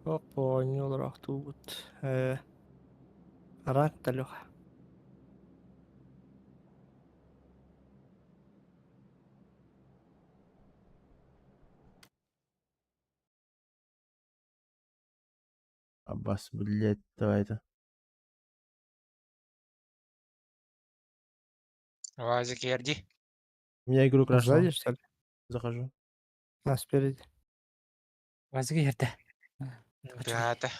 Оонньуу олороохтуубут. Араак да Леха. Аббас, блядь, давай это. Вазик Ерди. У меня игру крашнуло. Сзади, что ли? Захожу. А, спереди. Вазик Ерди. Бята.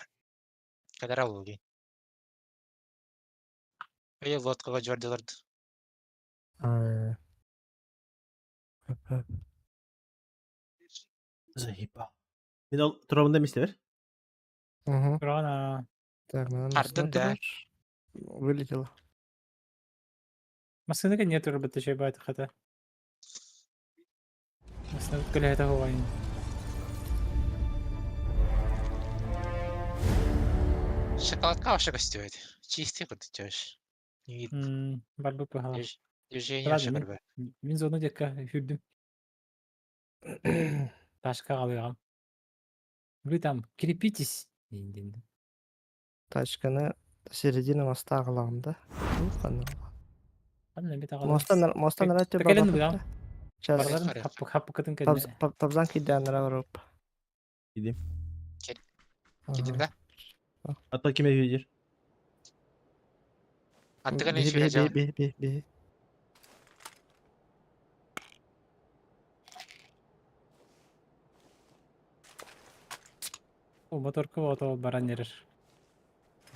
Кадара луги. Эй, лодкага жордиларды. Заебал. Мен ол турамында эместер? Угу. Рана. Так, надо Ардын да. Вылетела. Массыына нет робот баат хата. Массыына көлөһөтө хуайын. Шоколадка вообще костюет. Чистый курдучешь. Не Барбы пыхала. Движение Ладно, вообще көрбө. Мин зону декка хүрдүм. Ташка алыгам. Вы там крепитесь. Дин-дин. Тачканы середина моста аҕалаҕым да. Ханна бит аҕалан. Мостан мостан араччы Тэкэлэн быгам. Сейчас Бараларын хаппы хаппыкытын кэннэ. табзан кидяннара барып. Иди. Кидим да? А то ким видишь? Аттыган Би ишүрэ би жа. би би би. О моторка ото баран ерер.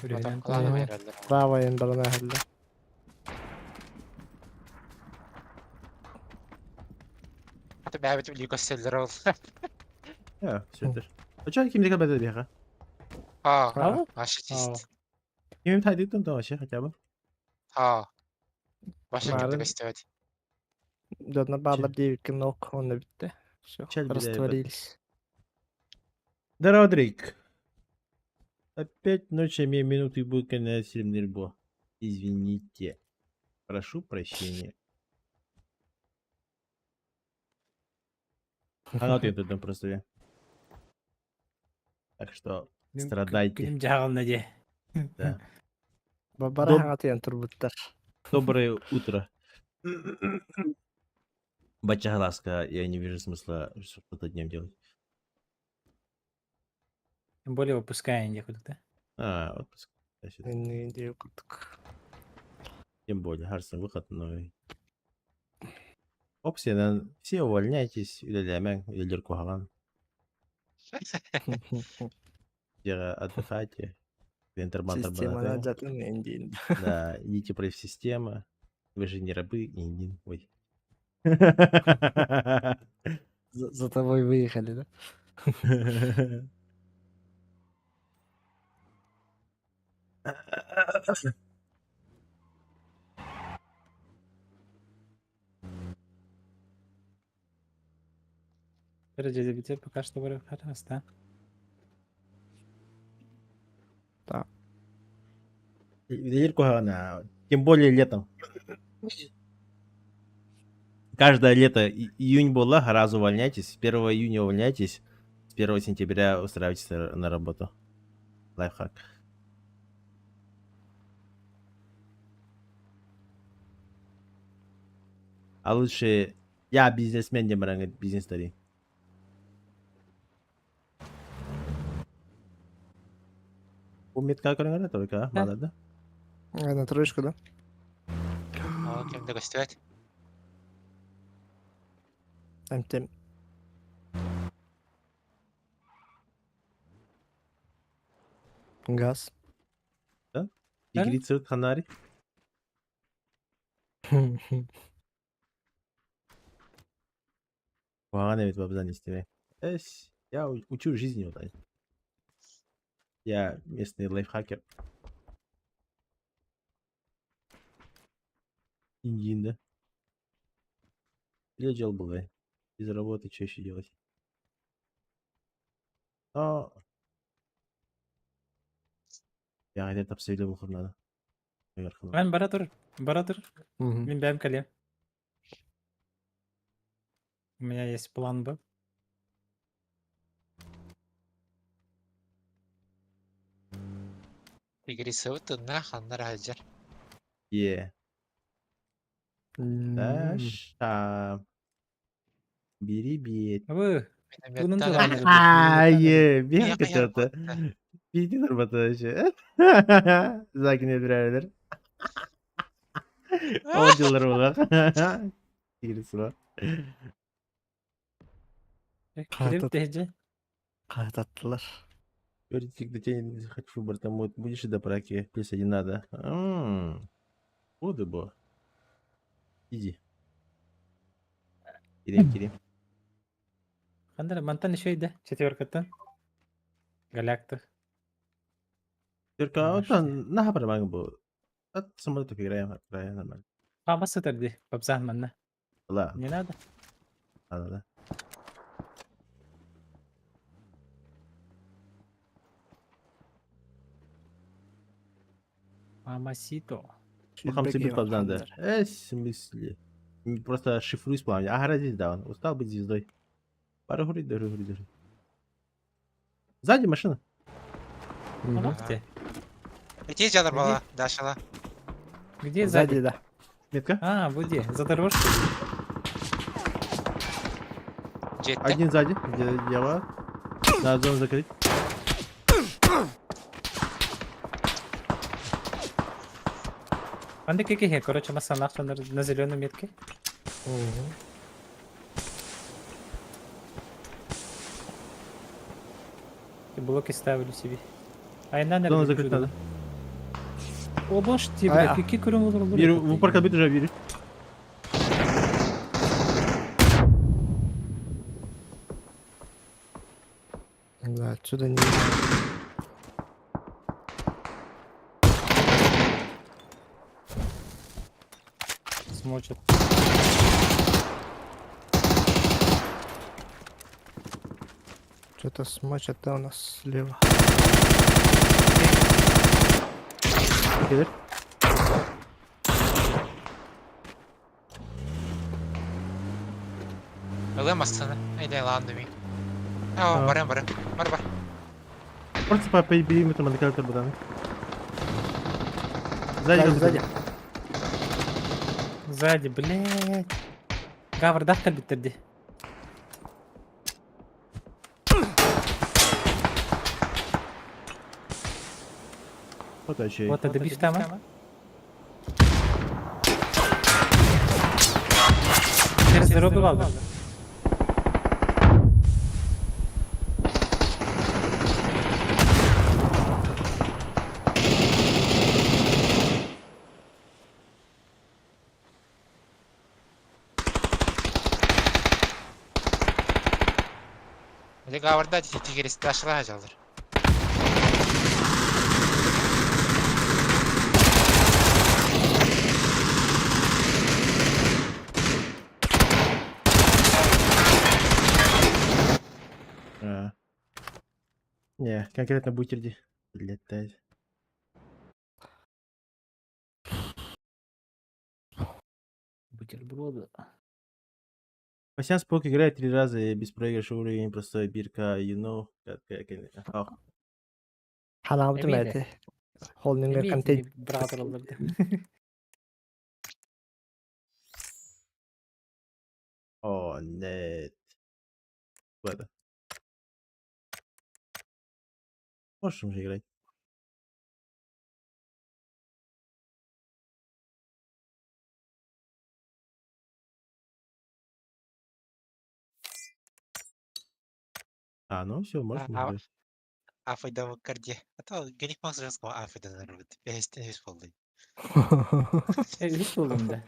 Үрүһүнэн. Ладно, берелер. Браво барана хәлле. Аты бәбит ликоселлер ол. Я, все это. А чё ким декабе беха? А, Ау? вообще чист. Ким тайдыктым там вообще хотя бы. А. Вообще Марын. кимде костюет. Додна баалар девятка ног, он битте. Все, Чел бля, растворились. Здорово, Дрейк. Опять ночь, а мне минуты будет конец Нирбо. Извините. Прошу прощения. А ты тут просто я. Так что страдайте. Күнүм жаҕална дии. Да. Бабара Доб- хаңатыян турбуттар. Доброе утро. Бача я не вижу смысла что-то днем делать. Тем более выпуская дии кудук А, отпуск. Значит, Инни курдук. Тем более, Харсон выходной. Оп, все, все увольняйтесь, үлэлээмэҥ, үлэлиир куһаҕан. Дьиэҕэ отдыхайте. Системаны жатын эндин. Да, идите против системы. Вы же не рабы, не Ой. За тобой выехали, да? Дәрәҗәдә пока что бар хараста. Да. Үлэлиир куһаҕан, Тем более летом. Каждое лето июнь была, сразу увольняйтесь. С 1 июня увольняйтесь. С 1 сентября устраивайтесь на работу. Лайфхак. А лучше я бизнесмен, не бизнес тари. Умит как он только, Да. мало, да? А, на троечку, да? О, кимде костюет. Там тем. Газ. Да? Тигрица ханари. Куһаҕан эбит бабзан истиме. Эс, я учу жизни вот так. Я местный лайфхакер. Индин, да? Или дел был, Без работы что еще делать? Но... Я где-то обсудил выход надо. Мен бара тур, бара тур. Мгм. Мин бэйэм кэлиэм. У меня есть план Б. Тигрисовы тынна ханнар сылдьар. Е. Даша. Бери бит. Вы, тунун Минометтан тылан эрэ бит, минометтан эрэ. Ае, Миэхэ бек иһэр это. буолта. Биди нұрбаты вообще. Закине бирәлер. О дилер була. Тигрисова. Кирип тэһдьэ. Қайтаттылар. Теоретик детей не хочу бартамут. Будешь до праки. Плюс один надо. Буду бо. Иди. Кирим, кирим. Хандар мантан еще иде. Четверкаттан. Галактых. Только Маш вот на барман бу. От самолета играем, играем нормально. Паба сытар ди. Бабзан манна. Ла, Не надо. надо, да. Мамасито. Бахам себе бабзан да. В смысле? Просто шифруюсь пламя. Ага, здесь да, он устал быть звездой. Пара гури, дыры, гури, дыры. Сзади машина. Где? Ити дьалар буола, Дашала. Где сзади? Сзади, да. Метка. А, вот где? За дорожкой. Дьиэттэ. Один сзади. Где дело? Надо зону закрыть. Анда кекеhe, короче, масанах на зеленой метке. И блоки ставили себе. А я Зону закрыть надо. О, боже ты, А, бля, а. какие крымы. Виру, в упор бит уже виру. Да, отсюда не видно. Смочат. Что-то смочат да у нас слева. Кидер. Ылы массаны. Эйдэ лаан дыми. Аа, А. баран баран. Бар бар. Просто по периметру модификатор будан. Сзади, Сзади, сзади. Сзади, блядь. Гавр, дах калбиттерди. Вот вообще. Вот это биф там, а? Через дорогу алды. Или гаварда тигрис Дашала дьалар. А. Не, конкретно бутерди. Летать. Бутерброды. Пассианс Пок играет три раза и без проигрыша уровень простой бирка, you know. Как. Ханаабытым Эмиэ эти. Холдинга контент. Братер оларды. О, нет. Ладно. Можешь уже играть. А, ну все, можешь А, играть. Афайда карди. А то геник махсус афайда нарбыт. Бэстен вис болду. Үс болдум да.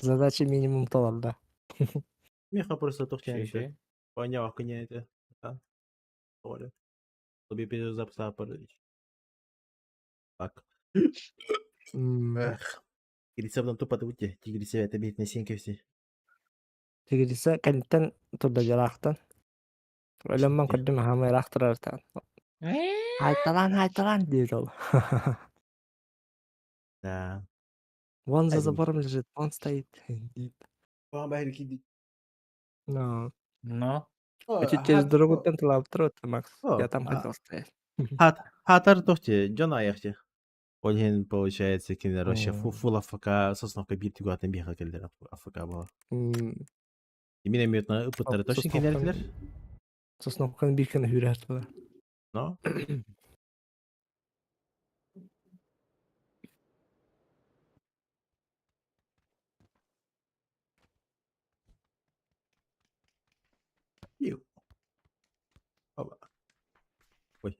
Задача минимум толар, да. Меха просто тухтян. Шеше. Понял, коня это. Да. Оля. Тобі перезаписав Так. Эх. Тигрица потом тупо будьте. Тигрица это бит на синьке все. Тигриса кэнниттэн турда дьалаахтан. Өлөммөн көрдүм хаама ыраахтарар Хайталаан, хайталаан диир ол. Да. Вон за Один. забором лежит, он стоит. Но. Но. А чуть через дорогу тан Макс. О, Я там а. хотел стоять. Хаатар туох дии, дьон аайах дии. Ол иһин, получается, кинилэр вообще фул АФК Сосновка биир түгэҕиттэн биһиэхэ кэллэр АФК буолар. Именно именно ыппыттары точно кинилэр. Сосновканы биир гына үүрэр тула. Но? Опа. Ой.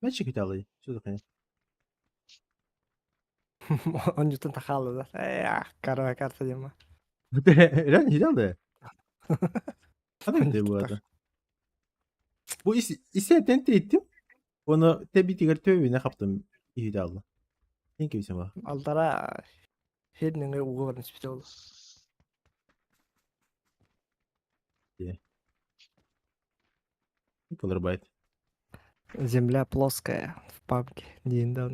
Мячик италый. Что за хуйня? Онньутун тахааллылар. Ээ, кара карта дима. Реально не да? Ханнык bu arada? Бу исэтэн тириттим. Оны тэбитигэр төбүнэ хаптым иһити алла. Thank you сама. Алдара хернеңе уга баран испите ол. Колорбайт. Земля плоская в пабге диэн да.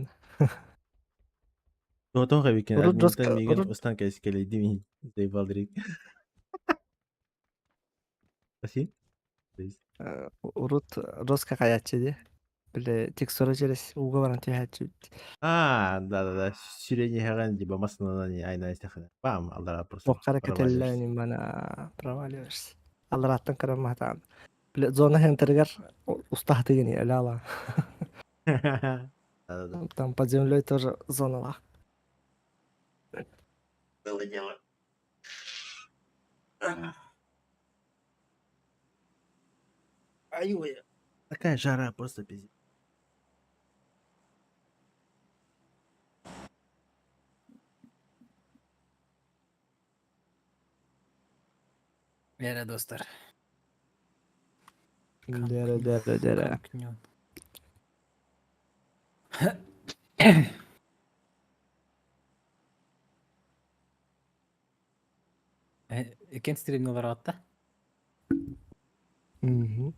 Тоҕо эбикин Урут админтан жестко- миигин урут- устан кэскэлэйдим заебал Рик. Спасибо. Урут жестко хаяччы ди. Бile текстура через уга баран түһээччи. А, да-да-да, сүрэн либо массыынанан айна истэххинэ. Бам, аллара просто Тоққара проваливаешься. кэтэллээн мана проваливаешься. Аллараттан карамматаан. Бile зона хентеригер устаһатыгын эляла. Да-да-да. Там под землей тоже зоналах. Было дело. Ай, Такая жара, просто пиздец. Эрэ достар. Дere dere dere. Кнён. Иккен стримҥэ олороҕут да? Мгм.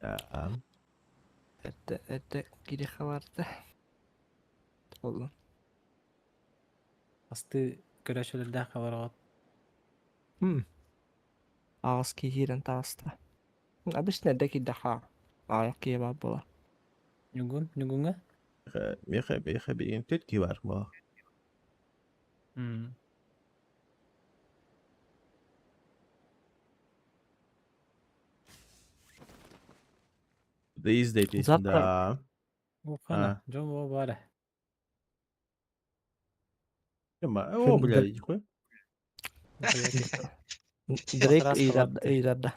Да. Это кириха барда. Ол. Хастыы көрөөччүлэрдээх олороҕут? Аҕыс киһиирэн таҕыста. Обычно эрдэ киирдэххэ аҕыйах киһи баар буолар. Ньугун? Ньугуҥҥа? Миэхэ, миэхэ билигин төрт киһи баар буолар. These days, Завтра- да. Ухана, дьон буо баара. О, блядь, хуй. Дрейк ыйдарда ыйдарда.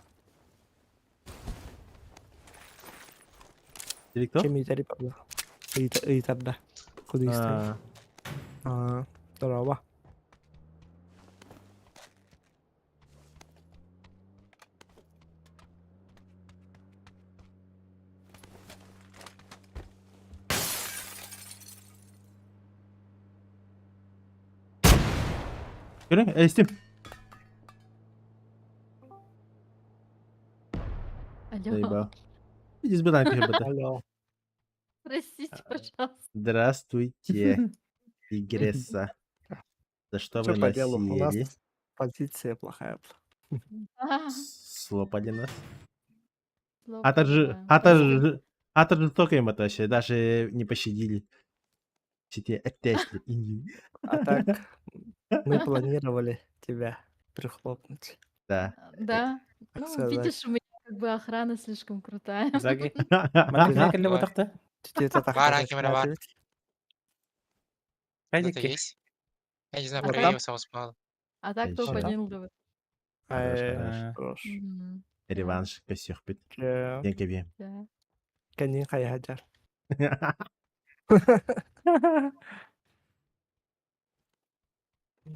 Или кто? Ким ыйтари пабла. Ыйтарда. Куда истин? А, А, здорово. Көрүҥ, эстим. Алло. Заебал. Иди с беданки, ребята. Алло. Простите, пожалуйста. Здравствуйте, Игресса. За что Что вы по нас делу? У нас съели? позиция плохая была. А, Слопали нас. слопали, А же, да. а же, а жестоко им это вообще, даже не пощадили. Все опять А так, мы планировали тебя прихлопнуть. Да. Да. Так Ну, сказать. видишь, у меня как бы охрана слишком крутая. Заги. Матвей кэллэ Давай. ботахта? Где-то так Бар, сказать, камера, бар. смотреть. Кто-то Хайдики. есть? Я не знаю, А проверь так, его сам спал. а так Еще. топ-1 лдыбыт. Хорош, Э, хорош. Хорош. Мгм. Да, Реванш косехпит. Э, Денкебе. да. Канин хайхаджар.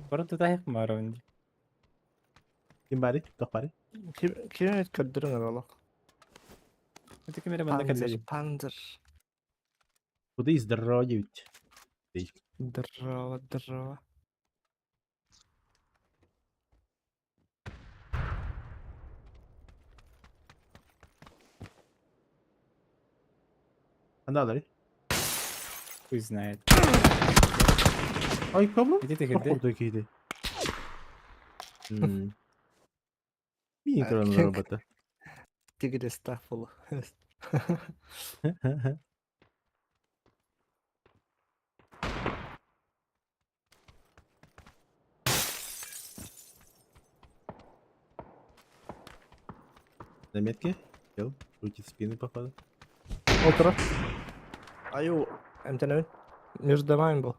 Бары тутаһык маарабын дии. Ким бари? Тох бари? Ким көрдөрүң аралак. Ити ким эрэ манна Панзер, кэллэ. панзер. Куда и здоровье. Здорово, здорово. Анда Хуй знает. Ай, кому? Ити тихирди. Походу киди. Мини робота. Тигриста фул. На метке? Чел, крутит спины, походу. Отура. Аю, эмтэнэбин. Между домами был.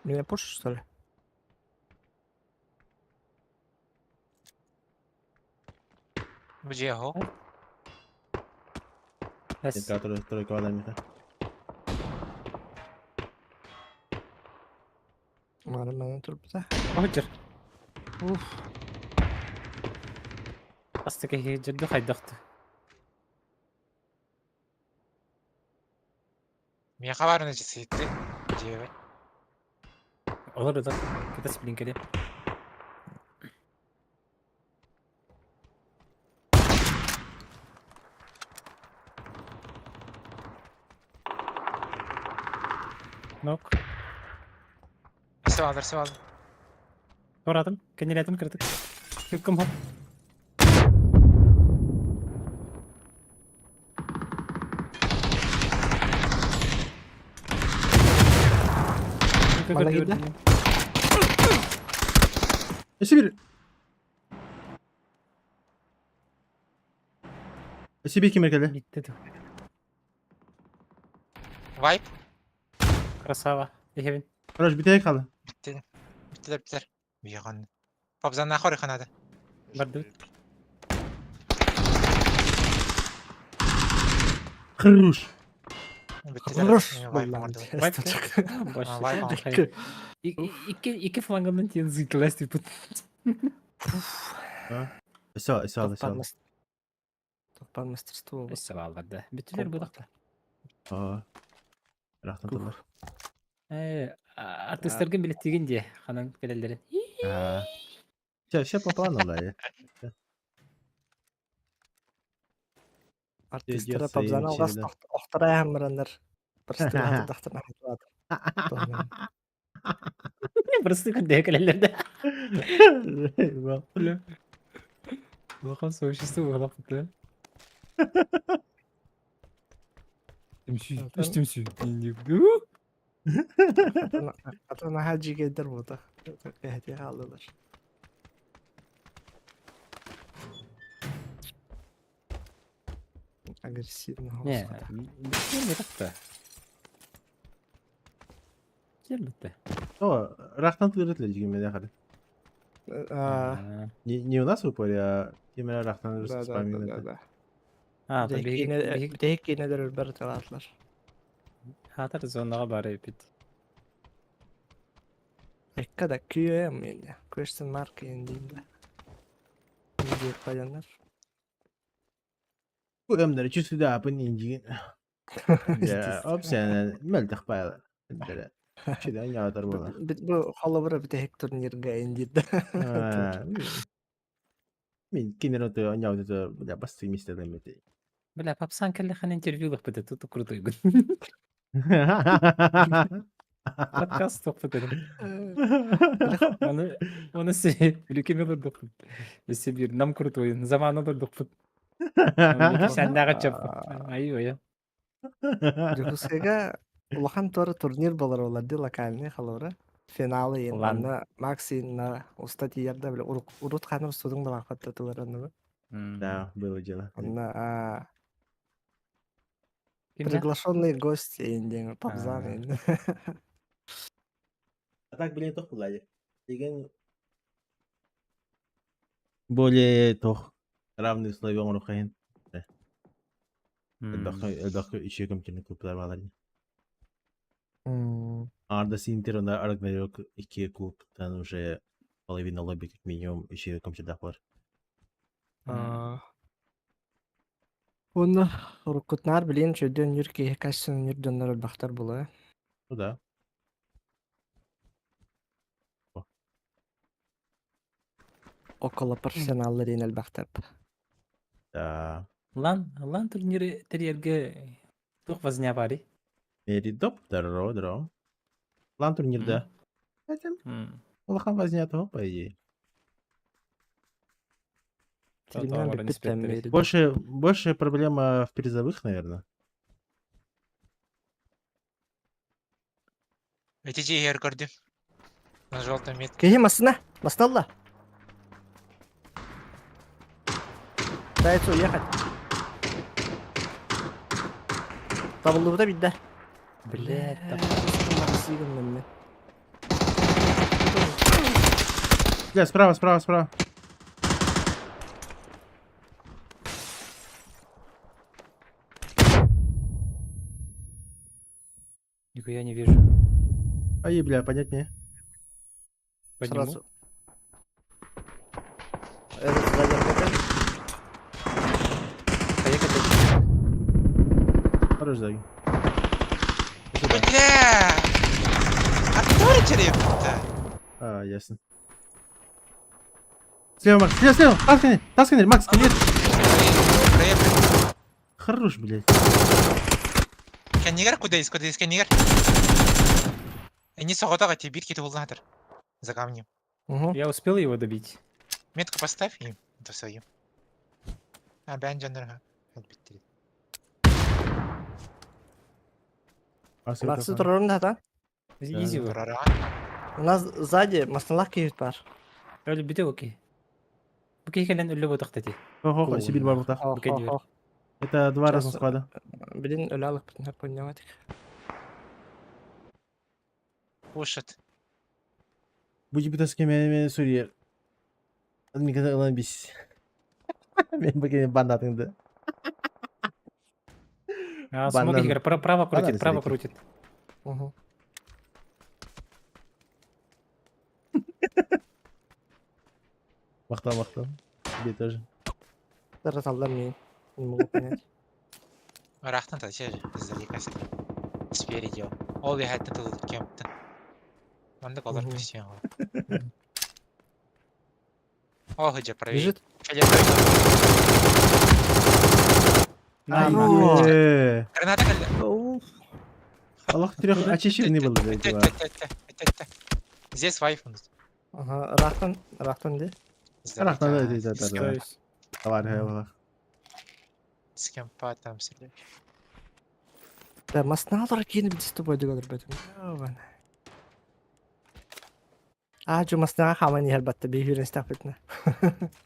Меня пушишь, что ли? Бу дьиэ оһох. Эс. Тройка, тройка вода миха. Маны манан турбута. Оһдьыр. Уф. Астык эһиги дьырды хайдахты. Миэхэ баарына дьиссиитти дьиэбэр. Олор ыта кытас билин Нок. Өссө бааллар, өссө бааллар. Туоратым, кэннилээтим кырдык. Күккүм хоп. Манна киирдэ? Өссө bir... Өссө bir ким кэлэ? Bitti de. Вайп. Красава. Иһэбин. Хорош, бүтэйик хала. Bitti. Bittiler bittiler. Бүйэҕэн. Пабзанна хориханады. Бардыбыт. Хорош. Биттилер. Хорош. Вайп оҥордулар. Вайп. Вайп оҥордулар. Икки икки флангынан тиэн зыйтылас типа. Все, все, все. Топпар мастерство. Өссө бааллар да. Бүттүлэр будак. Аа. Рахтан тыллар. Э, артистаргын билеттигин дии ханан кэлэллэрин. Аа. Все, все по плану, да. Артистара Идёт пабзана алғас да. охтара хаммараннар. Простыра тахтан ахтылады. Просто күндэ кэлэллэр да. Улахан сообщество буолаппыт Түмсүү, үс түмсүү. Атын хаджи гейдер бута. Кэхти хааллылар. Агрессивно. Не, кел бутта. Кел бутта. О, рахтан тылырыт лежигин мен яхады. А, Не, не у нас в упоре, а именно рахтан да, да, спамим да, это. да. А, то биһиги Бэйкинедер өлбөр талатлар. хатар зонаға бар эпит. Экка да QM енді. Question mark енді деймін. Не деп қойдандар? Бу өмдер чүсүдө апын инжигин. Да, опсен мөлтөх байла. Дere. Чүдөн яатар була. Бу холобура бите турнирга енді. Мин кинер ото яатар бля басты мистер мети. Бля, папсан кэллэхэн интервью лах бит тут крутой. Подкаст тохпут. Оны оны се үлүкеме дурдукпут. Өссө бир нам крутой, замана дурдукпут. Сәннәгә чап. Ай ой. Дьокуускайга улахан туора турнир болар олар ди локальный холобура. Финалы ен Лан. онно Максинна уста тиийэрдэ бile урут ханым устудуҥ да баахпаттатылар онно. Да, было дело. Онно а, Кимнэ? приглашенные гости ен диэн пабзан А. ен. А так, блин, тох булади. Деген более тох равные условия оҥоруохха Элбэххэ элбэххэ үчүгэй көмтүнү клубтар баалар. Арда Синтер онда Рагнарёк икки клубтан уже половина лобби как минимум үчүгэй көмчүдах бар. А. Онно уруккутнаар билин чөйдөн нүр киһи кассын нүр дьоннор элбэхтэр буолуо. Ну да. Около профессионаллар диэн элбэхтэр. Да. Лан, лан турниры терьерге туох возня барый? Меридоп, здорово, здорово. План турнирда. Хотя, улахан возня того, по идее. Стримнан бүппүт тэммири. Больше, больше проблема в призовых, наверное. Эти дьиэһэр көрдүм. На желтом метке. Киһи массына! Массына Пытается уехать. Табыллыбыта бидде. Блядь, Сигін Бля, справа, справа, справа. Нихуя не вижу. Ай, бля, понять не. Подниму. Сразу. Этот сзади РПП. Поехали. Хорош, Заги. Бля! Откуда череп-то? А, ясно. Слева, Макс, слева, слева! Таскани, таскани, Макс, нет! Проехали. Хорош, блядь. Кэннигэр куда есть, куда есть, кэннигэр. Они соҕотох эти битки туллаатыр. За камнем. Угу. Я успел его добить? Метку поставь им. Это свою. А, бән жаннарга. Биттери. Макс, Максы турарым да, да? Изи его. Турара. У нас сзади массыналаах киһи бар. Өлі бите окей. Бу киһи өллө ботахтати. Хо, хо, Сибирь бар бутах. Бу кэннигэр. Это два Сейчас. разных склада. Блин, өлө алыппын понимать. Кушат. Будь битаски мен сурьер. Никогда ылан бис. Мен бакени бандатыңды. А, смог Банан. игры. Право крутит, Бананы право смотрите. крутит. Угу. Махтал, махтал. Тебе тоже. Тараталлар мен. Не могу понять. Рахтан та же издалека Спереди. Ол яхаттан тыл кемптен. Маннык олар Мгм. көстүөн. О, хыджа правее. Бежит. Фиолетовый. На, Ай, на. О. Граната кэллэ. Аллах трех очищенный был, блядь, дела. Здесь вайф у нас. Ага, рахтан, рахтан де. Рахтан, да, да, да, С да. То есть, Товар, Аллах. С кемпа там стреляют. Да, массыналар киин бит тобой дөгөр бөтүм. А, жо массынага хаман ехер батта бейхүрен стапытна.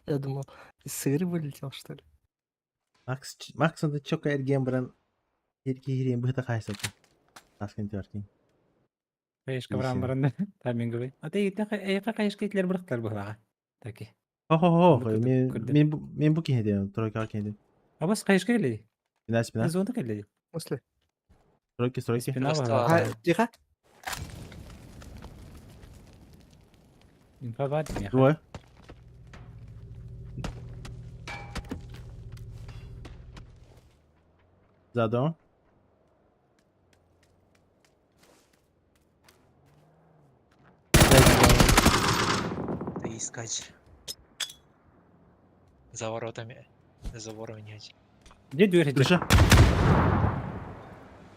Я думал, из сыры вылетел, что ли? Макс, Макс, он чока эрген бран. Ерки хирен быта кайсаты. Таскын тертин. Кайышка баран баран тайминговый. А ты эйка кайышка итлер бырыктар буһлага. Таки. Хо хо хо, Көрдүм, мен көрдүм. мен мен бу кине тройка кине. А бас кайышка келди. Спина, спина. Зонда келди. В смысле? Стройки, стройки. Спина Просто- бар. А, тихо. Инфа бар димеха. Двое. За домом. Да искать. За воротами. За забором не один. Где дверь? Крыша.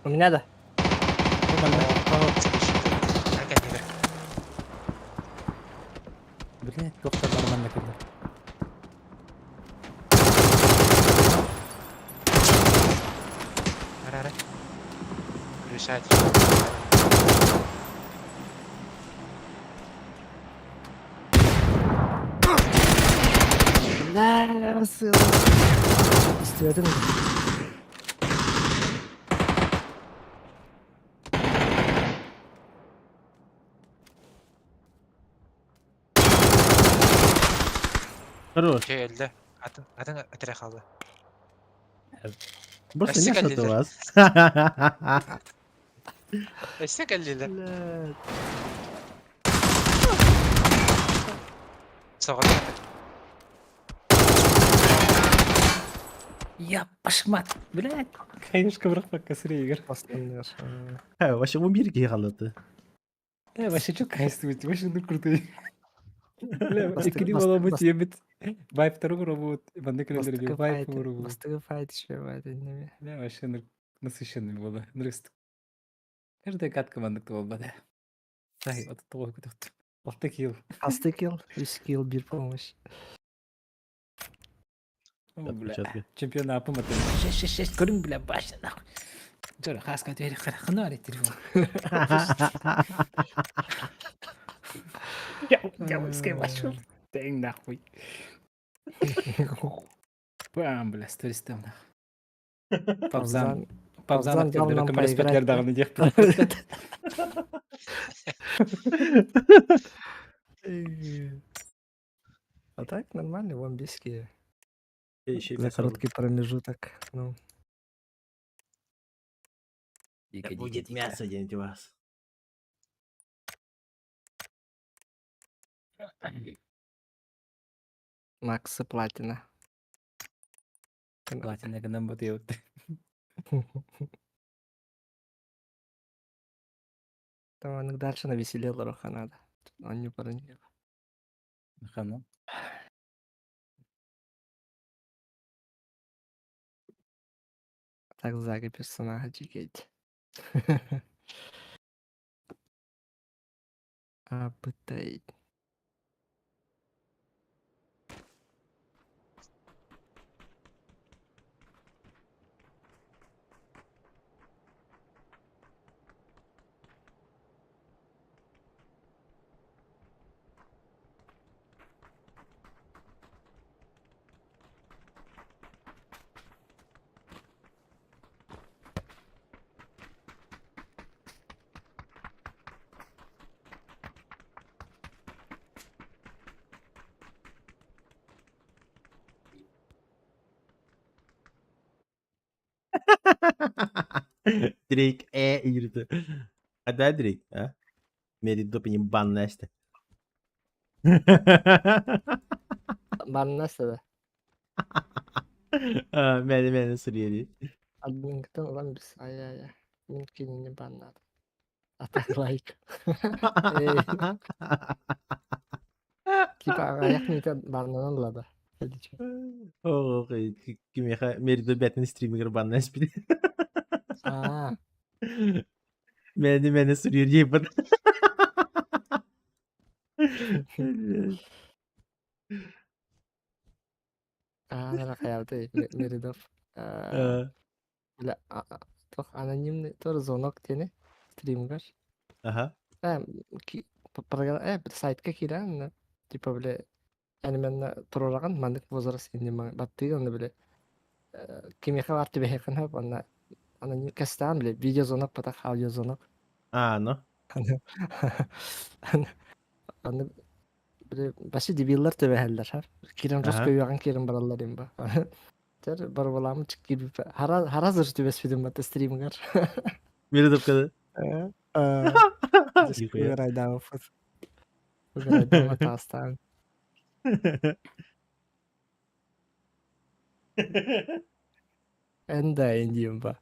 У меня да. Блять, доктор нормально келди. Ара-ара. Решать. Да, сын. Истебетим. Хорош. Келді. Атын, атын атыра қалды. Просто Спасибо, мясо у лидер. вас. Өссө кэллилэр. Блядь. Соҕотох. Я пашмат. Блять. Кайышка бырык косыре игр. Массыналар. Вообще умир кихалаты. Э, вообще что кайствуете? Вообще ну крутой. Бля, Бастыгы- икини басты- болобут бас- ебит. Вайп второго робот, банды календер вайп робот. Бастыгы файт еще в этой неме. Бля, вообще ну насыщенный было. Нрыст. Каждая катка мандык болба да. Сай, вот того күтөт. Алты килл. Асты килл, үс килл, бир помощь. Бля, Отпечатка. чемпионаппын баттым. Шесть, шесть, шесть, көрүҥ, бля, баша, нахуй. Жора, хааска түһэр, хана бар телефон. Дьявольская вошел. Тэҥ нахуй. Бам, бля, стористам нахуй. Павзан. Павзан Павзан дал нам көмөлөспөтлөр поиграть. даҕаны диэх. А так нормально, вамбийские. Еще и За мясо короткий промежуток. Ну, Да будет мясо где-нибудь у вас. Макса Платина. Платина гынан бутуйут. Там он дальше навеселил Роха надо. Он не поранил. Хана. Так Зага персонажа чекать. А пытай. Дрейк игры. А да, Дрейк, а? Мери допини бан Настя. Бан да. Мени мени суриери. Админктен улам бис. Ай-яй-яй. Мин не бан надо. А так лайк. Эй. Типа аяк не баннанан лада. О, кимеха мери до бетен стример бан Настя. А, Мени мени суриери бан. а, хаялты Меридов. Бля, тох анонимный тоже звонок тени стримгар. Ага. Сайтка кирен, типа, бля, yani турураган мандык возраст инде баттыгы оны бile кимиха бар тибе хап анна аноним кастан бile видеозвонок потах аудиозвонок. А, ну. Аны бile башы дебиллар төбәһәлләр хар. Кирен Аха. рус көйгән кирен баралар имба. Тер бар баламы чык кирип хара харазыр төбәс видим бат стримгар. Мери допкада. Нихуя. Уграйдамов. Уграйдамов тастан. Энда индием ба.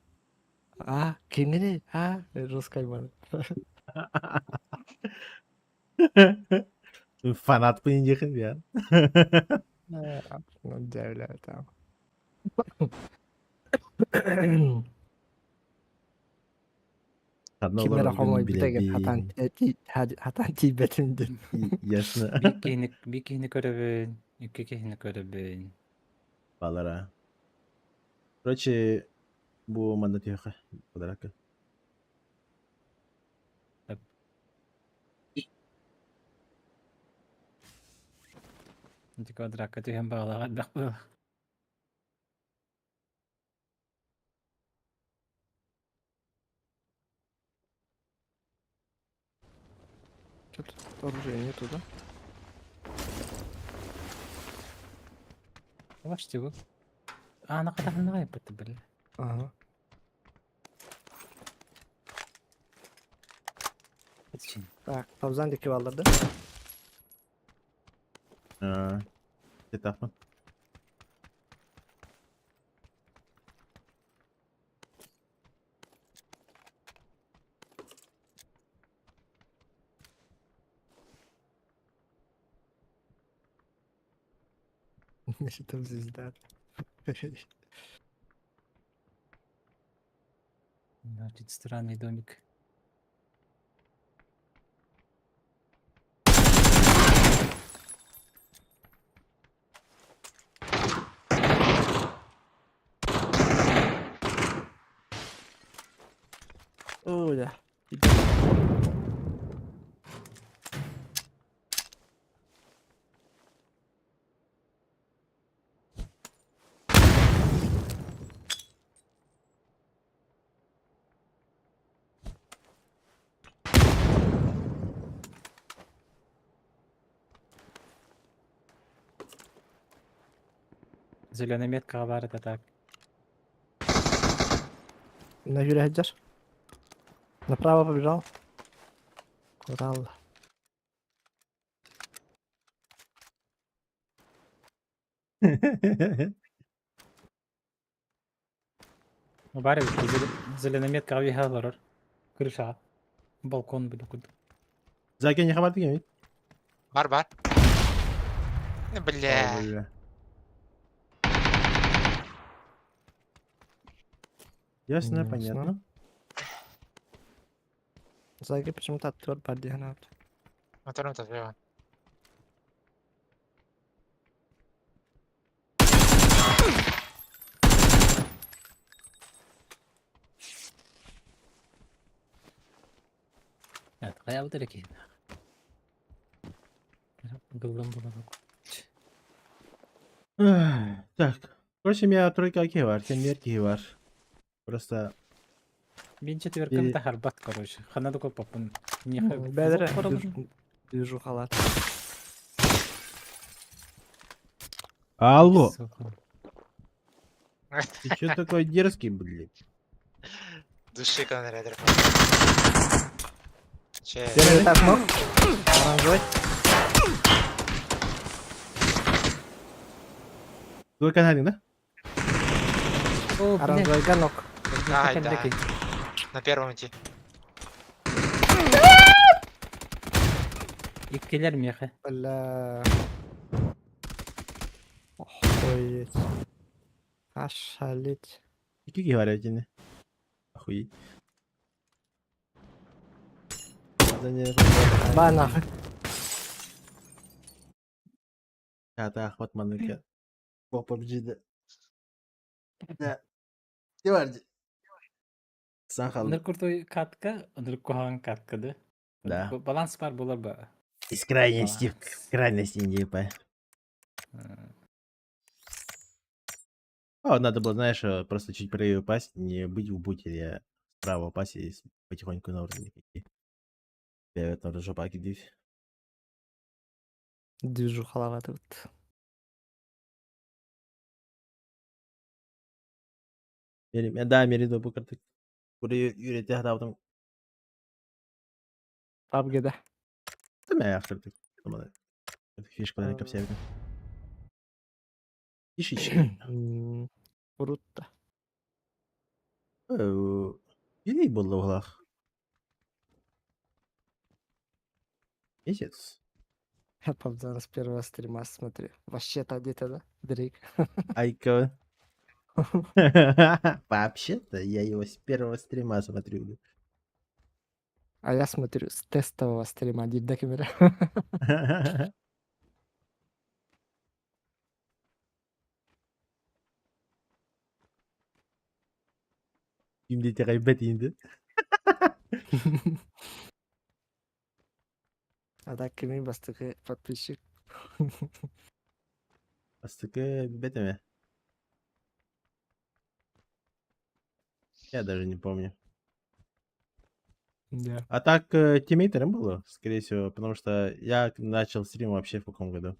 А, кимгене? А, русскай бар. Фанат по индихам, я. Ну, дявля там. Одно Кимера хомой битеген билеби. хатан хатан тибетимдин. Ясно. Бикини көрөбүн, икки кихини көрөбүн. Балара. Короче, бу манна тиха. Подарок. Ити квадракка түһэн баҕалаах элбэх буолар. Что-то оружия нету, да? Башты бу. Аана катахыннаҕай бытты били. Ага. Чин. Так, паузан деки балларды. А, Сетапман. Что там звезда? Значит, странный домик. Ой, да. Зеленый меткаҕа баар этэ так. На Юрий идешь? Направо побежал. Курал. Баар эбит зеленый меткаҕа үөһэ олорор. Крышаҕа. Балкон били курдук. Заки не хабар деген Бар бар. Бля. Бля. Ясно, Ясно. понятно. Заги почему-то оттер бар Мотором таза. Хайабыт эрэ киһи. Гыллан булан. Так. Короче, у меня тройка киһи бар, сен киһи бар. Просто Мин четверкам тахарбат, короче. Хана да коппаппын. Бәдірі движухалар. Алло, ты чё такой дерзкий, блядь? Души конрядер. Че? Первый этаж мог? Оранжевый. Двойка на один, да? О, блядь. Оранжевый ганок. Ай, да. На первом идти. Иккилэр миэхэ. Бля. Охуеть. Ошалеть. Икки киһи бар эбит ини. Охуеть. Да не, Ба нахуй. Хата охват манныка. По PUBG-да. Да. Не бар дии. Сан Ыныр хаалла. крутой катка, ыныр куһаҕан катка да. Да. Баланс бар буолар ба. Из крайности в крайности не по. О, надо было, знаешь, просто чуть правее упасть, не быть в бутере, а справа упасть и потихоньку на уровень идти. Я в этом жопа кидись. Движухалава тут. Да, меридо бу картык. Burayı üretti hatta PUBG'de. Değil mi yaptırdık? Tamam. Фишкаларын кэпсээбитим. Фишечки. Урутта. Или буолла Месяц. Я PUBG с первого стрима смотрю. Вообще-то где-то, да? Дрейк. Айка. Вообще-то я его с первого стрима смотрю. А я смотрю с тестового стрима, диир камера. Ким диэтэҕэйбэт инде. А так кими бастакы подписчик. Бастакы бэтэмэ. Я даже не помню. Да. А так тиммейтером было, скорее всего, потому что я начал стрим вообще в каком году?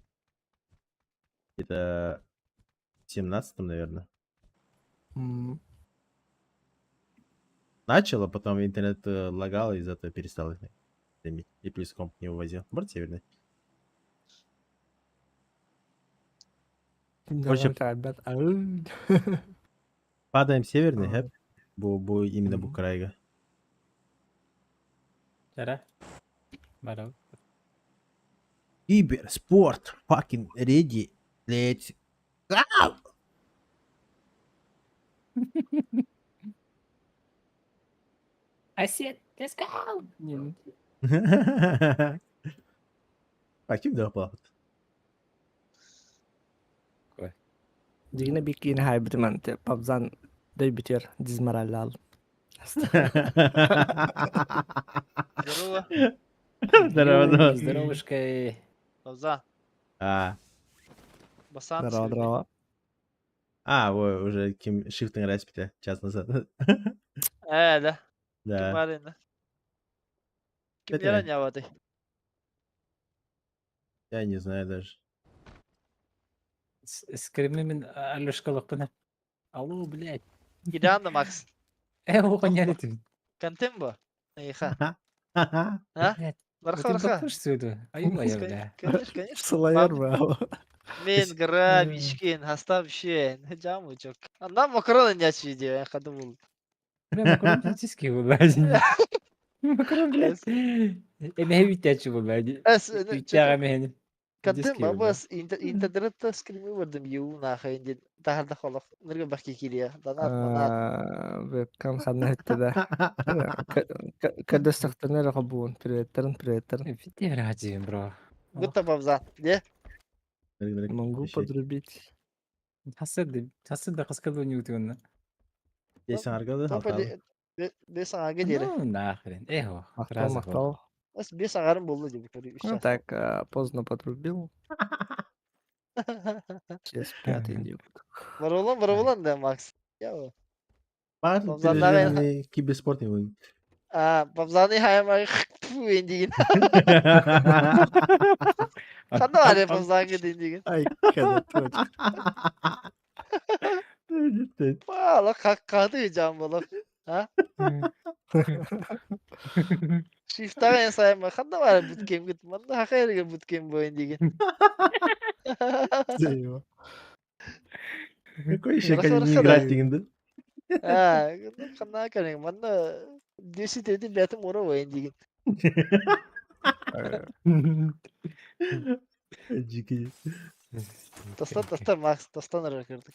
Это в 17-м, наверное. Начал, а потом интернет лагал, и из-за этого перестал стримить. И плюс комп не увозил. Борт северный. Короче, падаем северный, хэп. Бу, бу, именно бу крайга. Чара. Бараб. Киберспорт, fucking ready, let's go! Асет, let's go! А ким да плакат? Дигне бикини хайбитиман те PUBG'дан дөй битер дизмораллал. Здорово. Здорово, здорово. Здоровушка. База. А, Басан. Здорово, здорово. а, ой, уже ким shift распите час назад. Э, да. Да. Ким барина. Ким Это- яраняватый. Я не знаю даже. Скрими мин Алешкалыкпын. Алло, блядь. Идеально, Макс. Э, оҕонньор этим. Контембо. Эйха. Ха-ха. А? Блядь. Барха, барха. Что Ай, бля. Конечно, конечно. Сылайар браво. Мен гра, мишкен, хастап шен, жамучок. Нам макароны не очевидно, я ходил. Бля, макарон фактически блядь. Макарон, блядь. Эмэһи бүтээччи бу, блядь. Эс, Бүтээҕэ эмэһини. Контембо бас интернетта скримы вардым ю нахай дин тахарда холох нырга бахки кирия. Донат, донат. Вебкам ханна этте да. Көрдөстөхтөрүнэ эрэ холбуун. Приветтерин, приветтерин. Бүтээ бро. Гутта бабза. Де? Могу подрубить. Хасырды, хасырды хаскалы не утуонна. Десен аргады, Топа халталы. бес аңа дире. Ну, нахрен. Эхо, Махтал, раза махтал. Ас бес аңарым болду деп көрүп Ну так, поздно подрубил. Через пятый день. Барулан, барулан да, Макс. Я. Бар Бабзандар киберспорт не будет. А, бабзаны хайма фу деген. Қандай бар бабзанға дейін деген. Ай, когда точка. Бала қаққады жан бала. А? Шифтаға en сайма қандай бар буткем гит. Манда хақайрыга буткем бойын деген. Какой еще Хорошо, не хорошо, играть да. деген да? А, қандай керек. Манда 10 еди бәтім ора бойын деген. Дикий. Тастан, тастан, Макс, тастан ара кірдік.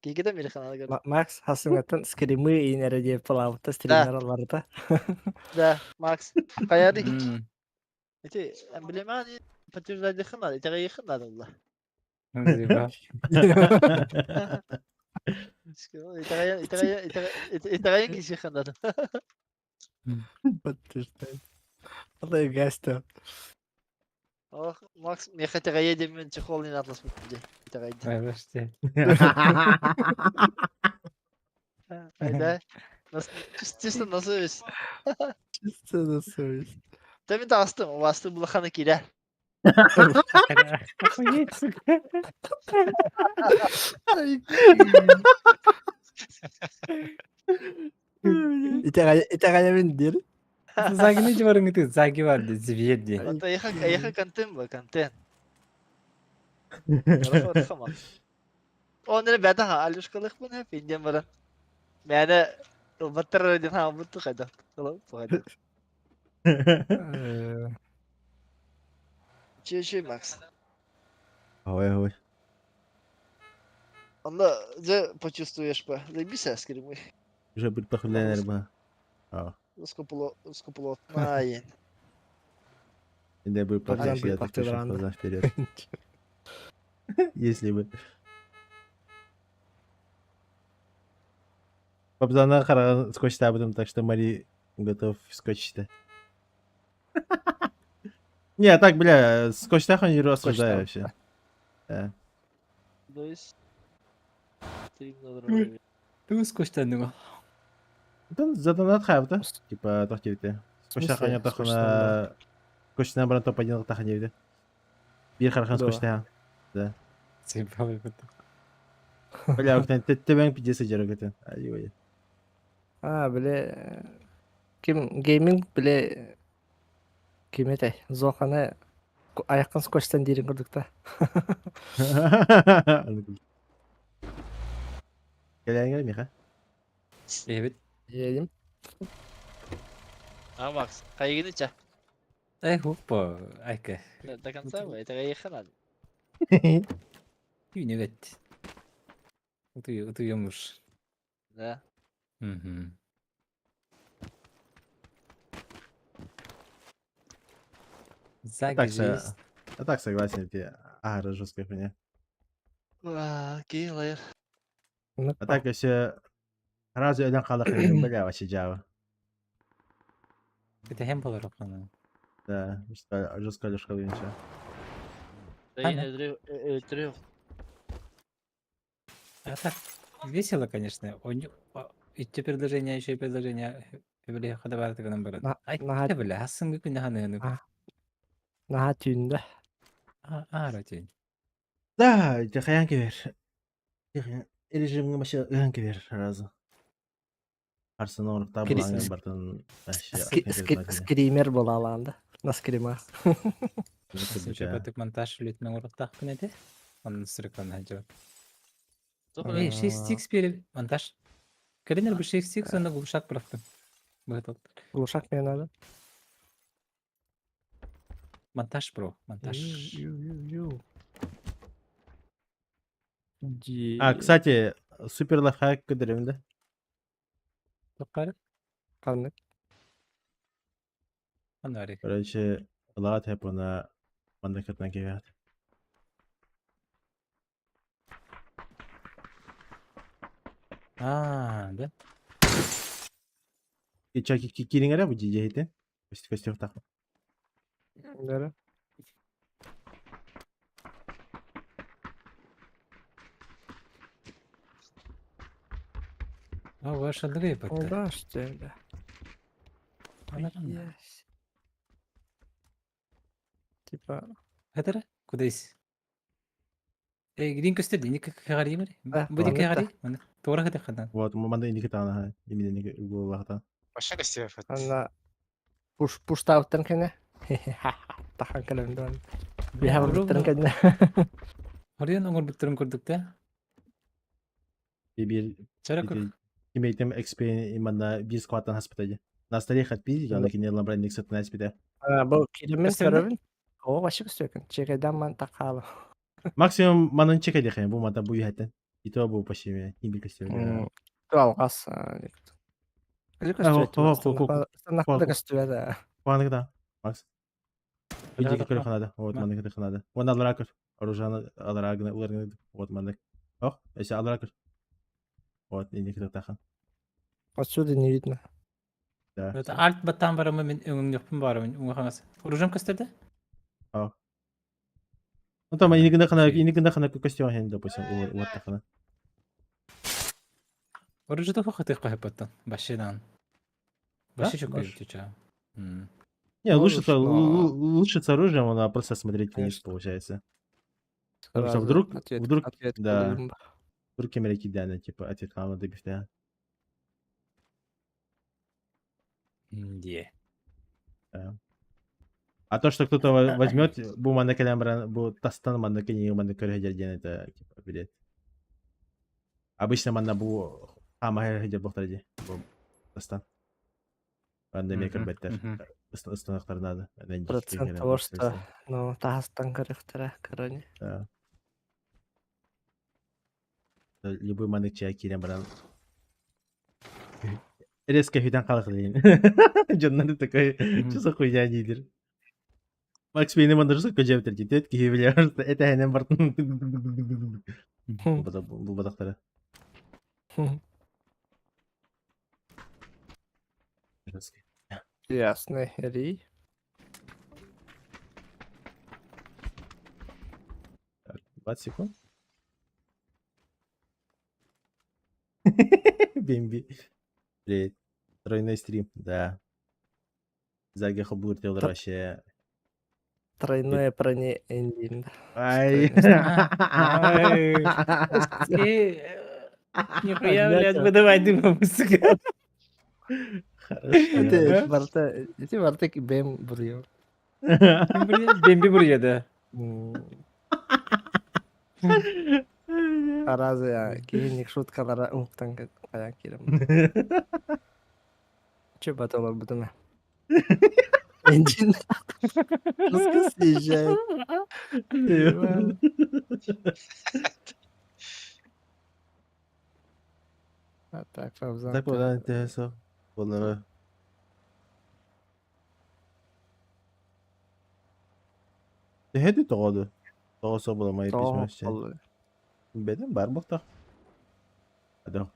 Кейкеде мереханада көрдік. Макс хасыңаттан скримы инере деп палабыта стример аларда. Да, Макс. Қаяды. Эти эмблеманы подтверждать хынады, это хынады булла. Итагаян киши хынады. Подтверждать. Алай гасто. Ох, Макс, мен хотя мен чехол не атлас бутты. Итагайды. Подожди. Айда. Чисто на совесть. Чисто на совесть. Та мен тастым, басты булаханы кирә. Охуеть, сука. Итагая дир. Загини барың ты заги бар ди зверь ди. Ата яха яха контент ба контент. Хорошо, хорошо. Оны бәтә алюшкалык бу финден бара. Мәне баттыр дин ха бутты кайда. Кылып кайда. Че че Макс. Ой, ой. Анда же почувствуешь па. Заебись скримы. Уже будет похвалять рыба. А. Скопло скопло. Ай. Да будет Богдан похвалять, я так будет пишу глаза вперед. Если бы. Бабзана хара скотч табытым, так что Мари готов скотч-то. Не, а так, бля, скотч таху не осуждаю вообще. Да. То есть Ты скотчтан Да, за донат хайп, да? Типа, тохтевте. Скотч смысле таху скотчтан, на... Скотч на бран топ-1 таху не Бир хархан Да. скотч таха. Да. Заебал Бля, октан, ты пиздец идёт, Ай, ой. А, бля. Ким гейминг, бля. Ким это? Зохана аяққан скотчтан дирин көрдік та. Кэлэҥэр Миха. Эбит. Едем. А Макс, кайгыны ча. Эй, хопа, айка. До конца бы, это ханад. Юневет. Утуемуш. Да. Угу. Заги Так, же есть. Я так согласен, тебе. А, жесткая хуйня. Окей, лайер. Ну, А так вообще... Сразу өлөн хаалаххын бля вообще дьаабы. Кэтэһэн буолар оххону. Да, жестко Алешка винча. Дайын өлтүрү. А так весело, конечно. Иччи предложение, еще предложение. Били хада гынан баран. Ай, бля, хассыҥҥы күнэ ханыыны. Наһаа түүндэ. Аара түүн. Да, хайаан кэбэр. Режимҥэ вообще ыһан кэбэр сразу. Арсен оруктаа булаҥҥын бартын Скример буолаалаан да. На скримах. Чөпөтүк монтаж үлэтин оҥоруохтаахпын этэ. Онон сырыкан сылдьабын. Эй, 6x биэрэ монтаж. Кэлин бу 6x уонна глушак бырахтым. Быһытыл. Глушак мне надо. Монтаж бро, монтаж. А, кстати, супер лайфхак көрдөрөм да. Тоххары? Ханнык? Ханнары? Короче, ылаат хэпона манна кытынан кэбиһэт. Аа, да? Ича кириҥ эрэ бу дьиэһитин. Көстүөхтаах. Да. А, ваша дрейпа. Да, что ли? Типа... Это Кудайс? Э, грин көстөр дини кыгарыймыр. Бу ди кыгарый. Маны туора хата хадан. Вот, манда иники таана, именно иники угулахта. Вообще көстөр фат. Ана пуш пуштауттан кене. Тахан кэлэн Биһабыттан кэннэ. Хоруйан оҥорбуттарын курдук да. Биир Кимейтем XP манна биир скваттан хаспыта дии. На столе хатпи, аны кини ламбрандик сытына испитэ. Бу киримин көрөбүн. Оо, вообще көстүөкүн. Чекайдан ман такаалы. Максимум манын чекайдехе, бу мата бу үйәттен. И то бу почти не бир көстүө. Алгас. Көстүөт. Көстүө да. Куанык да. Макс. Видео көрө ханада. Вот маннык ханада. Вон алара көр. Оружаны алара гына уларгына. Вот маннык. Ох, эсе алара көр. Вот инник тахан. Отсюда не видно. Да. Это альт баттан барамы мен өңүңнөхпүн барамын уңа хаңас. Оружем көстөрдө? А. Ну там инигинде хана инигинде хана костюм хен допустим улар тахана. Оружие то хатых кахапаттан. Башидан. Баши чөкөй чуча. Не, лучше, лучше с оружием, она просто смотреть вниз получается. Потому что вдруг, ответ, вдруг, ответ, да, вдруг камера кидана, типа, ответ мама добивта. Де. Да. А то, что кто-то возьмет, бу манна кэлэн баран, бу тастан манна кини манна көрө это, типа, билет. Обычно манна бу хаама хедер бохтар ди, бу тастан. Анда мен көрбөттөр. Ыстанактар надо. Процент того, что, ну, тастан көрөхтөрө, короче. Да. Любой маннык чая киирэн баран резко хүтэн халах дейін. Дьоннор такой, что за хуйня диир. Макс Пейни мандарсы көжөптөр жетет киһи билер этәһинен бартын бу бадахтара. Ясно, Ри. Так, 20 секунд. Бимби. Привет. Тройной стрим, да. Заги хобур вообще. Тройное брони эндинг. Ай. Нихуя, блядь, выдавай дымом, сука. Хорошо. Барта, эти барта бэм бурьё. Бэмби бурьё, да. Аразы я киһинник шуткалара уһуктан кайан киирем. Че баталар бутуна? Энджин. Жестко съезжает. А так, пауза. Так, вот, интересно. Болары. Төһөдү тоҕоду? Тоҕосо буламай письма. Беден бар буктах. Адах.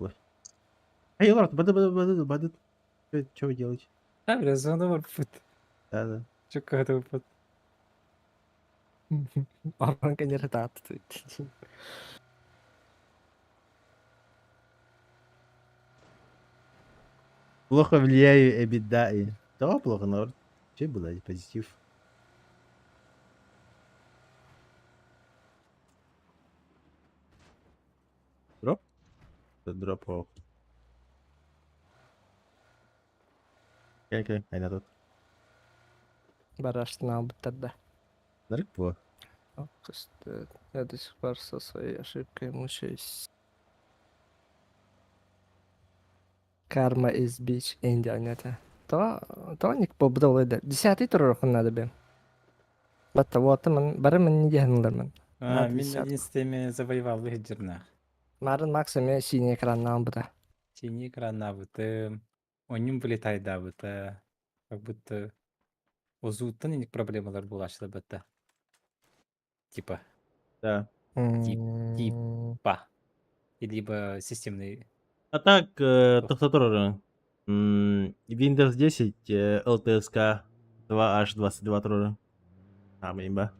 Эй, лорд, бады, бады, бады, бады. Что вы делаете? А, бля, зона барбыт. Да, да. Чукка хатыбыт. Орон кэннere таатты. Плохо влияю эбида и. Да, плохо, наоборот. Че было, позитив. Дроп? Это дроп ох. Окей, окей, айна тут. Бараштын албыттар да. Нарык было. Я до сих пор со своей ошибкой мучаюсь. Карма is bitch Инди анята. То, то ник побудал да. Десятый туророхун надо бы. Батта вот ман бары ман не дехнлар А, Надо мин десятку. инстеме завоевал выхеджернах. Марын Макс эме синий экраннаан бута. Синий экраннабытым. Онньум вылетайдаабыта. Как будто озууттан иник проблемалар булаачылар Типа, Да. Тип, типа. И либо системный А так, тохтотор Windows 10 LTSK 2H22 турары. А, имба.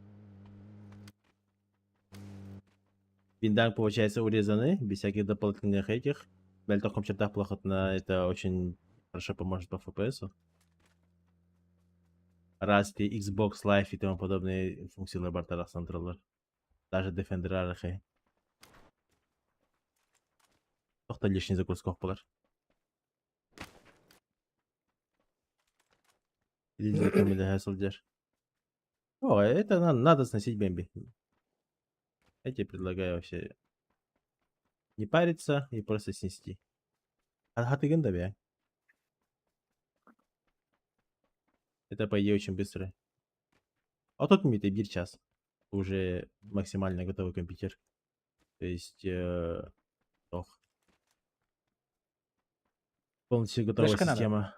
Винданг, получается, урезаны, без всяких дополнительных этих. Бэлтохом чертах плохотно, это очень хорошо поможет по FPS. Раз Xbox Live и тому подобные функции лабораторных контроллер. Даже Defender арахай. Тохта лишний загрузка болар. Или О, это надо сносить Бэмби. Я тебе предлагаю вообще не париться и просто снести. А ты да Это, по идее, очень быстро. А тут мит бир час. Уже максимально готовый компьютер. То есть, ох. Полностью готовая Флешка надо. система.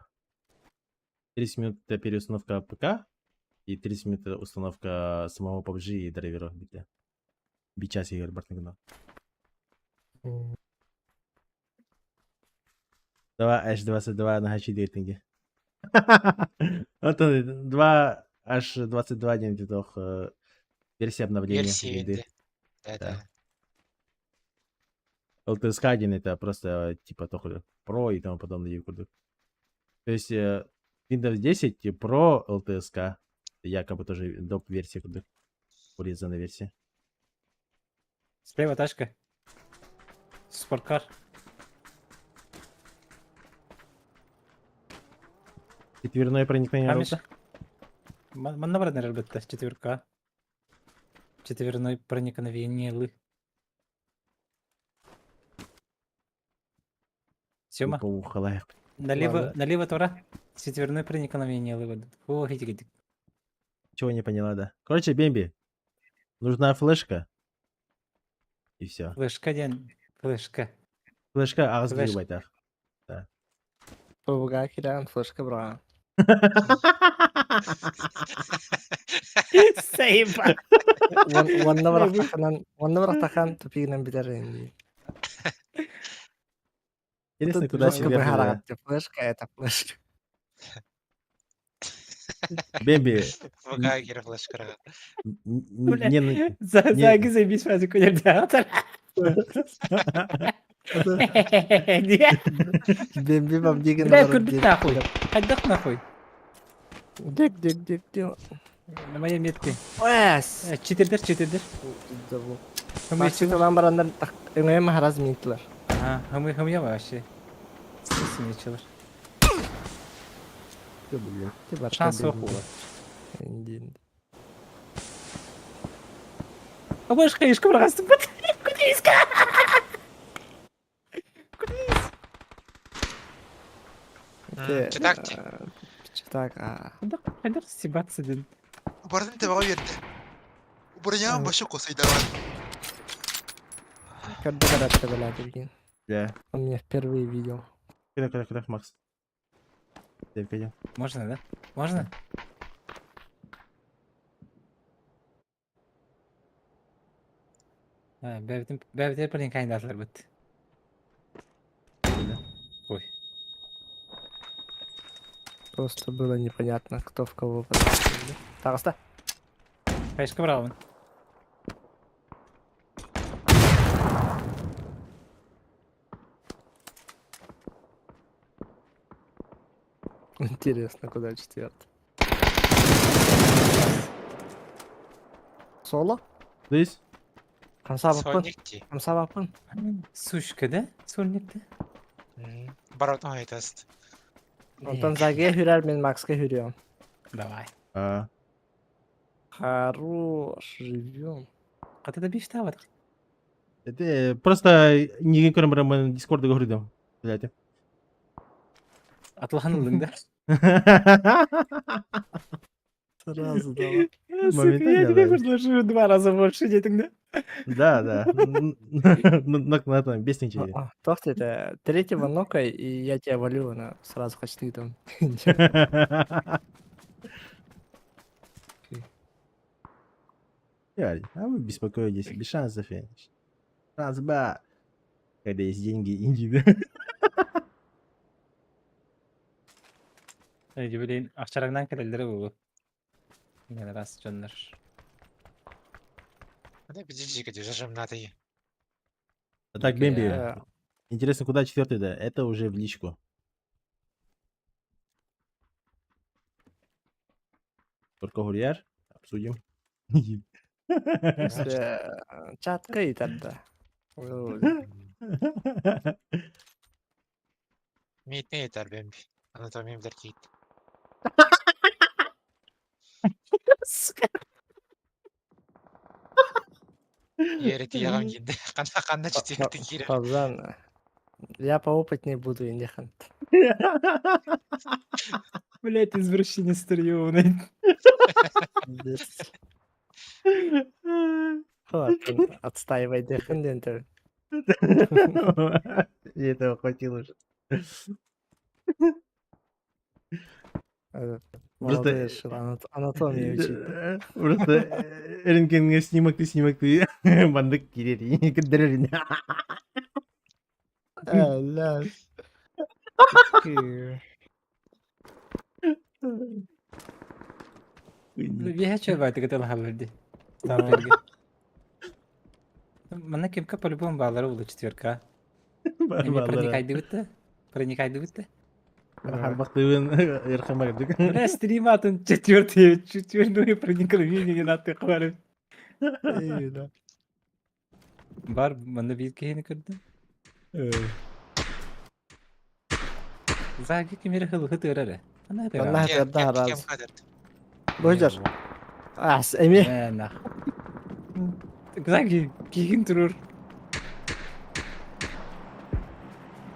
30 минут это переустановка ПК и 30 минут это установка самого PUBG и драйверов бите. Бичас игр бартыгына. Давай H22 на хачи дейтинге. Вот он, 2 H22 день тох версия обновления. Версия винды. винды. Да, Да. да. LTSK 1 это просто типа только Pro и тому подобное. курдук. То есть Windows 10 Pro LTSK якобы тоже доп версия курдук. Урезанная версия. Слева тачка. Спорткар. Четверное проникновение Камеш. роута. Манна баран эрбетте четверка. Четверной проникновение лы. Сема, Поухалаях. налево, Ладно. налево тура. Четверной проникновение лы. О, хити хити. Чего не поняла, да. Короче, Бемби, нужна флешка. И все. Флешка ден. Флешка. Флешка ағыз Флешка. гигабайтах. Бабуга киран флешка бра. Сейба. Уонна барахтаханан, уонна барахтахан тупигинен битер инди. Интересно, Тут куда жестко четверная? быһаарагатты. Флешка это флешка. Бемби, ВК кире флешкара. не За Не. за заебись фразу кунердятор. Бемби вам деген Бля, курдук нахуй. Хайдах нахуй. Дик дик дик дик. На моей метке. Эс. Четырдер, четырдер. Максим талан барандар өңөйм хараз минтлер. Ага, хымы хымы вообще. Синечилер. Шанс yok буолар. Инди. Абаш хайышка баргастым бат. Кудиска. Кудис. Читак ти. Читак. а. Хайдах хайдах стебаться ден. Бардын тебаға берді. Бұрыннан башы қосайдаған. Когда когда была прикинь. Да. Он меня впервые видел. Куда, куда, куда, Макс? Пойдем. Можно, да? Можно? А, бәбитин бәбитер парин кайндатлар бит. Ой. Просто было непонятно, кто в кого подошел. Таҕыста. Хайышка быраҕабын. Интересно, куда четвертый. Соло? Здесь? Хамсаабаппын. Сольник дии. Хамсаабаппын. Сушка да? Сольник да? Баротон айтаст. Онтон Загия хүрэр, мин Макска хүрүөм. Давай. А, Хорош, живем. Хата да биштаабат. Это просто не көрөн баран Дискорда говорю. Блядь. Атылхан ыллыҥ да? Сразу давай. Сука, я тебе предложу два раза больше диэтиҥ да? Да, да. На на этом бесничали. Туох это третьего нока, и я тебя валю, она сразу хочет там. А вы беспокоитесь, без шансов. Шанс ба. Когда есть деньги, иди. Блин, ахчарагынан кэлэллэрэ буолуо. Раз дьоннор. Да, подожди, зажим надо. Так, Бэмби, интересно, куда четвертый, да? Это уже в личку. Только гурьяр, обсудим. Чатка и тогда. Митне етер Бэмби. Анатомия билэр киит. Иэрити яҕам киинде. Ханна ханна четвертый киирэр. Павзан, я поопытнее буду, Индихан. Блять, извращенец старьёвный. Отстаивай дыхын дентер. И этого хватило уже. Просто решил анатомию учить. Просто рентгенный снимок ты снимок ты бандык кирери кдерерин. Ля. Биһэ баайты кытыл халлар ди. Сталкерге. Манна кемка по-любому баалары улу четверка. Эми проникайдыбыт да? Проникайдыбыт да? Харбахтыбын эрхамагдык. Бля, стрим атын четвертый, четвертый проникновение на ты хвалю. Бар, манна биир киһини көрдүм. Заги кимире хылыхы тыырар Ана Манна тыырда раз. Божар. Ас, эми. Нах. Заги киһин турур.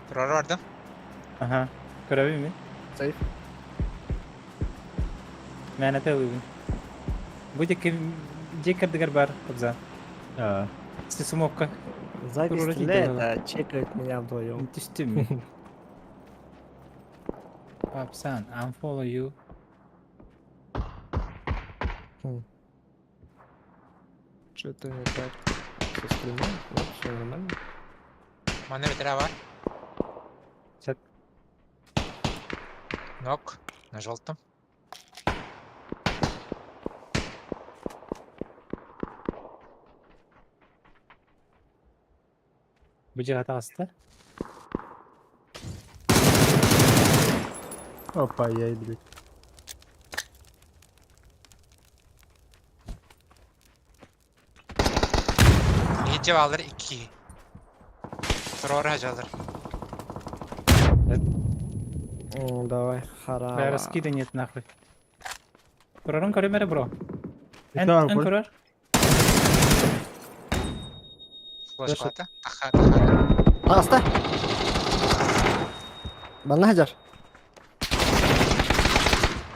Турар бардым. Аха. Көрөбүн ми? Сейф. Мен ата ылыбын. Бу диэки дьиэ кэрдигэр бар Кобзан. Сумокка. Заги стреляет, а чекает меня вдвоем. Түстүм. Папсан, I'm follow you. Что-то не так со стримом. Вот, все нормально. Манна бэтэрээ бар. Чат. Нок. На желтом. Бу дьиэҕэ таҕыста. Опа, я и, блядь. Иһирдьэ бааллар икки. Туруора сылдьаллар. Давай, Бля, харава. раскида нет нахуй. Турарын көрөм эрэ бро. Эн Да, эн көрөр. Флешката. Таха, таха. Таҕыста. Манна сылдьар.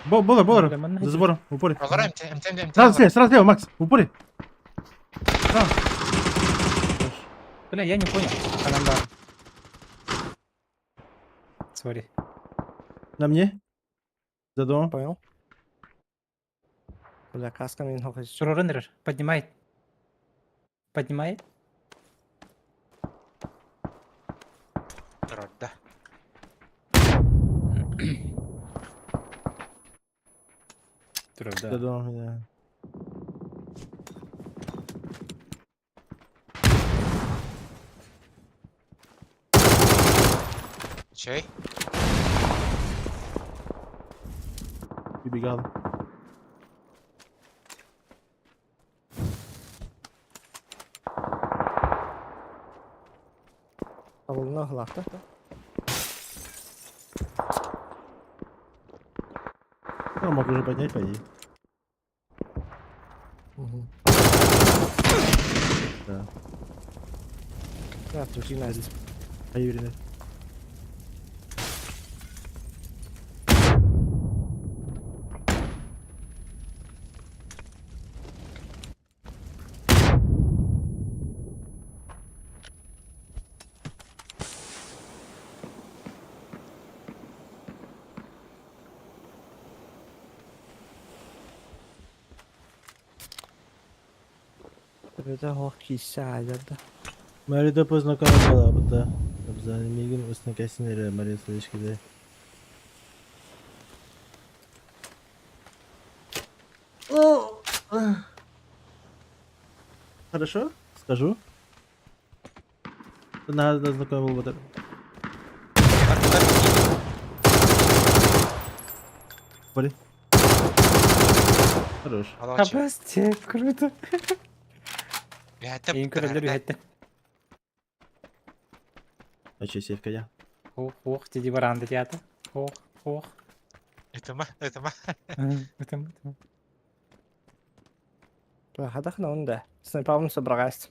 Болор, болор. Бля, манна За забором, в упоре. Олоро МТ, МТ, МТ. Сразу слева, сразу слева, Макс, в упоре. Сразу. Бля, я не понял. Анам бар. Сори. На мне. За домом. Понял. Бля, каска мин хочет. Турарын эрэр. Поднимает. Поднимает. Турарда. Турар Да, да. да, да. Чэй. Убегал. Табылына ылаахта. Ну, мог уже поднять, пойди. Мгм. Да. Да, дружина. А Юрина. Төбөтө хоох кииссе аадьарда. Мария познакомила была бы, да. Мигин устно касинere Мария Слышкиде. Хорошо, скажу. Надо знакомый был бы. Блин. Хорош. Алачы. Кабасте, круто. Үһәттә Ең көрөлөр үһәттә. А че, сейф я? Ох, ох, диди баранды театр. Ох, ох. Ытыма, ытыма. Ытым, ытым. Хадахна онда. Снайпавын собралась.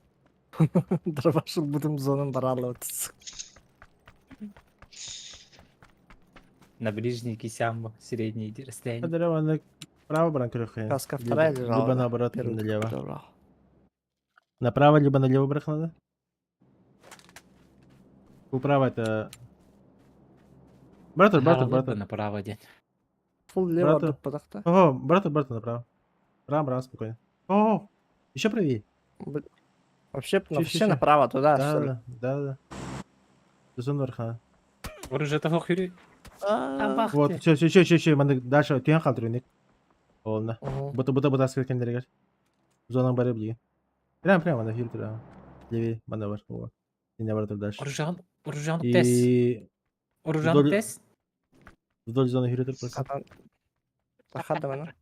Дробашыл будым зонын баралы отыз. На ближний кисямбо, средний расстояние. Адрева на право бранкрюхе. Каска вторая лежала. Либо наоборот, Первый налево. добрал. Направо, либо налево брах надо. Управо это... Брату, брату, брату. Направо день. Фул лево Брату. деп подақта. О, брату, брату направо. Право, право, спокойно. О, еще правее. Вообще, Чё, чё, вообще чё? направо туда, Да, что ли? да, да, да. Зон верха. Оружие того хюри. А, Вот, все, все, все, все, все, дальше түйен қалдыру Олна. мгм. Бута, бута, бута, сколько дерегер. Зонаң бары білген. Прям, прямо на фильтр. Левее, мана бар. О. Не бар дальше. Оружие, оружие тес. И Оружие вдоль- тес. вдоль зоны фильтр просто. Хатан. Тахада мана.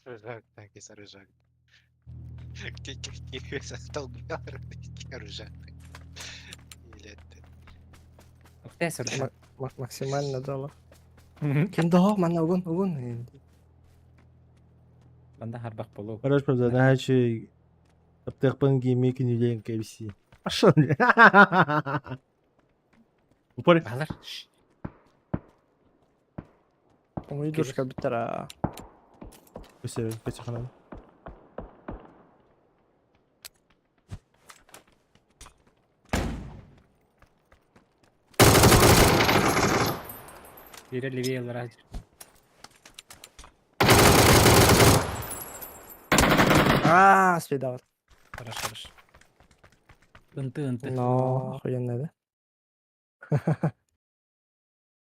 Оружак, так, есть оружак. Оружак. Или это. Тес оружие. Максимально дала. Ким доо мана угун угун. Банда харбак болу. Хорош, правда, значит, Аптекпан геймик не лень KFC. Пошел. Упор. Балар. Уйдушка биттара. Көсе, көсе ханам. Бире левее лара. А, свидал. Хорошо, хорошо. Ынты, ынты. Но охуенно, да?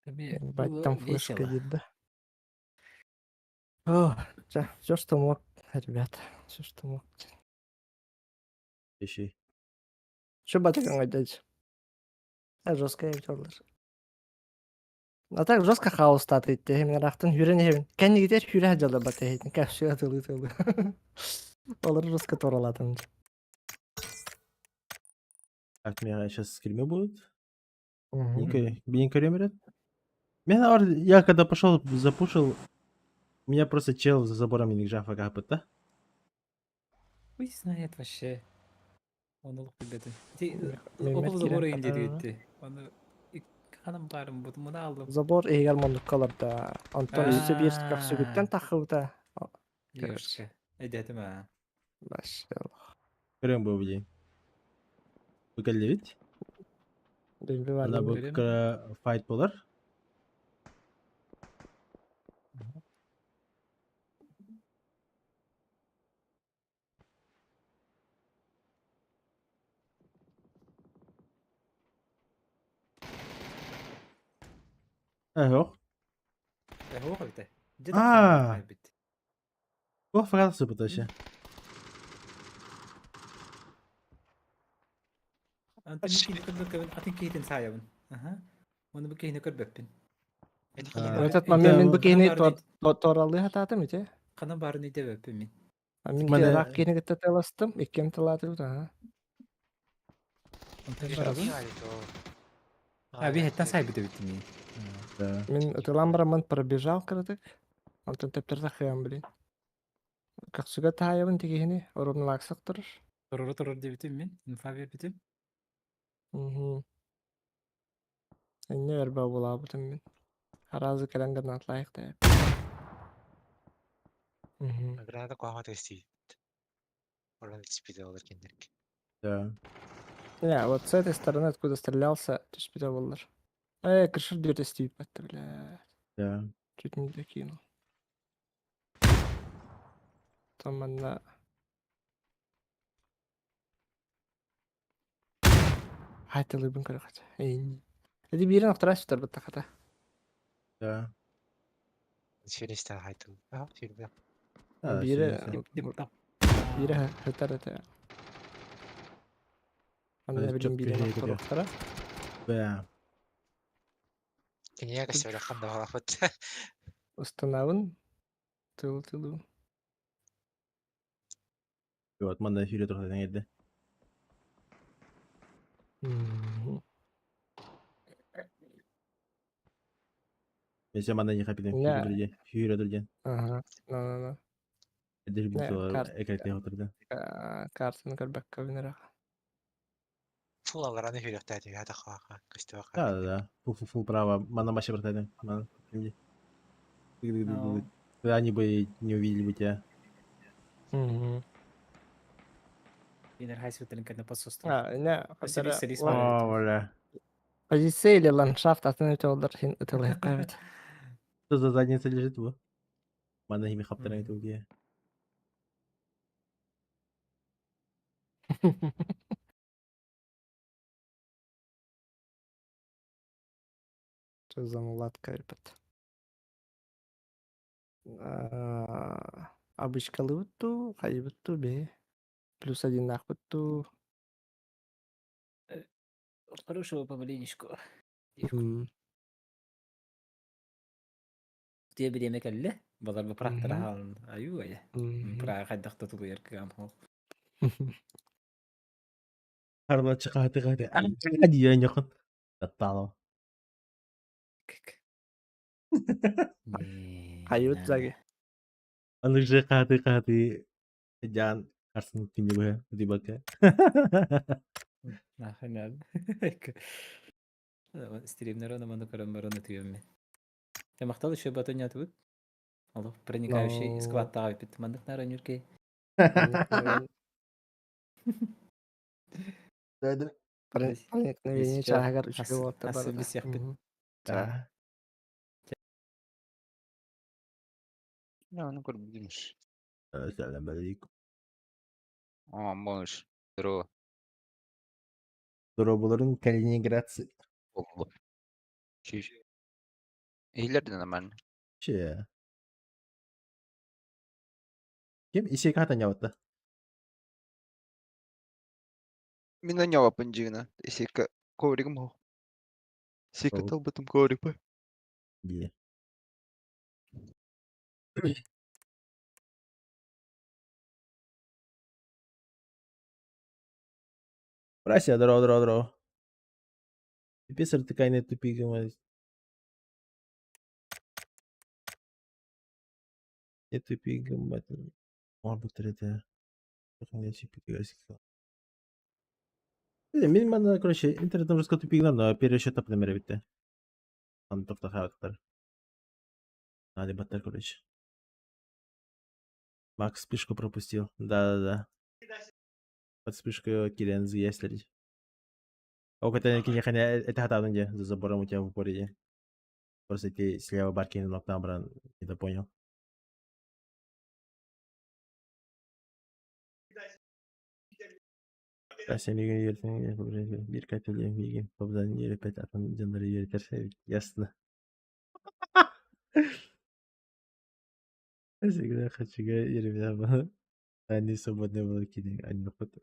Тебе Ебать, было там флешка весело. дит, да? О, все, что мог, ребята, все, что мог. Ищи. Что батырың айтады? А жестко я А так жестко хаос татыйт мен рахтын хүрен хебин. Кәнигитер хүрә жала бата хейтин. Кәпші атылы тылы. Олар жестко торалатын. Так, меня сейчас скримы будут. Я когда пошел, запушил, меня просто чел за забором не факапыт, да? Хуй знает вообще. Он улук билбети. Ти Мehmet окул забору кирен инде катана. дүйетти. Оны ханым барым бут муну алдым. Забор егер мондуккаларда. Антон үсі бір кәпсүгіттен тақыбыта. Ёшка. Эдетим а. Баш. Көрем был день. Вы ведь? Она Бен был файт болар. Эх, Ох бите. А. Туох фраз сыпыта вообще? Антон киһини көрбөккөбүн, атын киһитин саайабын. Аха. Оны бу киһини көрбөппүн. Этот момент мин бу киһини туоралыы хатаатым ити. Ханан баарын өйдөбөппүн мин. Мин ыраах киһини кытта тыластым, иккиэн тылаатыбыт аха. А биһэттэн сайбыт эбит мин. Мин ытылаан бараммын пробежал кыратык. Онтон төптөртө хыам блин. Көхсүгэ таайабын тигиһини орунлааксак турар. Турары турар диэбитим мин, инфа биэрбитим. Мгм. Инне өрбө булаабытым мин. Аразы кэлэн гранатлаайык да. Мгм. Граната куһаҕан тэстии. Орон түспүтэ олор кинилэргэ. Да. Не, вот с этой стороны, откуда стрелялся, түспүтэ буоллар. Э, крышыр дүрт эстииппэт, бля. Да. Чуть не докинул. Там манна Хайтылыыбын көрөхөт. Эди биирин охторо сүтэрбит хата. Да. Сферистен хайтыл. А, сүүрбэ. Да, Биирэ сүүрбэ. биирэ хытар этэ. Анна билин биирин охторуохтара. Да. Кинигэ көстүбэтэххин да баҕалаахпыт. Устанабын. Тыл тылу. Вот манна сүүрэ турар эрдэ. Мен манна не хапиден сүүрэ турден. Ага, на-на-на. Эдер бутуар экрете отырды. Картаны көрбөккө бинера. Фул алараны хүрөхтээти хата хаха көстүбэхха. Да, да, да. Фул фул фул право. Манна маша бартайдын. Ман. Они бы не увидели бы тебя. Угу. Инер хайсвителин кэннэ посостум. А, не, О, бля. Позиция или ландшафт атын өтө хин ытылыйыкка эбит. Что за задница лежит во? Манна хими хаптаран итугия. Что за мулатка ребят? Обычкалыбытту, хайыбытту бе. Плюс один нахбытту. Хорошего помаленечку. Тиэ бириэмэ кэллэ. Балар бу практара хаалан аю айа. Пра хайдах да тулуйар кыам хол. Харлачы хаты хаты. Диэн йохон. Таттаало. Хайыбыт заги. Аны же хаты хаты. Жан арсын кинебе дибака. Наханал. Стримнер оны маны көрөн баран өтүөммү. Темахтал еще батон ятыбыт. Олох проникающий скваттаға бит. Мандык нара нүркей. Проникновение чааһыгар үчүгэй уолаттар Асы бисиэхпит. Да. Ну, көрбүтүмүш. Сәлем алейкум. О, можешь. Здорово. Здорово, Калининградцы. Болду. Чиш. Эйлерден нормально. Че? Ким исек хата няватта? Мин нявапын жигина. Исека ковригым хо. Сека талбытым коврик бай. Где? Брася, здорово, здорово, здорово. Пипец, такая тупик. Не тупик, Может это... Мин манна, короче, интернеттен русска тупик но пересчет например битте. Там тоқта характер. Надо баттер, короче. Макс вспышку пропустил. Да-да-да. Под вспышку Кирен если. Это хатадын де, за забором у тебя в упоре. Просто ты слева барки ног набран, не понял. Bir katılıyor, bir babadan yeri pet atan canları yeri terse ясно. Всегда хочу ребята, они свободные волокини, они хоть.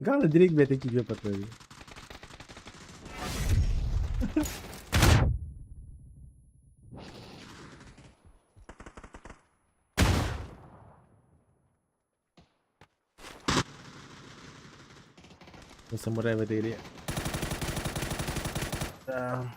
Главное, директ бля такие потом. Ну, самурай в этой игре. Да.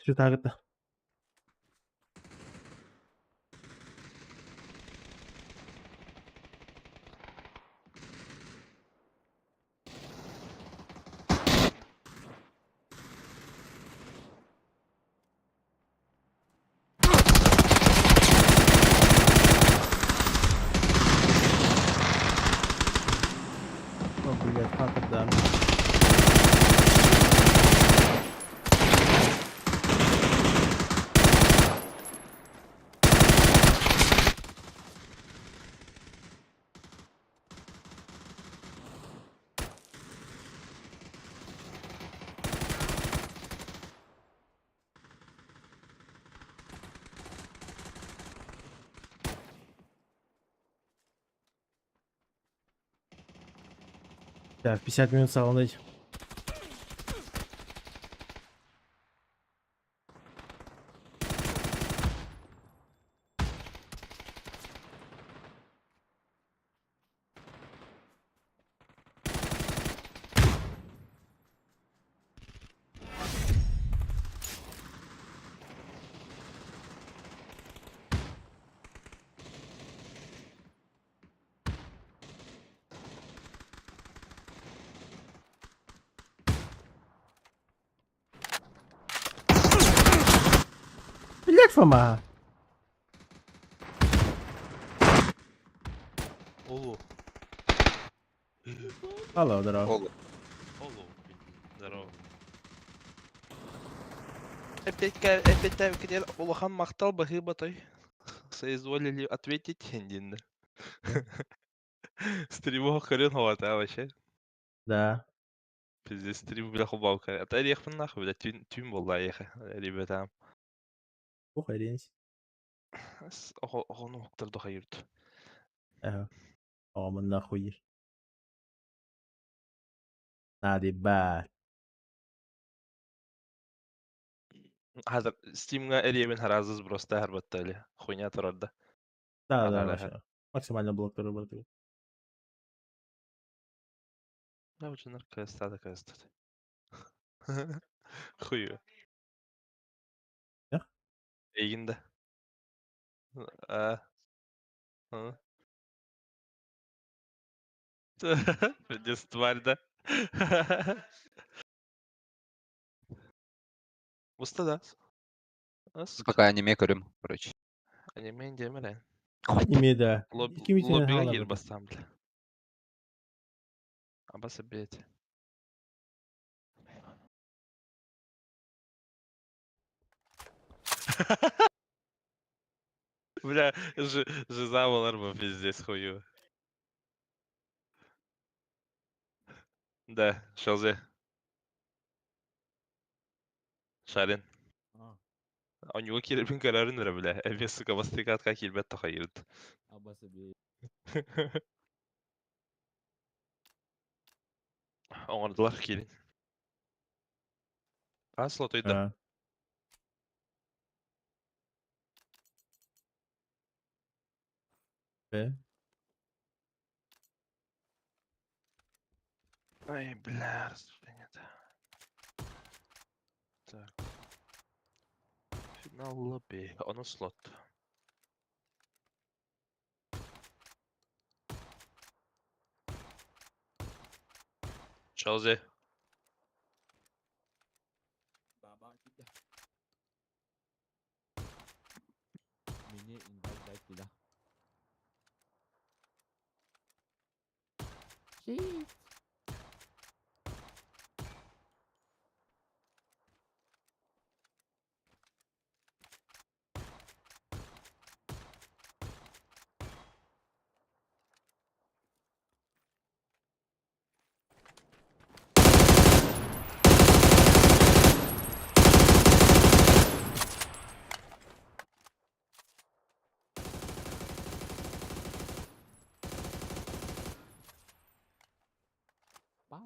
Что-то О, блядь, хата, да. Так, 50 минут салонить. Блядь, Фома! Олу. Алло, здорово. Олу. Олу. Здорово. Опять, опять улахан махтал баһыыба той. Соизволили ответить диэн. Стриму көрөн ховата вообще. Да. Пиздец, стрим бля хубалка. Это эрехпин нахуй, бля, түүн түүн буолла эйиэхэ, ребята. Ох, эренс. Оҕону уһуктар хайырт. Ага. О, мы нахуй. Надо ебать. Хазар Steam'га эребин харазыз просто харбаттали. Хуйня турарда. Да, вообще. Максимально блок работает. Да, очень наркостата, кстати. Хую. Да? Эйгин да. А. А. Пиздец, тварь, да? Уста да. Пока аниме көрүм, короче. Аниме демеле. Аниме, да. Икки Лоббига хаалар киир бу. бастаан бля. Абаса бет. Бля, жиза болар бу пиздец хую. Да, Шалзе. Шарин. Оньюга киирбин көрөрүн эрэ бля. Эбиэс сука бастыыкаатка киирбэт тохайырт. Оҥордулар киирин. Хас слотуйда. А. Б. Ай, бля, раздражение. Так. На лобби. Ону слот. Chelsea. Мне инвайт дать да.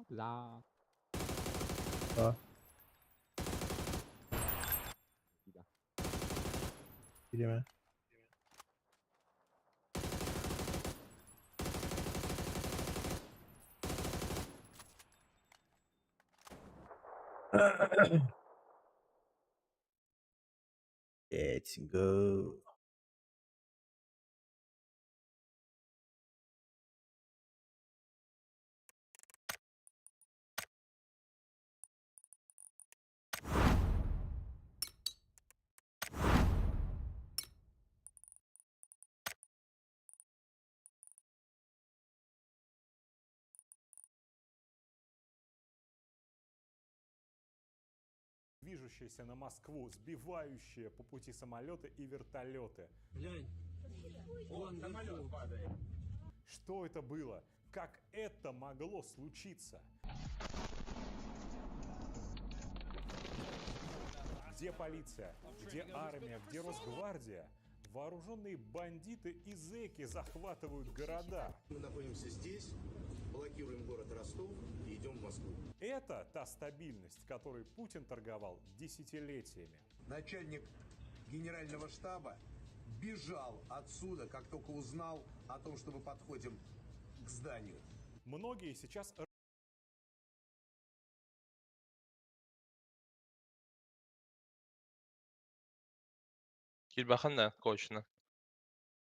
Бла. А. Видимо. Let's go. Движущиеся на Москву, сбивающие по пути самолеты и вертолеты. Что это было? Как это могло случиться? Где полиция? Где армия? Где Росгвардия? Вооруженные бандиты и зэки захватывают города. Мы находимся здесь, блокируем город Ростов и идем в Москву. Это та стабильность, которой Путин торговал десятилетиями. Начальник генерального штаба бежал отсюда, как только узнал о том, что мы подходим к зданию. Многие сейчас Кирбахан да, коучuna.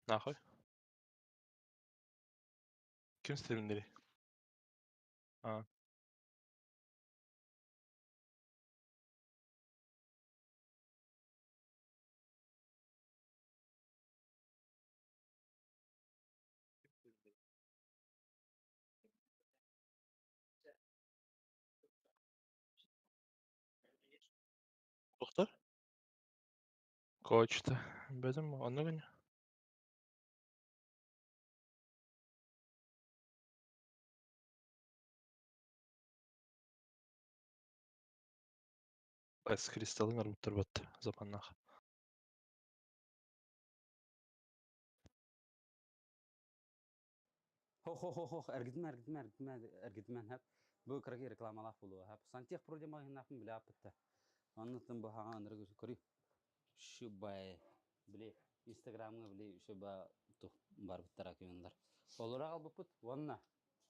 Нахуй. Ким стримнери? А. Доктор? Коучта. Бедем, онно гын. С кристаллын арбыттар бат запаннах. Хо-хо-хо-хо, эргитмә, эргитмә, эргитмә, эргитмә, хәп. Бу кыргы рекламалах булуы, хәп. Сантех проблема гынахын билә апытта. Оннан бу хаган андыры көрү. Шубай, биле Инстаграмга биле шуба тух бар биттара күйөнлөр. Олора албыппыт, онна.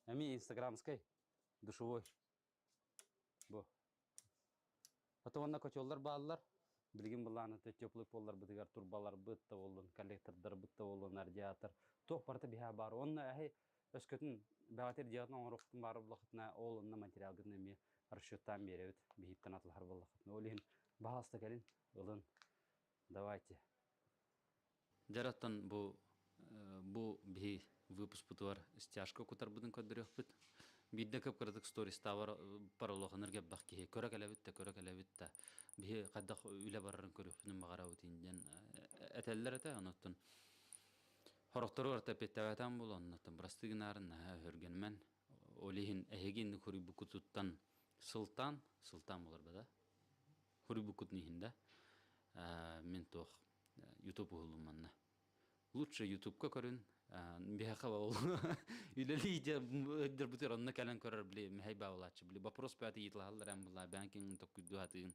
Эми инстаграмской душевой. Бу. Ата онна котеллар баалар. Билген буланы теплый поллар бытыгар турбалар бытта болдун, коллектордар бытта болдун, радиатор. Тох барта биха бар. Онна әһи өскөтүн бәгатер диятын оңроктун бары булахытна ол онна материал гына эми расчеттан беребит. Бихиптен атлар булахытна. Олин баһаста келин, ылын. Давайте. Жараттан бу бу би выпуск бутуар стяжка кутар будын көдөрөкпүт. Бидде көп кырдык сторис тавар паралохыныр кеп бак кихи көрө келебит көрө келебит да. Би каддах үле барарын көрөпүнүн багарабыт инден этеллер эте оноттун. Хорохтору арта петтебетен бул онноттун брастыгынарын хөргенмен олихин эхегин хури букутуттан сылтан сылтан болар бада. Хури букут нихинде мен тох YouTube уһулуманна. Лучше YouTube-ка көрүн, биһаха ол үлели дер бутер онна кэлэн көрөр били михай баулачы били вопрос бәти йытлахаллар эм була банкинг токкуйду хатыын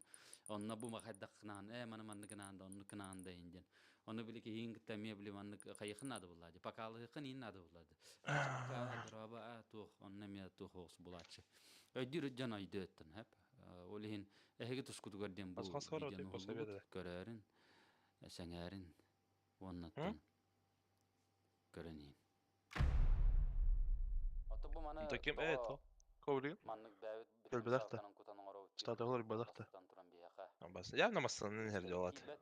онна бу махайдак кынаан маны манны кынаан да онну кынаан да инден онну били киһин кытта мие били манны кайыхын ады буллади покалыхын ин ады буллади драба тух онна мие тух оос булачы өйдүр жан өйдөттен хеп олихин эһиги тускутугар ден бу Асхан скоро видеону ты посоветуй. көрөрүн. Сэҥээрин уоннаттан көрөн иһин. Ото бу маны Таким тоҕо то. Коврик. маннык бэйэбит бүтүн Көлбөтөх да. саатанан кутан оҥоробут диир Статуялар бадах да. бастатан туран биһиэхэ Бас. Явно массанан иһэр кистэл дьолат. тиийбэт.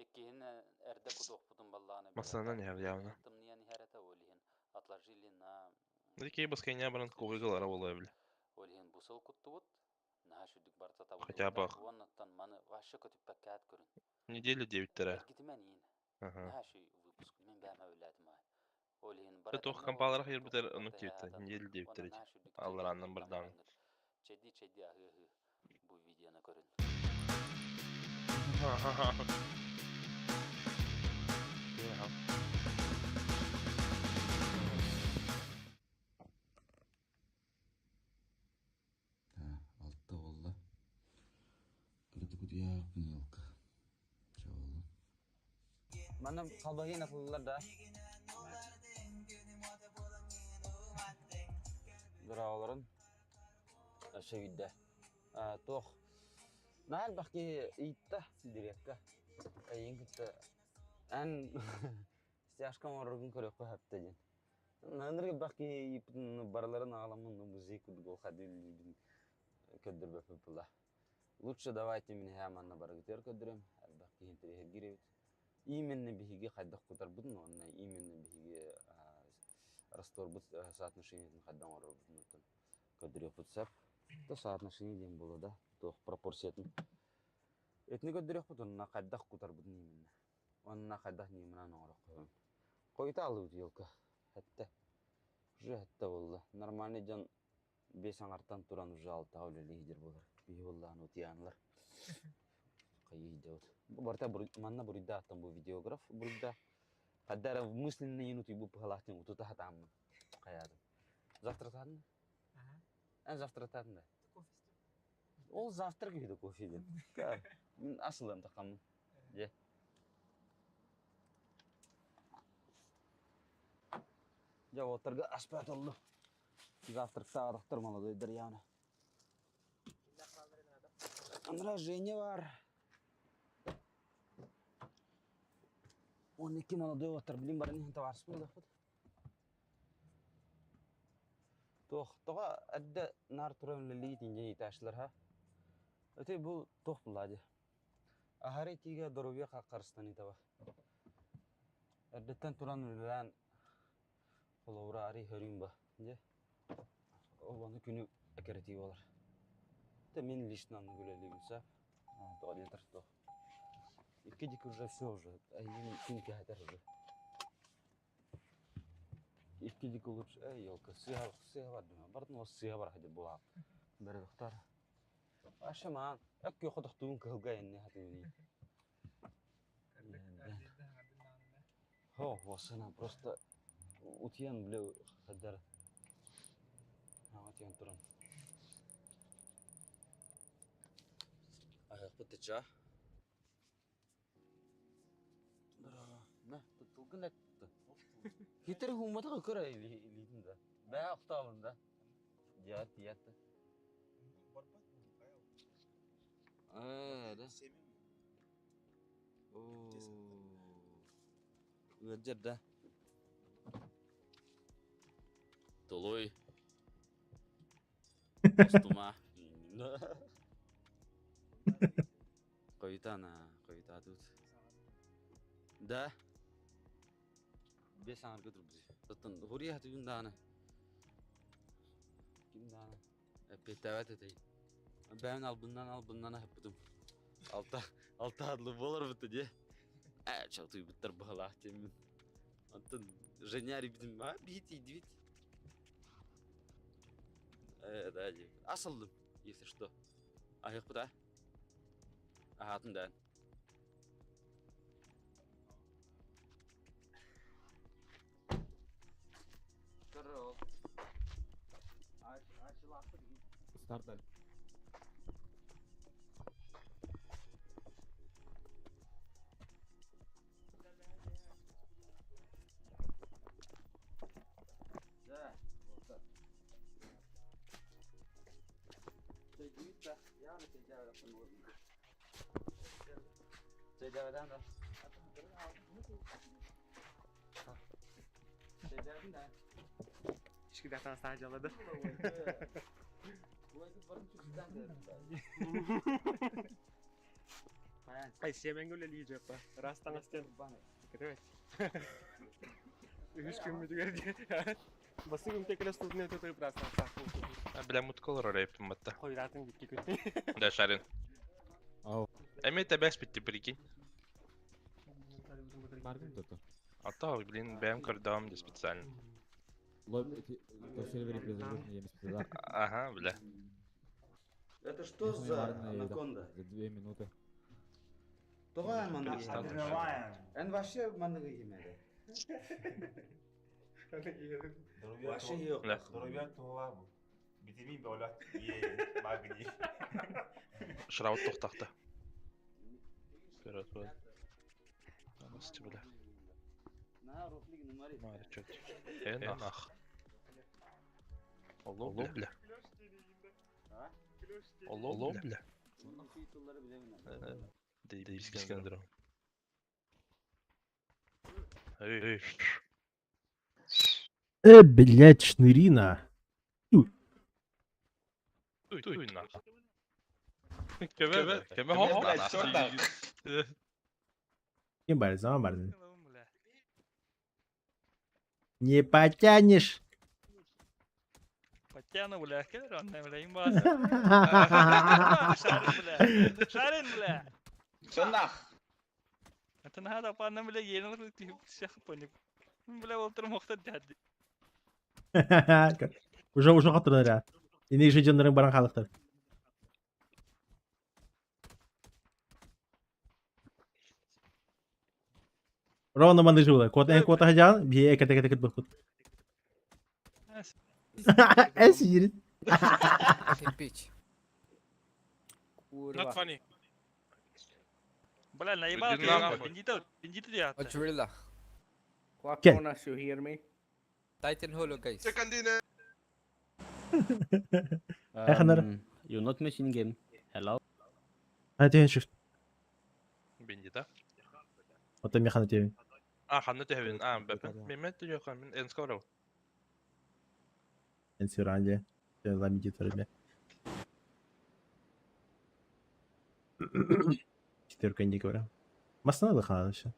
Иккиһин эрдэ кутуохпутун баллааны Массанан биһиэхэ иһэр явно. тымныйан иһэр этэ, ол иһин отложили на Дикей баскайня баран ковригалара буолуо бile. Ол иһин бу сыл куттубут. Наһаа сүрдүк барыта Хотя бы табыллыбыта. Уоннаттан маны вообще көтүппэккэ көрүн. Неделю девяттэрэ. Эргитимэн иин. Ага. Наһаа шүй выпуск. Мин бэйэм өбүлээтим аай. Ол иһин Ты бары туох этэҥҥэ буолун, компаларах ирбитер туох ону барыта тиэттэ. эһээтэн. Неделю Уонна девяттэр наһаа сүрдүк Алларааннан чэйдээхтик бардаан. тамараҥҥыт. Чэйдии-чэйдии аһыы-аһыы бу видеоны көрүн. Алта буолла. Кырдык утуйаахпын елка. Чэ буоллун. Манна халбаһыын атыллар да. Дороолорун сөйдө. Туох. Наһаа элбэх киһи ыйытта дирекка. Эйигин кытта эн стяжка оҥороргун көрүөххэ сөптө диэн. Наныр элбэх киһи ыйыппытын барыларын аҕаламмын музей курдук ол хадыыллыыбын көрдөрбөппүт була. Лучше давайте мин эһээ манна барыгытыгар көрдөрөм, элбэх киһи интэриэһиргиир эбит. Именно биһиги хайдах кутарбытын уонна именно биһиги растворбут соотношениетын хайдах оҥорорбутун оттон көрдөрүөхпүт сөп. То соотношение диэн буолуо да, туох пропорциятын. Итини көрдөрүөхпүт уонна хайдах кутарбытын именно. Уонна хайдах ньыманан оҥороххун. Хойута алыбыт елка. Хэттэ. Уже хэттэ буолла. Нормальный дьон биэс аҥартан туран уже алтаҕа үлэлии сылдьар буолар. Биһи буоллаҕына утуйаанылар. Хайыы сылдьабыт. Бу барыта манна буруйдаахтан бу видеограф буруйдаах. Хадда эрэ мысленно иин утуйбут быһалаах диэн утута сатааммын. Хайаатым. Завтра саатын? Эн завтра саатын да? Ол завтрак үһү да кофе диэн. Мин асылыам тахаммын. Дьэ. Дьэ, уоттарга аспаат оллу. Завтрактаабатахтар молодойдар яна. Анра Женя бар. 12 молодой уоттар билин барын иһин табаарыс буоллахпыт. Туох тоҕо эрдэ наар туран үлэлии тиинньэ иитээччилэр ха. Өтө бу туох булла дии. Аһары итиигэ доруобуйа харыстаныыта бар. Эрдэттэн туран үлэлээн холобура арый хөрүүм ба. Дьэ ол ону күнү эккирэтии буолар. Это мин лично оннук үлэлиибин сөп. Тоҕо диэтэр туох. Икки дик уже все уже. Эйигин күн кэһэтэр уже. Икки дик лучше. Эй, елка, сыа сыа бардым. Бардым ол сыа бар хадыр буолаам. Бэрэ Ашамаан, өккө хотохтуун кыһылга энне хатыыни. Хо, осына просто утуйан бile хаддар. Утуйан туран. Аяқпыт ча. На, тылгын этти. Хитер хуммата көрө илитин да. Бә охтаабын да. Дият, дият. Ээ, да. Оо. Ыалдьар да. Толуй. Остума. Хойутаана, хойутаатыбыт. Да. Бес аҥарга турбут. Оттон хуруйа хатыгын даҕаны. Ким даҕаны эппиэттээбэт этэй. Бэйэм албыннан албыннан аһаппытым. Алта алта адлы буоларбыт дии. Ээ, чалтыйбыттар быһалаах диэммин. Оттон Женя арыйбытым, а биһи тиийдибит. Ээ, да дии. Ас ыллым, если что. Аһыахпыт аа? Аһаатын даан. Старт Да, вот так. Ишкидахтан саажалады. Ай, семенге үлелии жаппа. Раз таҥастен. Кытыбет. Үһүс күммүтүгэр дии. Басты күнтэ кэлэ студня тутуй раз таҥастаах. Бля, муткалар орайыптым батта. Хойратын гитки күн. Да, Шарин. Эми тэбэс битти, прикинь. А то, блин, бэм көрдөм де специально. Ага, бля. Это что за анаконда? За 2 минуты. Тоҕо манна Перестану. Эн вообще манныгы кимеде. Вообще yok. Да. Витамин бөлөт, е, магний. Шраут тохтахта. Вперед, вперед. Анасти, бля. Мари, чё ты? Нах. Алло, бля. Алло, бля. Дейбискендер. Эй, эй. Блядь, шнырина. Туй, туй, нах. Кеме, кеме хоп, нах. Ким бар, zaman бар. Не потянешь. Потяну, бля, келер бля, имба. Шарин, бля. Шарин, бля. Соннах. Это надо панна, бля, елен всех поник. Бля, олтыр мохта дяди. Уже уже хатырдар. Ини же жандырың баран халыктар. Ровно мандык жула. Кот эн кота хажан, бие эке теке теке бухут. Эс yürü. Кирпич. Not funny. Бля, наебал Иди ты, нахуй. бандитов, бандиты я. Очурила. Ken. you hear me? Titan Holo, guys. Эханар. You're not missing game. Hello. Hadi shift. Бендита. Ота механа тебе. А, ханны төһөбүн. А, бэпэн. Мемет төһө мин энскоров. Энсиранде. Ламидиторе. Четверка не говорю. Масна да хана еще.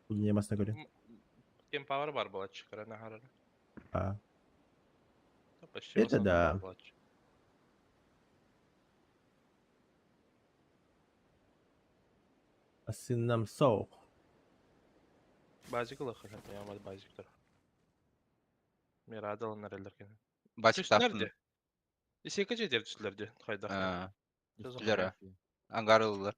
Не масна говорю. Кем павар бар булач, карана харара. А. Почти Это да. Булач. Асынам соох. Базик лых, это я мад базиктер. Мирадал нерелеркен. Базик таптым. Исеке жетер түслерде, хайда. Түслер, Ангарылылар.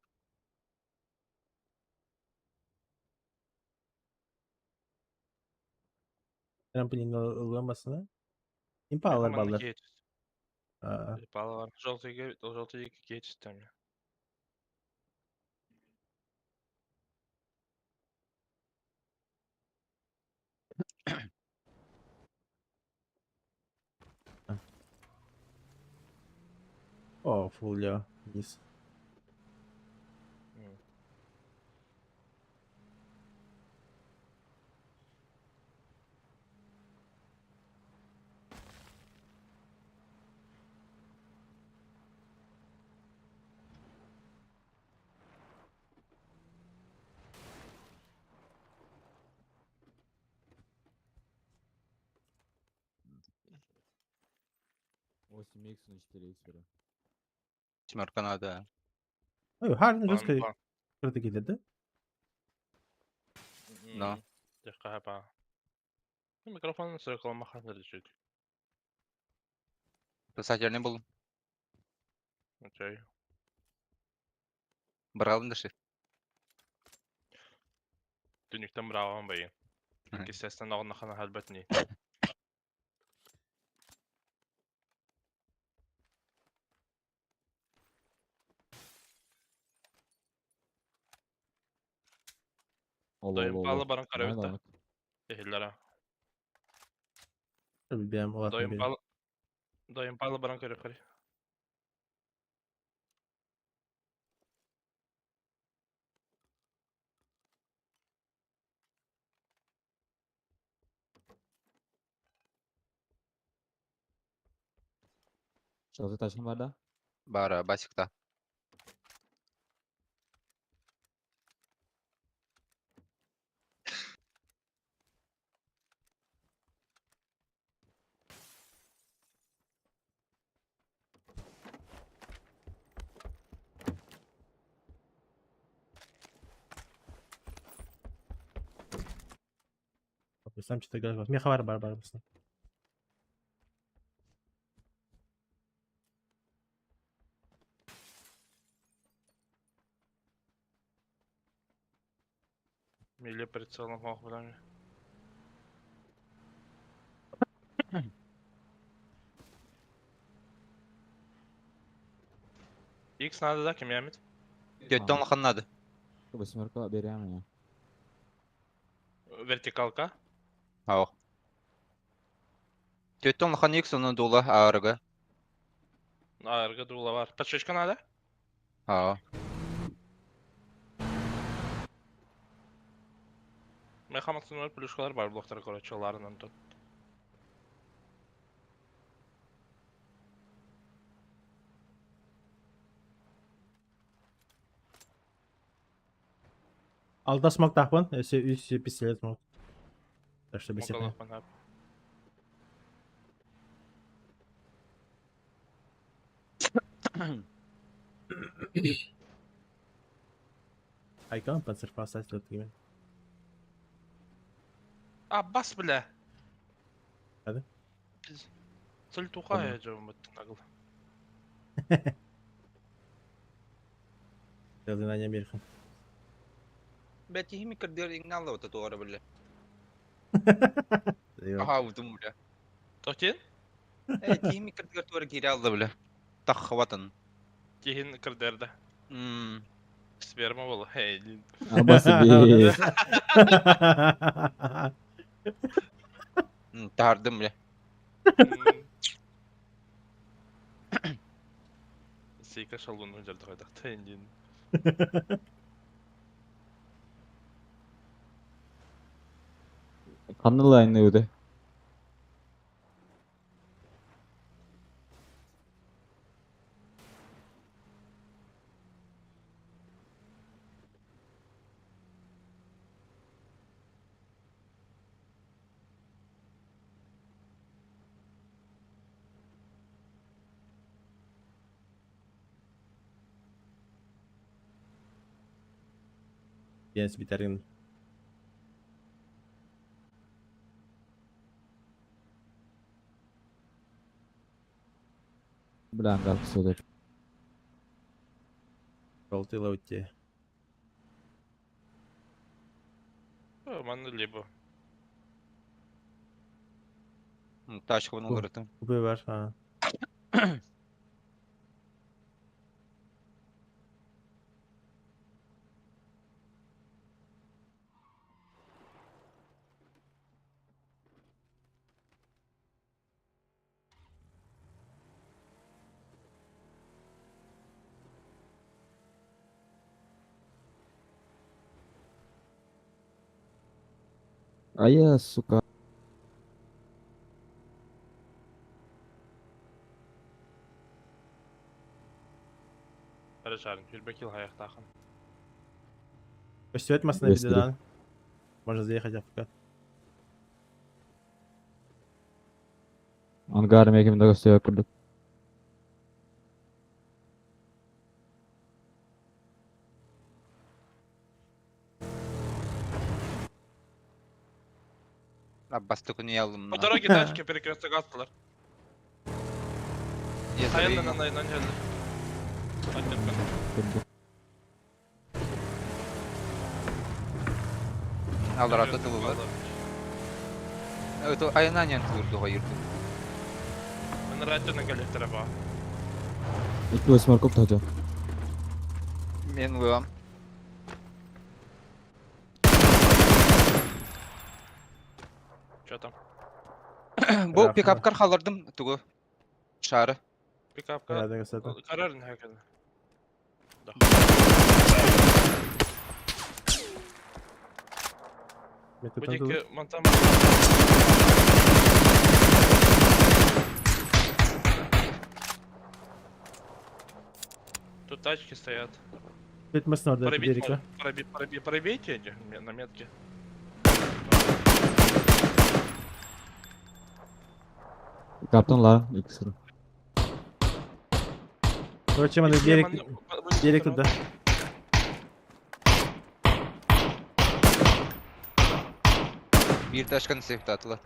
Трамплин ылган Импалар баллар. Импалар. Желтый, желтый кейт там. О, фулля вниз. 8 икс на 4 икс беру. Семерка надо. Ой, Харин жестко круто кетеді. Но. Тихо, Микрофон сырықылма ханыр жүк. Писатель не был. Окей. Брал дыши. Түніктен бұраған байы. Кесесінен ағын хана халбәтні. Алло, алло, Дойын алло. палы баран Найн карабытта. анык. Эхиллера. Бем, ладно, Дойын бем. палы Дойын палы баран көрі қари. Желтый тачка бар да? Бара, басикта. Сам что-то говорил. Меха бар бар бар басна. Миле прицелом ох, бля. X надо, да, кем ямит? Төттөн лахан надо. Восьмерка берем меня. Вертикалка. Ау. Төттөн лахан X оны дула арыга. Арга дула бар. Подшечка надо? Ау. Меха максимум плюшкалар бар блоктар, короче, ларынан тут. Алда смок тахпан, если үс пистолет смок. Так что бесит. Около панап. Айкон панцерфаса тут А, бас, бля. Hadi. Сальтуха я жабым нагл. Зазнание Америка. Бля, тихими кардер игнал вот эту ора, бля. Ага, удум, бля. Тохтин? Э, тихими кардер туара кирялды, бля. Тахватан. Тихин кардерда. Мм. Сперма было. Эй, блин. Аба себе. Тардым, бля. Сейка шалун жерде койдак. Тендин. Канны лайны өде. Jens Bitarin. Бля, ангар псуды. Желтый лаутте. Манна либо. Тачка вон угрыты. Купи бар. А. А я, сука. Арашарын, Юрбекил хаяктахан. Костюет масна Быстрее. беда. Можно заехать АФК. Ангар мегим да көстөйө курдук. Аббасты күні ялым. По дороге тачки перекресток аттылар. Айынан айынан келди. Курдук. Алдар аты тылылар. Это айынан ян тылырды йырды. Мен радионы коллектора ба. Икки восьмерка тажа. Мен уйлам. Че там? Бу пикапкар халырдым тугу. Шары. Пикапка. Да, да, Карарын хакада. Да. Будеки мантам. Тут тачки стоят. Бет масын орда Пробить, берег. пробейте эти на метке. Каптан лар иксир. Короче, маны Иксир, берег берег туда. Bir тачканы севтатылар.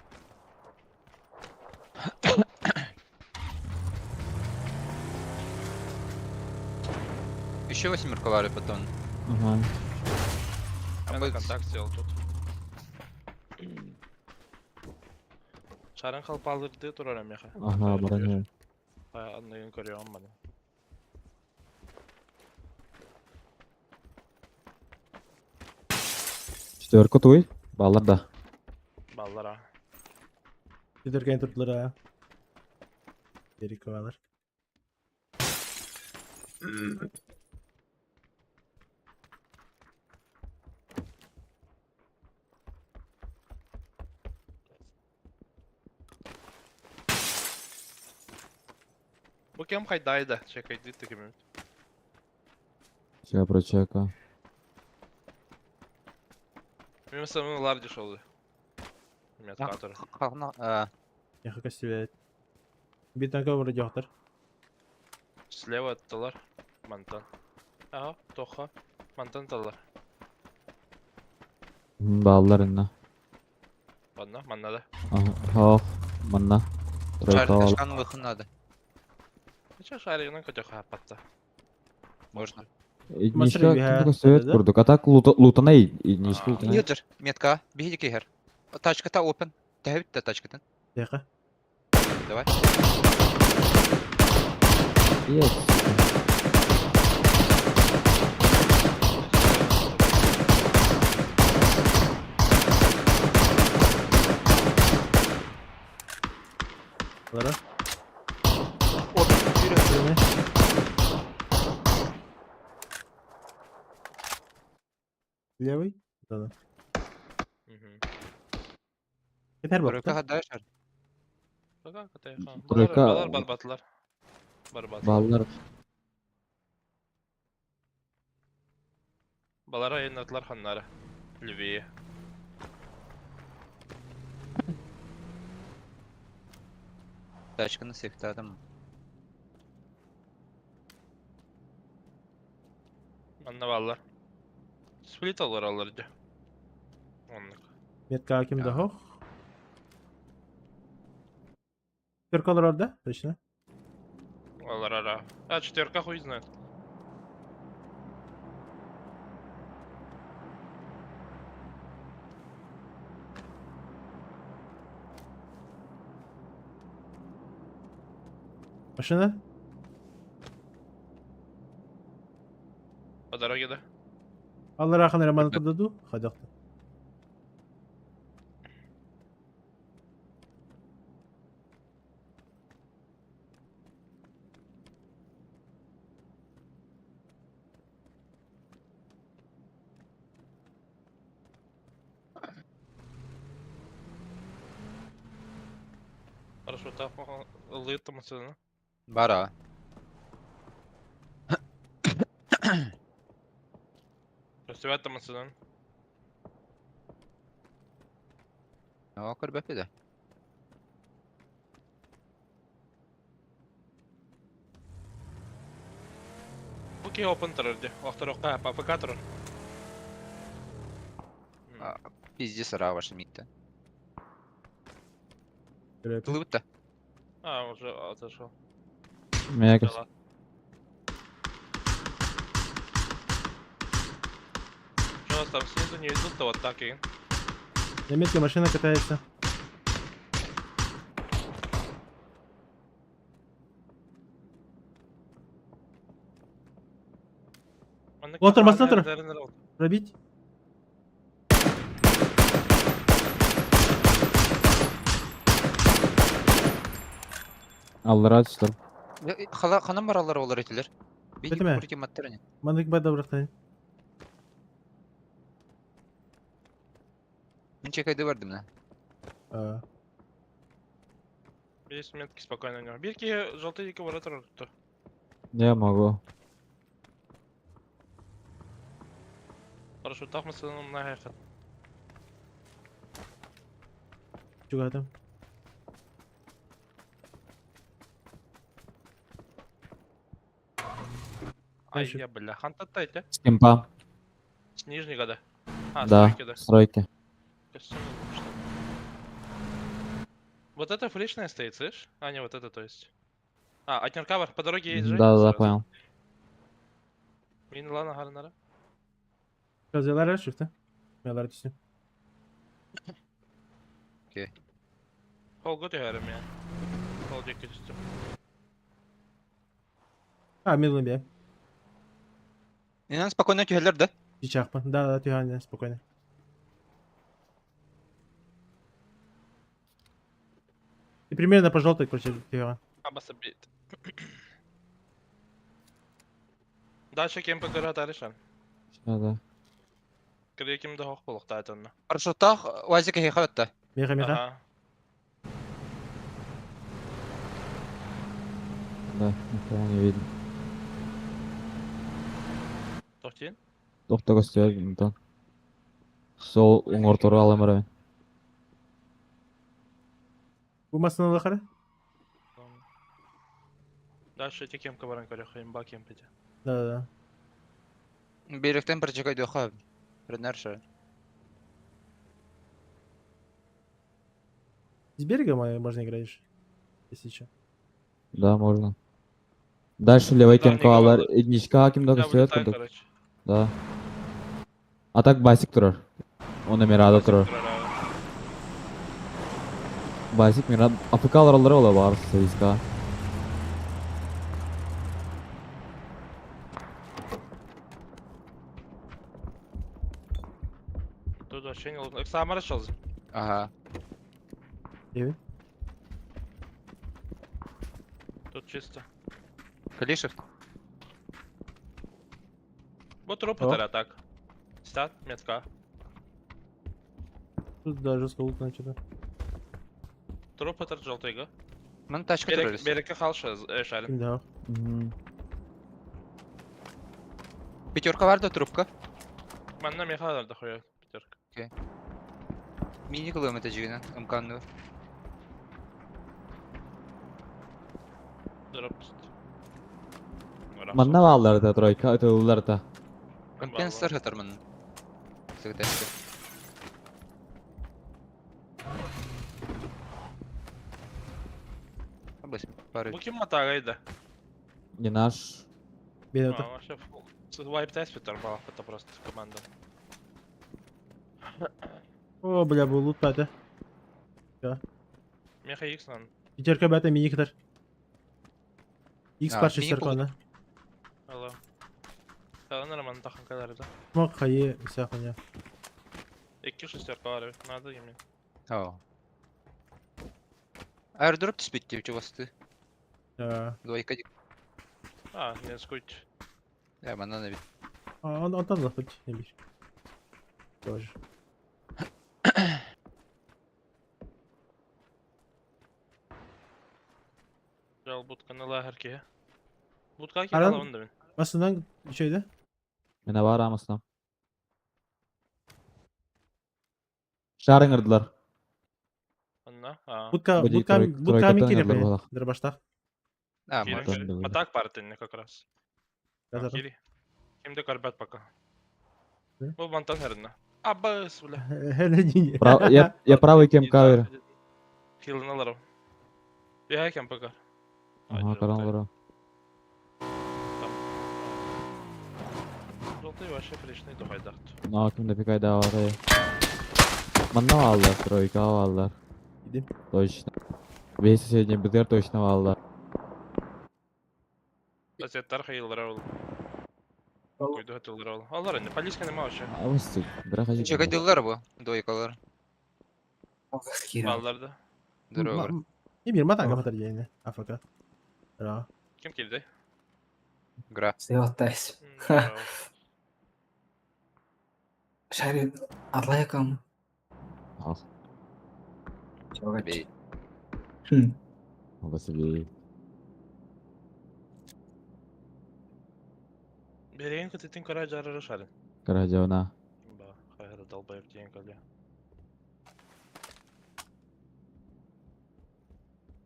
Еще восьмерка вары потом. Ага. Я на контакт сел тут. Шарын халпалырды турар меха. Ага, броня. Анныгын көрüyorum маны. Четверка туй. Баллар да. Баллар а. Четверка турдулар а. Берег алар. Бу кем хайдайды, чекайды текемет. Все, прочека. Мимо самым ларди шел. Меткатор. Я хочу себе. Битанка вроде доктор. Слева талар. Мантан. Ага, тоха. Мантан талар. Баллар инна. Ладно, маннада. Ага, хох, манна. Тройка Шар ал. тачканы выхын надо. Ничего, шаригынан көтө хапатта. Можно. Нишка кимдик сөйөт курдук. А так лутанай, нишка лутанай. Йылдыр, метка, биһиги киһер. Тачката open. Тэһэбит да тачкатын. Тихо. Давай. Есть. Лара. Левый? Да, да. Yeter bak. Тройка хадай шар. Тройка. Балар барбатлар. Барбатлар. Баллар. Балар айнатлар ханнары. Левее. Тачканы севтадым. Манна баллар. Сплит алар алар ди. Оннук. Метка ким да хох. Четверка orada, точно. Алар ара. А, четверка хуй знает. Машина? По дороге, да? Алла рахын роман турдаду. Хадакты. Хорошо, так, лытом отсюда. Бара. Растевать отсюда. О, көрбөппү да. Окей, open турар ди. Охторокка, ПФК турар. Пиздец ара ваша митта. Тылыбытта. А, уже отошел. Мега. Что у нас там снизу не идут-то вот так и. На метке машина катается. Лотер, маснатор. Пробить. Аллара түстөр. Хала ханам баралар олар этилер. Биһиги Бетеме? курки маттарыне. Мандык бада бырактан. Мен чекайды бардым на. Есть метки спокойно у него. Бирки желтый дикий ворота тут. Я могу. Парашюттаах массыынаны умна хайаххыт. Чугатым. Ай, я, бля, хантатта эти. С кемпа. С нижнего, да. А, Да, стройки, да. стройки. Костюм, что ли? Вот это флишная стоит, слышь? А, не, вот это, то есть. А, от кавер, по дороге езжай. Да, да, сразу. понял. Мин лана гарнара. Казалар шифты. Мелар түсті. Окей. Холго түһәрім я. Хол жекке түстім. А, милый бе. Инан спокойно түһэллэр да? Чичахпын. Да, да, түһән, спокойно. И примерно по желтой, короче, түһән. Абаса бит. Дальше кем көрө тарышан. Да, да. Кире ким да хох болуқта айтанна. Парашюттаах УАЗик эһиэхэ өттө. Меха, меха. Ага. Да, никого не видно. Тохтин? Доктор көстүбэт онтон. Сол уҥуор тура аламар Бу масыналар қара? Дальше эти кемка баран көрө имба кемпеде. Да, да, да. Бириктен бір жекай дөхө. Ренерше. С берега можно играешь? Если что. Да, можно. Дальше левый Да, кемка алар. никого. Единичка ким да Я көстүбэт вылетаю, курдук. короче. Да. А так Басик турар. Он Мирада турар. Басик Мирад. АФК алар ола бар ССК. Тут вообще не лутно. Самара шел. Ага. Девять. Тут чисто. Калишев. Вот труп О. это так. Стат, метка. Тут да, жестко лутно что-то. Труп это желтый, га? Мын тачка Берег, турар. берекке халшы, шарин. Да. Пятерка бар да трубка. Манна меха да хуя, пятерка. Окей. Мини кылым это жигина, МК-ны. Дроп. Манна баалар да тройка ытыллар да. Компенсатор хатар мын. Сыгытасты. Абыс, пары. Бу ким матагайда? Не наш. Бен А, вообще фул. Вайп тест питер бал, это просто команда. О, бля, бу лут бәті. Да. Меха X нан. Пятерка бәті мини кітар. X А, бар мини шестерка пол- аны. Алло. Та нормально тахан кадар да. Мак хайы вся хуйня. Икки шестерка бар, надо еме. О. Аирдроп түспөт деп чугасты. Да. Двойка дик. А, не скуть. Я манна бит. А, он там заходит, не бишь. Тоже. Жал будканы лагерке. Будка ки Аран- алабын да мен. Басынан şeyde. Мене бар амасына. Шарыңырдылар. Анна. А. Будка, Буди будка, будка тройкатан мин керек ырдылар мен. буолах. Дырбаштах. А, Кири, может. кири. Антон, Атак партия как раз. Казар. Кири. Кимде карбат пока. Да? Бу мантан херна. Абас, бля. Хеле Я правый кем кавер. Хилын аларым. Я кем пока. Ага, каран Желтый вообще фрешный духайдахт. На ким да пикай да бар. Манна алдар, тройка алдар. Идем. Точно. Весь соседний БТР точно алдар. Газеттар хайылдара ол. Койду хатылдара ол. Алар инде полиска нема вообще. А выстык, бирок ажы. Чекай дыллар бу, двойкалар. Балларда. Дөрөгөр. Не бир матан капатар жайны. Африка. Да. Ким келди? Гра. Сыйлаттайс. Шарин, атлайкам. Ах, Бей. Василий. Береген кытытын кара жарыры шарын. Каражавна. Это долбоеб день коли.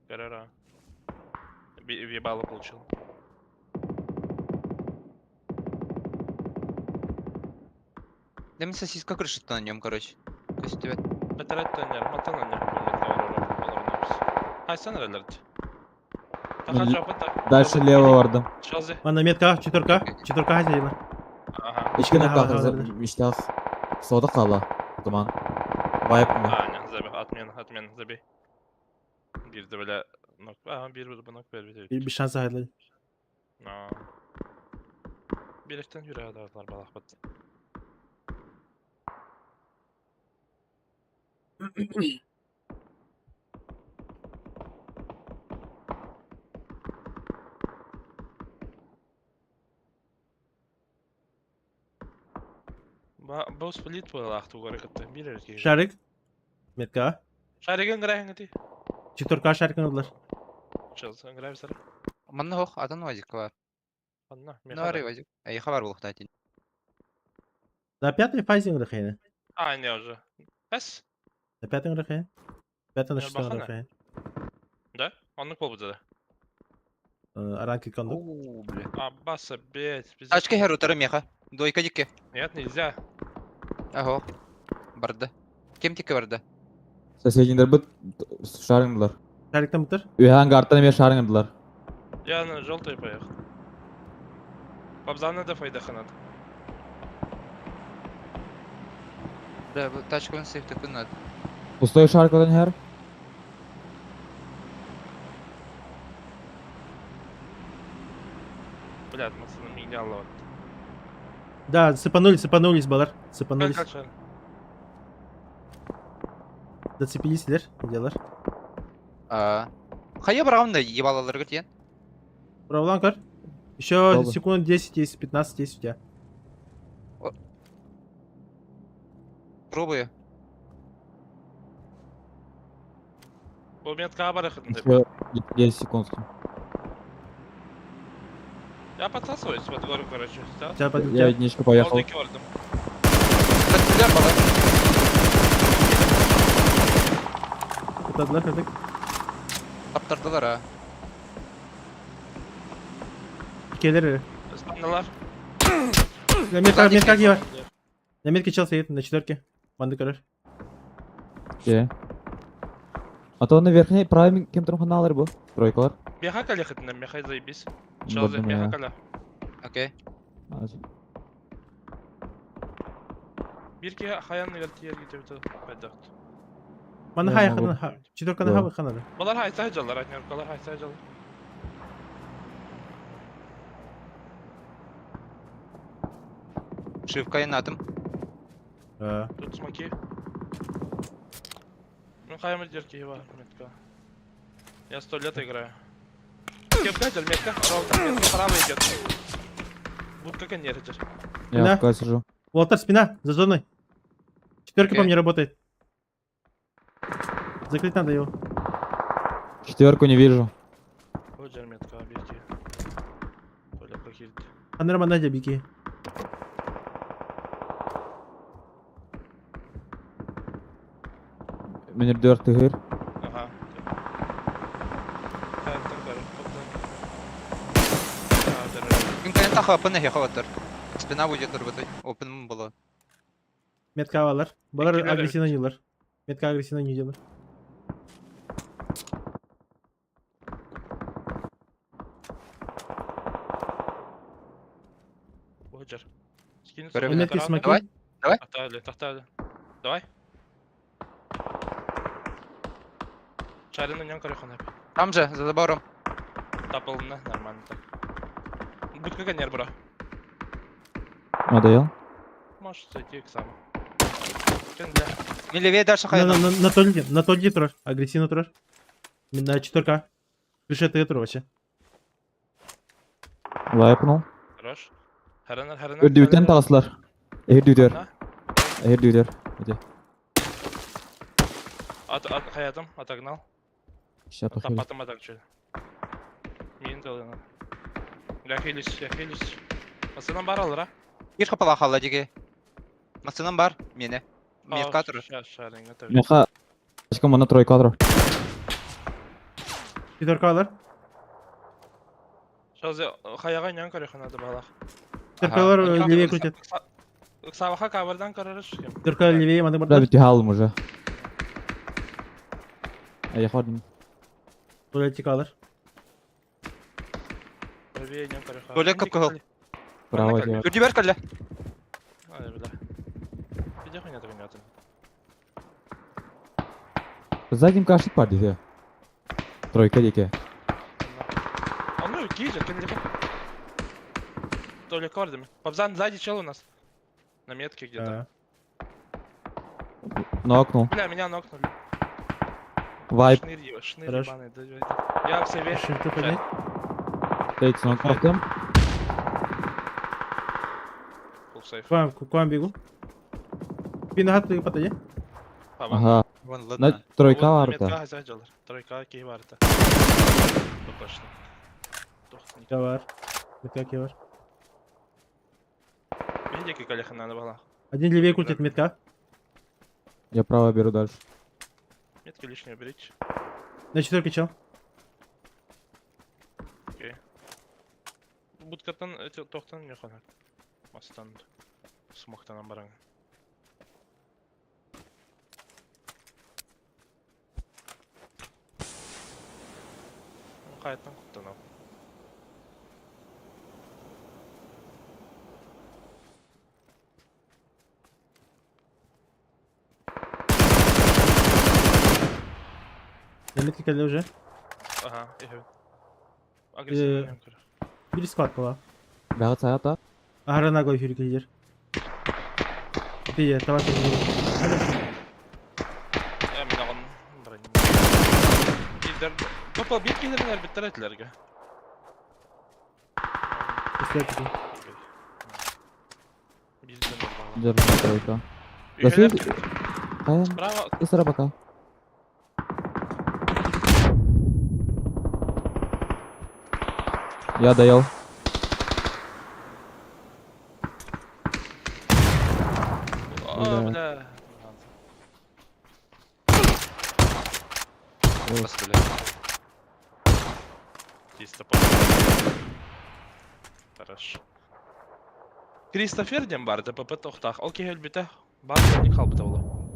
Карара. Въебало получил. Да мы сосиска крышит на нем, короче. Көстүбэт. Бэтэрээттэн мантан Хайсан эрэлэрди. Дальше лево бардым. Шалзи. Манна метка, четверка. Четверка хазяина. Ага. Ички Ага, нокка ага, мечтах. Сода кала. Туман. Вайп мы. А, не, забей, отмена, отмена, забей. Bir de böyle nok, aha bir de nok ver bir Bir, bir şans hayırlı. Aa. Birlikten yürüye dağıtlar balak bat. Бу сплит буолаах тугары кытта бир эрки. Шарик. Метка. Шаригын грайын ти. Четверка шарик олар. Чылсын грайын сары. Манна хох атын вазик бар. Анна, Ну ары вазик. Ай хабар булук татын. На пятой фазе грахайна. А, не уже. Эс? На пятой грахайна. Пятый на Я шестой бахана. грахайна. Да? Оннук болбут да. Аранки кондук. Оо, бля. А, баса, блядь. пиздец. Тачка хер утары меха. Дойка дикке. Нет, нельзя. Ахо. Барды. Кем тикке барды? Соседнилер бит шарыңдылар. Шариктан бутыр. Үһән гартан эме шарыңдылар. Я на желтый поехал. Бабзана да файда ханат. Да, бу тачка он сейф такой надо. Пустой шарик одан хер. Блядь, пацаны, меня ловят. Да, сыпанулись, сыпанулись, балар. Сыпанулись. Как же? Зацепились, лер. Делар. А. Хая барам да ебалалар гытен. Правлан кар. Еще Пробуй. секунд 10 есть, 15 есть у тебя. Пробую. Бу метка барахытын деп. Еще 10 секунд. Я подсасываюсь под гору, короче. Да? Тебя под Я единичку поехал. Молодые бардым. Тачка бала. Кутадылар, кырдык. Таптырдылар а. Келер. Станалар. На метка, метка где? На метке чел стоит, на четверке. Банды короче. Че? А то на верхней правый кем турхан алар бу. Тройкалар. Меха кале хытын, меха заебись. Чалзы, Бардым меха я. кале. Окей. Бир ки хаян гер тиер гитеп байдакт. Мана Я хай могу. хана, четверка на Да. хавы ханада. Балар хайса жаллар, атнер, хайса жаллар. Шивка инатым. Тут смоки. Ну хайм дерки ева, метка. Я сто лет играю. Кепка, метка, ровно, метка право идет. Будка коннектор. Я Да. в классе сижу. Уолтер, спина, за зоной. Четверка по Окей. мне работает. Закрыть надо его. Четверку не вижу. Ходжер метка, бирки. Толя пакет. Анрама Надя, беги. Меня дёр тыгыр. Ага. Мин кайын таха апын эхе хаватыр. Спина будет работать. Опен было. Метка алар. Балар Еккелер агрессивно ойнулар. Метка агрессивно ойнулар. Ходжер. Скинь Бери Метки смоки. Давай. Давай. Тахтали, тахтали. Давай. Шарин на нем корехон. Там же, за забором. Тапал на, нормально так. Будка коннер, бро. Надоел. Можешь зайти к саму. Кен для. Мен левее дальше На, хайна. на, на, на туалете, на туалете трор. Агрессивно трор. На четверка. Крыша это трор вообще. Лайпнул. Хорош. Харанар, харанар. Үрдүтен тағысылар. Эхир На. Эхир дүйдер. Иди. От, от, хаятым, отогнал. Сейчас похилюсь. Тапатым атак Мин дал Я хилюсь, я хилюсь. Пацанам баралар, а? Бир хапала хала диге. Массыынам бар, миэнэ. Миэхэ турар. Меха Очком она тройка алар. Четверка алар. Сейчас хайаға нян көрөхөн надо балах. Четверкалар левее крутят. Саваха кавердан көрөрүш. Четверка левее маны Да, барда. бит халым уже. А я ходим. Туалетик алар. Левее нян көрөхөн. Туалет кып-кыһыл. Право дело. Үрдүбэр кэллэ. Ай, бля. Иди хуйня ты хуйня ты. Сзади кашит бар диде. Тройка деке. А ну киже, кем Толик ордами. Пабзан, сзади чел у нас. На метке где-то. Нокнул. Бля, меня нокнули. Вайп. Шнырь, его, шнырь Хорош. ебаный, да, да. Я в сейве. Шифту поднять. Тейкс нокнул. Фулл сейф. К вам, к вам бегу. Пин хат подойди. Ага. Вон, На ладно. тройка барда. Тройка киһи барда. Точно. Я бар. Метка я бар. Видите, как Олега надо было. Один левее крутит метка. Я право беру дальше. Метки лишние берите. На четверке чел. Окей. Будкаттан эти тохтан не хана. Мастан. Сумахтан баран. Кайтан куттан. На метке кэллэ уже. Ага, иһэ. Агрессивный. Бир склад была. Бәгът саята. Ага, наглый фюрик лидер. Ты, давай ты. Я мен агын бронь. Килдер. Топа бир килдер биттер этилерге. Держу тройка. Да Справа. Быстро пока. Я доел. А, бля. Бас, бля. Чисто по. Хорошо. Кристофер диэн баар ДПП тохтаах. Ол киһи өлбүтэ. Баар не халбыта буолуо.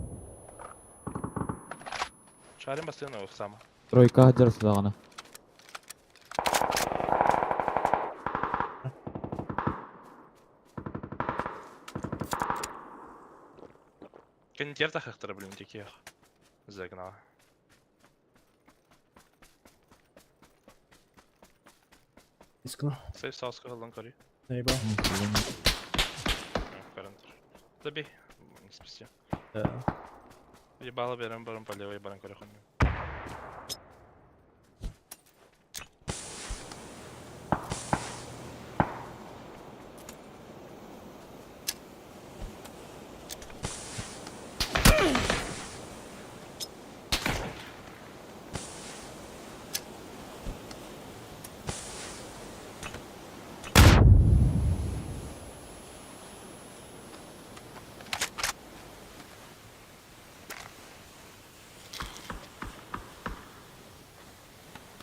Шарим бастыгын сама. Тройка держит даҕаны. Кэнтиэр тахахтара блин таких. Загнала. Искну. Сейф сауска ылан көрүй. Наебал. Карантер. Забей. Не спасти. Да. Ебало берем, баром по левой, баром көрө хуйню.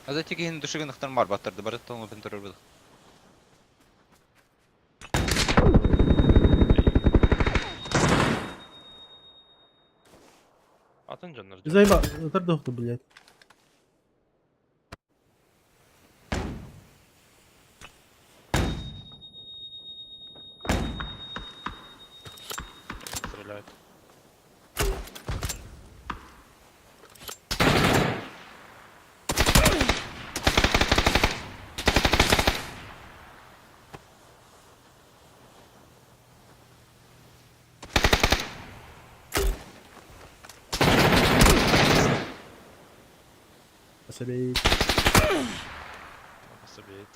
Аза тигин душыгын ыхтан бар баттарды, барыттан опен турар будық. Атын дьоннор. Заеба, тардохту, блядь. Стреляют. Пособей. Пособеет.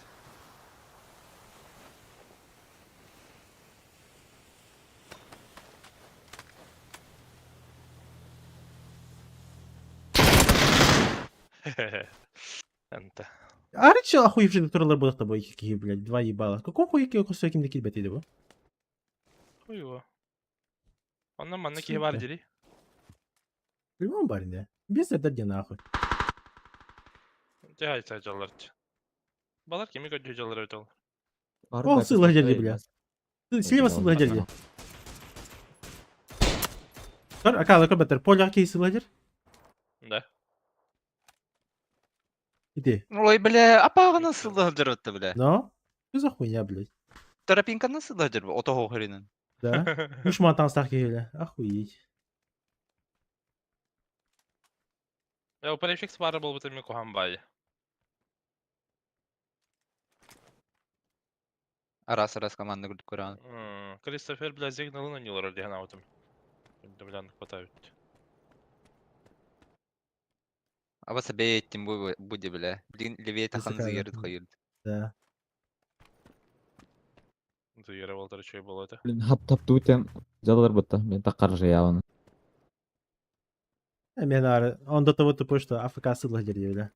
Энте. Арычы охуевший туралар будақ тобой киһи, блядь, два ебала. Какого хуя косо ким декил бәтейді бу? Хуй его. Онно манна киһи бар Сука. дири. В любом баре, да. Без это где нахуй. Дьэ айса дьаллар. Балар кими көрдүү дьаллар эбит ол. О, сыла дерди, бля. Слева сыла дерди. Көр, акала көбөтөр. Поля киһи сыла дер. Да. Иди. Ой, бля, апагынан сылдыр отты, бля. Но? Что за хуйня, блядь? Тропинканы сылдыр, ото хохринын. Да? Үш мантан киһиле. Охуеть. Я префикс бары болбут эми кухан бай. Арас арас команда күрдүк көрөн. Кристофер, бля, зигналын анилар диэн аутым. Бля, хватает. Абаса бэйэттин бу буде, бля. Блин, левее тахан зыйырыт хайырд. Да. Зыйыры болтар чөй болот. Блин, хап тап туутен жалар бутта. Мен таккар жаябын. Мен ары, он до того тупой, что АФК сылы дерди, бля.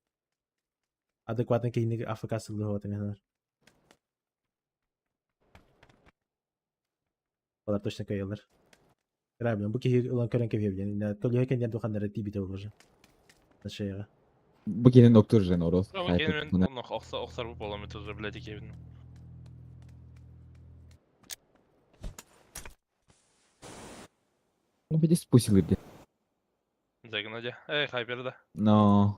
Адекватно киһини АФК сылы вот мен. Олар точно кайылар. Кыра, бу киһи ылан көрөн кебе билен. Төлөйө кендер духаннары тибите уже. Нашеяга. Бу кенен доктор жен орос. Мен онно охса охсар бу болом это уже, блядь, кебин. Ну, беди спусил иди. Загнади. Эй, хайпер, да. Но.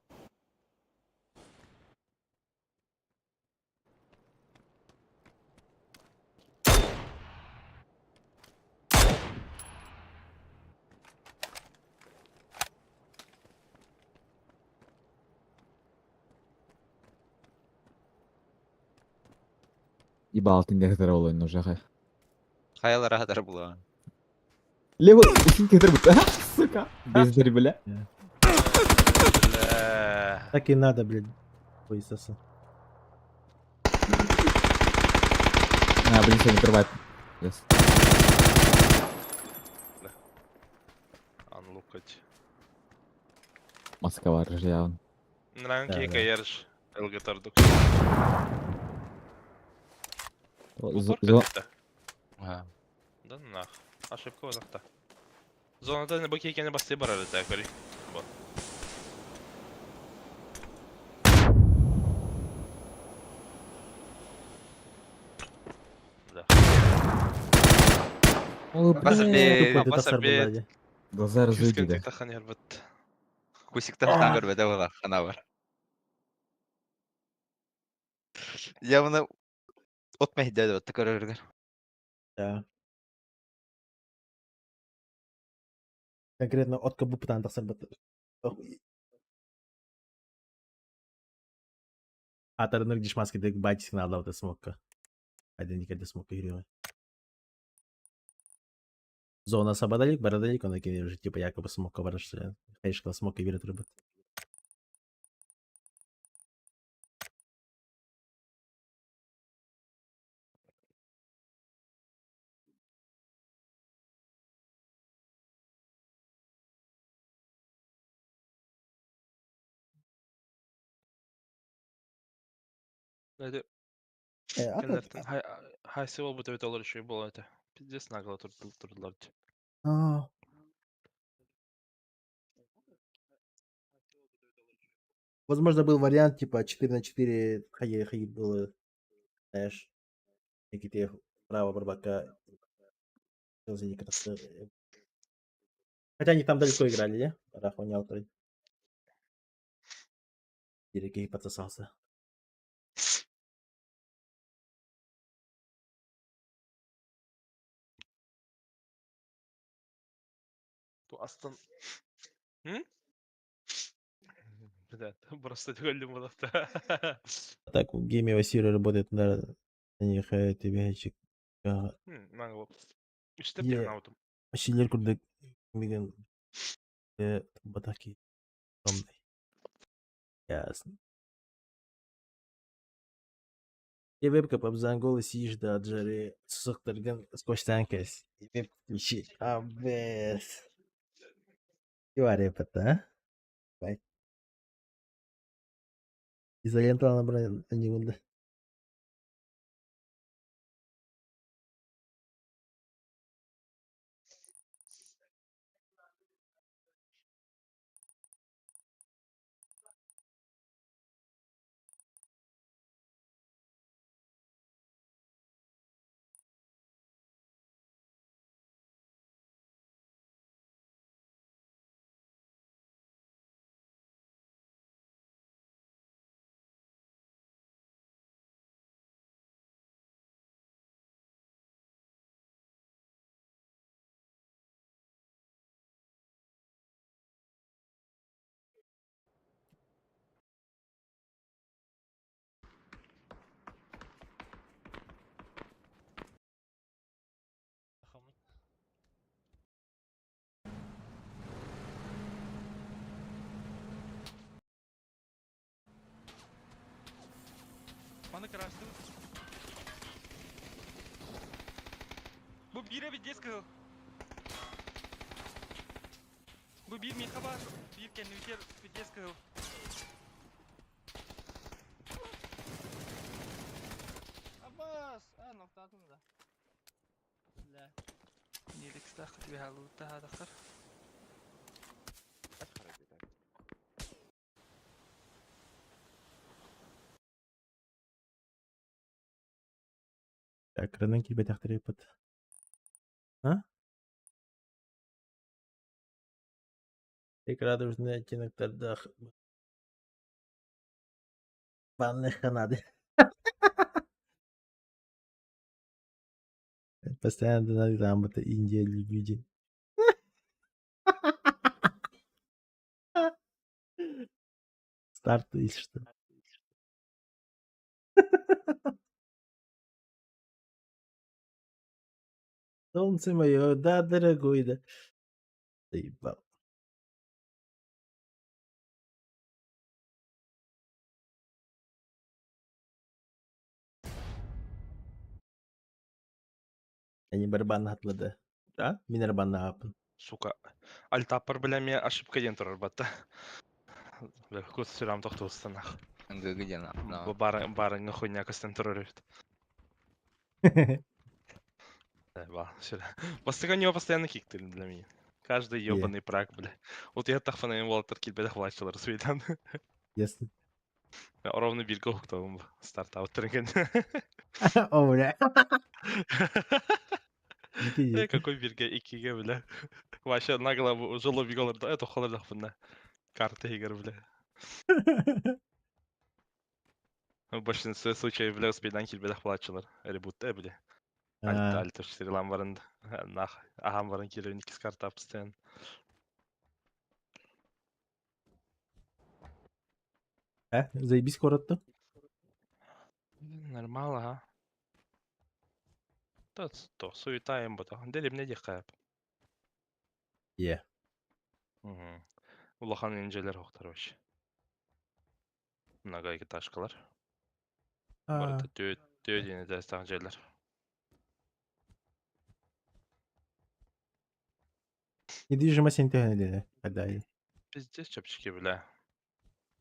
Ибалтын дехтер олойн уже хай. Хаялар ахатар була. Лево, усин кетер бут. Сука. Бездер бля. Так и надо, блядь. Хуесосы. А, блин, сегодня открывает. Yes. Анлукать. Москва ржавын. Нранки Да, да. каерш. Элгатардук. Да нах. Ошибка вот Зонада не баки екені басты бар әлі так, көрей. Вот. Да. Басабет. Басабет. Глаза разуйди, да. Тахан ярбыт. Кусиктан көрбөдө була, хана бар. Я мына от мехде деп көрөргөр. Да. Конкретно от кабуптан тахсар бат. Атарыныр дишмаски дек байт сигналда вот смокка. Один никогда смокка юрила. Зона сабадалик, барадалик, он такие уже типа якобы смокка барашли. Конечно, смокка верит рыбат. Это... Э, Киндертен хайсы бол бут олар еще бол это. Пиздец нагло турдулар. А. Возможно, был вариант типа 4 на 4 хаи хаи было, знаешь, какие-то право барбака. Хотя они там далеко играли, не? Рахунял Дерекей подсосался. Ту астан. М? Бля, просто голем вот Так, в гейме Василий работает на них тебе Нагло. Иштеп деген аутым. Василий курдык миген батаки. Ясно. И вебка по Бзанголу сидишь да от жары сухтарган сквозь И веб включи. Абес. Юарепата, а? Бай. Изолента набрал не буду. Маны краштыбыт. Бу биир эбит дес кыһыл. Бу биир миэхэ баар, биир кэннибитигэр дес кыһыл. Абас, а, ноктаатым да. Бля. Неликстах түһалыттаһаатахтар. Так, кыранан киирбэтэхтэр ыппыт. А? Радужный оттеноктардаах банных надо. Постоянно донат грамота Индия люди. Старт если что. Солнце мое, да, дорогой, да. Заебал. Они барабан атлады. Да? Мин барабанна апын. Сука. Альтаппар бля мне ошибка диэн турар батта. Бля, кус сүрам тохтустанах. Где на? Бу барыңы хуйня көстөн турар эбит. Ба, сүрэ. Бастыга у него постоянно киктили для меня. Каждый ебаный прак, бля. Вот я так фанайым Уолтер килбедэх влачылар суйдан. Ясно. Ровно бирге уктабым старт аут О, бля. Э, какой бирге иккиге, бля. Вообще нагло жолу биголар да, это холодах бunda. Карты игр, бля. В большинстве случаев, бля, успейдан килбедэх влачылар. Ребутте, бля. Альт, альт, четырелам барын, нах, ахам барын килен икис карта постоянно. Э, заебись коротто. Нормал, ага. То, то, суета им бото. Дели мне дихкап. Е. Угу. Улахан инжелер хохтар вообще. Многоэтажкалар. Барыта төө төө диэн этээстээх дьиэлэр. Недвижимость интеһэ Когда Пиздец чэпчэки бля.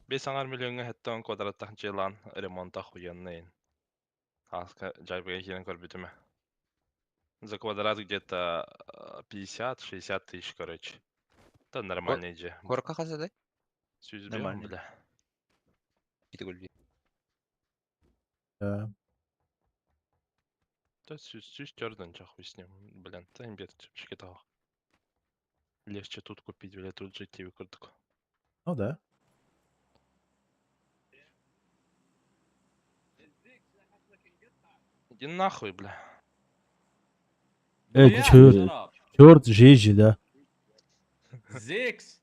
Бес аҥар миллиоҥҥа хэттэ квадраттаах дьиэлаан ремонта охуенный. Ааска дьайбыга киирэн көрбүтүм ээ. За квадрат где-то 50-60 тысяч, короче. Это нормальный дьиэ. Корка хасадай? Сүүс Нормальный. бля. Ити Да. Да сүүс сүүс төрдөн чахуй с ним, блин, та имбет чэпчэки таах. Легче тут купить, бля, тут жить тебе курдук. Ну да. Иди нахуй, бля. Э, черт. Черт, жижи, да. Зикс!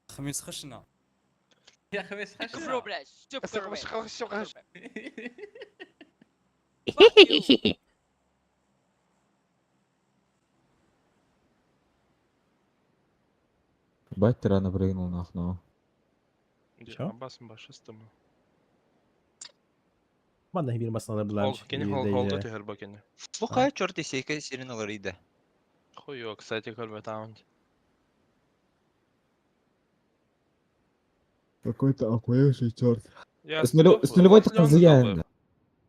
خميس خشنة يا خميس خشنة Бать ты рано прыгнул нахуй. ну. Чё? Абасым башистым. Манна бир масалар булар. Ол кени хол холда түһэр бу кени. Бу кая черт исейке сирин алар иде. Хуё, кстати, көрбөт Какой-то охуевший черт. Я С нулю- с нулевой так называем, да.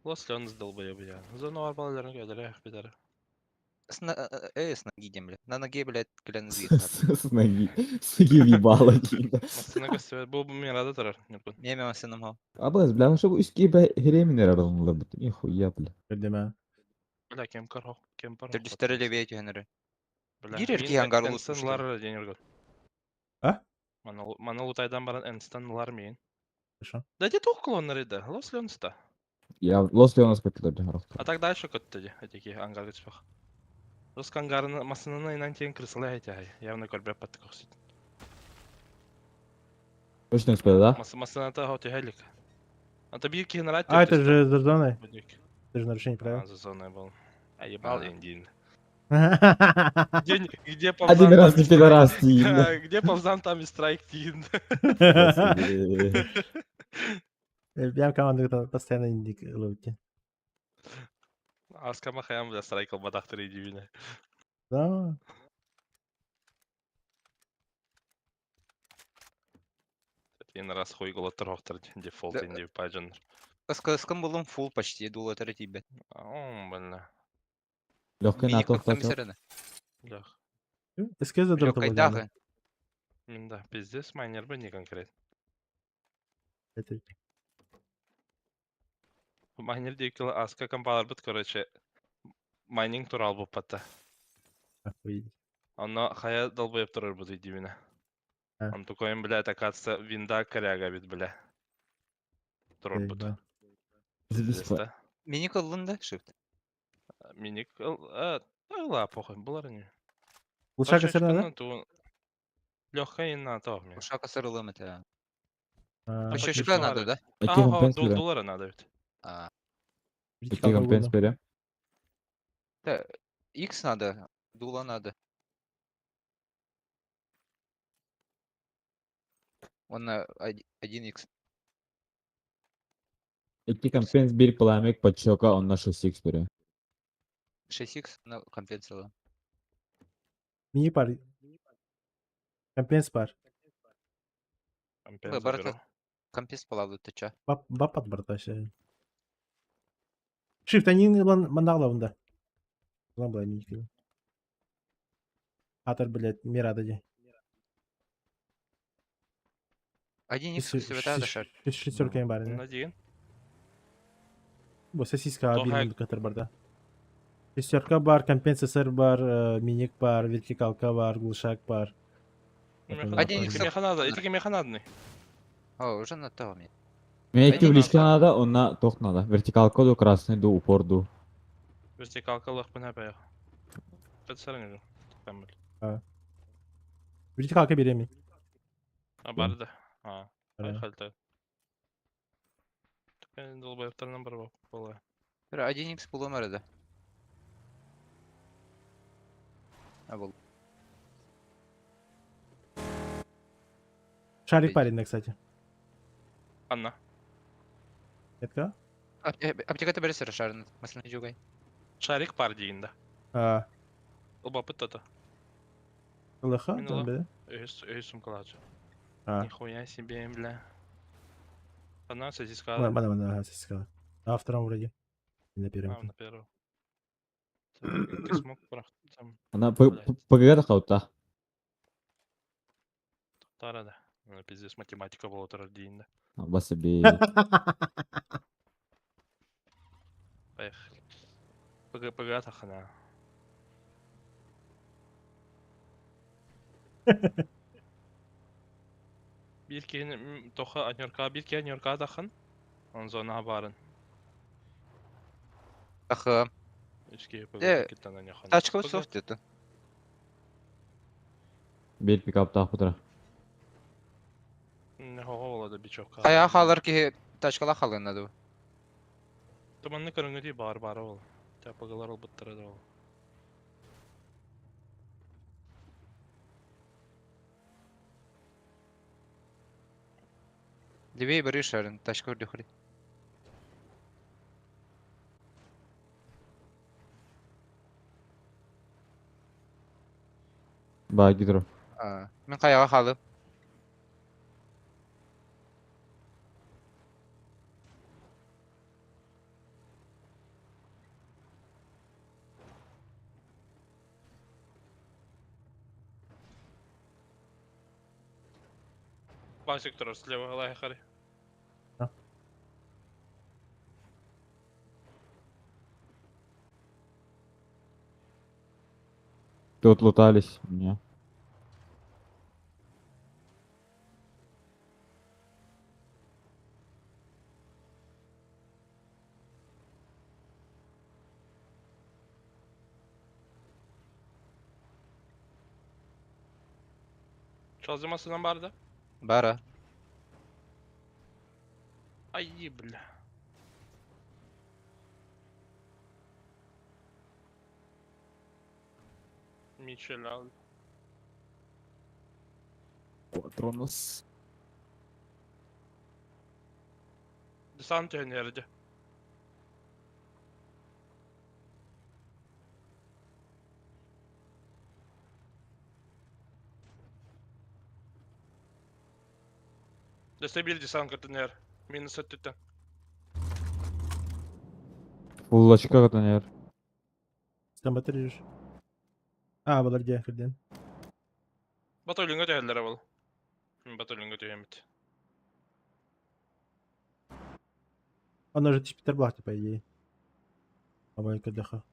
Лос Леонс долбоеб я. Зону арбаларын көдөрө битер. С на э, с ноги дем, блядь. На ноге, блядь, клян С ноги. С ноги въебало кино. Масына көстүбөт. Бу мен рада турар. Нюргун. Неме масыным хо. Абас, бля, ну чтобы узкие бля хереминер аралар бит. Нихуя, бля. Көрдеме. Бля, кем кар кем пар. Төрдүстөр эле бейт хөнөрө. Бля. Кирер ки ангар улус Энстен лар денергон. А? Мана лутайдан баран Энстен лар мейин. Хорошо. Да где тух клоннар иде? Лос Леонста. Я Лос Леонас көтүлөр А так дальше көттү этики ангар гычпах. Рус ангарны масынына инан тен крысылай айтай. Явно көрбөп баттык оксит. Точно успел, да? Мас масыната хоти хелик. А то бир кихин А, это же за зоной. Это же нарушение правил. А, за зоной был. А ебал индин. Где, Где, где Один повзам, раз там не и пидорас, страйк. Тин. Где повзам, там и страйк тин. Бэйэм командабытын постоянно инник ылабыт. Аскама хаям бля страйк ылбатахтар дибине. Да. Один раз хуй голоттор хохтар дефолт инди пажаннар. СКС-кын булым фул почти дулатары тибет. О, бля. Легкий Миник на то комиссарына. Лех. СКС да Лёкайдагы. Да, пиздец, майнер бы не конкретно. Это Майнер дейкілі аска компалар бит, короче, майнинг турал буп патта. охуеть. Онно хая долбоеб турар бу дибине. А. Он такой, блядь, оказывается, винда коряга бит, бля. Турар бут. Да. Пиздец, да? Миник ыллын да, shift. Миник, ла, похуй, булар не. Глушака сырна, да? Легкая на то мне. Ушака сырылым это. А, Пощечка надо, да? Ага, доллара надо ведь. А. Икки компенс берем. Да, X надо, дула надо. Он на 1x. Икки компенс бир пламек подщека, он на 6х берем. 6x на компенсила. Мини пар. Компенс пар. Компенс Барата компенс палабы тача. Бап бапат барташа. Shift они лан мандагла Лан была мини. Атар, блядь, мирада де. 1x всего да шар. Шестерка им бар. На один. Бу сосиска Тоха- бир катар барда. Шестерка бар, компенсатор бар, миник бар, вертикалка бар, глушак бар. Один икс. Меха надо, эти меха надо. О, уже на то мне. Мне икки Один близко надо, он на тох надо. Вертикалка ду, красный ду, упор ду. Вертикалка лох пына поехал. Это Там, А. Вертикалка береми. А барда. А, Да. поехали. Долбоебтарынан бар була. 1x булым арада. А был. Шарик парень, кстати. Анна. Это? Аптека бересер шарын, мәсәлән, жугай. Шарик пар дейінде. А, Лбапыт тата. ЛХ, Мин там, ала. бля. Өйс сумкалачы. А. Нихуя себе, бля. Она сосиска. Мана, мана, мана, сосиска. На втором вроде. И на первом. А, на первом. Ты смог там Она ПГ хаута. тарада. Ну, пиздец, математика была турар дейінде. Басаби. Поехали. ПГ, ПГ тахана. Bir kehini тоха аньорка, bir кehini аньорка тахын. Он зона барын. Ахы. Үске ПГ Э, киттан аньохан. Тачка софт это. Бир пикап тах бутра. Не хого бичок. Хая халар ки тачкала халын надо. Туманны көрүнгү бар бар ол. Тапагалар ол буттары да ол. Левее бери шарын, тачка вроде Ба гидро. А, мен каяга халым. Басик турар слева лай хари. А. Тут лутались у меня. Чалзымасынан барды. Бара. Ай, бля. Мичель ал. Патронус. Десант түһэн иһэрдэ. Өссө биир десант көтөн иһэр. Минус өттүттэн. Уллачка көтөн иһэр. Там батарыш. А, балар дьэ, кырден. Бат өлүҥҥэ түһэллэрэ ол. Бат өлүҥҥэ түһэммит. Оно же түспүттэр буолаахтар, по идее. Абай көрдөххө.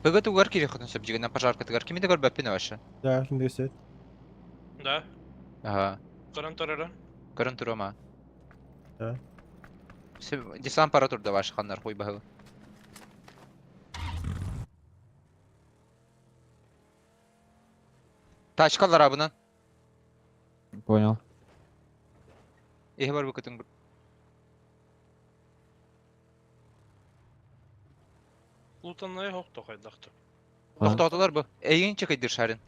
Быга тугар кириэххитин сөп дьигинэн пожаркатыгар кими да көрбөппүн вообще. Да, ким да өссө. Да. Ага. Көрөн турара. Көрөн туруом а. Да. Десант пара турда ваша ханнар хуй баһы. Тачкалар абынан. Понял. Эһи бар букытын. Лутаннай хохто хайдахты. Тохтоотулар бу. Эйигин чекайдыр шарин.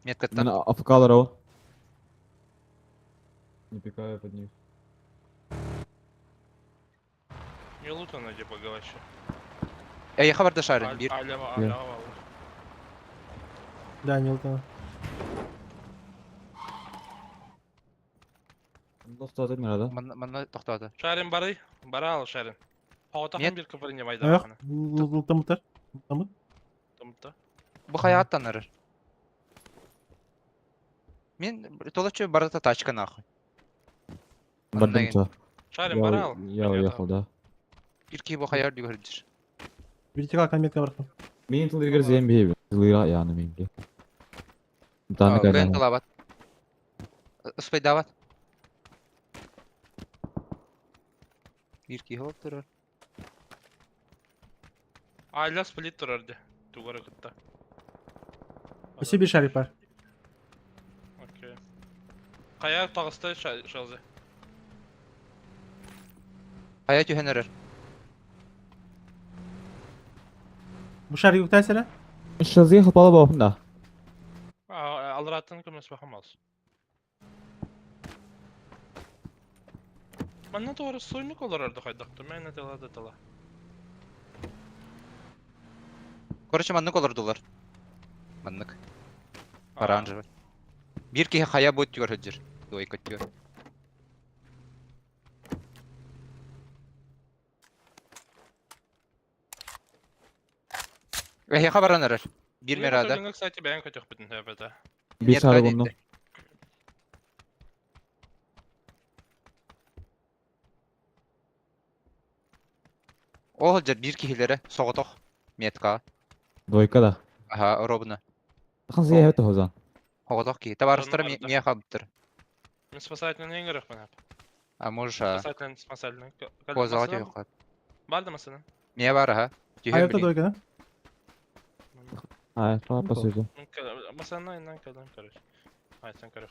Меткаттан. Мен АФКалар ол. Не пикаю под них. Не лутанай типа говоришь. Эйиэхэ барда шарин биир. Аля, аля, аля. Да, не лутана. Тохтоото мирада. Манна манна тохтоото. Шарин бары, барал шарин. Хавата Нет. бир кыпыр не Эх, майда. лутамыттар. Лутамыт. Тымта. Бу хайааттан арар. Мин толочу барыта тачка нахуй. Бардым ча. Шарин Я, барал. я уехал, да. Бир киһи бу хайаар дүгөрдүр. Вертикал метка барахтым. Мин тылыгар зем бейби. Тылыгар яны минге. Даны Кыайан кайдан. тылабат. Ыспайдаабат. Бир киһи ол турар. Аля сплит турар де. Тугары кытта. Өссө бир шарик бар. Окей. Кая тагысты шалзы. Хайа түһэн эрэр. Бу шарик үктәсәрә? Шазы хапала бафын да. Алратын көмөс бахамалс. Манна туары сойнук олорорду хайдахты. Мен тела да тела. Короче, маннык олордулар. Маннык. Оранжевый. Бир киһи хайа бу өттүгэр сылдьар. Двойка өттүгэр. Эһиэхэ баран эрэр. Биир мирада. Кстати, бэйэн көтөхпүтүн хөбөтө. Бир шарик онну. Ол сылдьар биир киһилэрэ соҕотох метка. Двойка да. Аха, ровно. Хан зия хәтта хозан. Соҕотох киһи. Табаарыстара миэхэ хаалбыттар. Мен спасательный эңгерек мен. А можешь а. Спасательный, спасательный. Позаға түһүөххэ. Бар да масынан. Миэ бар аха. Түһүөн Айылта билигин. двойка, да? Ай, папа сөзü. Масынан иннан кэлэн короче. Ай, сен көрөх.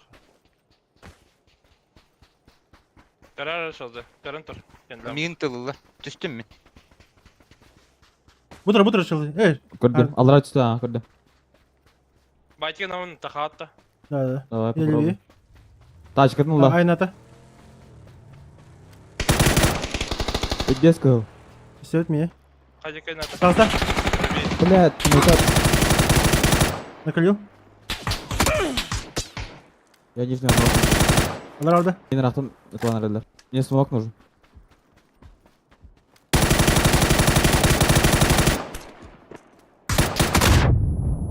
Карар шалзы. Каран тур. Миин тылылар. Түстүм мин. Бутыр, бутыр шылды. Эй. Көрдüm. Алра түстü ha, көрдüm. Байткен ауын тахатта. Да, да. Давай Еле попробуй. Тачкатын ула. Айната. Где сказал? Все это мне. Хайди кайната. Пожалуйста. Блядь, ну как? Наколил. Я не знаю. Алар алды. Мен рахтым план аралар. Мне смок нужен.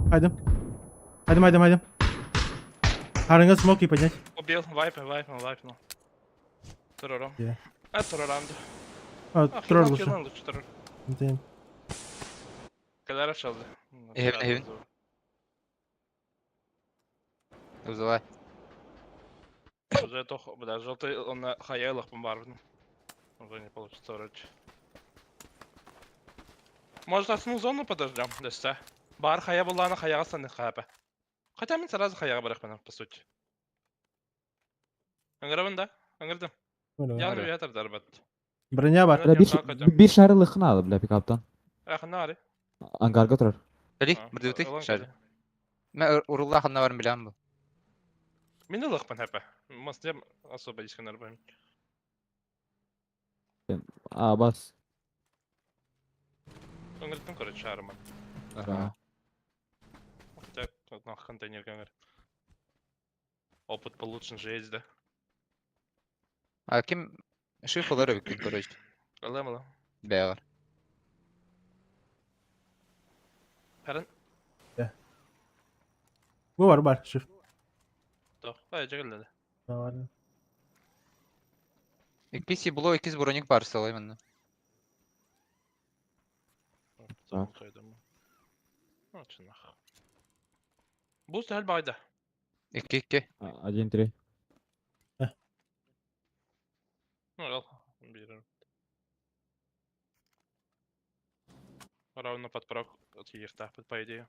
Хайдым. Хайдым, хайдым, хайдым. Харынга смок и поднять. Убил, вайп, вайп, вайп, ну. Турором. Е. А, турорам. А, турор лучше. Лучше турор. Дейм. Кадар шалды. Эһэбин, эһэбин. Узала. Уже тох, бля, желтый, он на хаялах бомбарден. Уже не получится вроде. Может, основную зону подождем, десте. Бар хая была на хаяга станет хаяпа. Хотя мен сразу хаяга барах по сути. Аңгырабын да? Аңгырдым. Яны ятар дарбат. Броня бар. Бля, бир бир шары лыхын алды, бля, пикаптан. Рахына ари. Ангарга турар. Кали, бирдүтүй, шар. Мен урулла ханна барым билем бу. Мин ылыахпын хэпэ. Мас дем особо исканар бэм. А, бас. Өҥөртөн короче арман. Ага. Так, нах контейнер көҥөр. Опыт получен же есть, да? А ким шиф олар эбиккин короче. Ылам ылам. Бэҕэр. Харан. Бу бар бар шиф. Тох. Ай, жагыллады. Бар. Икки сибло, иккис броник бар салай манна. Так. Очынах. Бу сәл байда. Икки икки. 1-3. Ну, ал. Бирем. Равно подправ тиехтахпыт, по идее.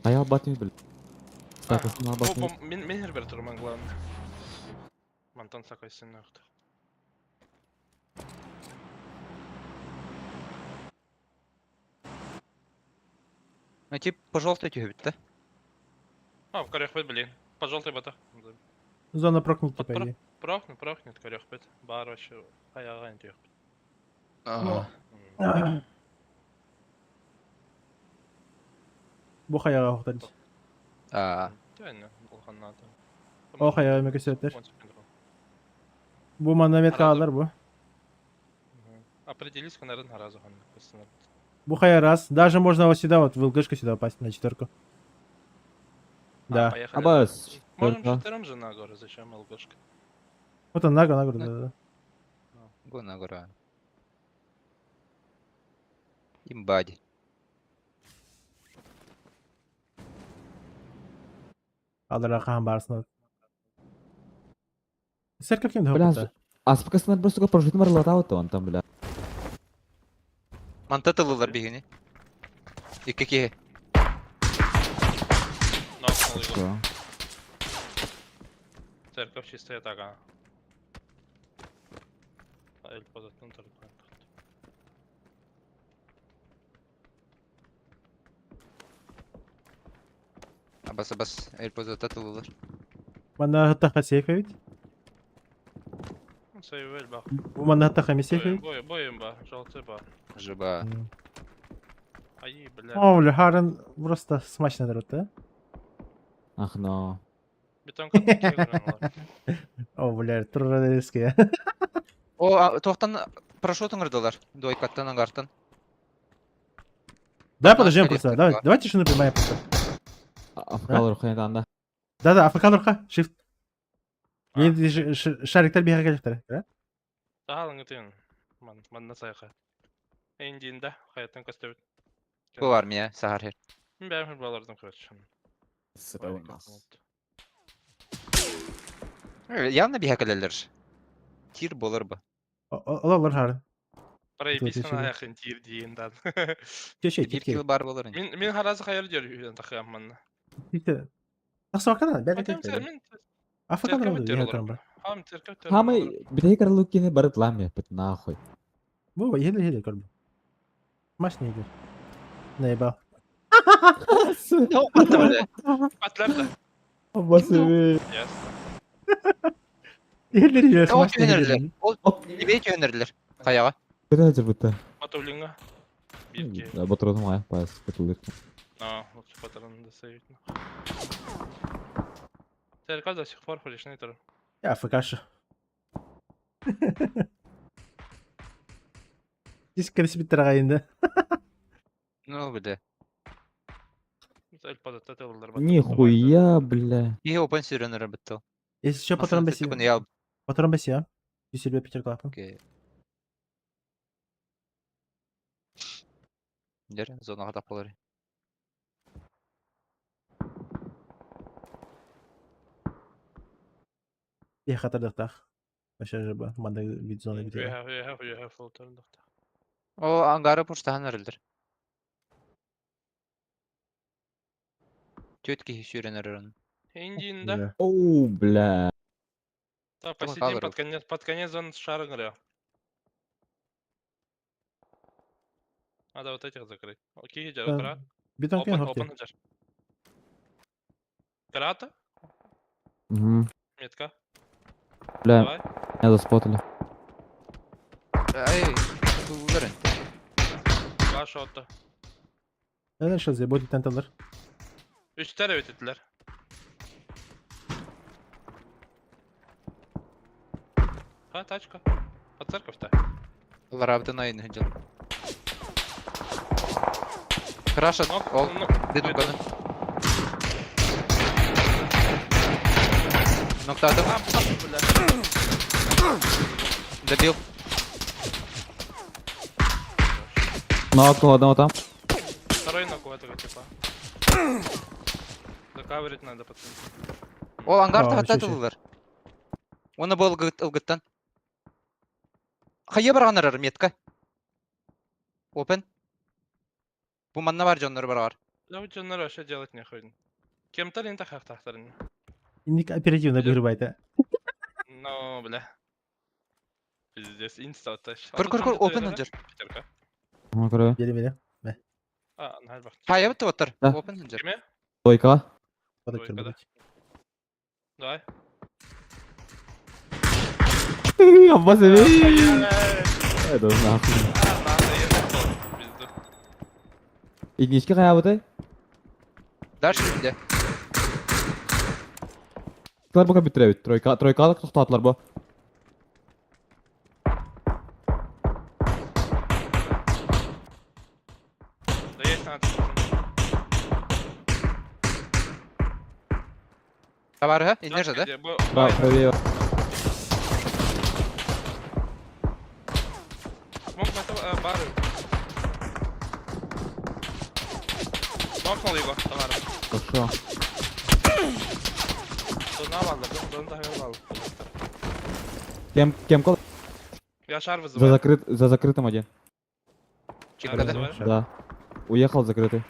А я батми, бля. Так, на Бу батми. бу мин мин хербер турман главное. Мантан сакайсын нахты. Ну тип пожалуйста түһүбүт да. А, в корехпет, блин. Пожалуйста, бата. Зона прокнута, по идее. Прохнет, прохнет, корехпет. Бар вообще. Аяған тиехпет. Ага. Бу хаяга хохтар. А. Тәне, булганнады. О хаяга мөкөсөттөр. Бу монометка алар бу. Определись, наверное, разу хан. Бу хая раз. Даже можно вот сюда вот в ЛГшку сюда попасть на четверку. Да. Поехали. Абас. Можем Только. четвером же на гору, зачем ЛГшка? Вот он на гору, на гору, да, да. Го на гора. Имбади. Алар хаан барсын. Церковь кем Бля, да? аспакасынан просто сука прожит марлатау то он там, бля. Манта тылылар бигини. Икки киһи. Нокнул его. Всё. Церковь чистая тага. Эль позаттан тұрып. Абас абас эльпозата тылылар. Манна хаттаха сейф ведь? Сейвел бах. Бу манна хаттаха ми сейф ведь? Бой, бойым ба, жалты ба. Жыба. Ай, бля. О, бля, Харен просто смачно дырыт, да? Ах, но. Бетонка кегрен О, бля, турра резкий. О, а, тоқтан парашют ыңырдылар. Дойкаттан аңгартан. Давай подождем скорее просто. всего. Давай, давай тишину прямая просто. Афкал рухайдан, да. Да-да, АФК нұрқа, shift. Мен шариктер бейға келіктір, да? Тағалың өтен. Ман, манна сайқа. Эндинда, қаяттан көстөбіт. Бу армия сахар хер. Мен бәрін балалардан короче. Сука, у нас. Явно биһә кэлэллэр. Тир болар ба. Олар Харен. Проебись Тут на аяқын тир дейін да. Кеше, Бир килл бар болар. Мен мен харазы қайыр дер үйден тақыям манна. Тикте. Тақсы бәрі Хотя келіктір. мен АФК церковь нұрға, өтер ең олар. тұрам бар. Хам церковь өтер. Хамай, битей карлукини барыт ламия, пит нахуй. Бу, еле еле көрбі. Смачно еле. Наебал. Атлар да. Абасы. Ясно. Еле еле Ол смачно түйенерлер. еле. Ол небе түйенерлер. Қаяға. Куда жүрбүтті? Батулинга. Бирке. Батырдым аяқ байыз, бітілдер. А, лучше патрон досейвить. Церковь до сих пор фрешный тур. Я АФК-шы. Диск кірісіп біттір ағайынды. Ну, бля. Эль податта тылдыр. Нихуя, бля. Киһи опен сүрөнөр битти. Если что, патрон бәси. Я Патрон бәси, а? Юсербе Питер Клапан. Окей. Дер зонага тапалар. Е хатырдықтақ. Вообще жыба. Манда вид зона You бит. have, you have, you have фолтырдықты. О, ангары пуштахан өрүлдер. Төт киһи сүрөнөр өрүн. Индинда. Оу, бля. Так, Там посидим кадров. под конец зоны шара говорю. Надо вот этих закрыть. Окей, Да. жар, Бетон Опен, кен опен, хоккей. жар. Карата? Угу. Метка. Бля, Давай. меня заспотали. Ай, тулларын. Два шота. Neden şazı? Bu titen alır. Үстер evet ettiler. Ha тачка. Под церковь-то. Ларабдын айын хыджал. Краша, Нок, ол, ну, дедум ганы. Ноктадым. А, бля. Добил. Нокнул одного там. Второй нок у этого типа. Закаверить надо, пацаны. Ол ангар А, тахатта еще, еще. тыллар. Оны был ылгыттан. Хайы барганарар метка. Open. Бу манна бар жоннор баргар. Да вот жоннор вообще делать нехуй. Кем-то лин тахах тахтарын. Инник оперативно бирбайта. Ну, бля. Пиздец, инста тащ. Көр көр көр open ханжар. Пятерка. Ну, короче. Бери бери. А, на бах. Хайы бит оттар. Да. Open ханжар. Кеме? Двойка. Бодок Двойка, да. Давай. Аббас Это нахуй. А, надо, я зашел. Пизду. Единички хая вот Дальше где? Тылар бу компьютер Тройка, тройка тоқтатылар бу. Да есть надо. Товар, ха? Иннер да? Где? Бо- Право, правее. Смог на това, бары. Смокнул его, товар. Хорошо. Дона валла, дон да валла. Кем, кем кол? Я шар За вызываю. закрыт, за закрытым один. Шар вызываю. Да. Уехал закрытый.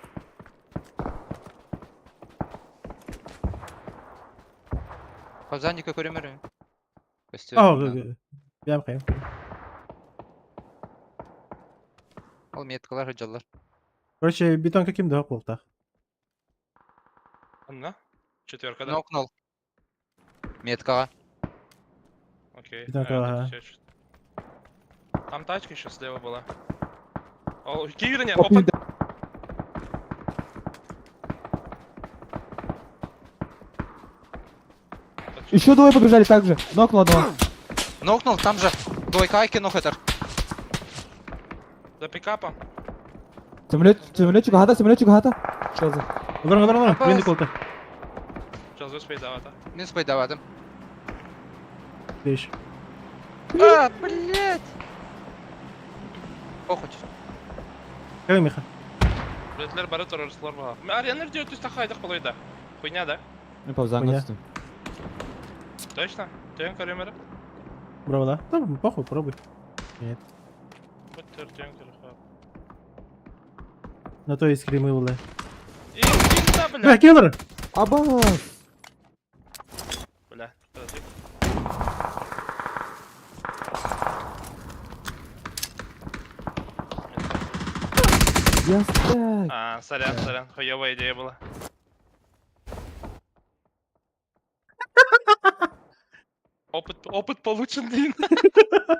Павзанника көремер. Костер. А, бям хайым. Ол меткалар хыджаллар. Короче, бетон каким да колтах. Одна. Четверка, да? Нокнул. Меткага. Окей. Бетонка, А, ага. всё, чё- Там тачка еще слева была. О, киверня, Оп, опа. Еще двое побежали так же. Нокнул одного. Нокнул, там же. Двойка айки нокатар. За пикапом. Самолет, самолетчик хата, самолетчик хата. Что за? Олар, олар, олар. Мен колта. Сейчас успей давать, а. Мен спайдавадым. Беш. А, блять. Похуй. Кай миха. Билетлер бары террористлар бар. Арена делает түстә хайдак булай да. Хуйня, да? Мен пауза Хуйня. Точно? Тен каремера? Браво, да? Да, похуй, пробуй. Нет. Вот тен каремера. На то и скримы было. И пизда, бля. Бля, киллер! Аббас! Бля, подожди. Я стак. А, сорян, сорян, хуёвая идея была. Опыт, опыт получен, блин.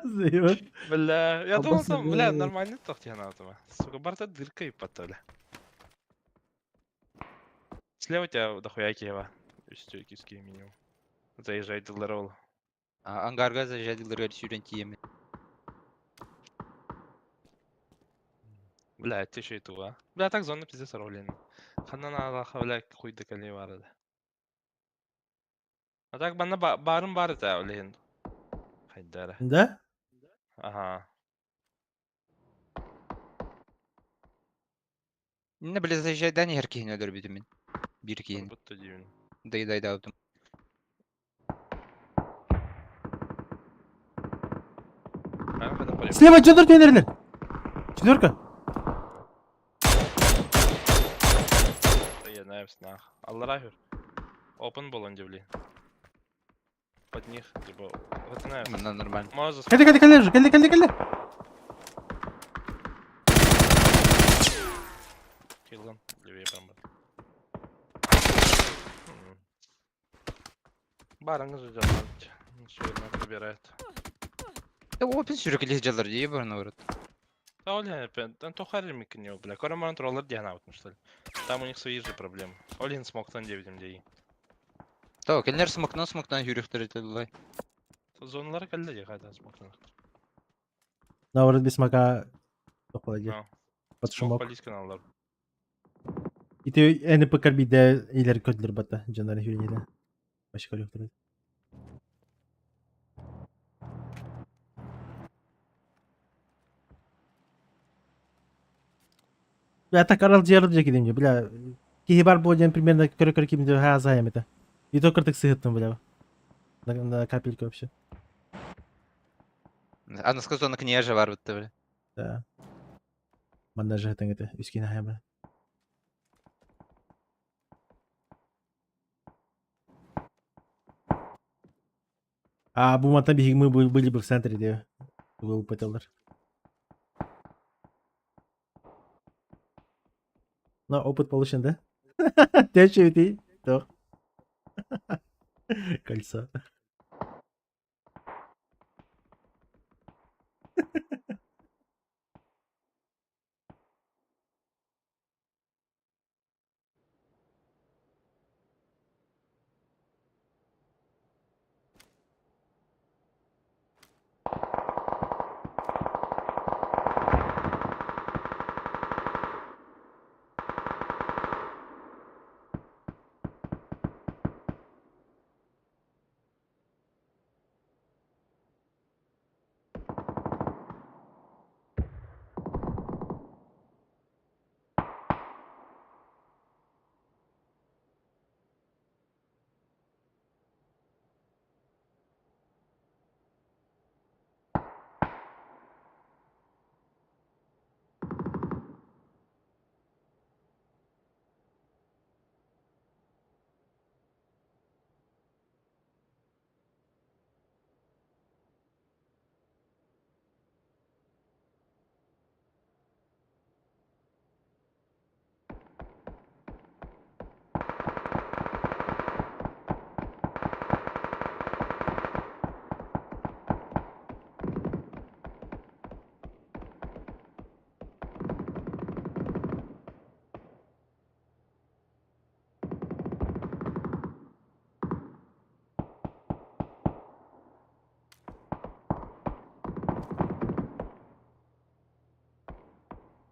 Заебать. Бля, я думал там, бля, Обосновали. нормальный тоқ я надо. Сука, барта дырка и бля. Слева у тебя дохуя Киева. Үстекиский минимум. Заезжай дилерол. Ангарга заезжай дилерге сүйрен тиеме. Бля, ты еще и ту, а? Бля, так зона пиздец ролин. Ханан Аллаха, бля, хуй декали бар да. А так банна барым бар да, блин. Хайдара. Да? Ага. Не биле заезжай не эркиһин өлөр бүтүмүн. Бир киһин. Будто дивин. Дай дай даутум. Слева Джондор тенерлер. Четверка. Да я знаю, снах. Аллах. Open болон блин. Под них, типа, вот знаю. Мына нормально. Можно Кәле, кәле, кәле, кәле, кәле, кәле. Киллан, левее прям. Барыңыз же Все выбирает. Да опин сүрүкүлэ дьаллар дии барын орут. Да, Оля, опять, то Харри не бля. Кораман троллер диана вот, что ли. Там у них свои же проблемы. Олин смог там 9 дии. То, келнер смокнан смокнан хүрүхтер этеллай. Зоналар кэллэ дии хайда смог. Наоборот, без смока тохлади. А. Под Смог шумок. полиска налар. И ты НП карбиде илер көдлер бата жанары хүренеле. Башка көрөктөр. Бля, так арал жер жеки дейм, бля. Кихи бар бу ден примерно көрө көрө кимде ха азаем это. И то кыртык сыгыттым, бля. На капельку вообще. Аныскы зона княже бар битте бля. Да. Манда же это үскин хайма. А бу мата биһиги мы были бы в центре, где был ПТЛР. Но опыт получен, да? Ты ты? То. Кольцо.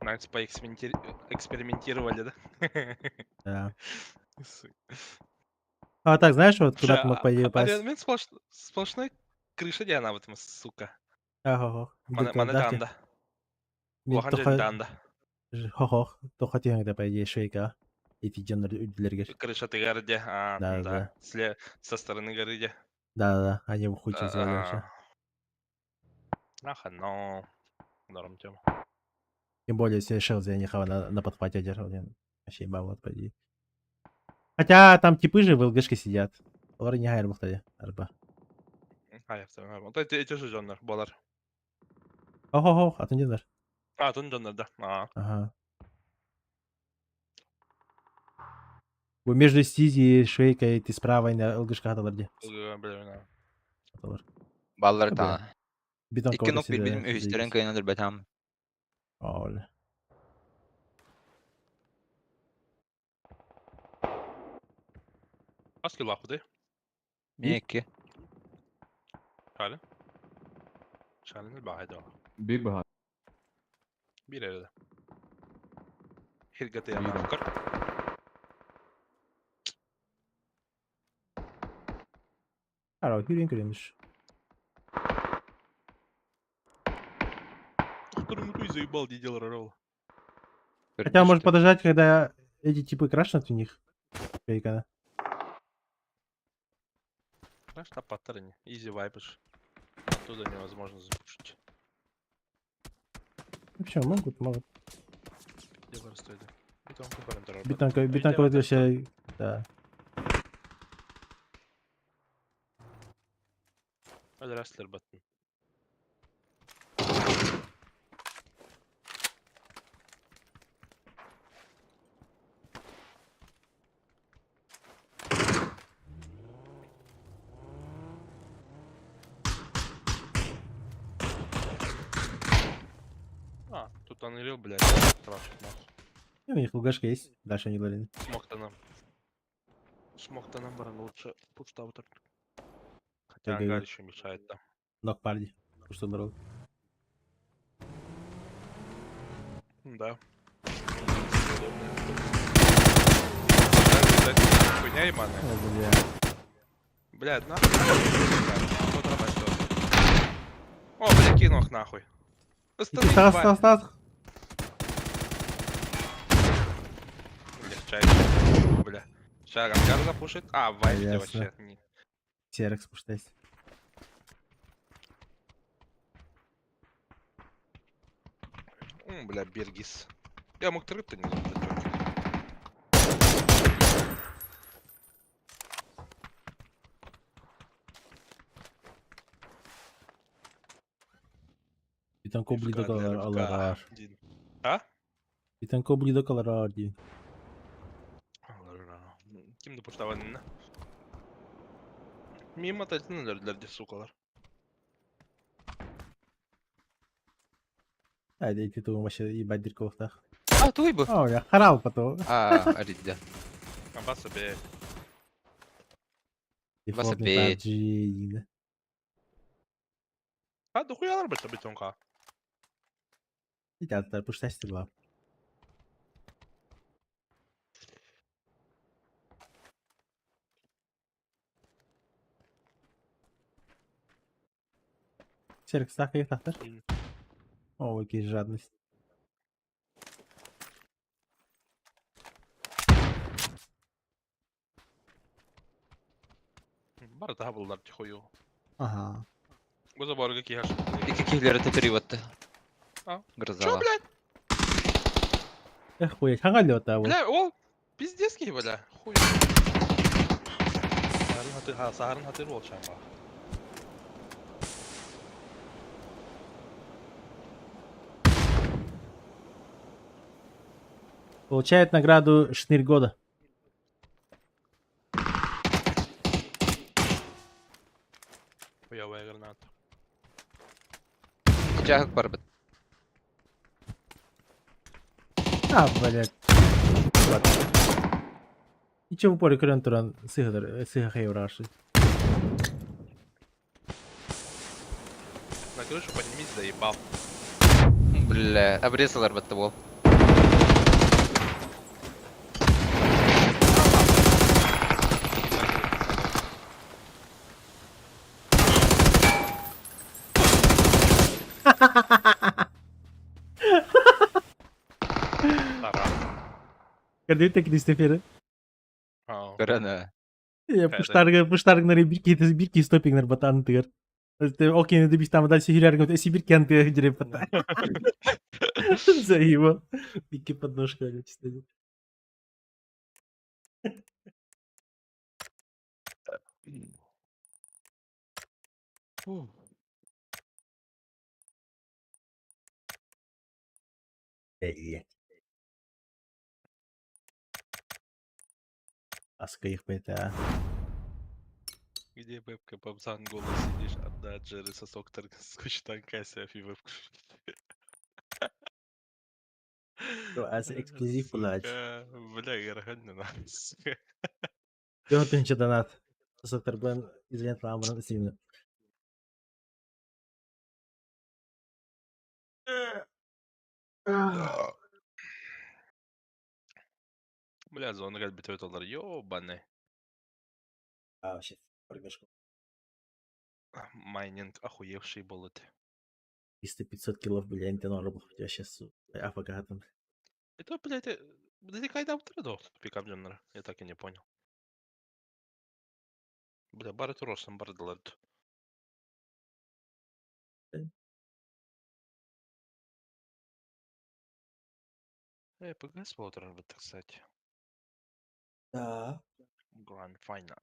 Найс поэкспериментировали, да? Да. Сука. А так, знаешь, вот куда ты Бля, мог пойти попасть? Мен сплошной крыша диана вот сука. Ага, Мана мана танда. Улахан жерин танда. Хо-хо, тоха тиһэҥ да по идее швейка. Эти дьоннор үрдүлэргэр. Крыша тыгар де. А, Да, да. да. Со стороны горы де. Да, да, они бы хуй сделали вообще. Наха, но. Норм тема. Тем более, если Шелзи не хава на подхвате держал, вообще имба вот, по идее. Хотя там типы же в ЛГшке сидят. Олар не хайр бухтади, арба. Хайр, хайр. Эти же дьоннор, болар. Хо-хо-хо, атын дьоннор. А, атын дьоннор, да. А. Ага. Бу между Стизи и Швейкой ты справа на ЛГшка хаталар де. Хаталар. Баллар та. Бетон Икки нок бир бирим үһүстерин кыйнадыр бетам. Ол. Аски лахуды. Мекки. Чали. Чалины бахайды. Бир баха. Бир эрede. Хиргаты янар. Ара, хүрен көреміш. Который заебал, где делал ролл. Хотя, может подождать, когда эти типы крашнут у них. Швейка. Знаешь, на паттерне. Изи вайпиш. Оттуда невозможно запушить. Вообще, могут, могут. Где простой, да? Бетонку парентер. Бетонка, бетонка вот вообще, да. Рестлер баттын. Что он блядь, страшно, нахуй. У них ЛГшка есть, дальше они говорили. Смог-то нам. Смог-то нам, баран, лучше пусть аутер. Хотя ГГ. ангар еще мешает там. Нок парди. Что народ. Да. Удобно. Хуйня ебаная. О, бля. Блядь, нахуй. Вот рабать тоже. О, бля, кинул их нахуй. Останови, Стас, тварь. стас, стас. Легчайший. Бля. Сейчас ангар запушит. А, вайпте Ясно. вообще. Не. Серекс пуштайся. Бля, Бергис. Я мог трып-то не запушить. Питан кобли ФК для до РФК. аларар. Один. А? Питан кобли до аларар ди. Ким допуштаван? Мимо тәтін сукалар. Айда ити тугум вообще ебать дирковтах. А, туй бы. О, я харал потом. А, аридя. Баса бе. Баса Дефолтный бе. PUBG. А, дохуялар бит бетонка. Ити аттар пуштайся ла. Серекс так их тахтар. О, какие жадность. Бар daha булдар тихую. Ага. Бу заборга кихаш. Ики кихлері тетери ватты. А? Чё, Грозала. блядь? Эх, хуя, хага лёта, вот. Бля, ол пиздец ки, бля. Хуй. Сарын хаты, ха, сарын хаты ол чамба. Получает награду Шнырь года. Хуявая граната. Жахык бар бит. А, блядь. Ладно. И чё в упоре көрөн туран сыхадар, сыха хейвраши. На крышу поднимись, заебал. Бля, обрезалар бітті ол. Таран. Көрдү Кристофер. А. Көрөні. Я пуштарга, пуштарга бир бир стопингнер батан тыгыр. Окей, не бис там дальше хирярга, эси бир кенты дире бата. Заебал. Ики подножка, чисто. Блять. Аска их бета. Где вебка, бабзан голый сидишь, одна Джерри сосок скучно Кася и вебку. Аз эксклюзив булач. Сука, Бля, яраханна на. сука. Йо тынча донат. Сосок бен изолент ламран симна. Бля, зона как битвы доллар, ёбаный. А, вообще, пробежку. Майнинг охуевший был это. 300-500 килов, бля, антенора был. Я сейчас АФК там. Это, блядь, да кайда утырды пикап жоннары? Я так и не понял. Бля, бары туросун бардылар. ПГС болтырар бит, кстати. Да. Grand Final.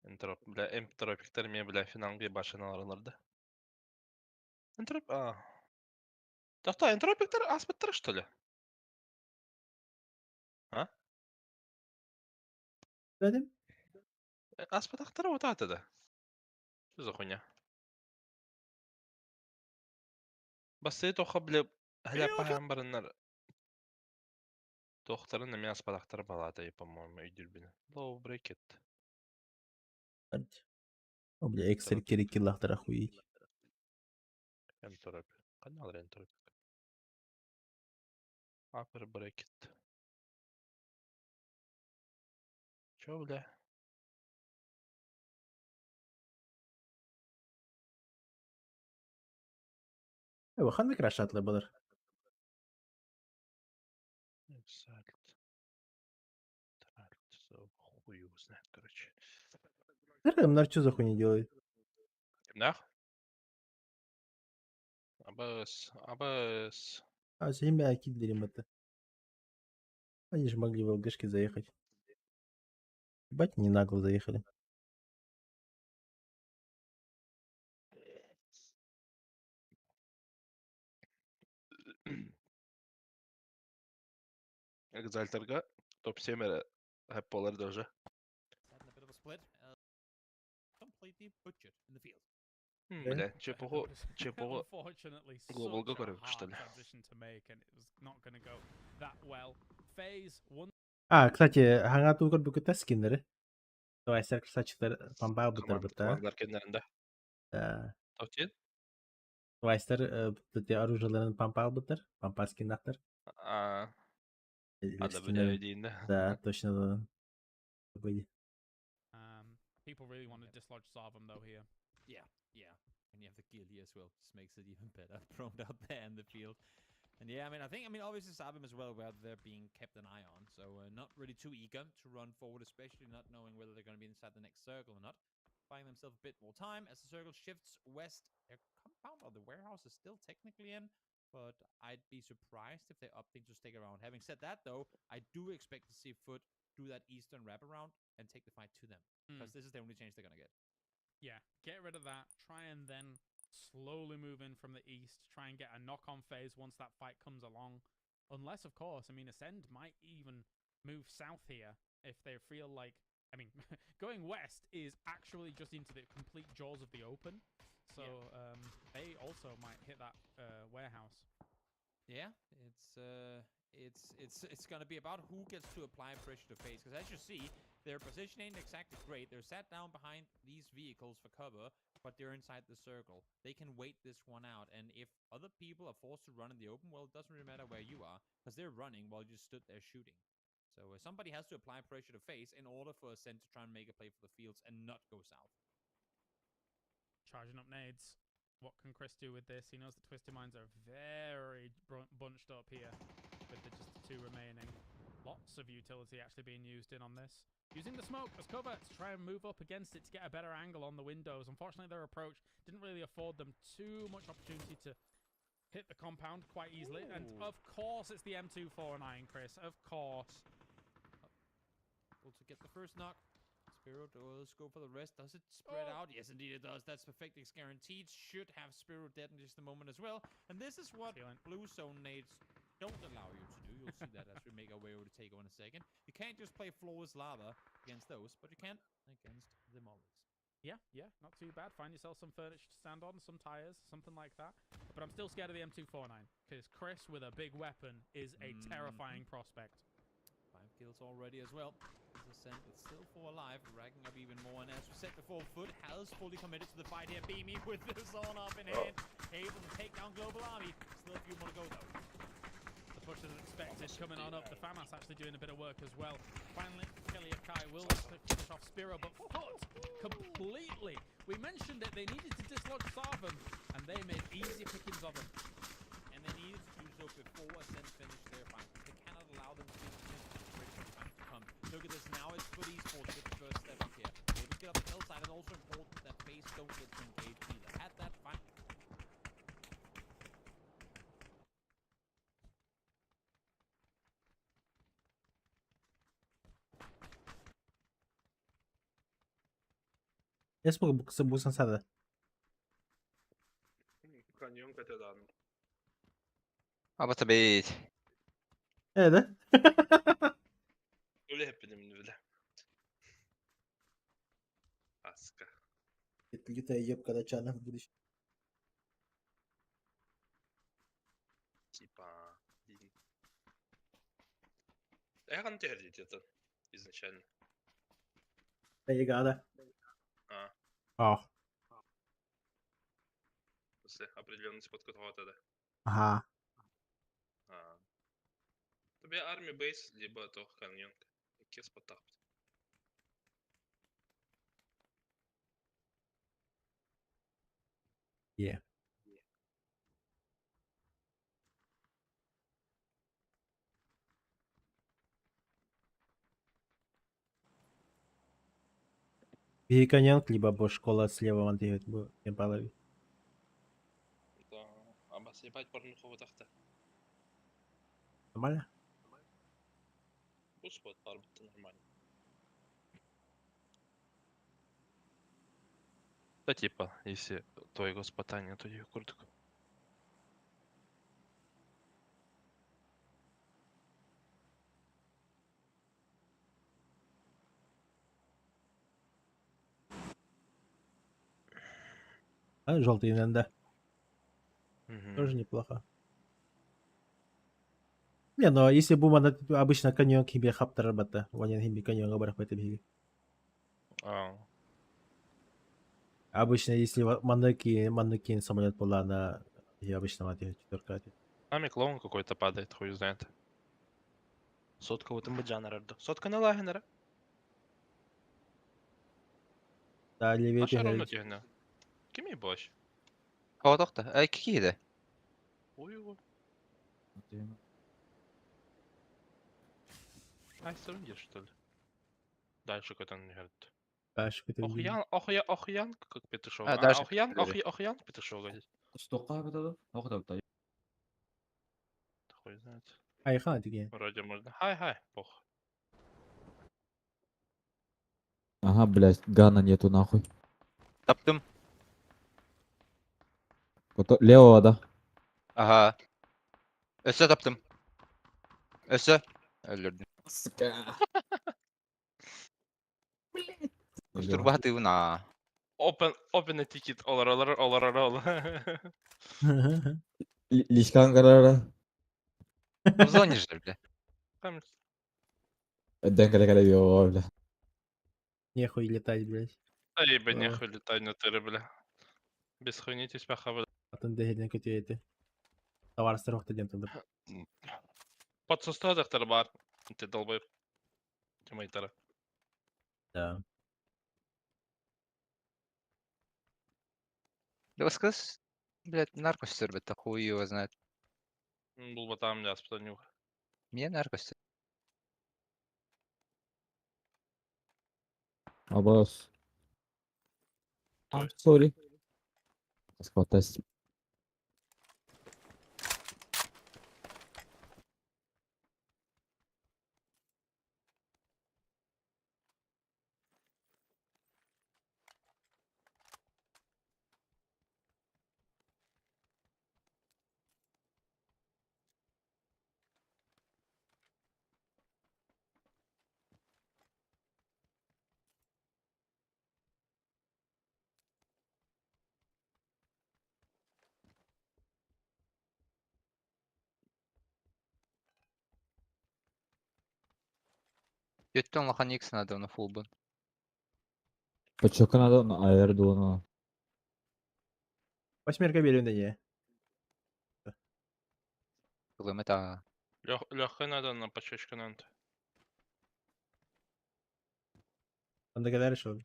Энтроп, бля, энтропиктер мен, бля, финалге башыналар да. Энтроп, а. Тохто, энтропиктер аспыттыр, что ли? А? Дедим? Аспытактар вот это да. Что за хуйня? Бастыы тохха бile хляпаһаан бараннар туохтарын эмиэ аспатахтар балаатай, по-моему, өйдүүрбүнэн. Low bracket. О, бля, эксер керек киллахтар охуеть. Энтропи. Канал энтропик. Upper bracket. Чё, бля? Ханнык рашатлы былыр. Эксальт. Хуй его знает, короче. Мнар что за хуйня делает? Кимнах? Абас, абас. А, земля кидали это. Они же могли в ЛГшке заехать. Ебать, не нагло заехали. Экзальтерга топ-7 эрэ хэп даже. Бля, чепуху, чепуху глобалга көрөбүт, что ли? А, кстати, хаңа тугар бүгүтэ скиннери. Давай, сэр красавчиктар пампаа бутар бута. Командалар кеннеринде. Да. Топ-10? Вайстер те оружиеларын пампаа бутар, пампа скиннахтар. А, а да, бля, Да, точно да. Были. People really want to dislodge Sarvam though here. Yeah. And you have the ghillie as well, just makes it even better. Prone out there in the field. And yeah, I mean, I think, I mean, obviously Sabim as well, where they're being kept an eye on. So not really too eager to run forward, especially not knowing whether they're going to be inside the next circle or not. Buying themselves a bit more time as the circle shifts west. Their compound or the warehouse is still technically in, but I'd be surprised if they're opting to stick around. Having said that, though, I do expect to see Foot do that eastern wraparound and take the fight to them because this is the only change they're going to get. Yeah, get rid of that. Try and then slowly move in from the east. Try and get a knock on phase once that fight comes along. Unless, of course, I mean, Ascend might even move south here if they feel like. I mean, going west is actually just into the complete jaws of the open. So they also might hit that warehouse. Yeah, it's gonna be about who gets to apply pressure to face. Because as you see, their position ain't exactly great. They're sat down behind these vehicles for cover, but they're inside the circle. They can wait this one out, and if other people are forced to run in the open, well, it doesn't really matter where you are, because they're running while you stood there shooting. So somebody has to apply pressure to face in order for Ascend to try and make a play for the fields and not go south. Charging up nades. What can Chris do with this? He knows the Twisted Minds are very bunched up here with the just the two remaining. Lots of utility actually being used in on this. Using the smoke as cover to try and move up against it to get a better angle on the windows. Unfortunately, their approach didn't really afford them too much opportunity to hit the compound quite easily. And Ooh. of course, it's the M249, Chris. Of course. Able to get the first knock. Spiro does go for the rest. Does it spread Oh. out? Yes, indeed it does. That's perfect. It's guaranteed. Should have Spiro dead in just a moment as well. And this is what Feeling. blue zone nades don't allow you to do. You'll see that as we make our way over to take in a second. You can't just play floor is lava against those, but you can against the mollies. Yeah, not too bad. Find yourself some furniture to stand on, some tires, something like that. But I'm still scared of the M249 because Chris with a big weapon is a terrifying prospect. 5 kills already as well. It's Ascent with still 4 alive, racking up even more. And as we said before, Foot has fully committed to the fight here. Beamy with the zone up in Oh. hand, able to take down Global Army. Still a few more to go though. The push is expected coming on up. The FAMAS actually doing a bit of work as well. Finally, Kelly Akai will actually finish off Spiro, but Foot completely. We mentioned it, they needed to dislodge Sarvam, and they made easy pickings of him. And they needed to do so before Ascend finished their fight. They cannot allow them to be ready for the fight to come. Look at this now, it's Foot Esports with the first step up here. Able to get up the hillside, and also important that FaZe don't get to engage either. At that fight. Эс бусан сада. Каньон көтөдөн. Абата бейт. Э, да? Өлө хеппиним биле. Аска. Это лютая ебка, да, чана в будущем. Яган түһэр это изначально. Тайгада. А, А. в смысле, определенный спот да. Ага. А. Тебе арми бейс, либо то каньон. Икки споттах. Yeah. Бейконянг, либо бу школа слева вон дает бу Темпалави. Да, абас ебать порнуху вот ахта. Нормально? Бу спот бар бітті нормально. Да типа, если твоего спота нету, ее куртку. А, желтый иногда. Тоже неплохо. Не, но если бу мана обычно каньон химби хаптар бата. Ванин химби каньонга барах бата биги. А, Обычно если маныки, маныки самолет была на я обычно мать четверка. Нами клоун какой-то падает, хуй знает. Сотка вот имбаджана рарду. Сотка на лагенера. Да, левее Аша ровно тегнер. тегне. Кими бош? Хоҕотохто. Ай киһиде. Ой, ой. Ай, сырынде, что ли? Дальше какой-то не говорит. Дальше какой-то Охуян, охуя, охуян, как петушок. А, А, дальше охуян, говори. охуя, охуян, петушок. говорит. Стоққа бітеді? Оқ да Хуй знает. Айхан деген. Вроде можно. Хай-хай, пох. Ага, блядь, гана нету нахуй. Таптым. Левого, да. Ага. Өссө таптым. Өссө. Өлөрдүм. Сука. Кустурба тыына. Open, open a ticket, олар, олар, олар, олар. Лишкан карара. В зоне же, бля. Там Ден кале кале био, бля. Нехуй летать, блядь. Да ебать, А. нехуй летать на тыры, бля. Без хуйни тебя бля. Атын дehedен көтө эти. Товарыстар оқты ден тындыр. Подсустадахтар бар. Ты долбоеб. Тимайтара. Да. Да воскрес, блядь, наркос это хуй его знает. Был бы там, я спотанюх. Мне наркос. Абас. I'm sorry. Схватайся. Өттен лахан икс надо на фулбан. Пачока надо на аэр дуона. Восьмерка берем да не. Кылым это. Легкая надо на почечку надо. Он догадали, что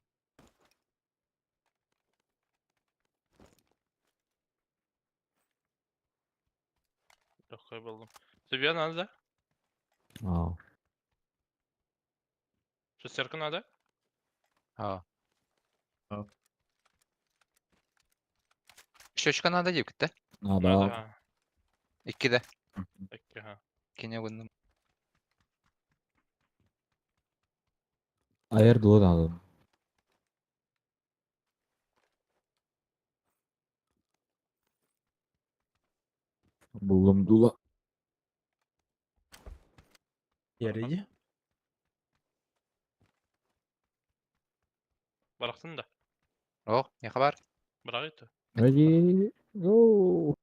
Легкая был. Тебе надо, да? А. Шестерка надо? А. А. Щечка надо деп кетті. Надо. Надо. Иккиде. Икки, Кине гынным. Аэр дуона надо. Булым дула. Ериди. Барахтын да. О, не хабар. Бірақ еді. Ready, go.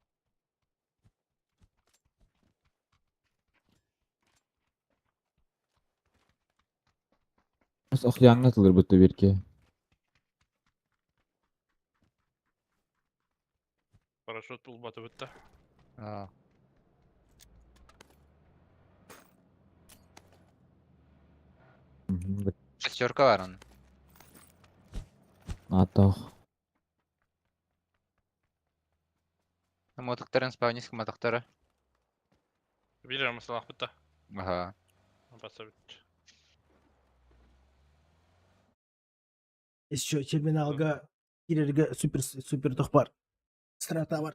Охьяҥҥа тылырбыт бирки. Парашют булбатыбыт да. Аа. Шестерка бар он. Атох. Мотоктарын спавниск мотоктары. Билер масалах бытта. Ага. Басабыт. Еще терминалга кирерге супер супер тох бар. Страта бар.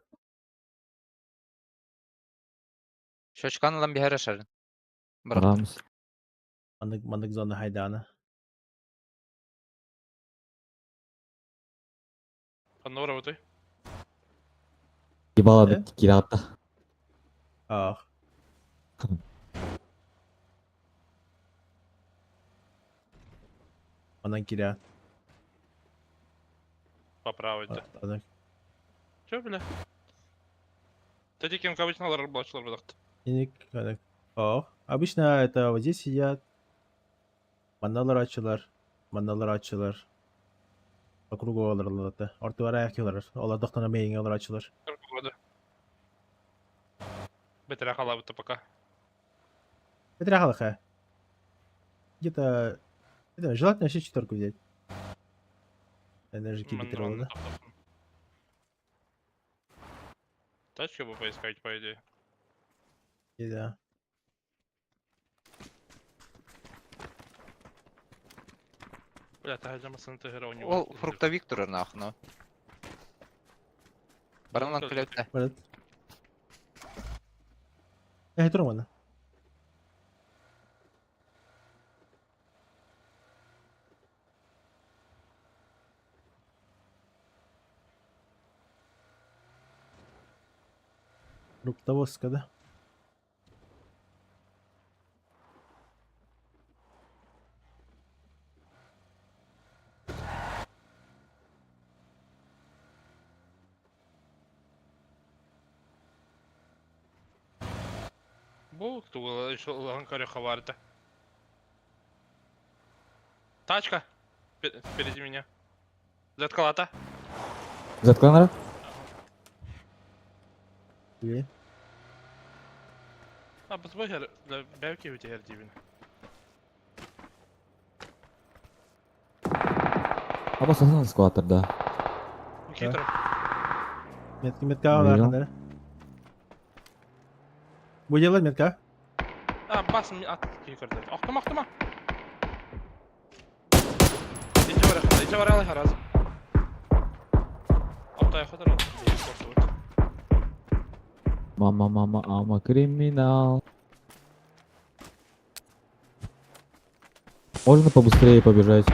Шочкан алан бихер ашарын. Рамс. Маннык маннык зона хайдана. Ханна работай. Ебала киратта. Ах. Манан киря. Поправить да. Анан Че, бля? Тэти кем обычно лар блачлар бадахт. Иник, анак. Ох. Обычно это вот здесь сидят. Манналар ачылар. Манналар ачылар. По кругу алар Ортуара якилар. Олар доктана мейин алар ачылар. Года. Бетера халабыта пока. Это халаха. Где-то... Это, желательно вообще четверку взять. Энержики битрола, да? Тачку бы поискать, по идее. И да. Бля, та жамасын тыгыра у него. Ол фруктовик турар нахно. Баран лан келетте. Барат. Э, турмана. Фруктовозка, да? Бу тугала еще ланкаре хаварта. Тачка! Впереди меня. Заткалата. Затканара? Или? А, посмотри, для бявки у тебя дивин. Аба сасан скватер, да. Хитро. Метка, метка, алар, Бу делать метка? А, бас, от кикерді. Охтума, охтума. Иди вара, иди вара, алай раз. Оптай, хотар. Мама, мама, ама криминал. Можно побыстрее побежать?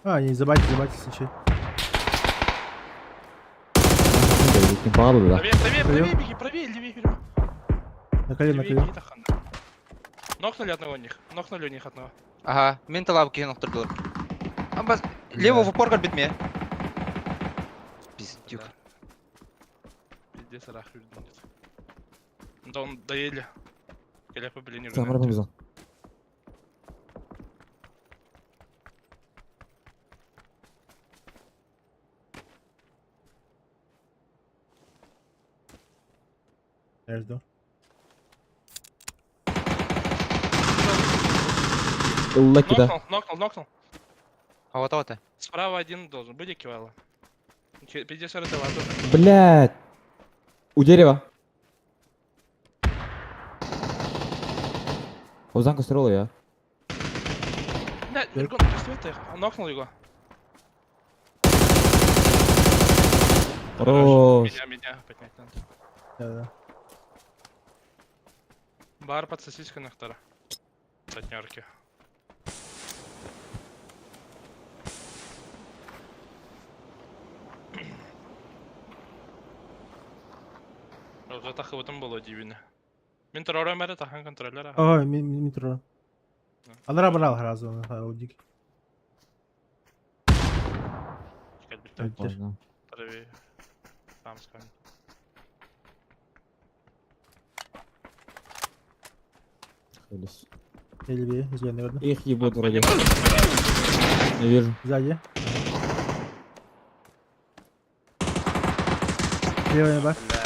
А, не забайте, забайте, случай. Да. Правее, правее, правее, беги, правее, левее, левее. На колено, на Левее, колено. беги, тахан. Нокнули одного у них, нокнули у них одного. Ага, мен талап киһин охтордулар. Амбас лево в упор битме. Пиздюк. Пиздец, рах Да он доели. Келепа, блин, не Самара побежал. Я жду. Лаки, да. Нокнул, нокнул, нокнул. А вот, а вот. Справа один должен быть, кивала. Пиздец, РТВ тоже. Блядь. У дерева. Озанка строила я. Да, Иргон, ты нокнул его. Хорош. Меня, меня поднять надо. Да, да. Бар под сосиской на втора. Сотнерки. Уже так вот там было дивно. Мин террора мэре тахан контроллера. Ой, ми метро. Алара брал сразу, аудик. Можно. Правее. Там скажем. Хелис. Левее, зеленый наверное. Их ебут вроде. Не вижу. Сзади. Левый бар. Бля.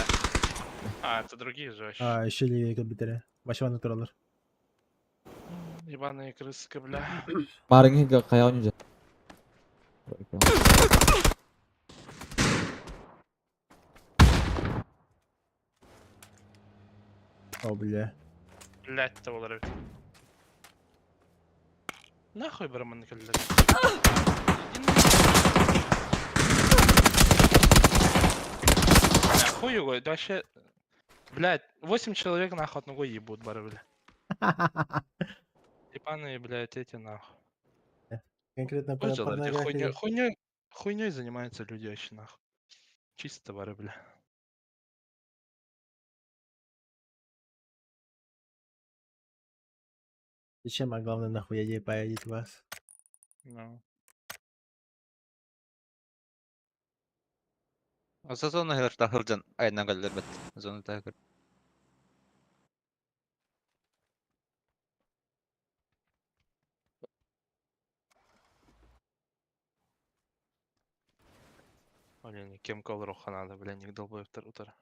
А, это другие же вообще. А, еще левее компьютере. Вообще натуралар. Ебаные крыска, бля. Барыңы каяғын же. О, бля. Блять, это было. Нахуй барман кэллэр. Нахуй его, да вообще... Блять, 8 человек нахуй одного ебут, бары, бля. Ебаные, блядь, эти нахуй. Конкретно Ой, по делали, порнографии. хуйней, хуйней, хуйней занимаются люди вообще нахуй. Чисто бары, бля. Зачем, а главное, нахуй я поедет вас? Ну. Оса зона хылжан айынан кэллэр бет. Зона тагыр. Блин, кем колроха надо, бля, не долбоебтар утар.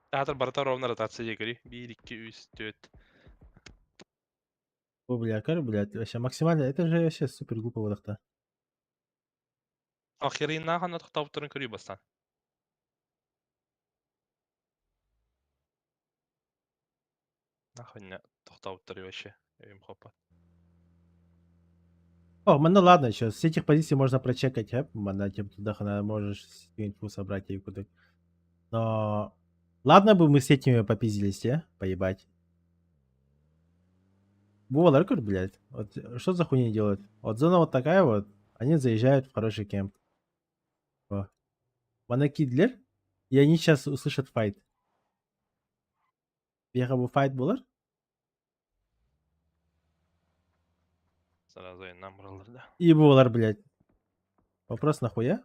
Театр барыта ровно ротация декери. 1, 2, 3, 4. О, бля, кар, блядь, вообще максимально, это же вообще супер глупо вот Охеренно нахуй на тохтап көрүй бастан. Нахуй не тохтап вообще. Им хопа. О, ну ладно, еще с этих позиций можно прочекать, а? На тем туда хана можешь инфу собрать и куда. Но ладно бы мы с этими попиздились, а? Поебать. Бувалар, блядь. Вот что за хуйня делают? Вот зона вот такая вот. Они заезжают в хороший кемп. О. Манакидлер. И они сейчас услышат файт. Бега файт булар? Сразу и нам бралар, да. И булар, блядь. Вопрос нахуя?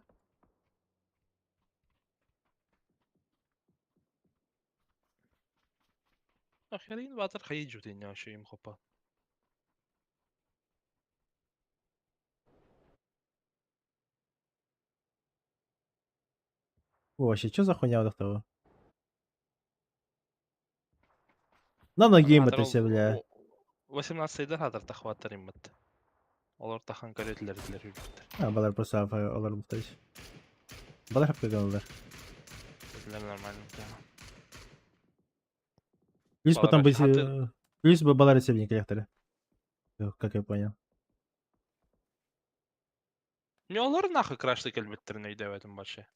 Охеренно батыр хайджу ты не вообще им хопа. О, вообще, что за хуйня вот этого? На гейм это все, бля. 18 да хатар тахваттар иммат. Олар тахан көрөтүлөр дилер үрбүттер. А, балар просто алар мухтаж. Балар хапка алар. Дилер нормально. Плюс потом Балар быть... хаты- Плюс бы балар себник лекторы. Как я понял. Не олар нахуй крашты келбеттерин өйдөбөтүм башы.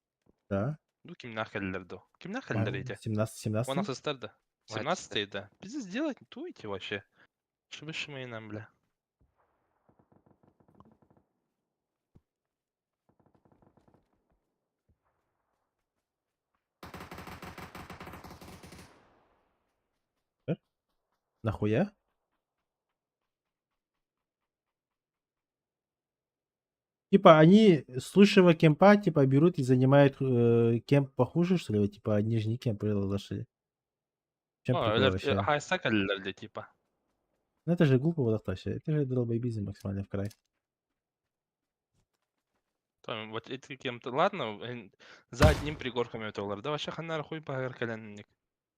Да. Ну ким нахеллер до? Ким нахеллер эти? 17, 17. Он да. 17 да. Пиздец делать туете вообще. Чтобы нам, бля. Нахуя? Типа они с лучшего кемпа типа берут и занимают кемп похуже, что ли? Типа нижний кемп лошади. Чем Ну, прикол вообще? хайса келлер типа. Ну это же глупо вот вообще. Это же долбоебизм максимально в край. Там вот эти кем-то, ладно, за одним пригорками это олар. Да вообще ханнар хуй багар каленник.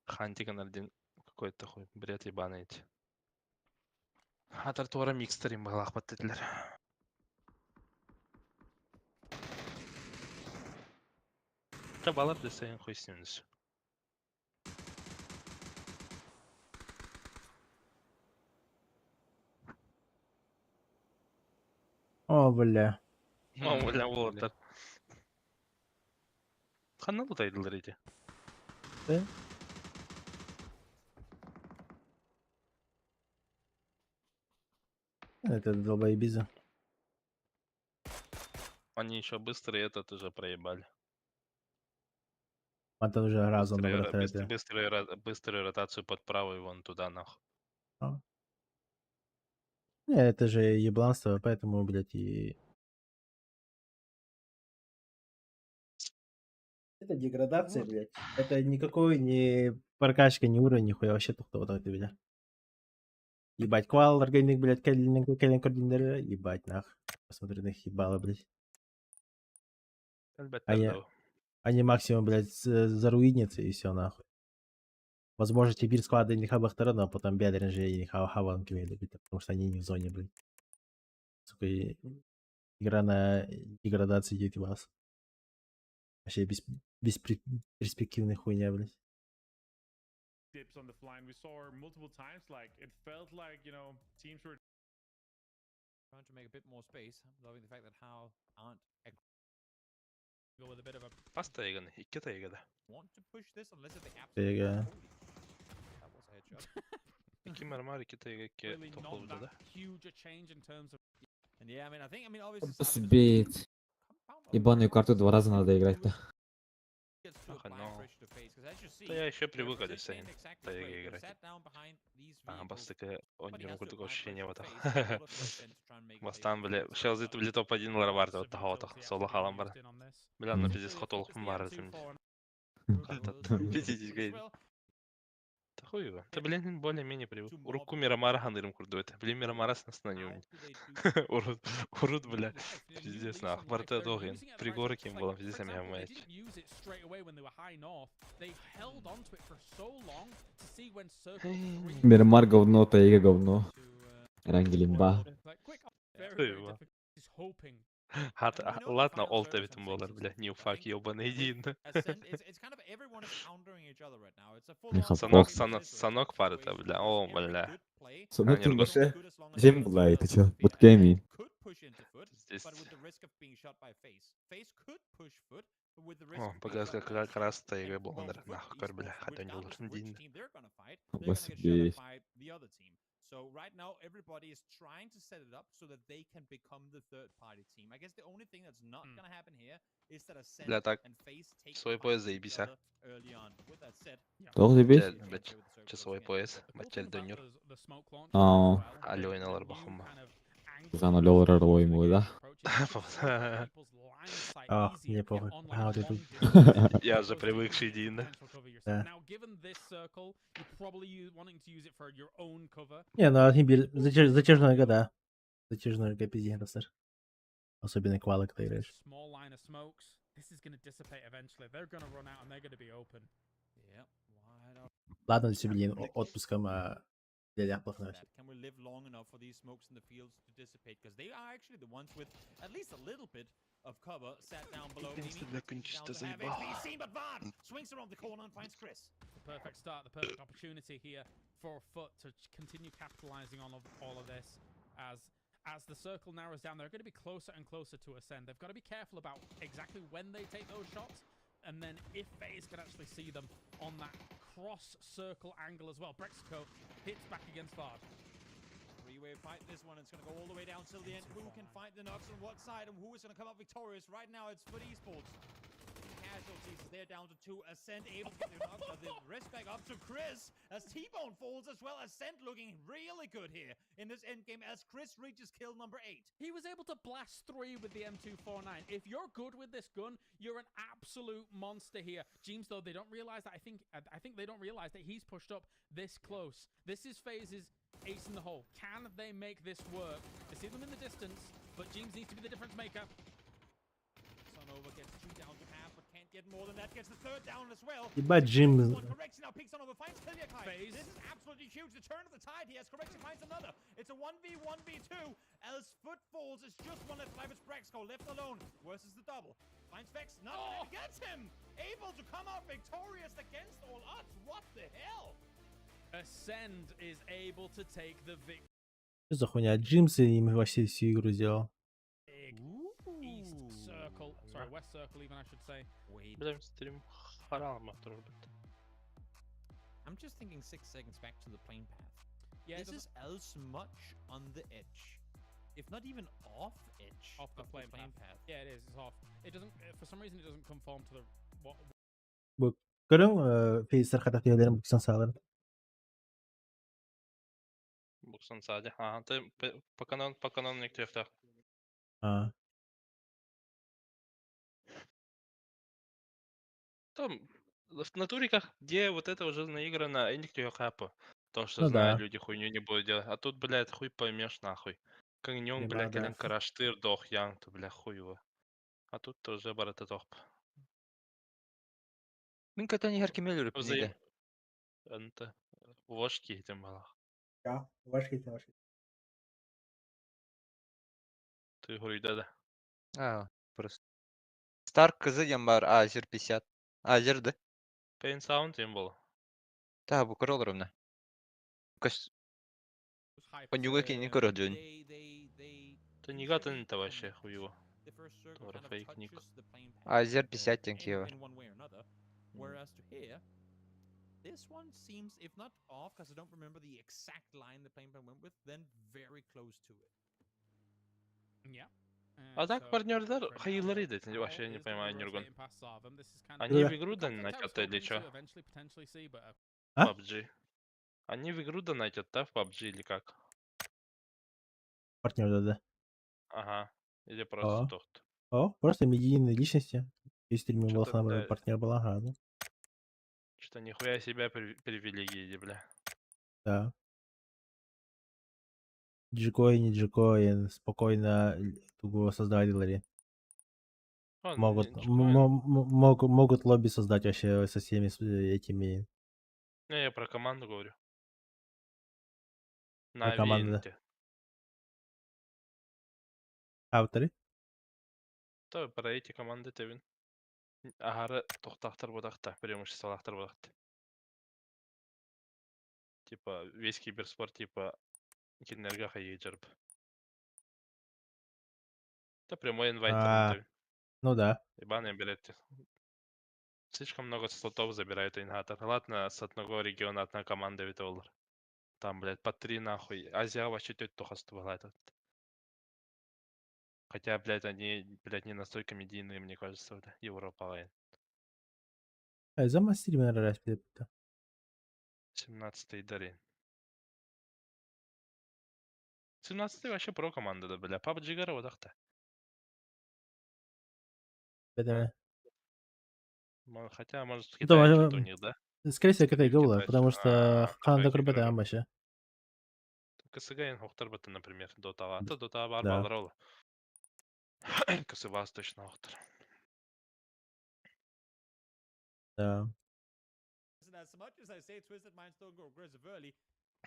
Хантик один какой-то хуй, бред ебаный эти. Хатар туара микстерин баглах баттедилер. Да балар десең хуй с ним десе. О, бля. О, бля, вот. Ханна лутайдылар ити? Да? Это долбоебиза. Они еще быстро этот уже проебали. Мантан уже разом Быструю, набрать быстр- быструю, ро- быструю ротацию под правую вон туда нахуй. А. Не, это же ебланство, поэтому, блядь, и... Это деградация, блядь. Это никакой не прокачка, не уровень, нихуя вообще тухта вот так бля. Ебать, квал, органик, блядь, кэлин кэлин координатор, ебать, нах. Посмотри на их ебало, блядь. Элбэттэр Они, да. они максимум, блядь, заруинятся и все нахуй. Возможно, теперь склады не хабахтара, но потом бедрен же и не хаван потому что они не в зоне, блядь. Сука, и игра на деградации идет вас. Вообще без, бесперспективная хуйня, блядь. Dips on the fly, and we saw multiple times like it felt like teams were Trying to make a bit more space. I'm loving the fact that how aren't Go with a bit of a Хас тайганы, икки тайгада. want to push this unless if they absolutely Тайга. That was a headshot. Икки мармар, икки тайга, икки really not тохолбута that да. huge a change in terms of And yeah, I mean, I think, I mean, obviously, Посбит. Ебаную карту два раза надо играть-то. Ах, но. Да я еще привык сайын тайга играть. А, бастакы онньуун курдук ощущение вот Бастан, бля, шелзит бля топ-1 ларабарда вот тахаотах, соло халан бар. Бля, на пиздец хотолхум бар этим. Пиздец, гей. Да хуй его. Да, блин, более-менее привык. Урукку Мирамара ханырым курду это. Блин, Мирамара с на нем. Урут, урут, бля. Пиздец, нах. Барта догин. Пригорки им было, пиздец, я мать. didn't use it straight away when they were high north. They held onto it for so long to see when circle three Мирамар говно, Тайга говно. Эрангель имба. like quick, very, Хуй very его. difficult. He's hoping Хат, а, ладно, олд эбитим болар, бля, не фак, ебаный дин. Санок, санок, санок парыта, бля, о, бля. Сонок Они вообще Зем була, ты чё? Буткеми. Здесь. О, пока как раз тайга болар, нахуй, көр, бля, хатан болар, дин. Посбит. So right now everybody is trying to set it up so that they can become the third party team. I guess the only thing that's not gonna happen here is that Ascend Бля, так, and FaZe take свой fights пояс each заебись, а. other early on. With that said, Тоҕо заебись? Чэ, блядь, часовой пояс, бачча дөнүр. Аа. Алёйналар бахымма. За ноль ему, да? Ах, мне похуй. А, вот это... Я же привыкший Дин. Да. Не, ну Архимбиль, затяжной года. Затяжной РГ пиздец, сэр. Особенно квалы, когда играешь. small line of smokes. This is going to dissipate eventually. They're going to run out and they're going to be open. Ладно, если, блин, отпуском, а для ляпов на Can we live long enough for these smokes in the fields to dissipate? Because they are actually the ones with at least a little bit of cover sat down below. Наконец-то, Mimi бля, down кончится to have заебал. HP seen, but Vard swings around the corner and finds Chris. The perfect start, the perfect opportunity here for Foot to continue capitalizing on all of this as the circle narrows down. They're going to be closer and closer to Ascend. They've got to be careful about exactly when they take those shots, and then if FaZe can actually see them on that cross circle angle as well. Brexico hits back against Vard. Three-way fight this one. It's going to go all the way down till the end. Who can fight the knocks on what side and who is going to come up victorious? Right now, it's FUT Esports. Casualties as they're down to two. Ascend able to get the knock, the wrist back up to Chris as T-Bone falls as well. Ascend looking really good here in this endgame as Chris reaches kill number 8. He was able to blast three with the M249. If you're good with this gun, you're an absolute monster here. James, though, they don't realize that. I think they don't realize that he's pushed up this close. This is FaZe's ace in the hole. Can they make this work? They see them in the distance, but James needs to be the difference maker. Sonova gets two down to half, but can't get more than that. Gets the third down as well. Ебать, Джим. One correction now picks on over, finds Kiliakai. FaZe. This is absolutely huge. The turn of the tide here as Correction finds another. It's a 1v1v2 as FUT falls. It's just one left alive. It's Braxco left alone versus the double. Finds Vex, not oh! gets him! Able to come out victorious against all odds. What the hell? Ascend is able to take the victory. Что за хуйня? Джимс им вообще всю игру сделал. East circle. Sorry, Sorry, west circle even I should say. Блин, стрим харам турбут. I'm just thinking 6 seconds back to the plane path. Yeah, it This is as much on the edge, if not even off edge off the of plane path. Yeah, it is. It's off. It doesn't. For some reason, it doesn't conform to the what Бу көрүҥ фейстер хата тиэлэрин буксан сааларын. Буксан сади. Ага, ты по канону не ктефтах. А. Там в натуриках, где вот это уже наиграно, и никто хапа. То, что Ну знаю, да. люди хуйню не будут делать. А тут, блядь, хуй поймешь нахуй. Каньон, Нема, блядь, да. кэлэн краштыр дох ян, то, бля, хуй его. А тут тоже барата топ. Мин көтөн иһэр кимел үрүп Взаим... Энте. Вошки этим балах. Я, ваш кете, ваш. Ты хуйда да. А, просто. Старк кызы диэн бар Азер 50. Азер да? Pain Sound им был. Та бу көрө олоромна. Көс Онюга кини көрө дьон. Ты не гатын это вообще хуй его. Тоже фейк ник. Азер 50 диэн киһи бар. In one way or another. Whereas to here, this one seems, if not off, because I don't remember the exact line the plane path went with, then very close to it. Yeah. А так партнердар хайылары да, вообще не понимаю, Нюргун. Они в игру донатят или чё? А? PUBG. Они в игру донатят, да, в PUBG или как? Партнер, да, да. Ага. Или просто О. тохт. О, просто медийные личности. И стример был, Чё-то, бля, партнер был, ага, ну. Что нихуя себя привилегии, бля. Да. Джикоин, не Джикоин, спокойно тугу создавать лари. Он, Могут, не Джикоин. могут лобби создать вообще со всеми этими. Не, я про команду говорю. Про Нави команду, да. инте. Авторы? То про эти команды тебин. Ахары тохтахтар будахта, преимуществолахтар будахта. Типа весь киберспорт типа кинерга хайы жарып. Да прямой инвайт А, ну да. Ебаные билеты. Слишком много слотов забирают ингатор. Ладно, с одного региона одна команда ведь олар. Там, блядь, по три нахуй. Азия вообще теть тухасту была этот. Хотя, блядь, они, блядь, не настолько медийные, мне кажется, бля, Европа, лайн. А за стример раз билет. 17-й дарин. 17-й вообще про команда, да, бля. PUBG гара одахта. Да. Хотя, может, в Ну, Китае там, что-то у них, да? Скорее всего, Китай гола, Китай, потому что а, ханда какая көрбөтө амбаша. КСГ хохтар быты, например, Дотаға. Та Дотаға бар Да. балар ол. КС точно хохтар. Да. And as much as I say Twisted Minds don't go aggressive early,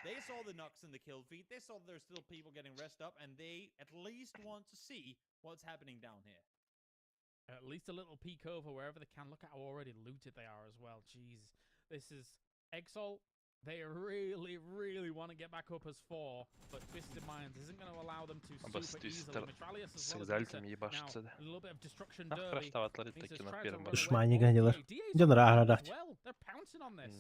they saw the knocks in the kill feed, they saw there's still people getting rest up, and they at least want to see what's happening down here. At least a little peek over wherever they can. Look at how already looted they are as well. Jeez. This is Exalt. They really, really want to get back up as four, but Twisted Minds isn't going to allow them to Абас super easily. твистер Mitralius с as well as экзальтами Misa. Now, ебашится, да. a little bit of destruction Нах derby. краштаватлар Misa's таки на tried to первом run баре. away. Душмани гандилар. DA's Ден on рахра as рахт. well. They're pouncing on this.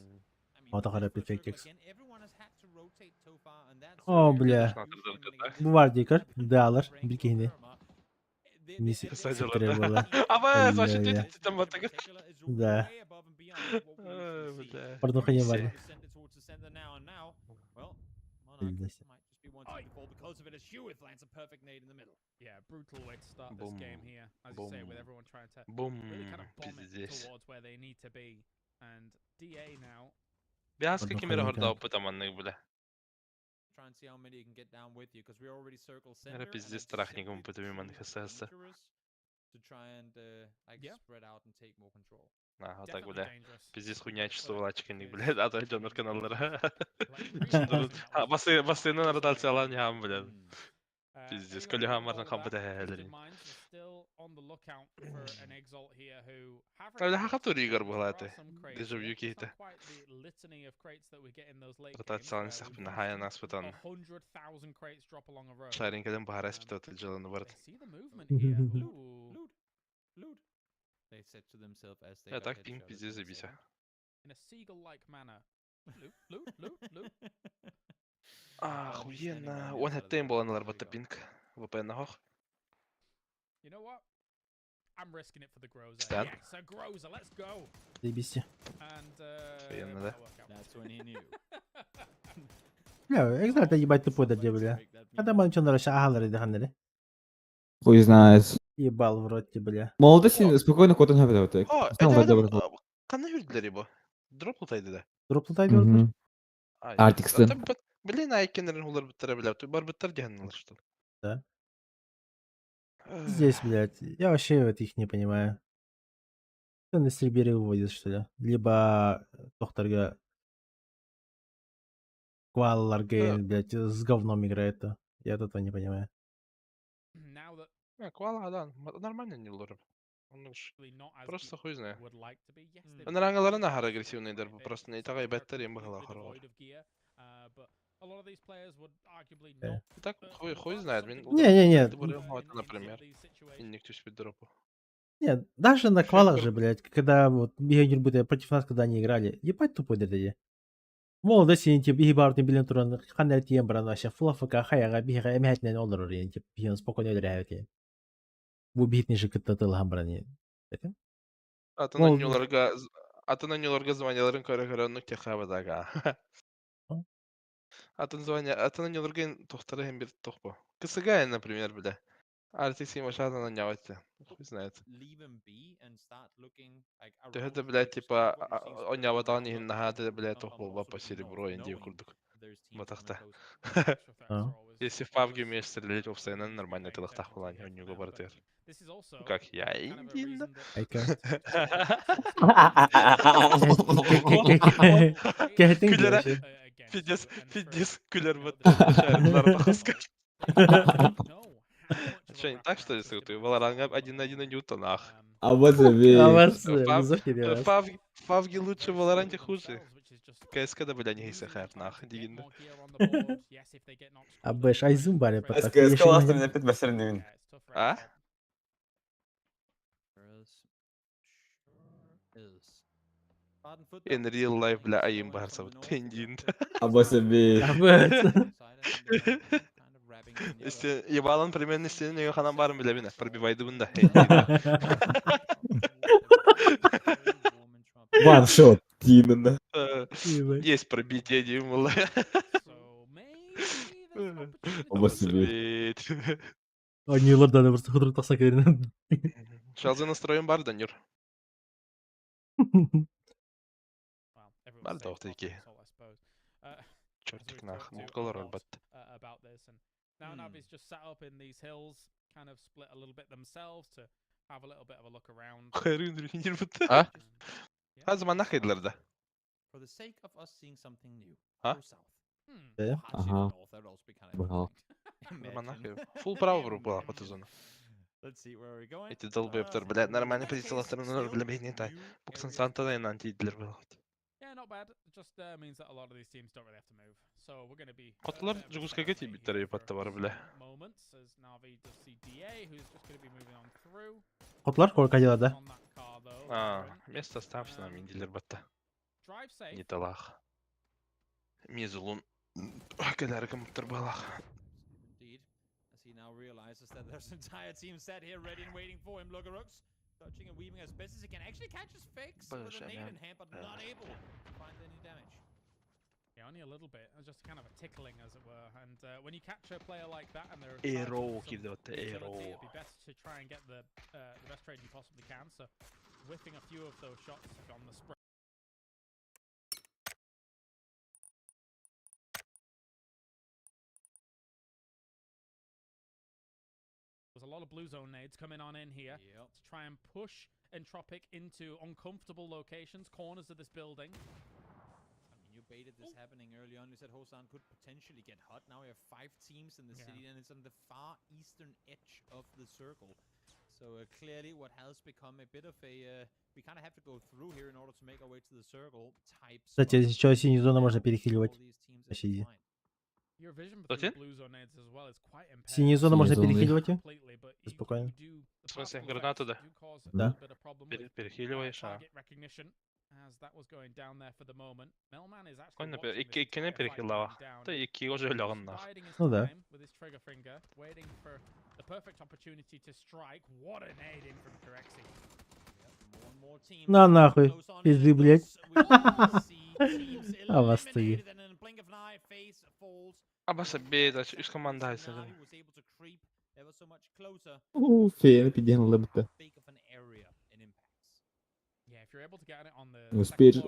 Ото хара перфектикс. Everyone has had to rotate so far, and that's О, бля. Бля. Гвардикар, далар, бикини. Мисс Садилар, требовала. Абас, вообще Бля. ты там вот так. Да. Ай, бля. Порнуха не варит. Yeah, brutal way to start this Бум. game here, as you say, with Бум. everyone trying to Бум. really kind of bomb it Пиздец. towards where they need to be. And DA now Бяска Порнуха кемере не хорда так. опыта маннык, бля. Try and see how many you can get down with you, because we're already circle Эра center, and пиздец it's страхником simply пытами too манных СС. dangerous to try and like spread out and take more control. На, вот так, definitely бля. dangerous. Пиздец хуйня чувствовалачканник, бля. А то дьонор каналлара. Like, Басыйнан ротациялан яам, бля. Пиздец, Anyway, коли with хамардан all of хамбыта that, Twisted хээлерин. Minds are still on the lookout for an Exalt here who have Бля, recovered. хатур игр There была are это. some crates Дежавю here. It's кейті. not quite the litany of crates that we get in those late games Ротациялан where we сахпына do хая see наспытан. 100,000 crates drop along a road. Шаринкаден бахарас питат жылын барат. They see the movement here. Ooh. Loot. They said to themselves as they А got так пинг headshotted пиздец for a забился. second. In a seagull-like manner. Loot, loot, loot, loot. Охуенно. Он хэттейн буолан ылар пинг. VPN нахох. You know what? I'm risking it for the Groza. Stan. Yes, a Groza. Let's go. Заебись. And Охуенно, might да? not work out. That's when he knew. Бля, Экзальт ебать тупой да где, бля. Когда мы начали ахалары дыханили. Хуй знает. Ебал в рот тебе, бля. Молодость спокойно кот он О, Сам это вода адам қандай үрділер ебо? Дроп лутайды да. Дроп лутайды олар. Ай, Артикстен. ата Блин, айкенерин улар буттара бля. Той бар буттар дегеннер что ли. Да. Здесь, блядь, я вообще вот их не понимаю. Кто на стрельбе выводит, что ли? Либо докторга Кваллар Гейн, блядь, с говном играет. -то. Я от этого не понимаю. Now that Не, Квала, да, нормально не улар. Он уж really not as просто deep хуй знает. would like to be. Yes, they've Ыныраңалары нахар агрессивныйдар, просто не тагай бәттер эм completely бахала хоролар. devoid of gear, but a lot of these players would arguably Э. not Так хуй хуй знает, мен Не-не-не. например. Инник түспет дропу. Нет, даже на квалах же, блядь, когда вот Бигенер будет против нас, когда они играли, ебать тупой деді. Молодость сен тип биһи баартын билен туран ханнар тиен баран вообще фул АФК хаяга биһига эмэхэтинен олорор ен тип биһин спокойно өлөрөбүт Бу биһитин же кытта тылхан баран Это? Атын Мол- ойнолорга атын ойнолорга званияларын көрө көрө оннук техабадага. Атын звания атын ойнолорга тохтары hem бир тохпо. КСГ, например, бля. Артик машадан ойнаватты. Хуй знает. Leave him be and start looking like Төһө блядь, типа ойнаватан иһин нахады, блядь, тох болба по серебро инди курдук. Батахта. А. Если в PUBG умеешь стрелять в постоянно нормально ты лахтах была, у него бартер. Ну как я индин. Айка. Кэхэтин Күлер, вообще. пиздец, пиздец, күлер вот. Что, не так, что ли, ты Валоранга один на один не утонах. А вот забей. А вот В вызов не В PUBG в PUBG лучше, в Валоранте хуже. КСК да, бля, не гейса хайп, нах, дигинда. А бэш, айзум баре потак. СКС классно меня опять бассейн. А? In real life, бля, айым барса, тендин. А вот забей. А бэш. Исте, ебалан примерно исте, ханан барын биле бина, пробивайды бunda. Ваншот. Именно. Есть пробитие, Димула. А вот забей. Ойнолорда да просто худрук тахса кэлин. Шалзы настроен бар, Данюр. Бар да охтайки. Чертик нах, мукалар албат. About this and now Navi's just sat up in these hills, kind of split a little bit themselves to have a little bit of a look around. А? А заман хайдлар да. For the sake of us seeing something new, А? go south. Э? Or hard shift Ага. north, that would also be kind of Бывало. Заман нахуй. Фул право была по зону. Let's see where we're going. Эти долбоебтар, блядь, нормально позицияластырын бля, бейнен тай. Буксан Сантана и нанти идлер был. Yeah, not bad. Just means that a lot of these teams don't really have to move. So we're going to be Котлар жугуска кети биттер епатта бар, бля. moments as Navi does see DA, who's just going to be moving on through. Котлар коркадила да. А, место оставься нам индилер батта. Drive safe. Не талах. Мизулун. Каляркам тарбалах. Indeed. As he now realizes that there's an entire team sat here ready and waiting for him. Logarux dodging and weaving as best as he can. Actually catches Fakes with Боже, a nade man. in hand, but not able to find any damage. Yeah, only a little bit, just kind of a tickling, as it were. And when you catch a player like that and they're Эро charged with some кидот, utility, эро. it'd be best to try and get the best trade you possibly can. So, whiffing a few of those shots on the spray. There's a lot of blue zone nades coming on in here to try and push Entropic into uncomfortable locations, corners of this building. I mean, you baited this happening early on. You said Hosan could potentially get hot. Now we have five teams in the Yeah. city, and it's on the far eastern edge of the circle. So clearly, what has become a bit of a we kind of have to go through here in order to make our way to the circle type. Кстати, если что, синюю зону можно перехиливать. Вообще изи. Кто Синие зоны можно Синие зоны. перехиливать? Спокойно. В смысле, гранату, да? Да. Перехиливаешь, а. Спокойно, иккини перехилава. Та икки уже өлөҕүн нах. Ну да. На нахуй. Пизды, блядь. А вас ты. Абаса бейда, үс команда хайсың. У, Фея пиден лыбыта. Успеешь.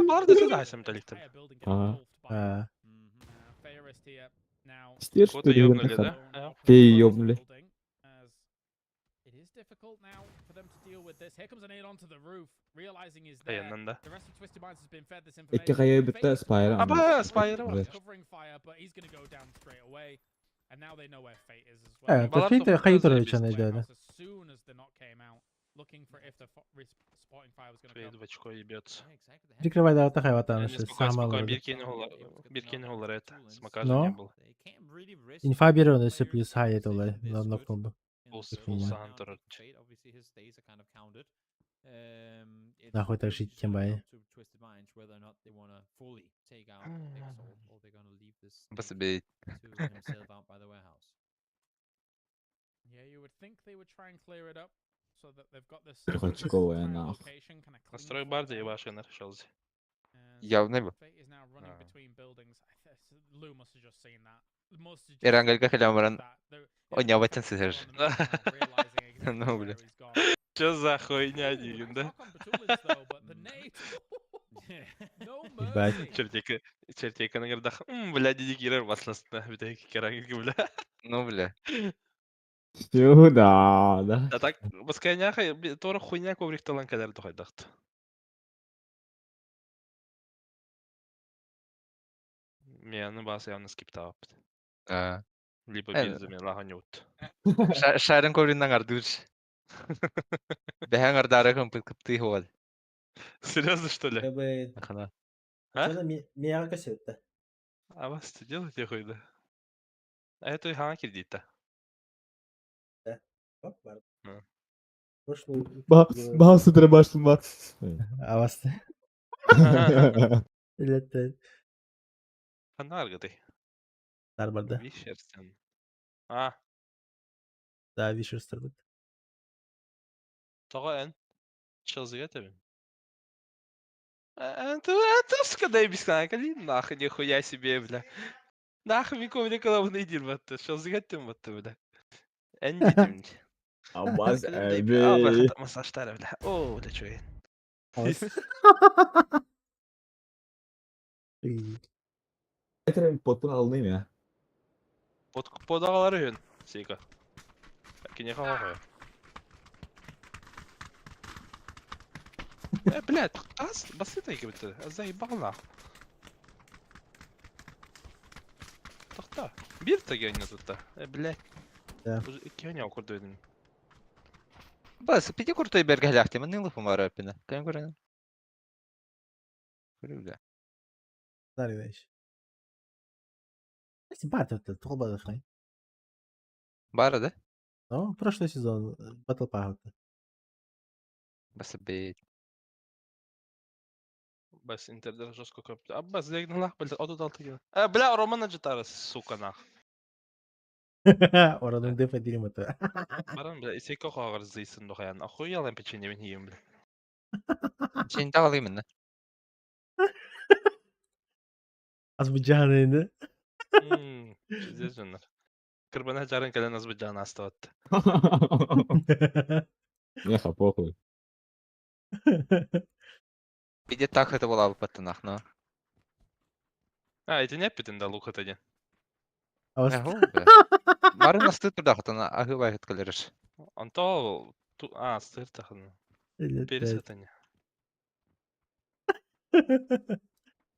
Бар да сюда хайсым таликтер. Ага. А. Стерш, Кого-то что ли, ёбнули, да? А? Феи ёбнули. Аяннан да. Икки хайа битте Спайра. Аба, Спайра бар. Это фейт хайутер вечен идет. Фейт в очко ебется. Прикрывай да, тахай ватан, Не, что спокойно, сама спокойно, вроде. биркини холлар это. Смока же не Но? было. Инфа берет, если плюс хай это лай, на нокнул бы. Фулл сан турар. Нахуй так жить, тем более. Бас бейт. Трехочковая нахуй. Настрой барда ебаши шелзи. Явно бы. Эрангальга халямран. Ойнабатын сызыр. Ну, бля. Чё за хуйня, Дигин, да? Ебать. Чертейка, чертейка на гордах. Бля, диди кирер басласына. Битәки керәк бля. Ну, бля. Сюда, да. А так, баскайняха, тора хуйня коврик талан кадәр тухайдахт. Мияны басы явно скиптап. А. Либо Э, бирзі мен лахан ют. Шарын ковриннан ардыш. Бәһәң ардары кым кыпты хуал. Серьезно, что ли? Ахана. А? Мияга көсөттө. А вас что делаете хуй, да? А это и хана кредита. Ну. Басы баштым бар. А вас Летте. Хана аргыды. Дарбарда. Вишерстен. А, Да, Вишерстер бит. тага эн. Челзиге тебин. Это скадай бискана нахуй нихуя себе, бля. Нахуй ми комне головны дир батты. Челзиге тем батты, бля. Эн дидим. Абаз А, әбей. массажтар, бля. О, бля, чуй. Это поттун алынайм я. Под подагалары хүн. Сика. Кине хага. Э, блядь, ас, басыта икебетте. Заебал нах. Тохта. Бир тагене тут. Э, блядь. Да. Уже икене окурду едим. Бас, пиди куртой бергәләхти, мен нылы фумара пина. Кем күрән? Күрү, бля. Дари вещь. Бат это, толба хай. Бара, да? Ну, прошлый сезон Battle Pass. Бас бейт. Бас интердер жестко көп. Аббас легн лах, блядь, отут алты кило. Э, бля, Романа житары, сука нах. Оранын дефа дирим это. Баран, бля, исеко хагыр зыйсын дохаян. Охуел мен печенье мен ем, бля. Сен тагылыймын, да? Азбыджан инде. Пиздец жоннор. Кырбана жарын кэлэн Азбыджан астабат. Неха, похуй. Пиди так это была бы паттанах, но. А, эти не питен да лук это Эхо, бля. Бары насты турда хатана, агы байхыт калерыш. Анто ту а, сыр тахын. Перес это не.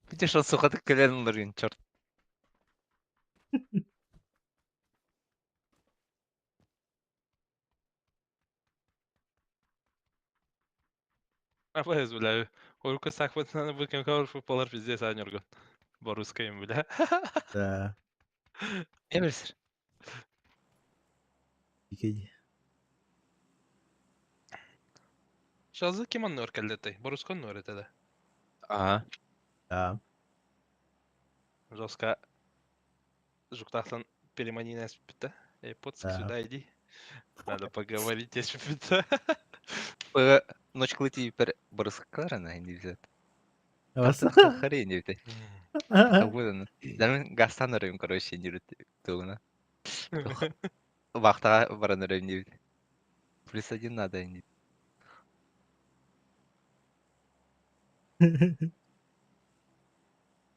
Пиди шо сухаты калерин лырын, черт. А бля, бля. Орку сахватна букем кавр футболар пиздец анюргон. Борускаем, бля. Да. Эберсер. Икей. Шазы ким оннугар кэллэтэй? Боруска оннугар этэ да. Ага. Да. Жестко жуктахтан перемани эспитэ. Эй, пуцк, Да. сюда иди. Надо поговорить эспитэ. Б ночкалы тиипер барыскаларына индивизет. Бас. Хары индивите. Абуданы. Мен гастан арыйым, короче, индивит тугуна. Вахтага баран арыйым индивит. Плюс один надо индивит.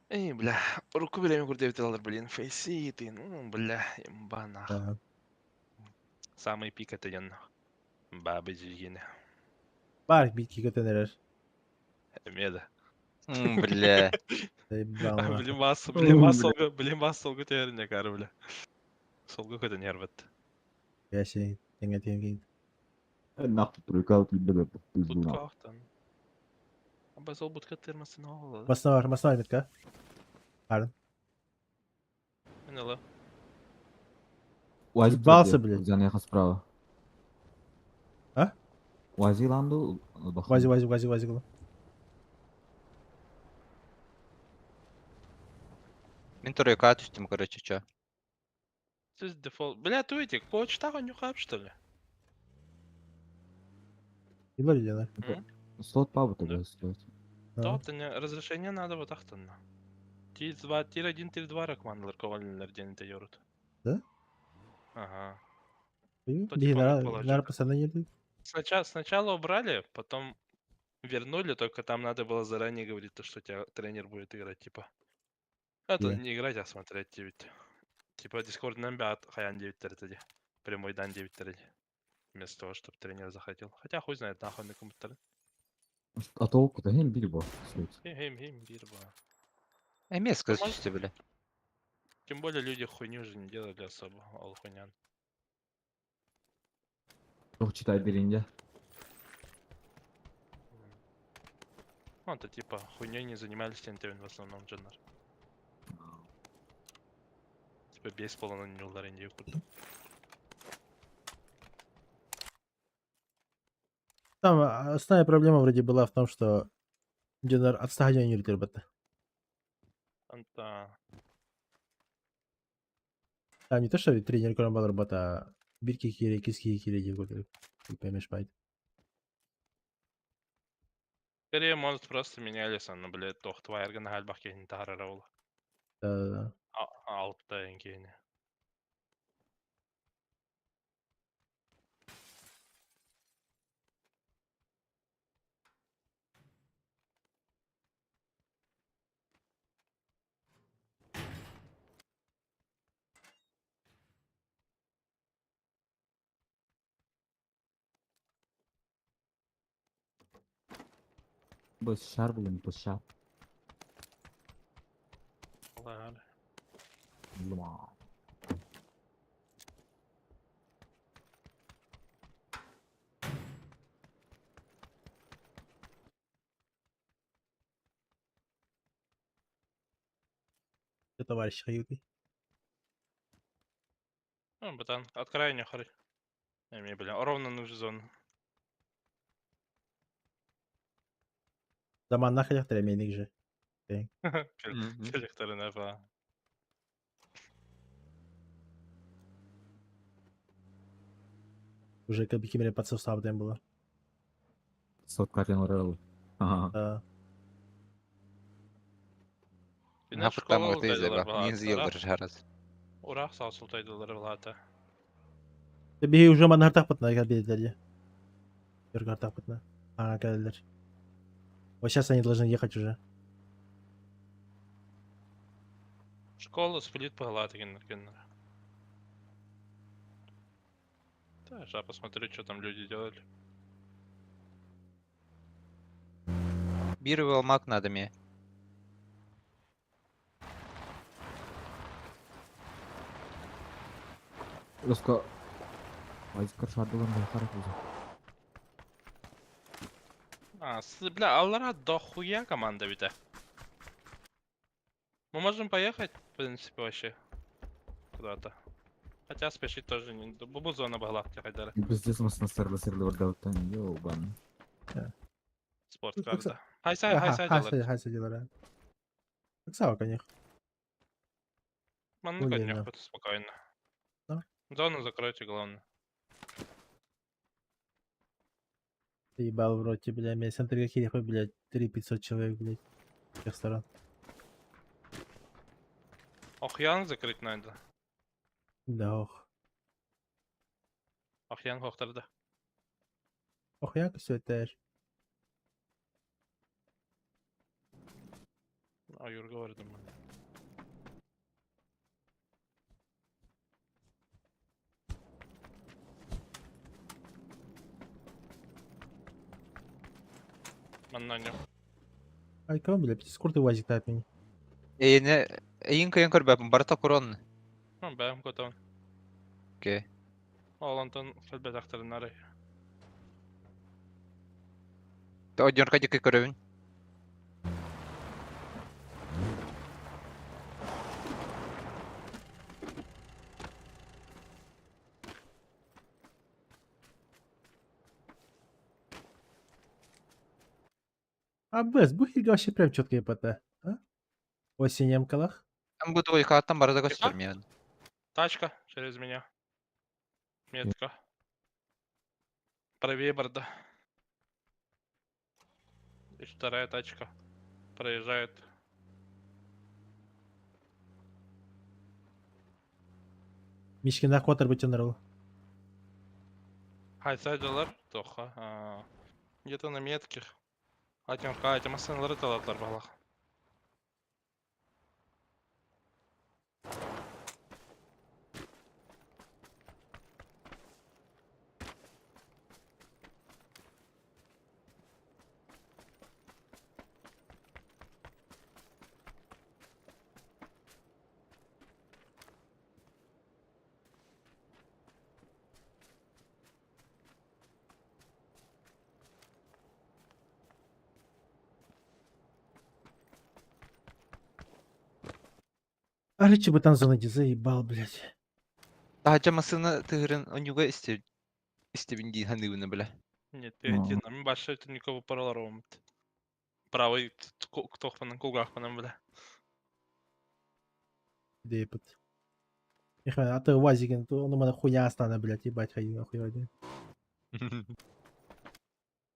Эй, бля, руку время курдевит блин, фейситы, ну, бля, имба нах. Да. Самый пик это ден. Бабы жигины. Бар битки көтөнөрөр. Меда. Бля. Заебал нахуй. Блин, бас, блин, бас, солгу, блин, бас, солгу терне, кары, бля. Солгу көтөн ярбат. Я сей, теңге теңге. Нахуй прикал тебе пизду Бутка нахуй. ахтан. Аба сол бутка термасын оғылы. Басына бар, басына бар метка. Пардон. Міне Уазик Ебался, блядь. Заняха справа. А? Уази ланду. Вази, вази, вази, вази. гла. Мен тройка түстүм, короче, чё. Сіз дефолт. Бля, туйте, почтаға нюхап, что ли? Илар делар. Слот пабы тогда слот. Топ, не разрешение надо вот ахтанна. Тир 2, тир 1, тир 2 ракманлар ковалинлер денете yorut. Да? Ага. Ю, То Дихи, типа нара, положи. нара постоянно едет. Сначала убрали, потом вернули, только там надо было заранее говорить, то, что тебя тренер будет играть, типа. Это Е. не играть, а смотреть, ведь. Типа Discord нам бят, хаян 9 тоді. Прямой дан 9 Вместо того, чтобы тренер заходил. Хотя хуй знает, нахуй на компьютере. А толку-то хем бильбо. Слот. Хим, хим, бирба. Эмес Может- түстү, бля. Тем более люди хуйню уже не делали особо, ол хуйнян. Çok читай деринде. Ну, это типа хуйней не занимались тентевин в основном дженнер. Типа бейсбол на нюллар индию курду. Там основная проблема вроде была в том, что Динар отстагня не ребята. Анта. Там не то, что тренер Курамбал работа, а бирки кири, киски кири, ты поймешь, байт. Скорее, может, просто менялись, но, блядь, тох твайрган хальбах кейн тарараула. Да-да-да. Алтта кейни. Бос шар блин, бос шар. Ладно. Лума. Ты товарищ хаюты. Ну, братан, от крайне хары. Эми, бля, ровно нужен зону. Заман нахалях тремейник же. Коллекторы па. Уже как бы кемере под состав там было. Слот картин орел. Ага. Да. На футам өтөйзеба. Нин зиелдер жараз. Урах саусултайдылар влата. Биһи уже манна хартахпытна кэлбиэтилэр Өргө хартахпытна. А, кэлэллэр. Вот сейчас они должны ехать уже. Школа сплит пгалата геннер. Да, сейчас посмотрю, что там люди делали. Бир мак надо мне. Руско. Уазик шар булан бу харак уже. А, бля, Аллара дохуя команда ведь. Мы можем поехать, в принципе, вообще. Куда-то. Хотя спешить тоже не... Бу зона была хайдара. Пиздец, мы сырла сырла бардаутан, ёбан. Спорт карта. Хайса, хайса Хайса, делар. хайса делар. Сава, конечно. Манна Блин, конек спокойно. Да. Зону закройте, главное. Ты ебал в роте, бля, меня центр какие хоть, блядь, 3500 человек, блядь, с всех сторон. Охьян закрыть надо. Да, ох. Охьян хохтарда. Ох, я все это ж. А Юр говорит, думаю. Манна не. Ай, кого, блядь, сколько УАЗик тапень? Эйне эйин кыйын көрбөпүн барыта курон. Ну, бэм котон. Окей. Ол онтон кэлбэтахтарынары. Одьорка дикки көрөбүн. А без, бухи вообще прям четкая ПТ, а? Осень эмкалах. Там бу двойкаттан барыта көстөр мен. Тачка через меня. Метка. Правее борда. И вторая тачка проезжает. Мишкина котор бутенрол. Хайса доллар, тоха. А, Где-то на метке. Атем катем асынлары талатлар балах. Арычы бы там зона заебал, блядь. Тахача масына тыгырын онюга исте истебин дии ханыбына бля. Нет, ты один. А мы больше это никого паралар омт. Правый тохпанан кулгахпанан, бля. Депот. Нихуя, а то УАЗик, то он у меня хуйня остана, блядь, ебать, хай, хуй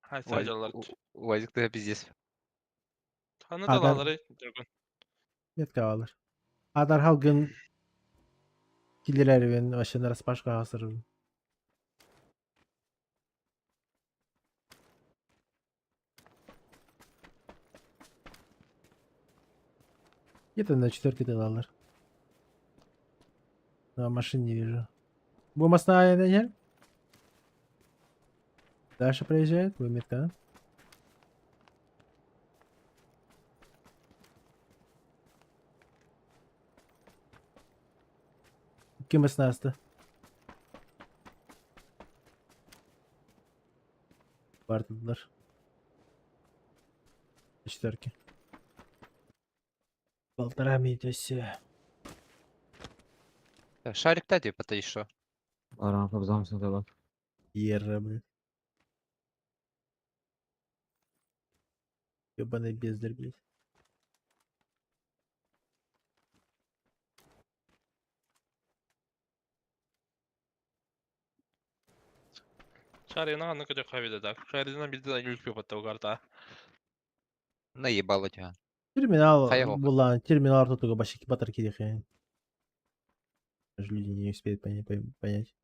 Хайса доллар. Уазик ты пиздец. Ханы А, да. далалары другун. Метка алар. Адар халгын килерервен вообще на распашку асырын. Где-то на четверке доллар. Но машин не вижу. Бумасная Даниэль? Дальше проезжает, метка. Кем снасты? Бардылар. Четверки. Полтора минуты. Шарик та типа ты еще. Арам кабзамсын дала. Ерра, блин. Ёбаный бездарь, блядь. Шарина аны көтө хабида да. Шарина биден үлкө патта угарта. Наебало тебя. Терминал Хайо. была, терминал тут только башики батарки дихе. Даже люди не успеют понять. понять.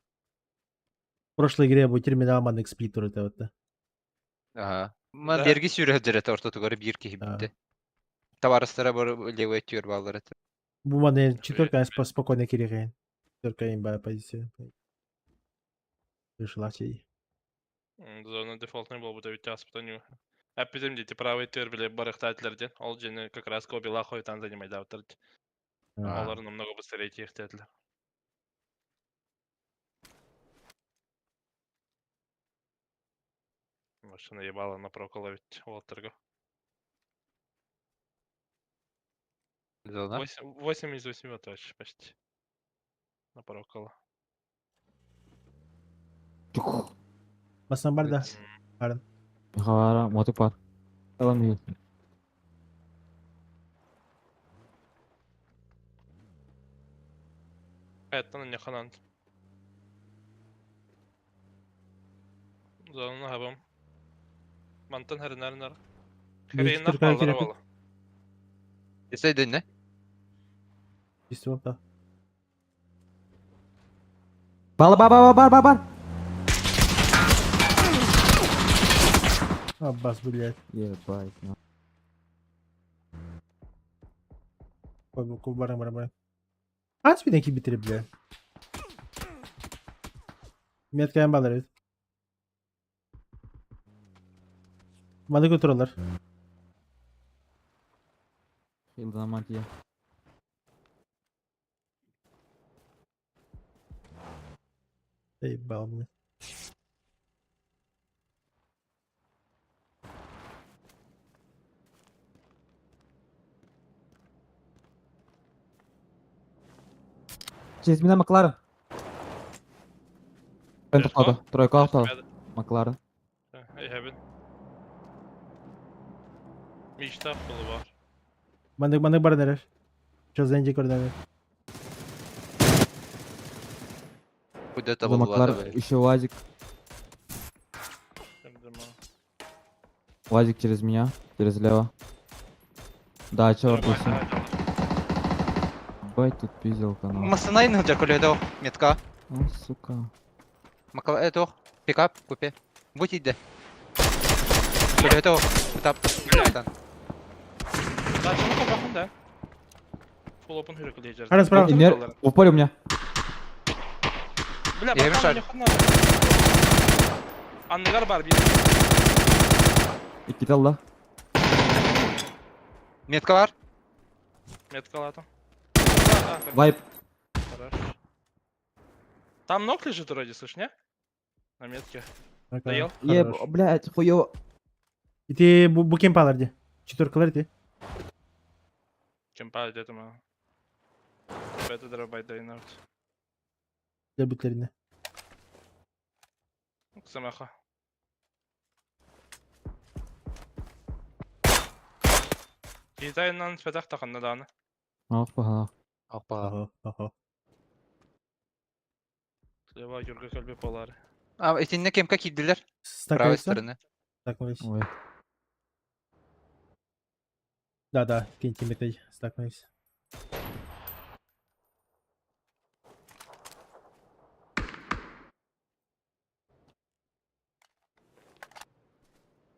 В прошлой игре был терминал манек сплитер это вот. да. Ага. Ма Да. берги сүүрэ это орто тугары бир киһи битте. Табарыстара бар левый тюр баллар это. Буманы четверка спокойно кирихе. Четверка имба позиция. Вышла чей. Зона дефолтный был бы ведь аспытаню. Әппитим дети правый төр биле барыхтатлар Ол жени как раз кобила хойтан занимай давтар. Олар намного быстрее техтетлер. Машина ебала на прокола ведь Уолтерго. Зона. 8 из 8 это вообще почти. Напрокала. Бассан бар да. Барын. Хавара, мотик бар. Алам үй. Hayattan yakalan. Zanını habam. Мантан хэринэр Биир Хэринэр түркай хааллара кирэпит. буола. Есейдинне. Истибэт да. Бал бар бар бар бар бар. Аббас, блядь. Ебать. на. Баран баран баран. Ас биден кибитири, бля. Меткайын балар эбит. Маны көтөрөлөр. Хилдан мантия. Эй, бал, бля. Через меня Макларен. Тройка, тройка авто. Макларен. Эһэбин. Мечта булу бар. Мандык мандык баран эрэр. Чозенжи көрдөнөр. Куда-то За был Макларен еще УАЗик. УАЗик через меня, через лево. Да, черт, Бать тут пизделка, нахуй. Масынайын хылдьар көлөһөтө метка. О, сука. Макал это пикап купе. Будь иде. Көлөһөтө тап. Дачаны кабахын да. Full open хүрекелейжер. Харас справа. Инер, в упоре у меня. Бля, Эми баттан шар. не Анныгар бар бир. И кидал, да? Метка бар. Меткалатым. Вайп. Хорош. Там ног лежит вроде, слышь, не? На метке. Доел? Е, блядь, хуёво. Ити бу бу кем палар ди. Четверкалар ди. Кем падает этому? Это дробай дайнаут. Дебүтлерине. Самаха. Дизайннан фетах таханна дааны. Ах, паха. Опа. Ага. Слева Юрга көлбе полары. А, итинне кемка киддилер. С правой стороны. Стакнулись. Ой. Да, да, киньте метай, стакнулись.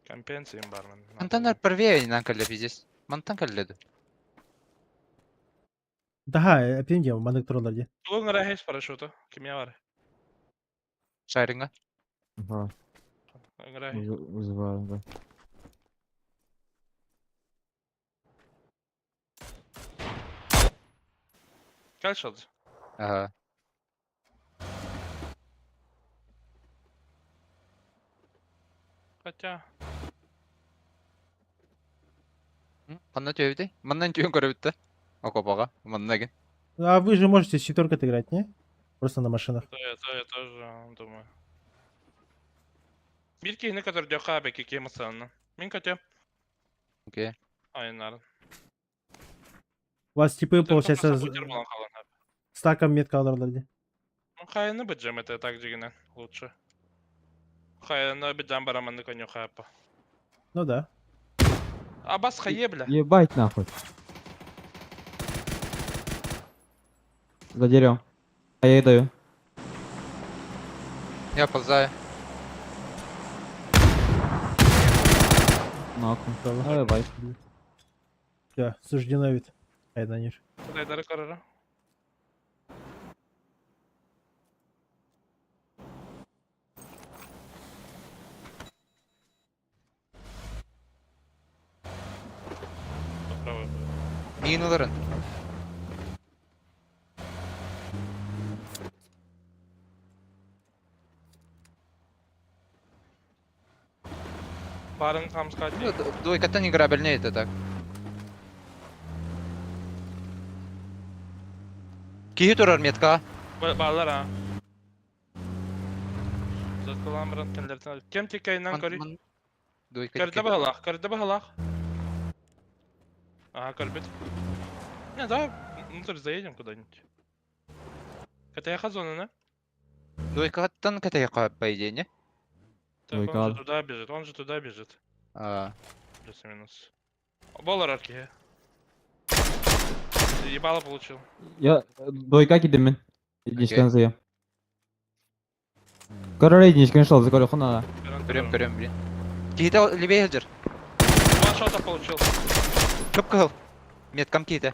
Компенсиям бармын. Мантанар первее инан калле пиздец. Мантан калледи. Daha, эпин дем, мандык туралар ди. Тугун рахеш парашюта. Кимя бар? Шайринга. Ага. Рахеш. Вызываю, да. Кальшалды. Ага. Хотя. Ханна төбүтэ. Маннан түйөн көрөбүттэ. Окопага. Манна ген. А вы же можете с четверкой играть, не? Просто на машинах. Да, я тоже думаю. Бир кихини который хабе кики эмоционально. Мин котё. Окей. Айнар. У вас типы, получается, просто бутер балан халан. стаком метка аларлар ди. Ну хайны быджем это так жигинен лучше. Хайны быджам бараманны коню хапа. Ну да. Абас хае, бля. Ебать нахуй. За деревом. А я ей даю. Я ползаю. Нахуй. Давай, вайп. Все, суждено вид. Айданир. Кудайдары карара. Попробуй. Минуларын. Барын камскать. Ну, двойкаттан играбельнее это так. Киһи турар метка. Баалар а. Заткалаан баран кэллэртэн кем тиккайынан көрүй. Көрдө баһылаах, көрдө баһылаах. Ага, көрбүт. Не, давай внутрь заедем куда-нибудь. КТХ зона, не? Дуйкаттан КТХ, по идее, не? Так, он же туда бежит, он же туда бежит. А. Плюс-минус. Болар арки. Ебало получил. Я дойка кидим мен. Единичканы заем. Король единичканы шел, за король надо. Көрем, көрем, блин. Киһитэ левее сылдьар. Два шота получил. Кып-кыһыл. Меткам киһитэ.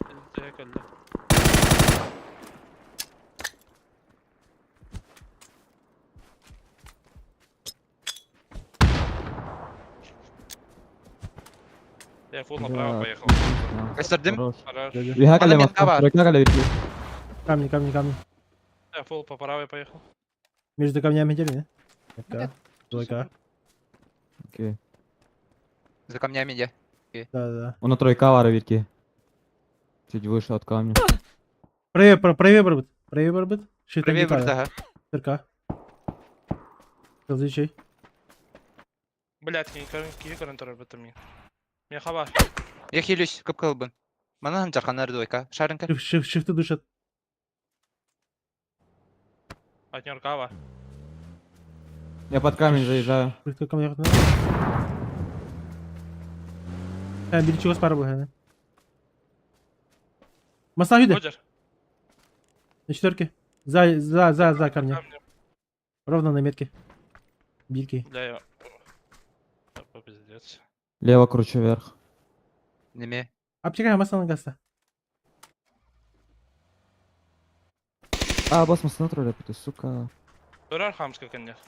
Я фул направо поехал. Костердим. Хорош. Камни, камни, камни. Я фул по правой поехал. Между камнями деревья. Двойка. Двойка. Окей. За камнями где? Да, да, да. Он на тройка вара вирки. Чуть выше от камня. Правее, правее барбыт. Правее барбыт. Правее барбыт, ага. РК. Различай. Блять, кини көрөн турар бытым мин. Мен хаба. Я хилюсь, кып-кылбын. Манан жарханар двойка. Шарынка. Шифт, шифты душат. Партнерка бар. Я под камень заезжаю. Шифты камень. Бир чугас пара был. Массаж иди. На четверке. За, за, за, за камня. Ровно на метке. Бильки. Бля, я... Пиздец. Лево кручу вверх. Неме. Аптека масана гаста. А, босс, масана тролля, ты, сука. Турар хамска конечно.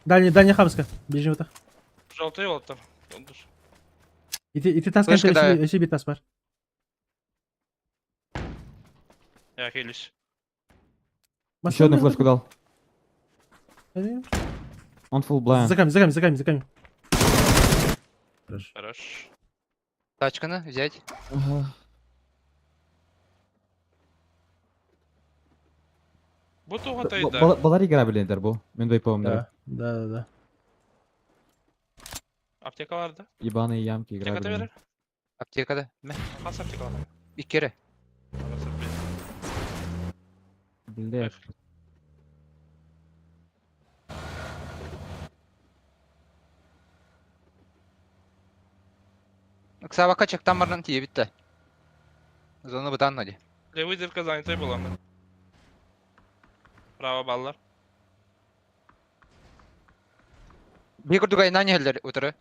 Дальний, дальний хамска. Ближний вот. Желтый вот там. И ты тас конечно, если би тас бар. Я хилюсь. Еще одну флешку дал. Он full blind. За камень, за камень, за камень, за камень. Хорош. Хорош. Тачканы взять. Ага. Бутуга тайда. Балар игра билендер бу. Мен двойповым Да, да, да, да. Аптека бар да? Ебаные ямки игра. Аптека берер? Аптекада. Хас аптека бар. Иккере. Блядь. Ксавака чектан барнан тие битте. Зона бытан нади. Левый дырка занятой была. Право баллар. Бир курдуга инан хеллер утыры.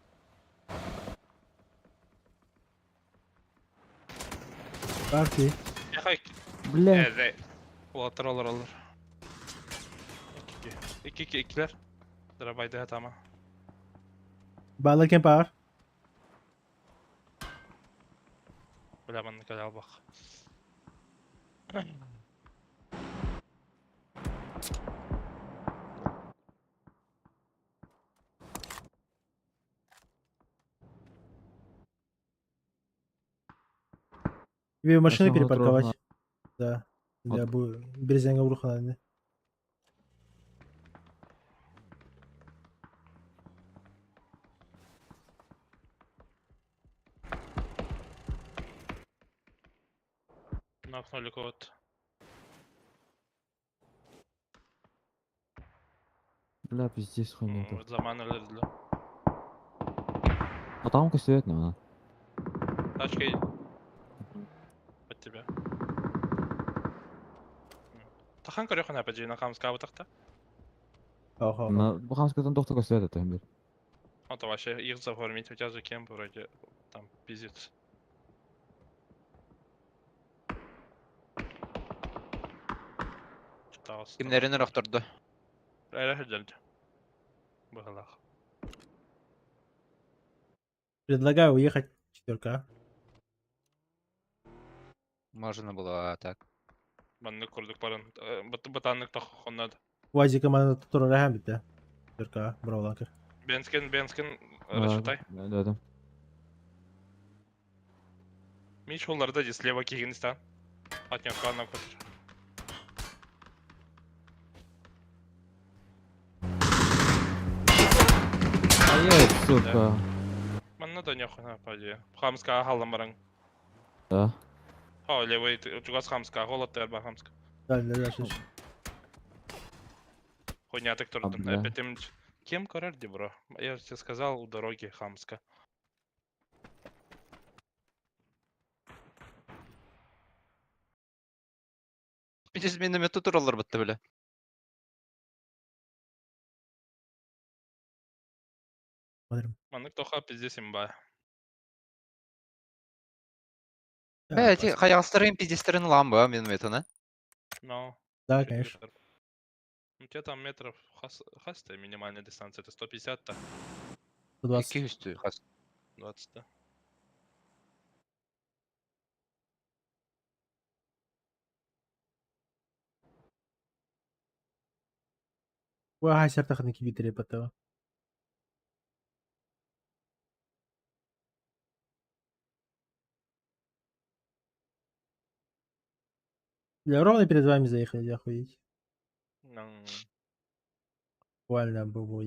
Партии. Бля. Олар олар олар. İki iki ikiler. Drabayda hatama. Баллар кем бар? Бля, манны кадал бак. Тебе машину перепарковать. Да. Для бу березенге урухана. Нокнули кого-то. Бля, пиздец хуйня. Вот заманули для. А там костюет, наверное. Тачка едет. Под тебя. Тахан көрөхөн опять же на хамска бутакта. Ага. На хамскадан доктор костюет это, блядь. Это вообще их заформить, у тебя же кемп вроде там пиздец. Кимнерин рохторду. Әле хәдәлде. Бахалах. Предлагаю уехать четверка. Можно было так. Манны курдук барын. Батаннык тахоннад. Уазика мана турар һәм бит. Четверка, браво Бенскен, Бенскен, рассчитай. Да, да, да. Мич уларда здесь слева кигинстан. От него на котр. Ой, сука. Манна да нехуй по идее. Хамска халлан баран. Да. О, левый, чугас хамска, холод бар хамска. Да, да, да, слушай. Хуйня так А, турдум. бля. Опять им... Кем корар бро? Я же тебе сказал, у дороги хамска. Пиздец минометы тураллар бытты бля. Смотрим. Маннык тоха пиздец имба. Бля, эти хаягастарын пиздецтерин ылаан баа минометаны. Но. Да, чуть конечно. выше. У тебя там метров хас, хаста минимальная дистанция, это 150-то. 120. Икки үстүү хас. 20 да. Ой, сертахны кибитери потом. Бля, ровно перед вами заехали, охуеть. Ну, Буквально был бы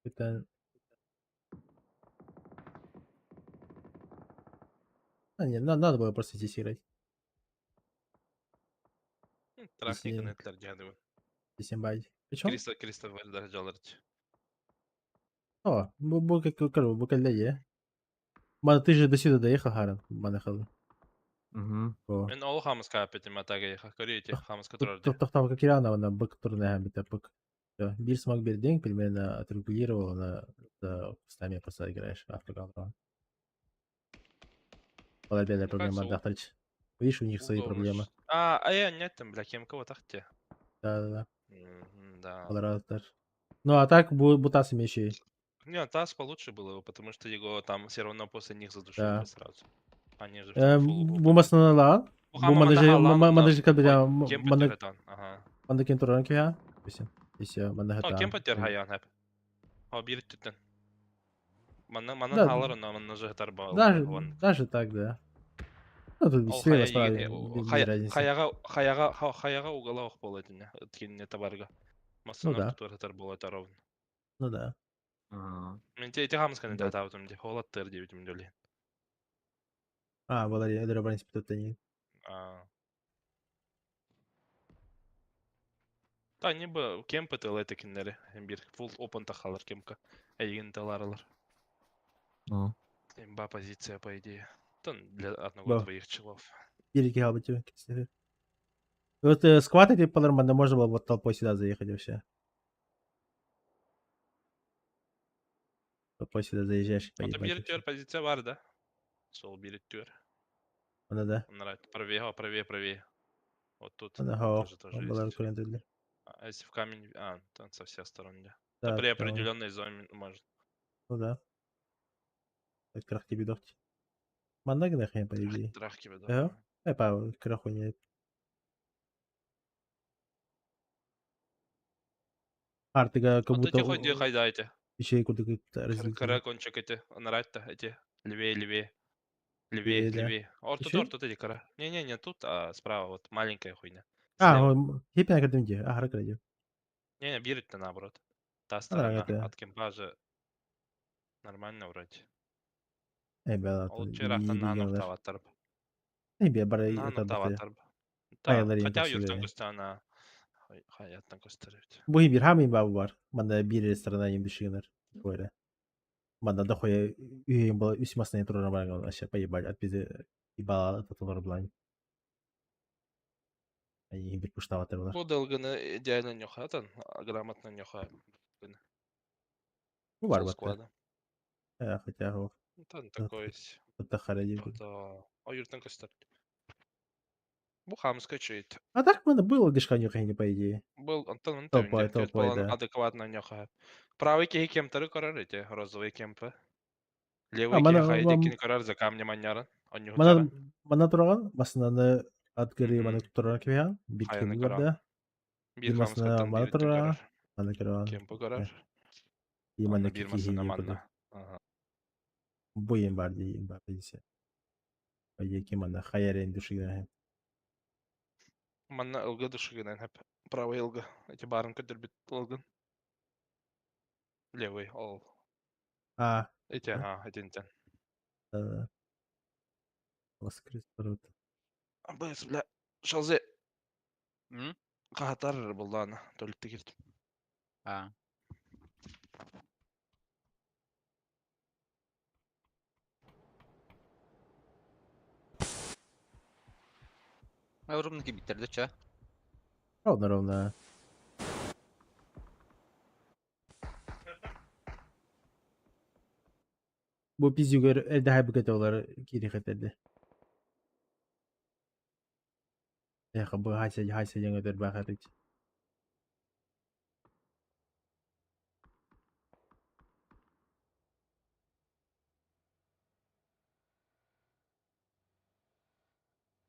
Это... А, не, надо было просто здесь играть. Трахник Если- нетлер дядывы. Здесь имбайт. Причем? Криста, Криста Вальдар жаларч. О, бу бу как бу кэллэйэ. Мана ты же до сюда доехал, Харан, мана хал. Угу. О. Мен ол хамска опять им атага еха. Көрейте, хамска турар Тут там как Ирана, она бык турная бит бык. Бир смог бир день примерно отрегулировал на за кустами просто играешь Африка. Балабеля проблема кажется, у- отдохнуть. Видишь, у них свои Угол проблемы. А я нет там, бля, кем кого тахте. Да-да-да. Да. Баларатор. Ну а так бутас имеющий. Не, таз получше было, потому что его там все равно после них задушили Да. бы сразу. Они же в Эм, фулл Бу масналаан. Бу Бу хама манажы мандахалаан, манажы кабira Кем мана патер ага. манда кен туран кия. Бисин. Исе манда О, хата. кем патер хаян хап. О, бир түттен. Манна манна Да. халар она манна же хатар ба. Даже даже так, да. Ну тут Ол слева хая справа егер- без хая- разницы. хаяга хаяга хаяга угала ох болот ине. Ткин табарга. Ну да. Масына тур хатар болот ровно. Ну да. Мен те те хамсканы да табытым де. Холат тер деп дем А, Валерий, это принципе тут они. А. Та не бы кемпы тыл этекиннери. Бир фулл опен тахалар кемка. Эйгин таларалар. Ну. Имба позиция, по идее. Тон для одного Да. двоих челов. Бирики албытю. Вот скваты типа нормально можно было вот толпой сюда заехать вообще. Толпой сюда заезжаешь, Ото поебать. бир төр позиция бар да. Сол бир төр. Она да. Нравится. Правее, о, правее, правее. Вот тут Она хо. тоже тоже Была есть. курентелли. А если в камень, а, там со всех сторон, да. Да, Да, при там. определенной зоне может. Ну да. Так крах тебе дохти. Манна гнахе, по идее. Трах тебе дохти. Да. Э, па, краху не. Артыга как Вот будто эти ходи хайдайте. Еще и куда то Кара кончик эти, нрать-то эти. Левее, левее. Левее, Левее, да. левее. Ор тут, Ещё? ор тут эти кара. Не-не-не, тут, а справа вот маленькая хуйня. А, Слева. хиппи на где? А, характере. Не-не, бирит-то наоборот. Та А, сторона да. от кемпа же нормально вроде. Э, бела. Ол чырахтан нанох таваттарб. Э, бе, бара Нанох таваттарб. Та, Хотя юртан костана хаяттан костарыбыт. Бу бир хамин бабы бар. Манда бир ресторана им дышыгынар. Бойра. Манда дохуя үйен бала үс масына турар барган вообще поебать от бизи ибала таталар булан. Они бир пуштаватыр булар. Бу долганы идеально нюхатан, грамотно нюха. Бу бар Сол батта. склада. Э, хотя го. Там такой Это харади. Да. О, юртан костар. Бу хамска чейт. А так манда было дышка нюхани по идее. Был Антон Антон Толпой, толпой, да. адекватно нюха. Правый кеһи кемтары корар эти, розовый кемпы. А, Левый мана- кеһи хайди мам- кин корар за камнем анняран. Мана мана тураган басынаны атгыри мана тураган кибихан бир Хайаны кем бар көрөн. да. Бир Бир хамска масына тан мана бир иттен тураган көрөр. мана көрөгөн. Кемпи көрөр. И мана Бир кихи масына куда. манна. Ага. Буем бар дейм бар дейсе. Ке мана хаярен душиган. Манна ылга душыгынан хэп. Правый ылга. Эти барын көтөрбүт ылгын. Левый ол. А. Эти ага, этинтен. Да. Воскрес народ. Быс, бля. Шалзе. М? Кахатар буллаана. Төлүттэ кирдим. А. Ровно кибиттерде ча. Ровно, ровно. Бу пиздюгер эрдэ хайбык олар кири хетерде. Эх, бу хайса хайса жаңа өтөр бахарыч.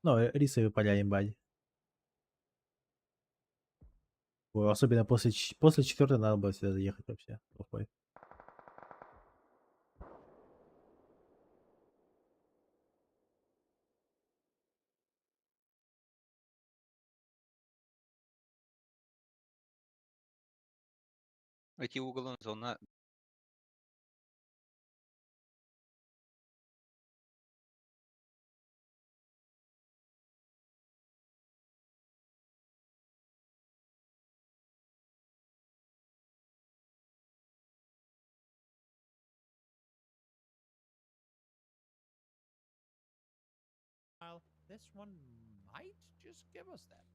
Ну, рисовые поля ебать. Ой, особенно после четвертой надо было сюда заехать вообще. Плохой. Эти уголун зона This one might just give us that.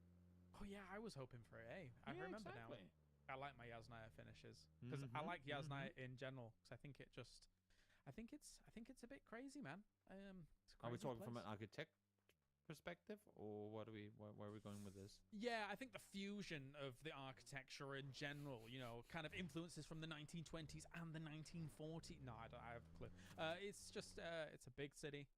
Oh yeah, I was hoping for it. Eh? I Yeah, remember exactly. now. I like my Yasnaya finishes because I like Yasnaya in general because I think it just, I think it's a bit crazy, man. It's a Are we crazy talking from place. an architect perspective, or what are we? Where are we going with this? Yeah, I think the fusion of the architecture in general, kind of influences from the 1920s and the 1940s. No, I don't I have a clue. It's just, it's a big city.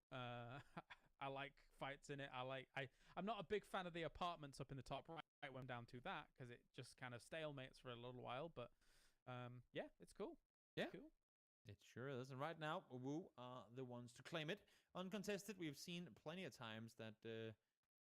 I like fights in it. I like, I, I'm not a big fan of the apartments up in the top right when I'm down to that because it just kind of stalemates for a little while. But yeah, it's cool. Yeah. Cool. It sure is. And right now, Wu are the ones to claim it. Uncontested, we've seen plenty of times that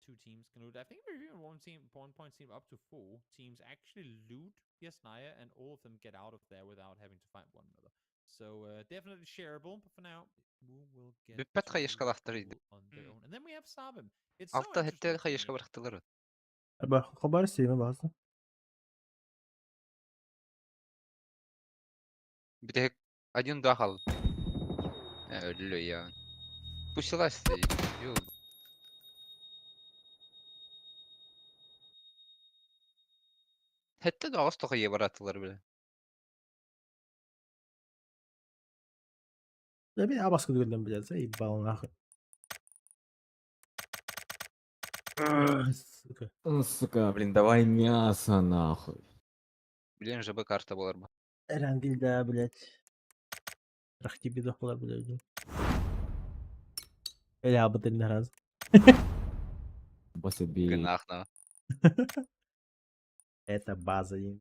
two teams can loot. I think we've even one team, one point team up to four teams actually loot Yasnaya, and all of them get out of there without having to fight one another. So definitely shareable, but for now, Wu will get Бүппэт to хайышкалаахтар rule on their own. And then we have Sabim. It's so Алта interesting хэттэл to хайышка me. барахтылар. Хабар стриме база. Битек один дахал. Өллө я. Пусилась ю. Хэтте да ағыс тоқы баратылар биле. Да мен абаскы көрдім, блядь, заебал нахуй. Ах, сука. Ну, сука, блин, давай мясо, нахуй. Билен ЖБ карта болар ба. Эрангил, да, блядь. Рахти бедохлар, блядь. Или абытын раз. Басаби. Гынахна. Это база. Им.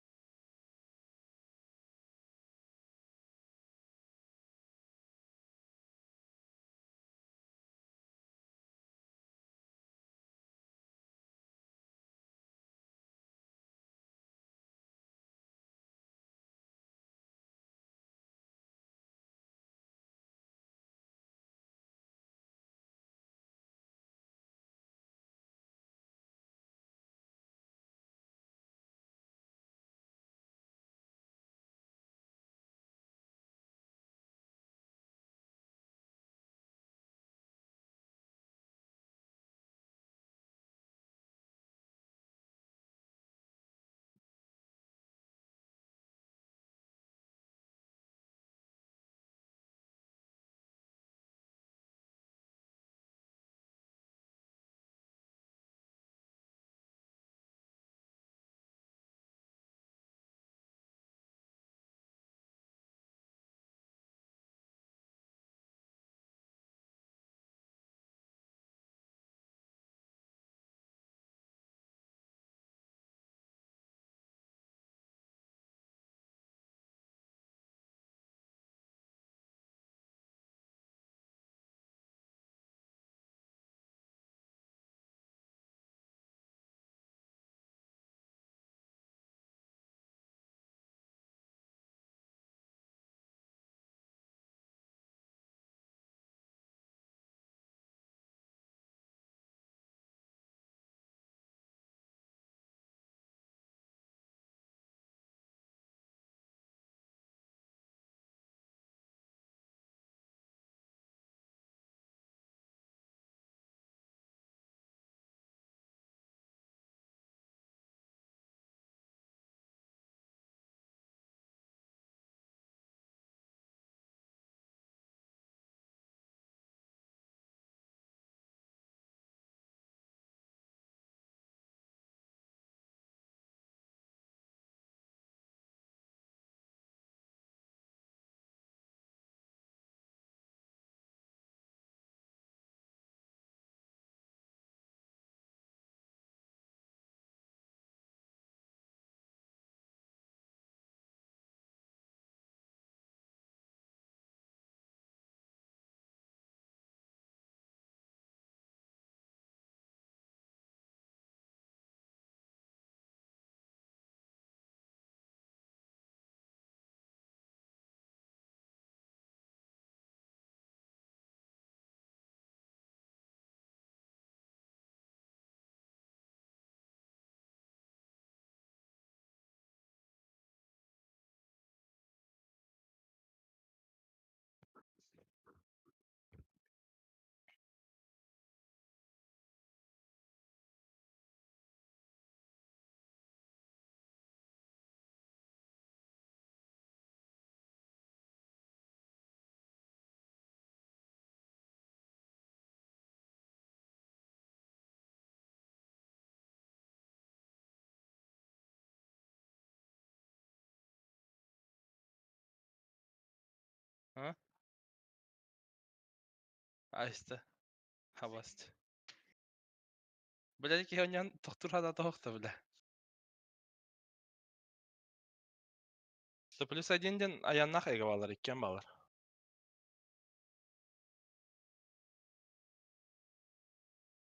А? Айста. Хабаст. Бля, киһи онньон тохтуур хадаата охто, бля. 100+1 диэн айаннаах эгэ баалар, иккиэн баалар.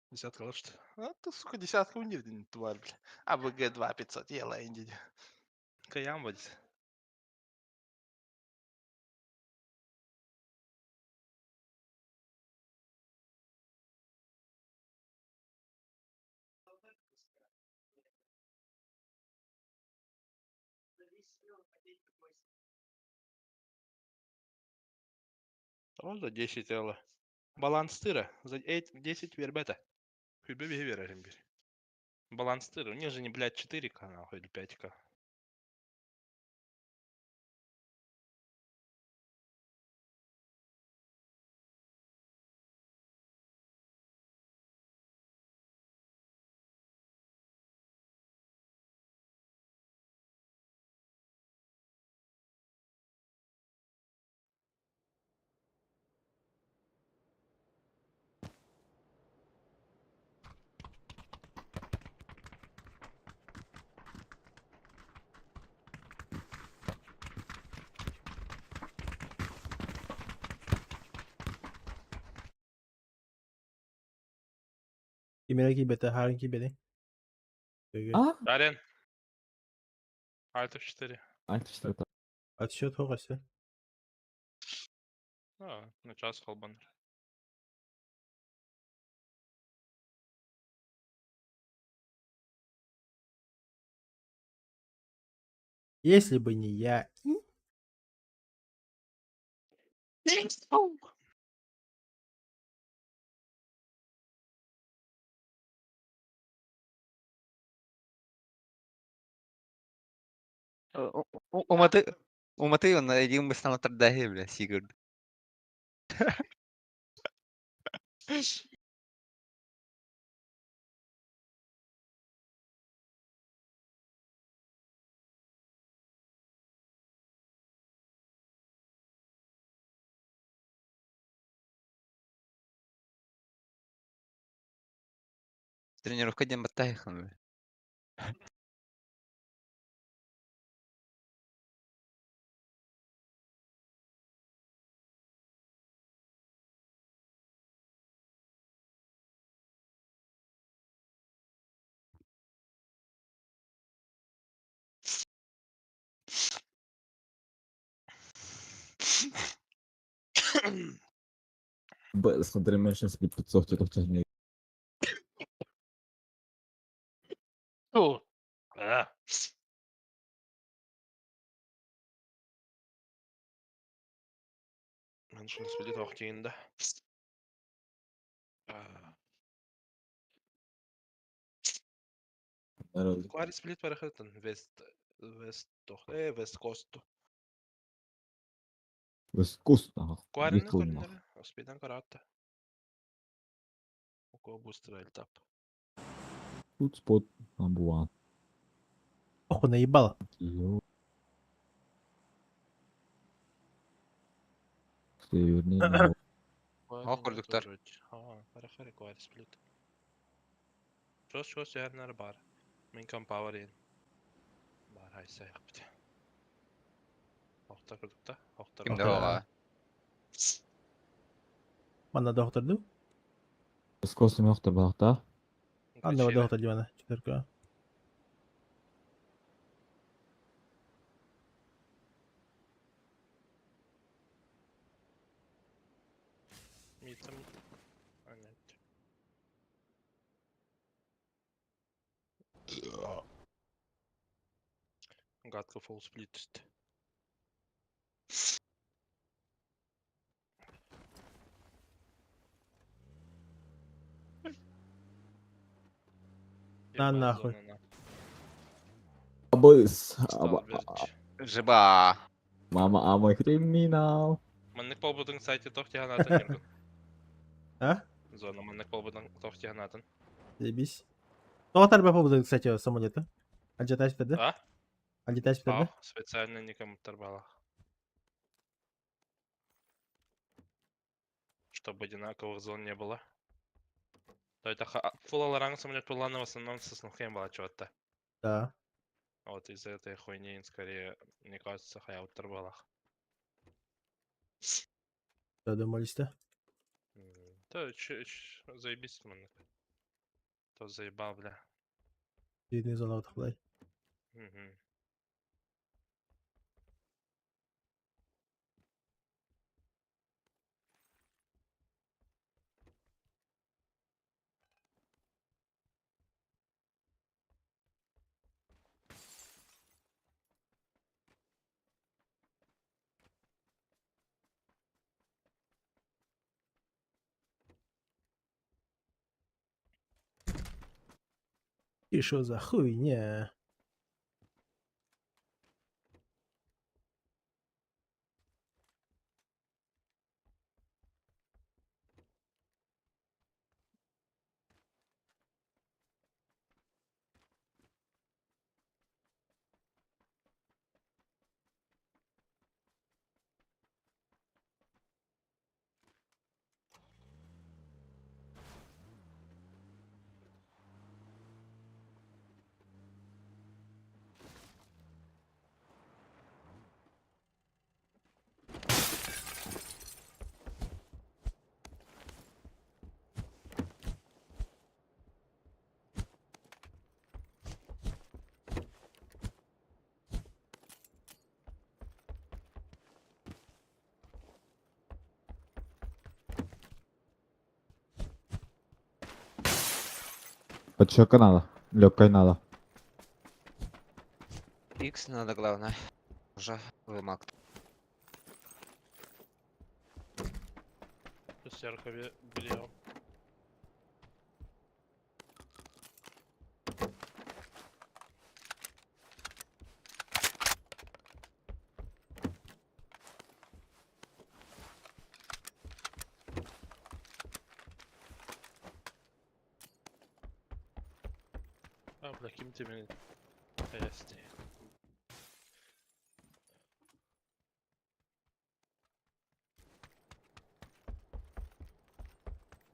Десятка лучше. А ты, сука, десятка у них, тварь, бля. АВГ 2 500, ела, инди. Каям будет. Того за 10 ела. Баланстыра. За 10 вербета. Хүбе бе бир. Баланстыра. У них же не, блядь, 4К, нахуй, или 5К. Кимere киибэтэ, хаарын киибэтэй? А? Дарен. Альт F4. Альт 4. Отсчет хоҕо А, на час холбанар. Если бы не я. Уматы Уматы он един быстро тардаһы бля сигурд. Тренировка ден баттайхан бля. Б, смотри, сейчас 500 тохтохне. Фу. А. Mansion split охтиинда. Quali split барахытын West West тох э West Coast. West Coast ага. Quali Виклнах. Оспидан карата. Око бустер элтап. Тут спот number one. Оху наебало. Йо. Северный народ. Ох, курдуктар. Аа, барахары quali split. Чос чос ярнар бар. Мен компауэр ин. Бар хайса яхпит. Охта курдукта. Охта. Кимдер ола? Манна доктор ду? West Coast мөхтөр багта. Анна доктор дивана. Четверка. Митам. А нет. Гадко фул сплит. На нахуй. Абыс. Жиба. Мама, а мой криминал. Маннык полбутун сайте тохтиhanатын Нюргун. А? Зона маннык полбутун тохтиhanатын. Заебись. Тоғытар по поводу, кстати, самолета. Альжатась да? А? Альжатась да? Специально никому тарбала. Чтобы одинаковых зон не было. То это фулл самолет плана в основном со Снухем была чего-то. Да. Вот из-за этой хуйни, скорее, мне кажется, хаяуттар балах. Додумались, да? Да, заебись, man. То заебал, бля. Видный зона отхлай. Мгм. И что за хуйня? Подщека надо. Легкой надо. Икс надо, главное. Уже вымак. Шестерка белье. А, бля, кем тебе есть?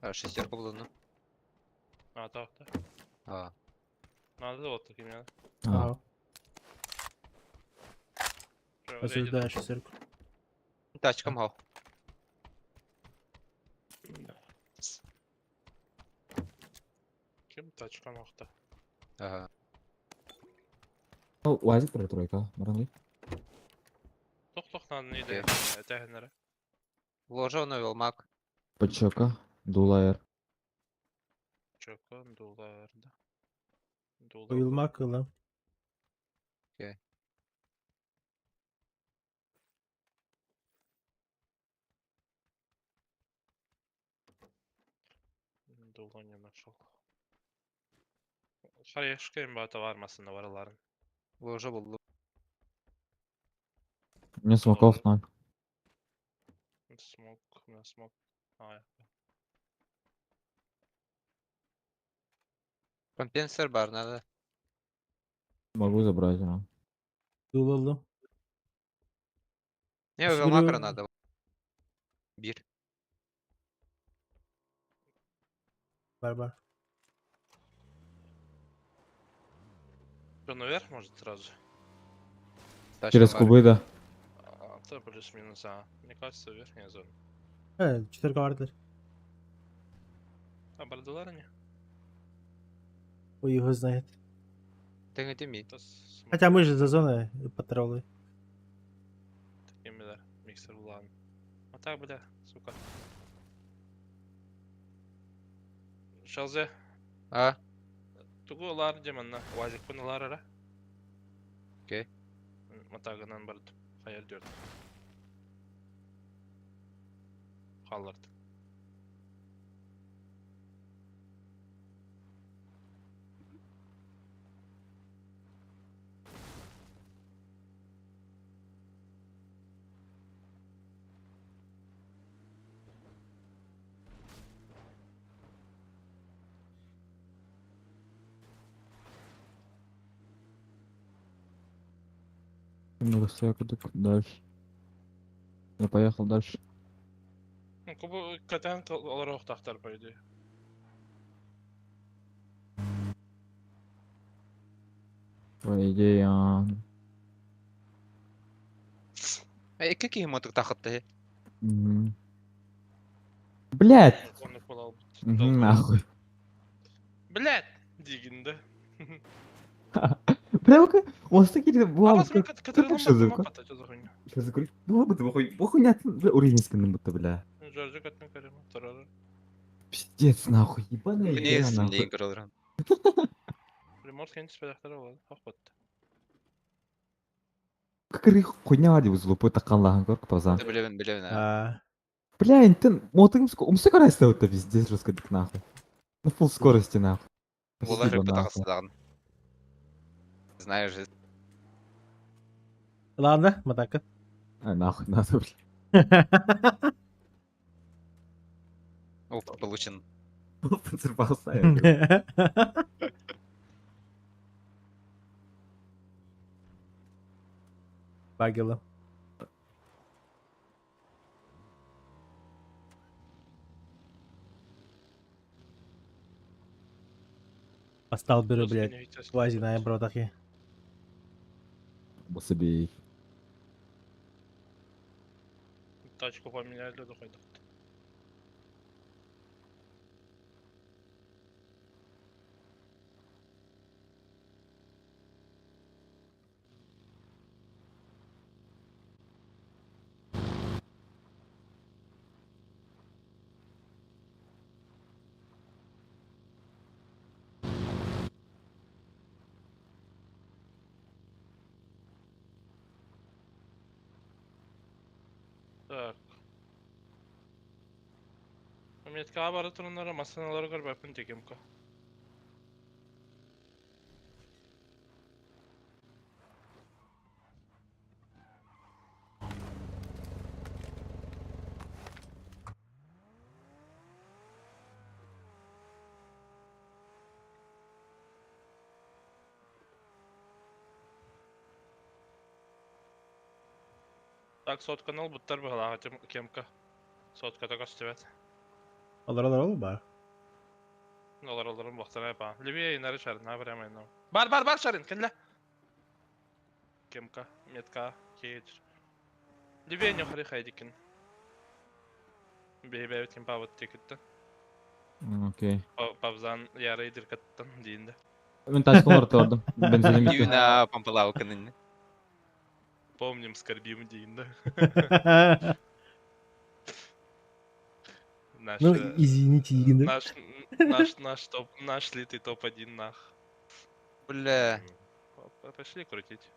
А, шестерку булуну. А, так, да. А. Надо вот такими. А. Осуждаю шестерку. Тачкам хау. Кем тачка нахта? Ага. Ну, УАЗик про тройка, Маранли. Тох-тох надо не иди. Это генера. Ложа навел мак. Подщека. Дулайр. Чока, доллар, да. Доллар. Уилмак, да. Окей. Доллар не нашел. Харешка им бата varmasın varaların. Ложа булду. У меня смоков ноль. Смок, у меня смок. А, я. Компенсер бар надо. Могу забрать, а. Дулалım. Не, Nasıl Велмакра biliyorum? надо. Bir. Бар бар. Что, наверх может сразу? Тачка Через бар. кубы, да. А, то плюс-минус, а. Мне кажется, верхняя зона. Evet, четверка vardır. А, бардалар не? Ой, его знает. Ты не теми. Хотя мы же за зоной патрулы. Такими, да, миксер ладно. А так, бля, сука. Шалзе. А? Тугу лар демонна. Уазик пыналар ара. Окей. Матагынан барды. Хайыр дёрд. Халлард. Немного стояк, так дальше. Я поехал дальше. Кубу кэтээн олоруохтаахтар по идее. По идее, Икки киһи мотуктаахытты. Блять! Оннук буолалбыт. Нахуй. Блять! Диигин да. Бля, ну-ка, у вас такие була Абас мен Как что за Что за курить? Була бы ты хуйня, бля, уровень скин будто, бля. Жоржик аттан көрөм, турар. Пиздец, нахуй, ебаная игра, Билесин нахуй. дейін көрөлөрөн. Приморский инспекторы болады. Хохпот. Как хуйня вади узлупы такан лахан корк пазан. Билебин, билебин. А, Бля, интен, мотыгым умсы карайста вот пиздец жестко дик нахуй. На фул скорости нахуй. Була Спасибо, рыба нахуй. тағыстағын. Знаешь же. Ладно, матака. А, нахуй надо, бля. Опыт получен. Взорвался я, бля. Багило. Постал беру, блядь. Квази на бро таки. Басыбей. Тачку поменяли, да хайдах. Так. Метка бары туруннара масыналары көрбөппүн текемка. Так, сотканы ылбыттар быһалаах кемка. Сотка так көстүбэт. Олар олар ол бар. Олар оларын бохтана па. Левее инары шарын, на прямо ином. Бар бар бар шарын, кэллэ. Кемка, метка, кейдж. Левее не хары хайдикин. Бейбэбит ким пабыт текитти. Окей. Пабзан яры диркаттан дейинде. Мен тачкалар тордым. Бензиним битти. Юна пампалау кынын. Помним, скорбим дейинде. Наш, Ну, извините, Игин, да? Наш, наш, наш топ, наш литый топ-1 нах. Бля. Пошли крутить.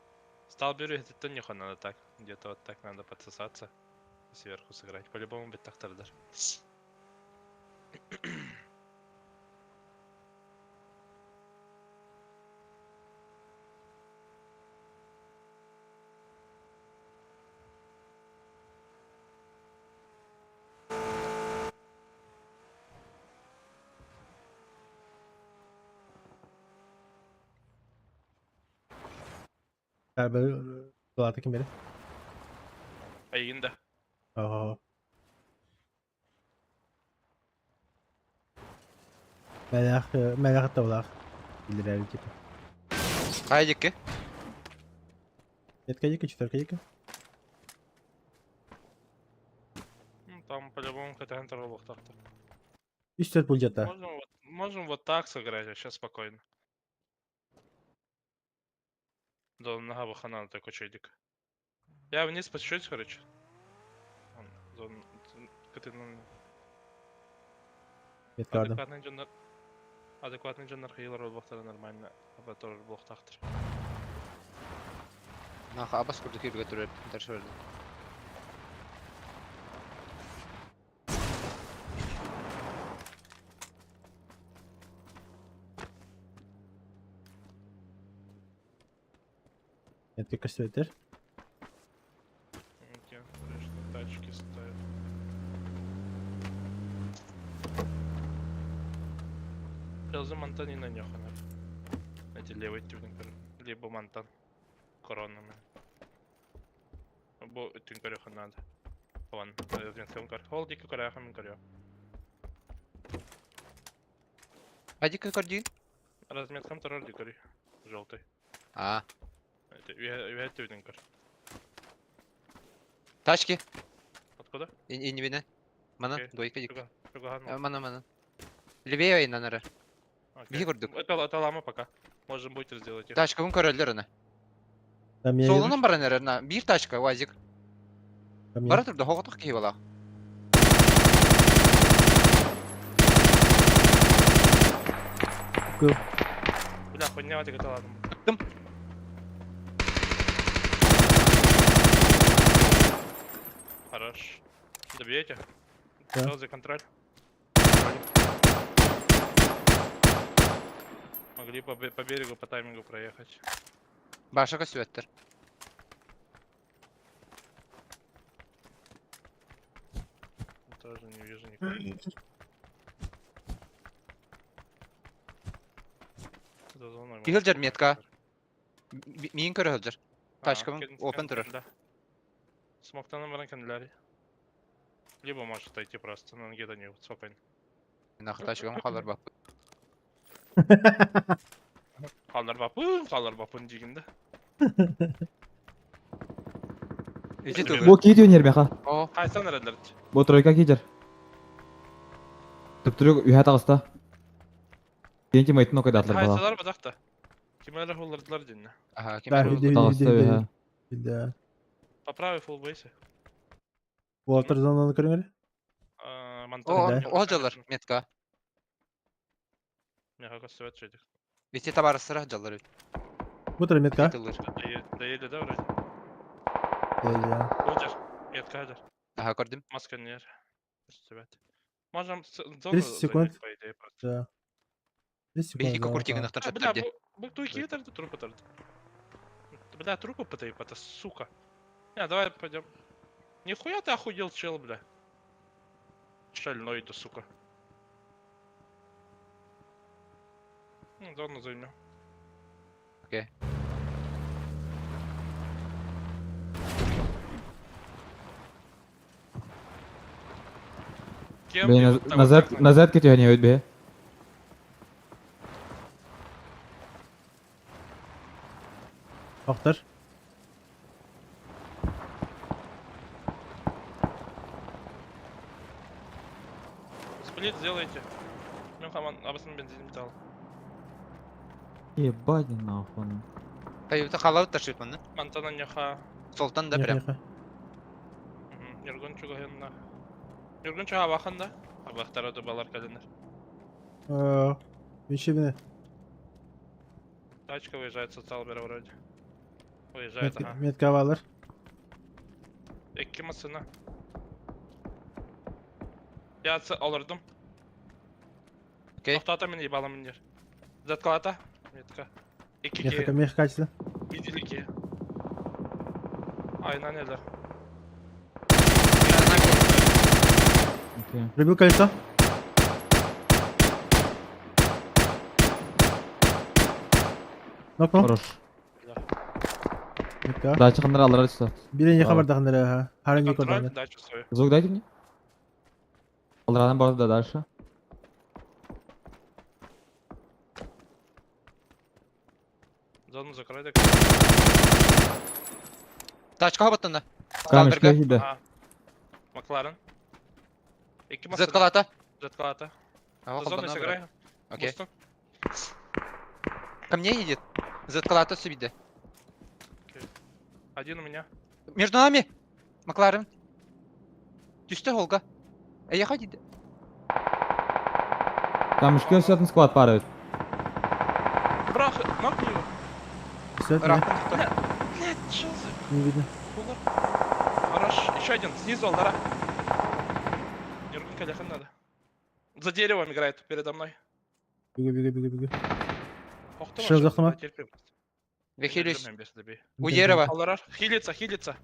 Стал беру, это нюха надо так. Где-то вот так надо подсосаться. Сверху сыграть. По-любому быть так тардар. Galiba kim biri? Айгин да. Ага. Мэлэх, мэлэх тавлах. Билер типа. Хайдики. Пятка дика, четверка дика. Ну, там по-любому КТН так-то. Үч төрт бул жата. Можем вот так сыграть вообще спокойно. Да, нога бахана такой чайдик. Я вниз по чуть-чуть, короче. Зон, КТН. Метка ардым. Адекватный дьоннор адекватный дьоннор хейлер буолбахтара нормально. Абатор буолуохтаахтар. Наха абас курдук юргэ турар даршырды. Метка көстүбэттер. Где, конечно, тачки стоят. Сейчас Монтанина нехана. Эти левый тюнинг, либо Монтан. Коронами. Бу түнкөрөхө надо. Вон, көр. Ол диэки көрөөхө мин көрүөм. Адика көрдүүн? Разметкам турар дии көрүй. Желтый. А. Үһэ өттүбүтүн көр. Тачки. Откуда? Иннибинен. Манан, двойка дик. Чугаһан. Манан, манан. Левее айынан эрэр. Биһи курдук. Это лама пока. Можем бутер сделать. Тачкабын көрөллөр аны. Суолунан баран эрэр на. Биир тачка, УАЗик. Бара турда, хоҕотох киһи балаах. Кыл. Бля, хуйня это ладно. Ыттым. Хорош. Добьете? Да. за контроль. Могли по, по берегу по таймингу проехать. Баша көстүбэттэр. Тоже не вижу никого. За зоной Киһи можно сылдьар метка. Миин көрө сылдьар. А, Тачкабын кэн- опен кэн- турар. Да. Смоктан баран кэннилэри. Либо может отойти просто, но где-то не спокойно. Нахуй тачкабын хаалар баппыт. Халлар бапын, халлар бапын дигин да. Ити тылы. Бу киит өнер меха. О. Хайсан эрэллэр. Бу тройка киитер. Түптүрүк үһэ таҕыста. Киин майтын окайдаатылар бала. Хайсалар бадахта. Кимэлэр хуллардылар динне. Аха, Да, ким иди, иди, Таҕыста иди, үһэ. иди. Да. По правой фулл бейсе. Уолаттар зонаны көрүҥэр? О, Да. о дьаллар метка. Меха көстүбэт шедик. Ити табаарыстара дьаллар үт. Бу турар метка. Тыллыр. Доедет, да, вроде? Да. Оджер. Метка хадер. Аха, көрдүм. Маска не. Көстүбэт. Можем зону 30 секунд. занять, по идее, просто. Да. 30 секунд. Биһи зона, куртигин да. ахтар А, бля, сөптөр бу, бу туйки это трупы торт. Бля, трупы потаип, это сука. Не, давай пойдем. Нихуя ты охуел, чел, бля. Шальной ты, сука. Ну, зону займем. Окей. Кем Бей ты вот так вот назад как назад кетүһэн өйт бе. Охтар. Сплит сделайте. Мен хаман абысын бензин битал. Ебать нахуй. Тайыта халабыт ташыт манны. Мантана няха. Солтан да прям. Нюргун чугахынна. Нюргун чуга бахында. Абахтара дубалар кадыныр. Вещи Тачка выезжает социал бера вроде. Выезжает, ага. Метка балар. Экки масына. Я алырдым. Окей. Тоқтата мен ебалым минер. Заткалата. Метка. Экки Меха ке. меха качество. Видели Айна нелер. Окей. Пробил колесо. Нокнул. Хорош. Метка. Дальше хандар алар üstü. Бире не Браво. хабар дахныр ха. Харан не Контроль, көрдү. дачу свою. Звук дайте мне. Алрадан барды да дальше. Зону закрой так. Тачка хабаттан да. Камешка киде. Ага. Макларен. Экки масына. Заткалата. Заткалата. Ага, За зоной колдана, сыграй. брат. Окей. Бустон. Ко мне едет. Заткалата сүбиде. Один у меня. Между нами! Макларен. Түсті Холга. Эй, ходи. Камешка өсөтүн склад пары. Брах, нокни его. Бля, Блядь, что за... Не видно. Кулар. Хорош. Еще один. Снизу, Алдара. Нюргун Каляхан надо. За деревом играет передо мной. Беги, беги, беги, беги. Ох ты, Шел захтама. Вехилюсь. У дерева. Алдара. Хилится, хилится.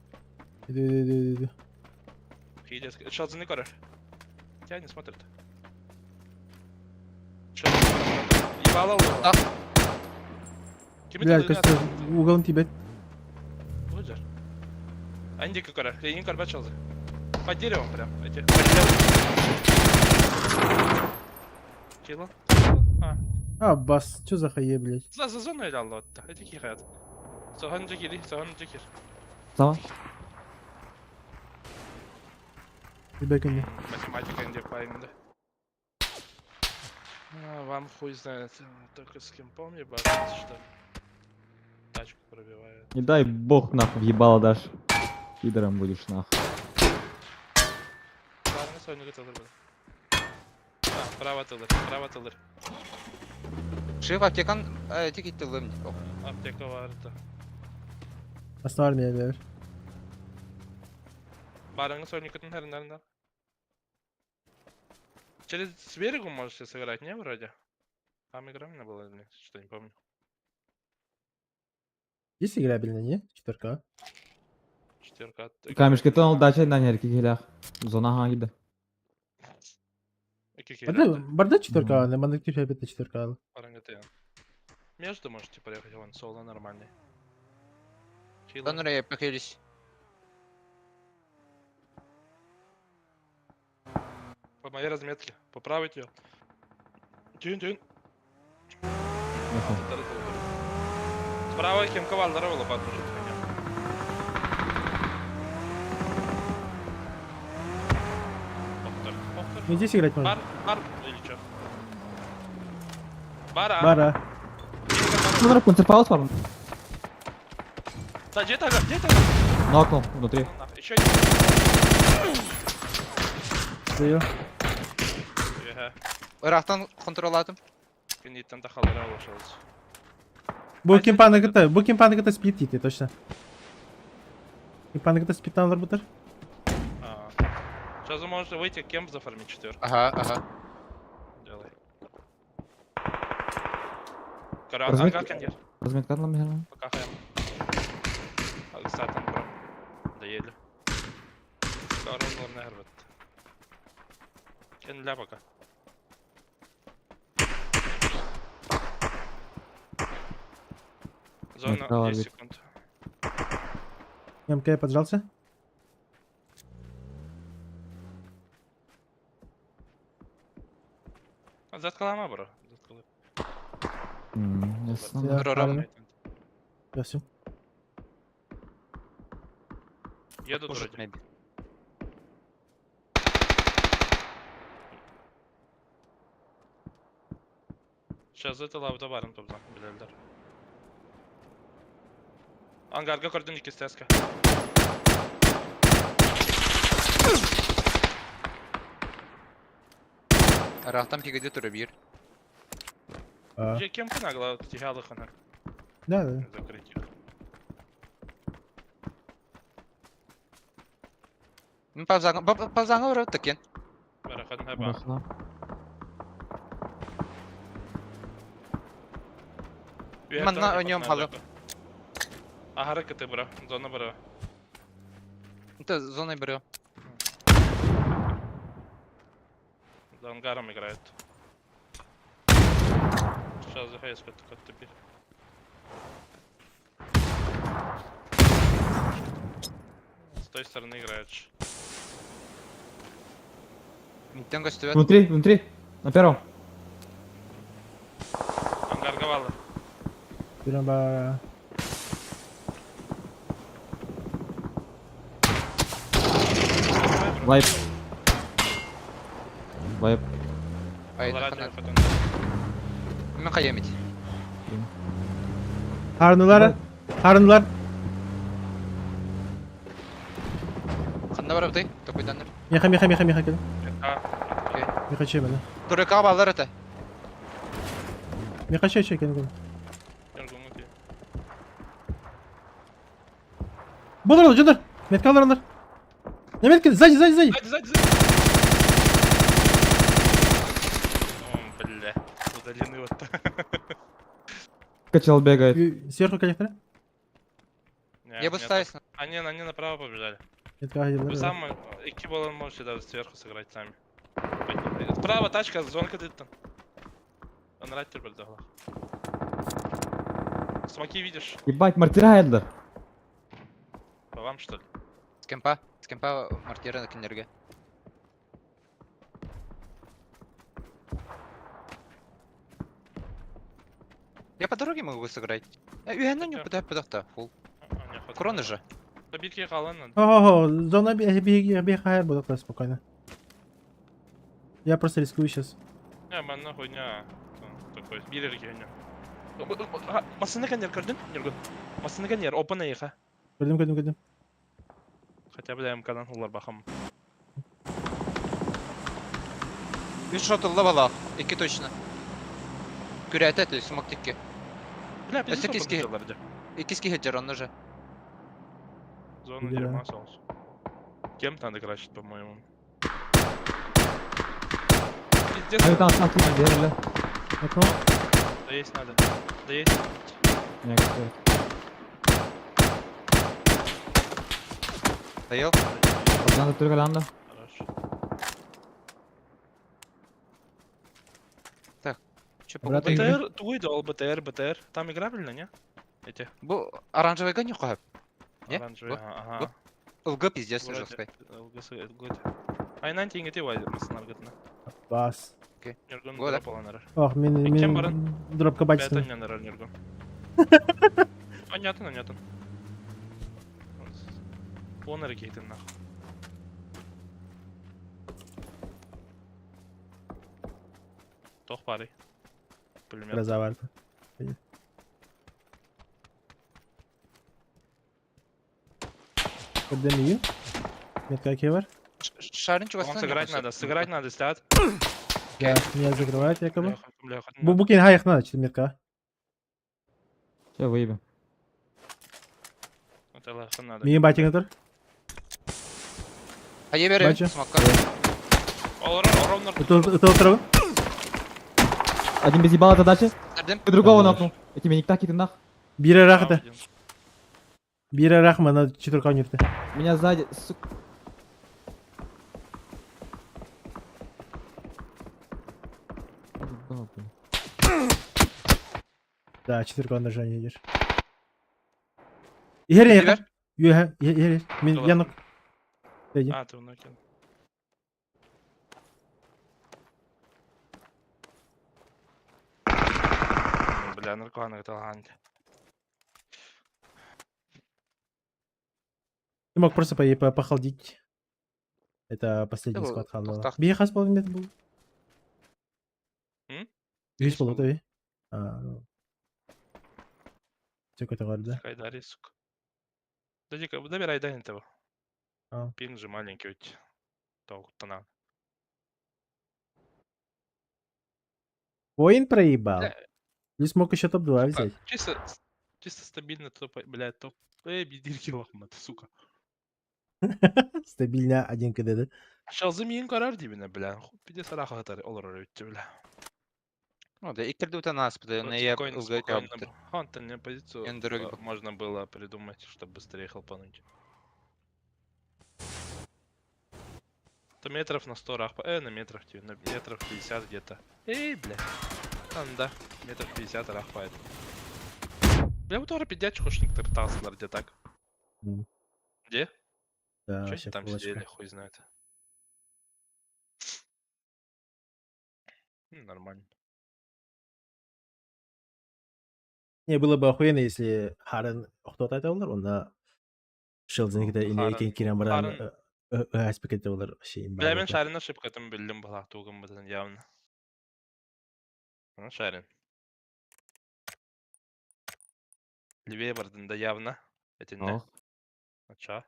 Иди, иди, иди, иди. Хилится. Сейчас за Никора. Тебя не смотрит. Чё за Ебало его. Бля, кажется, угол тебе. Выжар. Анди Кокора. Ленин Карбачалзы. По деревам прям. Эти. По деревам. Кило. А. А, бас, чё за хае, блядь? За, за зону или алло? Эти кихают. Сохан джекири, сохан джекир. Сама. Ребята, Математика инде да. А, вам хуй знает. Только с кемпом ебаться, что ли? Тачку пробивают. Не дай бог нахуй въебало дашь. Пидором будешь нахуй. Барыңы сойнуга тылыр был. А, право тылыр, право тылыр. Шив аптекан тик итти лым. Аптека бар да. Основар меня, бер. Барыңы сойнукатын хәрінләрінде. Через с берегу можете сыграть, не вроде? Там игра у меня была или нет? Что не помню. Есть играбельная, не? 4К. Четверка. Камешки тонал дача на нерки гелях. Зона ха гиде. Барда, барда 4К, на мандык типа опять 4К. Между можете проехать, вон соло нормальный. Донор я похились. По моей разметке. Поправить ее. Тюн, тюн. Справа кем ковал, здорово, лопат может меня. Повтор, повтор. Ну здесь играть можно. Бар, бар, или чё? Бара. Бара. Ну, концерт паус Да, где-то, где-то. Нокнул внутри. Еще Даю. Ага. Ырахтан контроладым. Кенеттен тахалара улашалыз. Бу кемпаны кыта, бу кемпаны кыта спит ити, точно. Кемпаны кыта спиттан алар бутыр. А. Сейчас вы можете выйти, кемп зафармить четверку. Ага, ага. Делай. Кара, ангар кендер. Разметка атлам Пока хаям. Сатан бро. Доели. Корон нервет. Кен ля пока. Зона Металл 10 бит. секунд. МК поджался. Заткалама, бро. Заткала. Ясно. Рорам. Я все. Едут Может, вроде. maybe. Сейчас это лабда барым топзан, билелдер. Ангарга көрдүн икки стеска. Ырахтан пигеде туры бир. А. Же кем кынагла тихалы хана. Да, да. Закрыть их. Павзаңа, павзаңа вроде такен. Барахан хаба. Рахна. Манна о нем халы. Ахара кыты бро, зона бро. Это зоной бро. За ангаром играет. Сейчас захайс как теперь. С той стороны играет. Миттен көстүбөт. Внутри, внутри. На первом. Ангар гавалы. Берем ба. Вайп. Вайп. Ай, Ларадио хана. потом. Мен каямит. Харнылар. Харнылар. Ханда барып ты, токуйданыр. Меха, меха, меха, меха, кел. А, Меха че мені. Турыка баллар это. Меха че, че, кел, кел. Ергуму ти. Болар, жондар. Метка алар, алар. Не метка, сзади, сзади, сзади. Сзади, сзади, сзади. О, бля, удалены вот. Качал бегает. Сверху коллектора. Не, Я бы нет, ставить. Они направо побежали. Метка, Вы да. сам, экиболон можете даже сверху сыграть сами. Справа тачка, зонка ты там. Он раттер был дала. Смоки видишь? Ебать, мартира Элдер. По вам что ли? Скемпа, скемпа мортира кинилэргэ. Я по дороге могу сыграть. Үһэннэн ньуппута пытахта, фул. Кроны же. Бирки қалан. Ого, зона би хайр буду спокойно. Я просто рискую сейчас. Не, манна хуйня. Такой, бирер хуйня. Масыны кәнер көрдүн? Нюргун. Масыны кәнер, опын эйха. Көрдүм, көрдүм, көрдүм. Хотя бы МК-дан улар бахам. Үс шот ылла балаах, икки точно. Күрээтэ этэ, смок тикки. Бля, Өссө пиздец иккис киһи. опын Иккис киһи дьэр, онно же. Зона Да. дерьма соус. Кем надо красить, по-моему. Пиздец. Ай, там, там, там, держи. Окно. Да есть надо. Да есть. Не, кстати. Доел? Надо только ланда. Хорошо. Так, че Брат, погода? БТР, туй дал БТР, БТР. Там играбельно, не? Эти. Бу оранжевый гоню хап. Не? Оранжевый, Бу? ага. Бу? ЛГ пиздец Вроде жесткой. ЛГ, ЛГ. Айнан тиңгети вай масынаргытына. Бас. Окей. Нюргун Года. дроп аланар. Ох, мин, Кем мин барын? дропка батистын. Бәтін янарар Нюргун. Анятын, анятын. Онар кейтин нахуй. Тох бары. Пулемет. Гроза варта. Көрдем ее. Метка какие бар? Шарин Вам чугастан. сыграть надо, сыграть надо, слят. Да, меня закрывают якобы. Бляха, бляха. Бу букин хаях надо, че метка. Все, выебем. Вот это надо. Миин батиңа тур. А я беру Бача. смока. Олар, ровно. Это утро. Один без ебала задача. Дердим. Ты другого нокнул. Я тебе не так и ты нах. Бире рахата. Бире рахма на четырка нюрте. Меня сзади, сука. Ебал, блин. Да, четырка на жане идешь. Ере, ере. Ере, ере. Мин я нок. Иди. А, ты накинул. Бля, наркоан это лант. Ты мог просто по похалдить. Это последний Да, склад халдала. тохтах. Би хас был мет был. М? Бис был это А, ну. Все какой-то говорит, да? Кайдари, сука. Да дико, добирай, дай этого. А. Пинг же маленький ведь. Толк-то на. Воин проебал. Бля. Не смог еще топ-2 взять. Чисто, чисто стабильно топ, бля, топ. Эй, бедирки лохмат, сука. Стабильно 1 КД, да? Шалзы миин карар дибине, бля. Пиздец араха хатар, олар өтті, бля. Ну да, иккерди утан аспыды, Вот не я спокойно, ЛГ спокойно. тябыттыр. Хан, мне позицию Мен дороги можно было придумать, чтобы быстрее хелпануть. То метров на 100 рах, на метров, тебе, на метров 50 где-то. Эй, бля. Там, да, метров 50 рахпает. Бля, вот пиздец хошник пытался, где так. М. Где? Да, Чё они вообще там кулачка. сидели, хуй знает. Нормально. Не, было бы охуенно, если Харен кто-то это олар, онда Шелден кете или Харен- экен кирен баран Харен- аспект это олар вообще имба. Бля, мен Шарина ошибкатын билдим балак тугын бытын явно. Ну, Шарин. Левее бардын да явно. Этинне. Ох. А ча?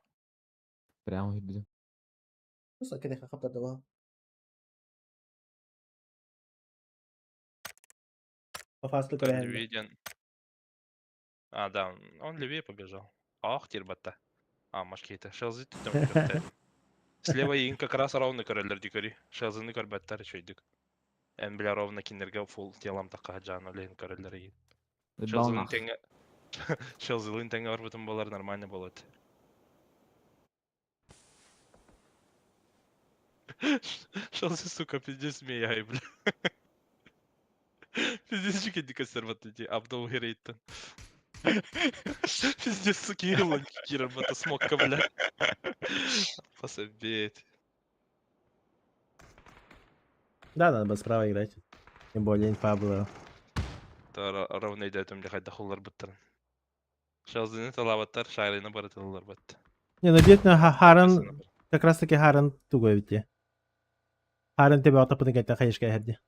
Прямо видно. Левее ден. А, да, он левее побежал. Ах, тербатта. А, машкейта. Шелзы там Слева им как раз ровно короллер дикари. Шелзыны корбаттар чөйдүк. Эн бля ровно киндерге фул телам такка жан олейн короллер ийн. Ебал Шелзылын нах. теңе Шелзылын теңе орбутун болар нормально болот. Шелзы, сука, пиздец змея, бля. Пиздец чүкенди кесер бат ити. Абдол херейттен. Пиздец, Кирилл, Кирилл, это смокка, бля. Пособеть. Да, надо было справа играть. Тем более инфа была. Ровно идет, у меня хоть дохуллар буттар. Шалзыны талабаттар, шарины барытылар бат. Не, ну бедно Харан, как раз таки Харан тугой ведь. Харан тебя отопыны как-то хаешка херди.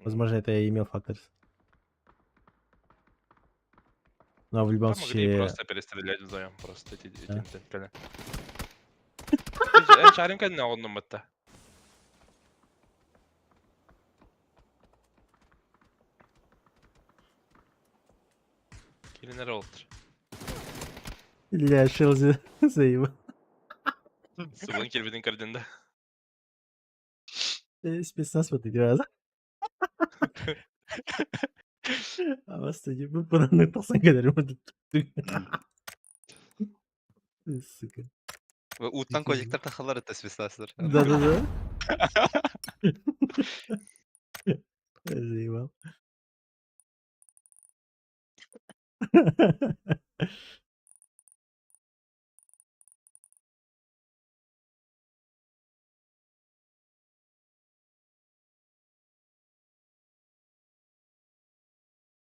Возможно, это и имел фактор. Но в любом Там могли случае... просто перестрелять вдвоем, просто эти Да. эти Шарин кәдіне оғынным бітті. Келінер олтыр. Ля, Шелзи заебал. Сыбын келбеден кірденді. Спецназ вот игра. А вас тоді bu buranın тақсан кәдер Сука. Уттан кожиктар тахалар это свистастыр. Да-да-да. Заебал.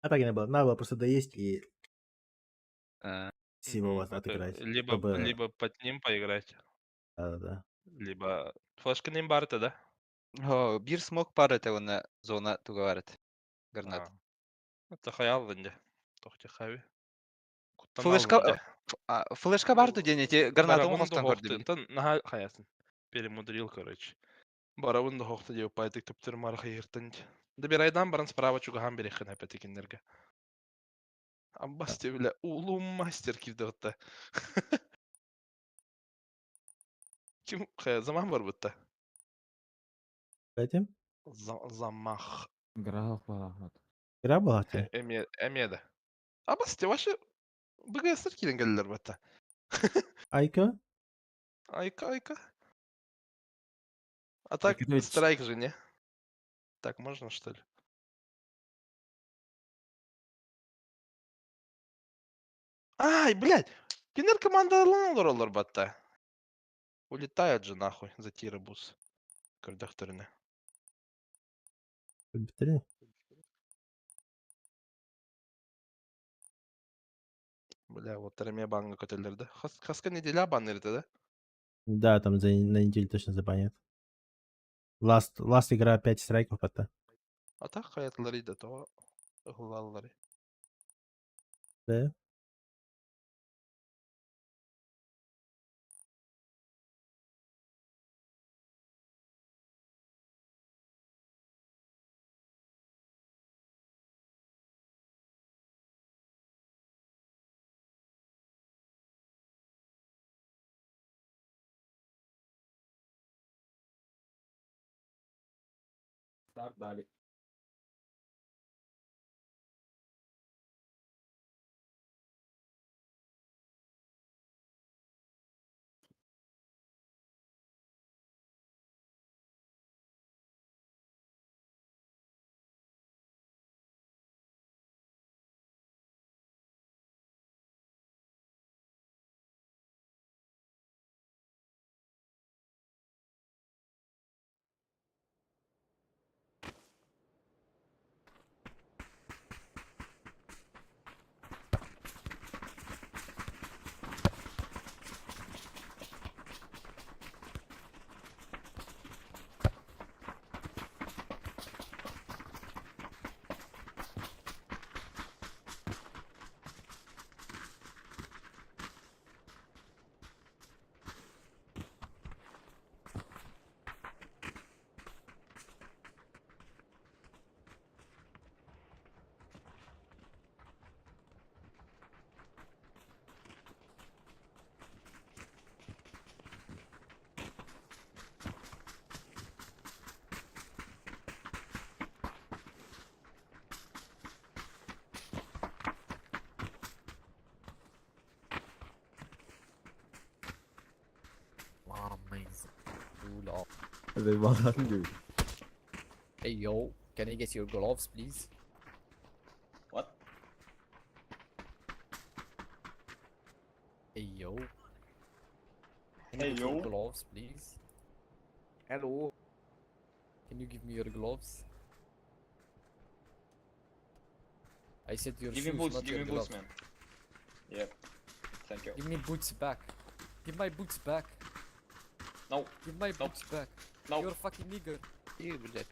А так и не было. Надо было просто доесть и с его вот отыграть. Либо, чтобы- либо под ним поиграть, Да-да-да. либо... Флешка ним барыта, да? О, бир смок пар это он зона туговарит. Гранат. Это хаял венде. Тохти хави. Флешка флешка бар ден эти гранаты оңостан көрдүм. Тан наха хаясын. Перемудрил, короче. Барабын да хохта деп пайтык төптөр марха ертен. Добирайдан баран справа чугахан берехин опять киндерге. Амбасте бля, улу мастер кирдотта. Ким хая заман бар бутта. Этим? Замах. Грах бар, Игра была у тебя? Эме эмеде. Абасте ваше БГС кирен келдер бутта. Айка? Айка, айка. А так, Никитович. страйк же, не? Так можно, что ли? Ай, блядь! Кинер команда олар батта. Улетают же нахуй за тирабус. Көрдөхтөрүнэ. Бітірі. Бля, вот тереме банга көтөллөрдө. Хас хаска неделя баннерде да? Да, там за, на неделю точно забанят. Last, last игра 5 страйков это. А так хаятлары да то ыгылалары. Да. Старт дали. Hey yo, can I get your gloves please? What? Can you Hey, get your yo. gloves, please? Hello. Can you give me your gloves? I said your Give me shoes, boots, not give your me boots, gloves. man. Yep. Thank you. Give me boots back. Give my boots back. No. Give my boots back. No. You're a fucking nigger. И, бля,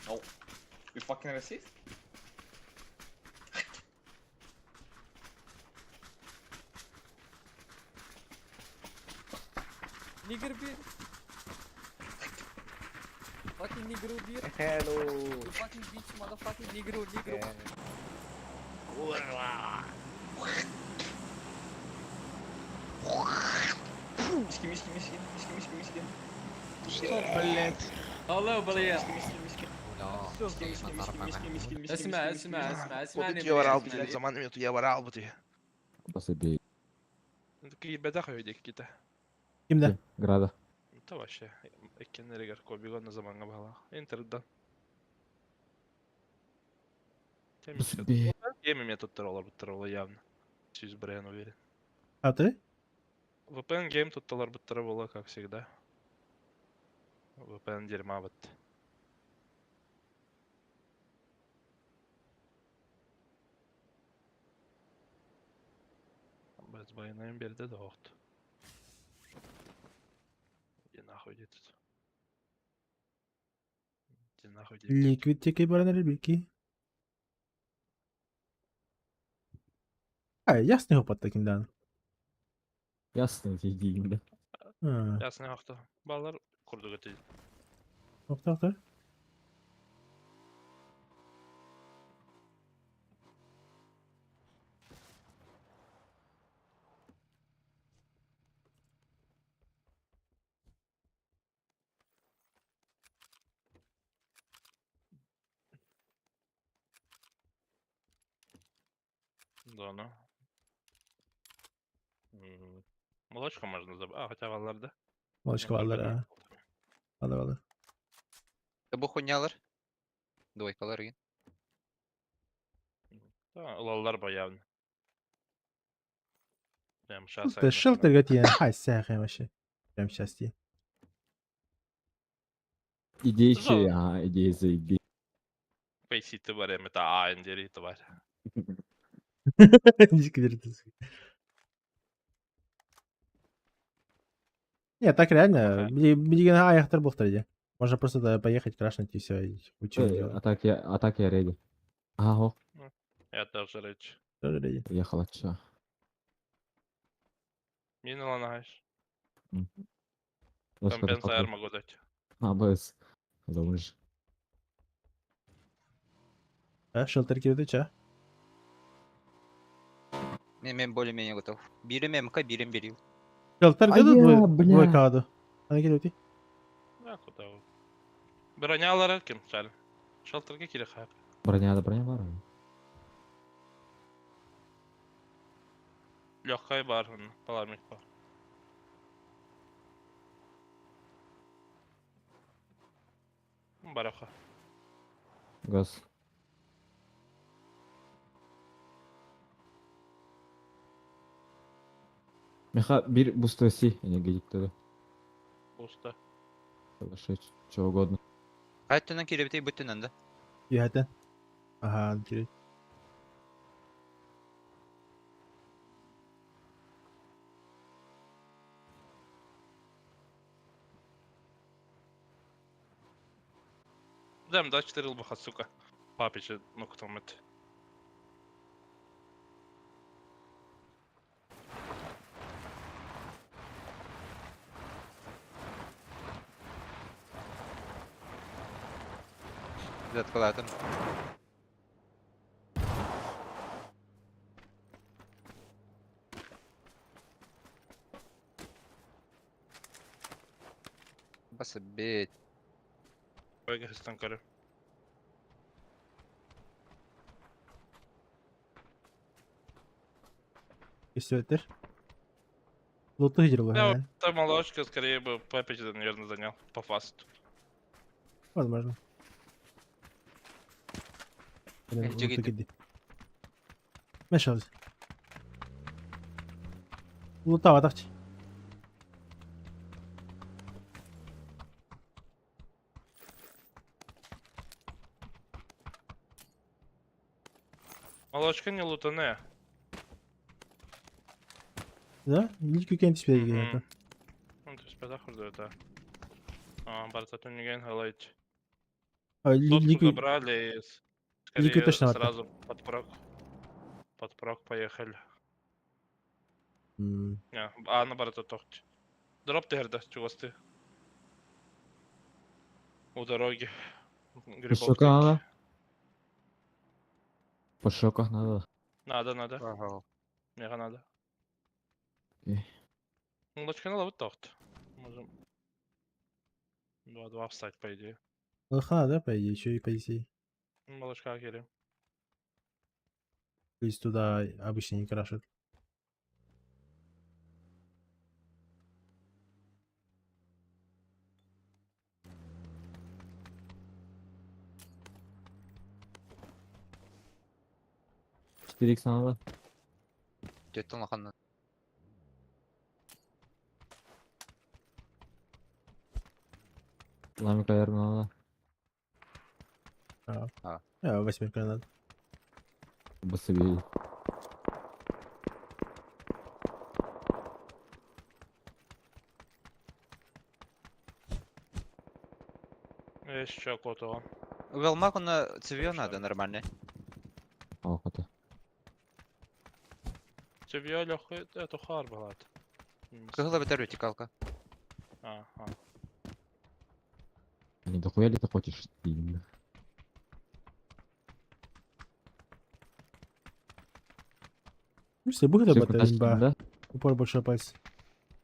No. You fucking racist? Nigger beer. Fucking negro beer. Hello. You fucking bitch, motherfucking negro, negro. Миски, миски, миски, миски, миски, миски. Что, блядь? Алло, блядь. Миски, миски, миски, миски, миски, миски, миски, миски, اسمع миски, اسمع миски. اسمع اسمعني Куда я مليح اسمعني. Заман минуту я варал бы. Басаби. Киирбэтэх үһү кита. Кимде? Града. Это вообще иккеннеригэр кобигон заманга баһалаах. Интердан. Басаби. Гейм методтар олар буттар ол явно. Сүүс бырыһыан уверен. А ты? VPN гейм тутталар буттара була, как всегда. VPN дерьма бит. Без байнайын берде да оқты. Иди нахуй иди тут. Иди нахуй иди. Ликвид текей баран ребики. А, ясный опыт таким дан. Ясно, иди, бля. А, Ясный оқты. Балар курдук өтейді. Тоқта, тоқта. Да, ну. Молочко можно забрать. А, хотя баллар да. Молочко баллар, а. Баллар, баллар. Бу хуйнялар. Двойкалар ген. Да, лаллар ба явно. Прям сейчас. Шелтер, шелтерге тиен. Хай, сәхе вообще. Прям сейчас тиен. Идея ще, ага, идея заеби. Пейсити бар эми та айн дери бар. Не, так реально. Билеген аяқтар бұқтар иде. Можно просто туда поехать, крашнуть и все, и ничего не делать. А так я, а так я реди. Ага, о, Я тоже речь. Тоже реди. ехала, чё. Мин ланаешь. М. Господи, Компенсатор могу дать. А, без. Залыж. А, шелтер кирді, ча? Мен более-менее готов. Бирим МК, бирим берил. Шелтер А кирді, я, двой, бля. двойка аду. Ана кирді. Да, куда вы? Бронялары ким чал? Шелтерге кире хап. Броня, да броня бар. Легкая бар, паламик бар. Бараха. Газ. Меха, бир бустоси, энергетик Пусто. Хорошо, чего угодно. Кайттынан киребитей бүттүнөн да. Яхтен. Ага, кирді. Дам, да, 4 лбаха, сука. Папичи, ну кто это. Заткалатым. Басыбет. Байгахистан көрө. Кесөтер. Луту хижир Да, бұл, это молочка, скорее бы Папич, наверное, занял по фасту. Возможно. Блин, Эх, луту жигит. кирді. Мешалыз. Лутава тахчы. Молочка не лутаная. Да? Лики кем теперь это? Ну, то есть пятах это. А, Барта Тунниген, Халайт. А, Сотку Лику... забрали и Лику скорее точно надо. сразу под прок. Под прок поехали. Не, а на барата тохт. Дроп ты герда, чувасты. У дороги. Грибов. Пошока надо? По шоках надо. Надо, надо. Ага. Мега надо. Окей. Ну, дочка надо вот тохт. Можем. 2-2 встать, по идее. Лоха, да, по идее, еще и позиции. Молочка кери. То есть туда обычно не крашат. 4 х надо. Жеттен лоханна. Ламик наверное, надо. А. А. А, восьмерка надо. Басовей. Еще котова. Велмак на цивио надо нормально. Ох, это. Тебе легкий, это хар была. Кыгыла бетер вертикалка. Ага. Не дохуя ли ты хочешь? Именно. Ну, если будет Всё, об этом, фантастика, имба. да? Упор большой палец.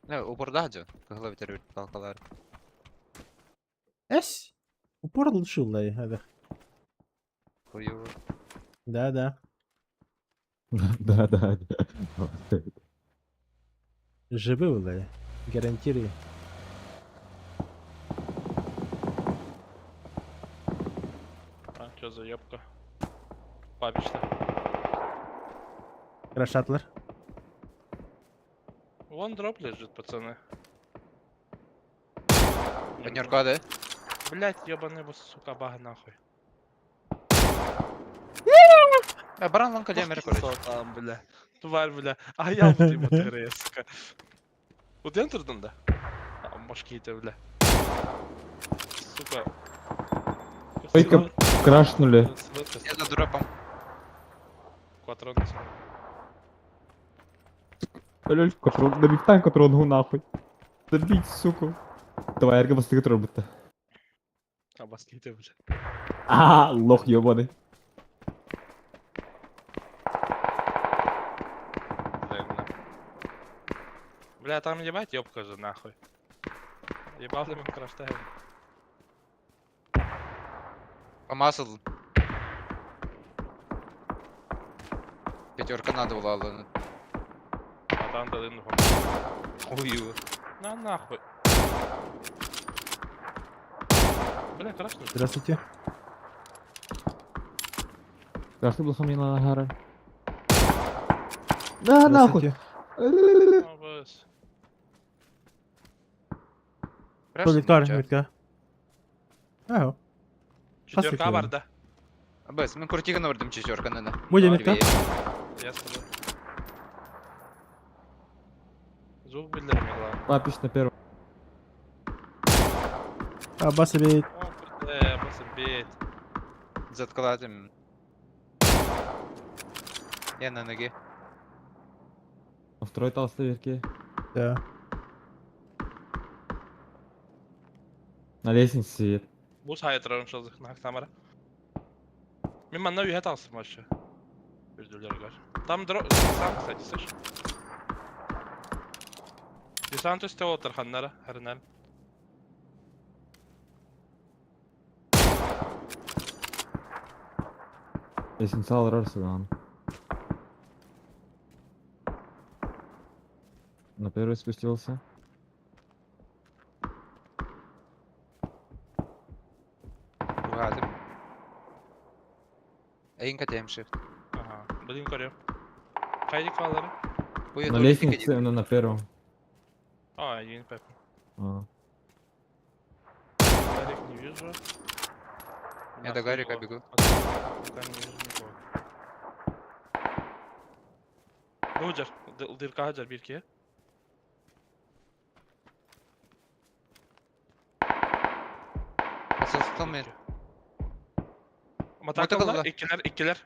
Не, упорда дьо. Кыгыла бетер вертикалкалар. Эсь! Упор лучше, да, это. Хуёво. Да, да. Да, да, да. Живы, да. Гарантирую. А, что за ёбка? Папична. Крашатлер. Вон дроп лежит, пацаны. Поднерка, да? Блять, ёбаный бо, сука, баг нахуй. А баран ланка лемер, короче. Что там, бля? Тварь, бля. А я вот ему тыры, сука. Вот я турдун, да? А, башки-то, бля. Сука. Ой-ка, крашнули. Я за дропом. Кватрон. Лёль, контрол, добить танк контрол нахуй. Добить, суку. Давай, эрго басты контрол будто. А башки-то, бля. А, лох ёбаный. Бля, Бля, там ебать ёбка же нахуй. Ебал ли мы краштаем? Помазал. Пятерка надо была, ладно. А там дали Хую. На нахуй. Бля, крашну. Здравствуйте. Крашны был хамина на гара. Да, нахуй. Здравствуйте. Туалет метка. Ага. Четверка барда. Бес, мен крутиган ордым четверка надо. Будем метка. Я с тобой. Звук билдерми главное. Папич на первом. А, баса бейт. О, бля, баса бейт. Заткладым. Я на ноге. На второй толстой верке. Да. На лестнице сидит. Бус хайтрарым шылдых на камера. Мен манна үйе талсым вообще. Үрдүлер Там дро... Сам, кстати, слышь. Десант үсте отыр ханнара, хәрнәл. Лестница алрар сюда. На первый спустился. Угадым. Эйн катем shift. Ага, блин, көрем. Хайди калары? На лестнице, но на первом. А, я не пепе. А. Гарик не вижу. Я до Гарика бегу. Пока не вижу никого. Бу жар, дырка жар бир ки. Асылстан мэр. Матакалла, Мотоколла. иккилер, иккилер.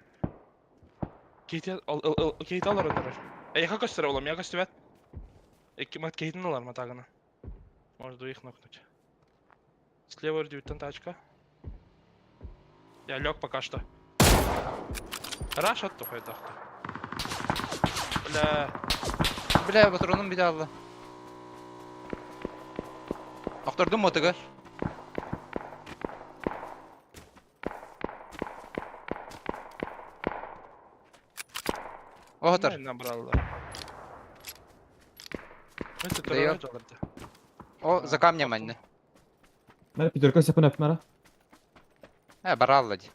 Кейти ал ал кейти алар öndürür. Эйха көстөр oğlum, я көстүбэт. Икки мат кейтин алар матагына. Может двоих нокнуть. Слева үрдүттэн тачка. Я лег пока что. Раш атту хайдахты. Бля. Бля, патроным бит алла. Охтордум мотыгы. Оһотор. Набрал. Это Дает. тоже О, за камнем анне. Мара пятерка сепен өп мара. Э, баралла ди.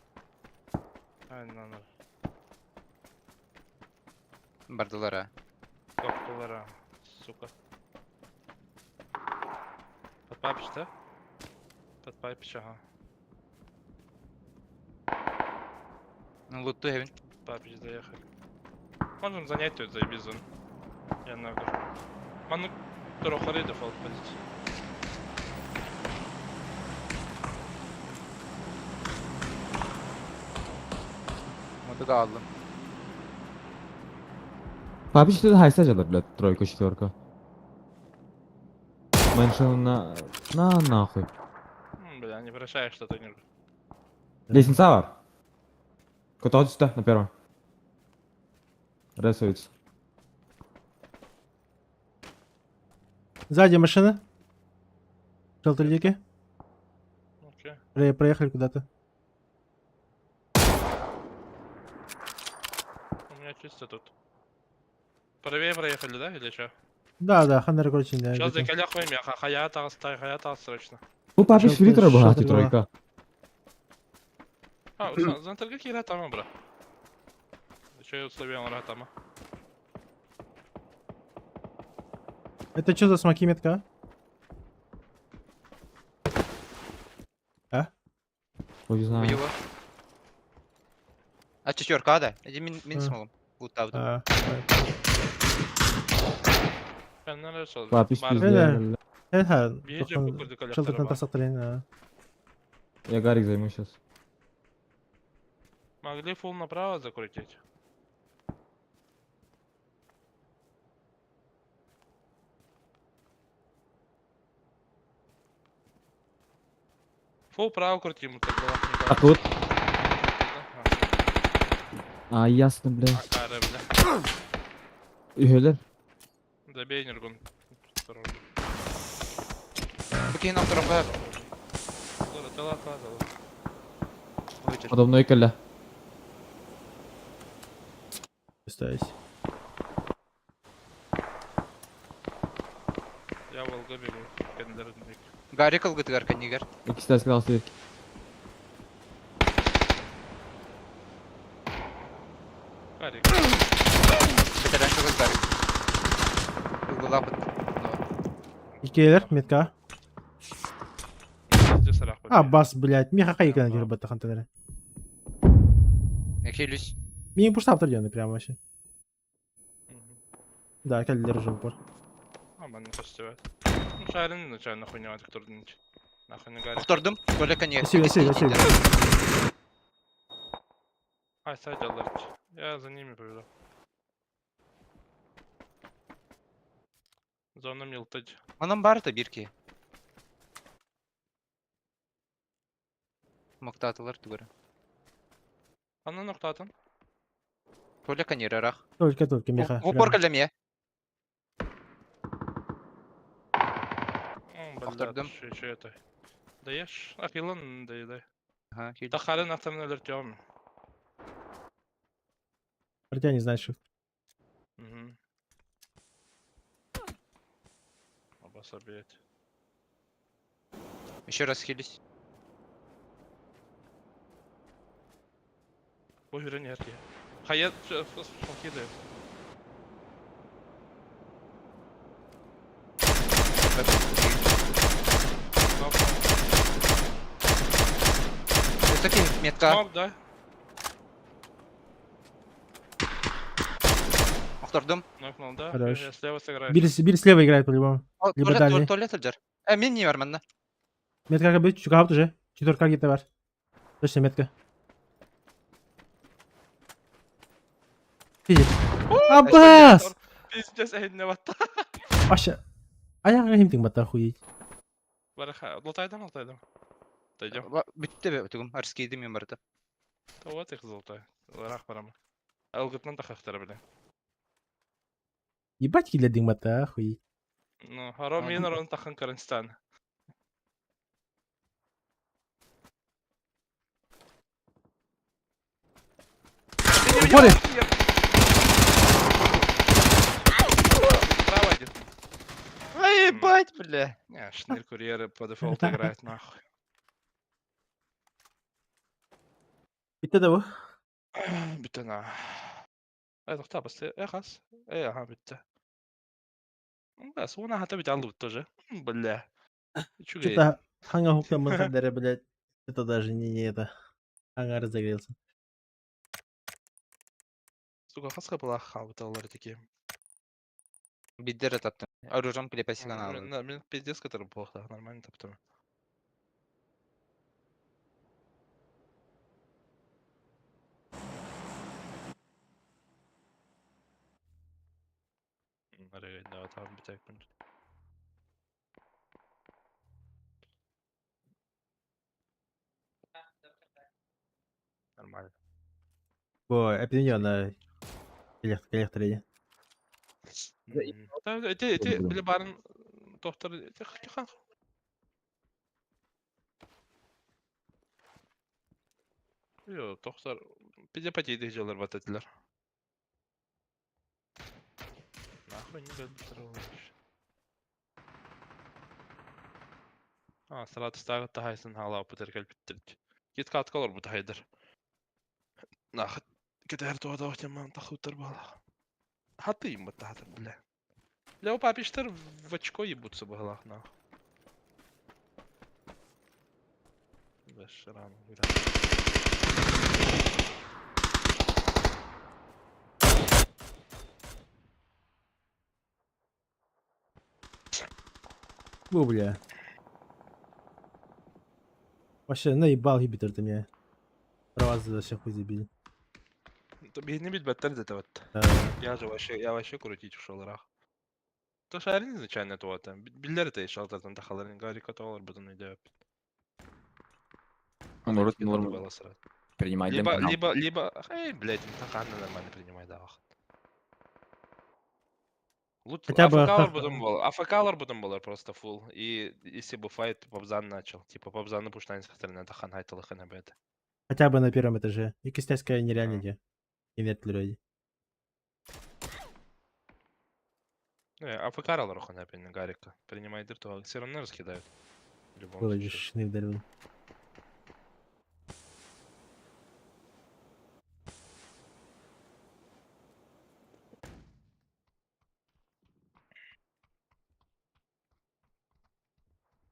Бардылар а. Топтулар, сука. Под папич, да? Под папич, ага. Ну, лутту хевин. Папич заехали. Можем занять тут заебись зону. Я нагор. Ману трохары дефолт позиции. Мотыгы алдым. Папич ты хайса жалар, блядь, тройка, четверка. Меньше на... На нахуй. Бля, не прощаешь что-то не. Лестница бар. Куда сюда, на первом. Рисуется. Сзади машина. Желтые лики. Окей. Проехали куда-то. У меня чисто тут. Правее проехали, да, или что? Да, Ханнер, короче, да. Сейчас где-то. за коля хуйня, хая тагыстай, хая тагыс срочно. Бу папич Желтый- фри тройка, желтый тройка. А, зантарга кира тама, бра. Еще и условия он тама. Это что за смоки метка? А? Ой, не знаю. Его. А четверка, да? Иди мин мин А. смолом. Лутавдым. А, Папич пиздец. Это, Бейджи покурды Желтый коллектора. тасақтырайын. Я Гарик займу сейчас. Могли фул направо закрутить. Фул право крутим, так было А тут? А, ясно, бля. Акары, бля. Үһөлөр. Забей, Нергун. Бу киһин охтороххо. Тала, тала, тала. Подо мной кэллэ. Остаюсь. Я Волга бегу. Кендер. Гарик ылгытыгар кэннигэр. Иккис сказал сир. Гарик. Бетерен чугас Гарик. Ылгылапыт. Икелер, метка. Здесь рах. А, бас, блядь. Миха хайкана дер бата хантанера. Хилюсь. Мин пуштап тұрден прямо вообще. Да, кәлілер уже упор. А, мен не хочет. Ну, шарин изначально хуйня, который нахуй не Гарик. Охтордум. Коля кэннигэр. Спасибо, спасибо, спасибо. Ай, сайт алерт. Я за ними побежал. Зона милтать. Манан бар та бирки. Мактатылар түгөрө. Аны ноктатын. Коля кэннигэр арах. Только, только, миха. Упор кэллэмиэ. Охтордум. Еще это. Даешь? Ахилан дай, дай. Ага, хилюсь. Тахарын ахтарын алертем. Хотя не знаешь. Угу. Обособить. Еще раз хилюсь. Ой, энергия. Хаят смоки дает. Высокий метка. Смок, да? Охтордум. Нокнул, да? Хорош. Я слева сыграю. Бир, бир слева играет по-любому. О, Либо Туалет, дальний. туалет сылдьар. Э, мин не бар манна. Метка как быть, чугаабыт уже. Четверка где-то бар. Точно метка. Видит. Аббас! Пиздец, эһинне батта. Вообще. Аяҕа химтиҥ батта охуеть. Бараха, лутайдам, лутайдам. Дойдем. Бүттэ тугум, арскейдим мен барыта. Вот их золотой. Ыраах барама. Алгытынан тахахтара бile. Ебать киллэрдиҥ батта охуеть. Ну, хоро мин орон тахан Каранстан. Упали! Право один. Ай, ебать, бля. Не, шнырь курьеры по дефолту играет нахуй. Bitti de bu. Bitti на. Э, тоқта, бас, э, хас. Э, ага, битте. Бас, уна хата бит алды тоже. Бля. Чугай. Что-то ханга хукта махадера, блядь. Это даже не это. Ангар разогрелся. Сука, хаска была хабыталар такие. Биддер таптым. Оружом клепасиган алды. Мен пиздец, который плохо, нормально таптым. Да, там битек. Нормально. Бо, эпидемия Электро. Эти, эти, били барын доктор, эти, хан. Йо, доктор, пиде пати жылар бат этилер. Нахуй не бит А, сарат стагы тахайсын хала бутер келип биттирди. Кит каткалар бу тахайдыр. Нахы кетер туада отеман тахутар бала. Хаты им бата бля. Бля, у папиштер в очко ебутся балах нахуй. Беш рано, бля. Бу, бля. Вообще, наебал ебитер ты меня. Права за вообще хуй забили. Бихни бит беттер де вот. Я же вообще, я вообще крутить ушел рах. То шарин изначально то это. Биллер это еще там тахаларын гарика то бутун идет. Народ норм принимай Либо, либо, либо, эй, блядь, таханна нормально принимай, да. Лут, Хотя бы АФКлар потом был, АФКлар потом был просто фул. И если бы файт попзан начал, типа попзан пуштан сахтарна тахан хайталахана бет. Хотя бы на первом этаже. И кистяская нереально где. Инерт люди. Не, АФК рохана опять Гарика. Принимай дыр, то все равно раскидают. В любом Было случае. шны вдарил.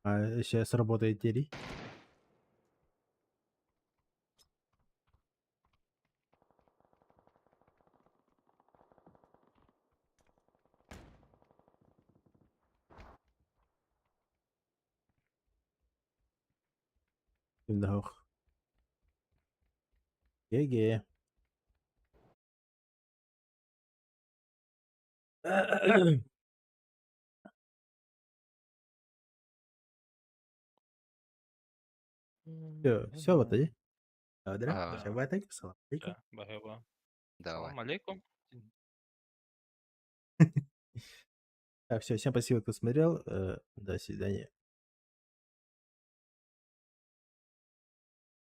А сейчас работает Терри. In de hoog. GG. Все, все, вот и. А. Салам алейкум. Давай. Салам алейкум. Так, все, всем спасибо, кто смотрел. До свидания.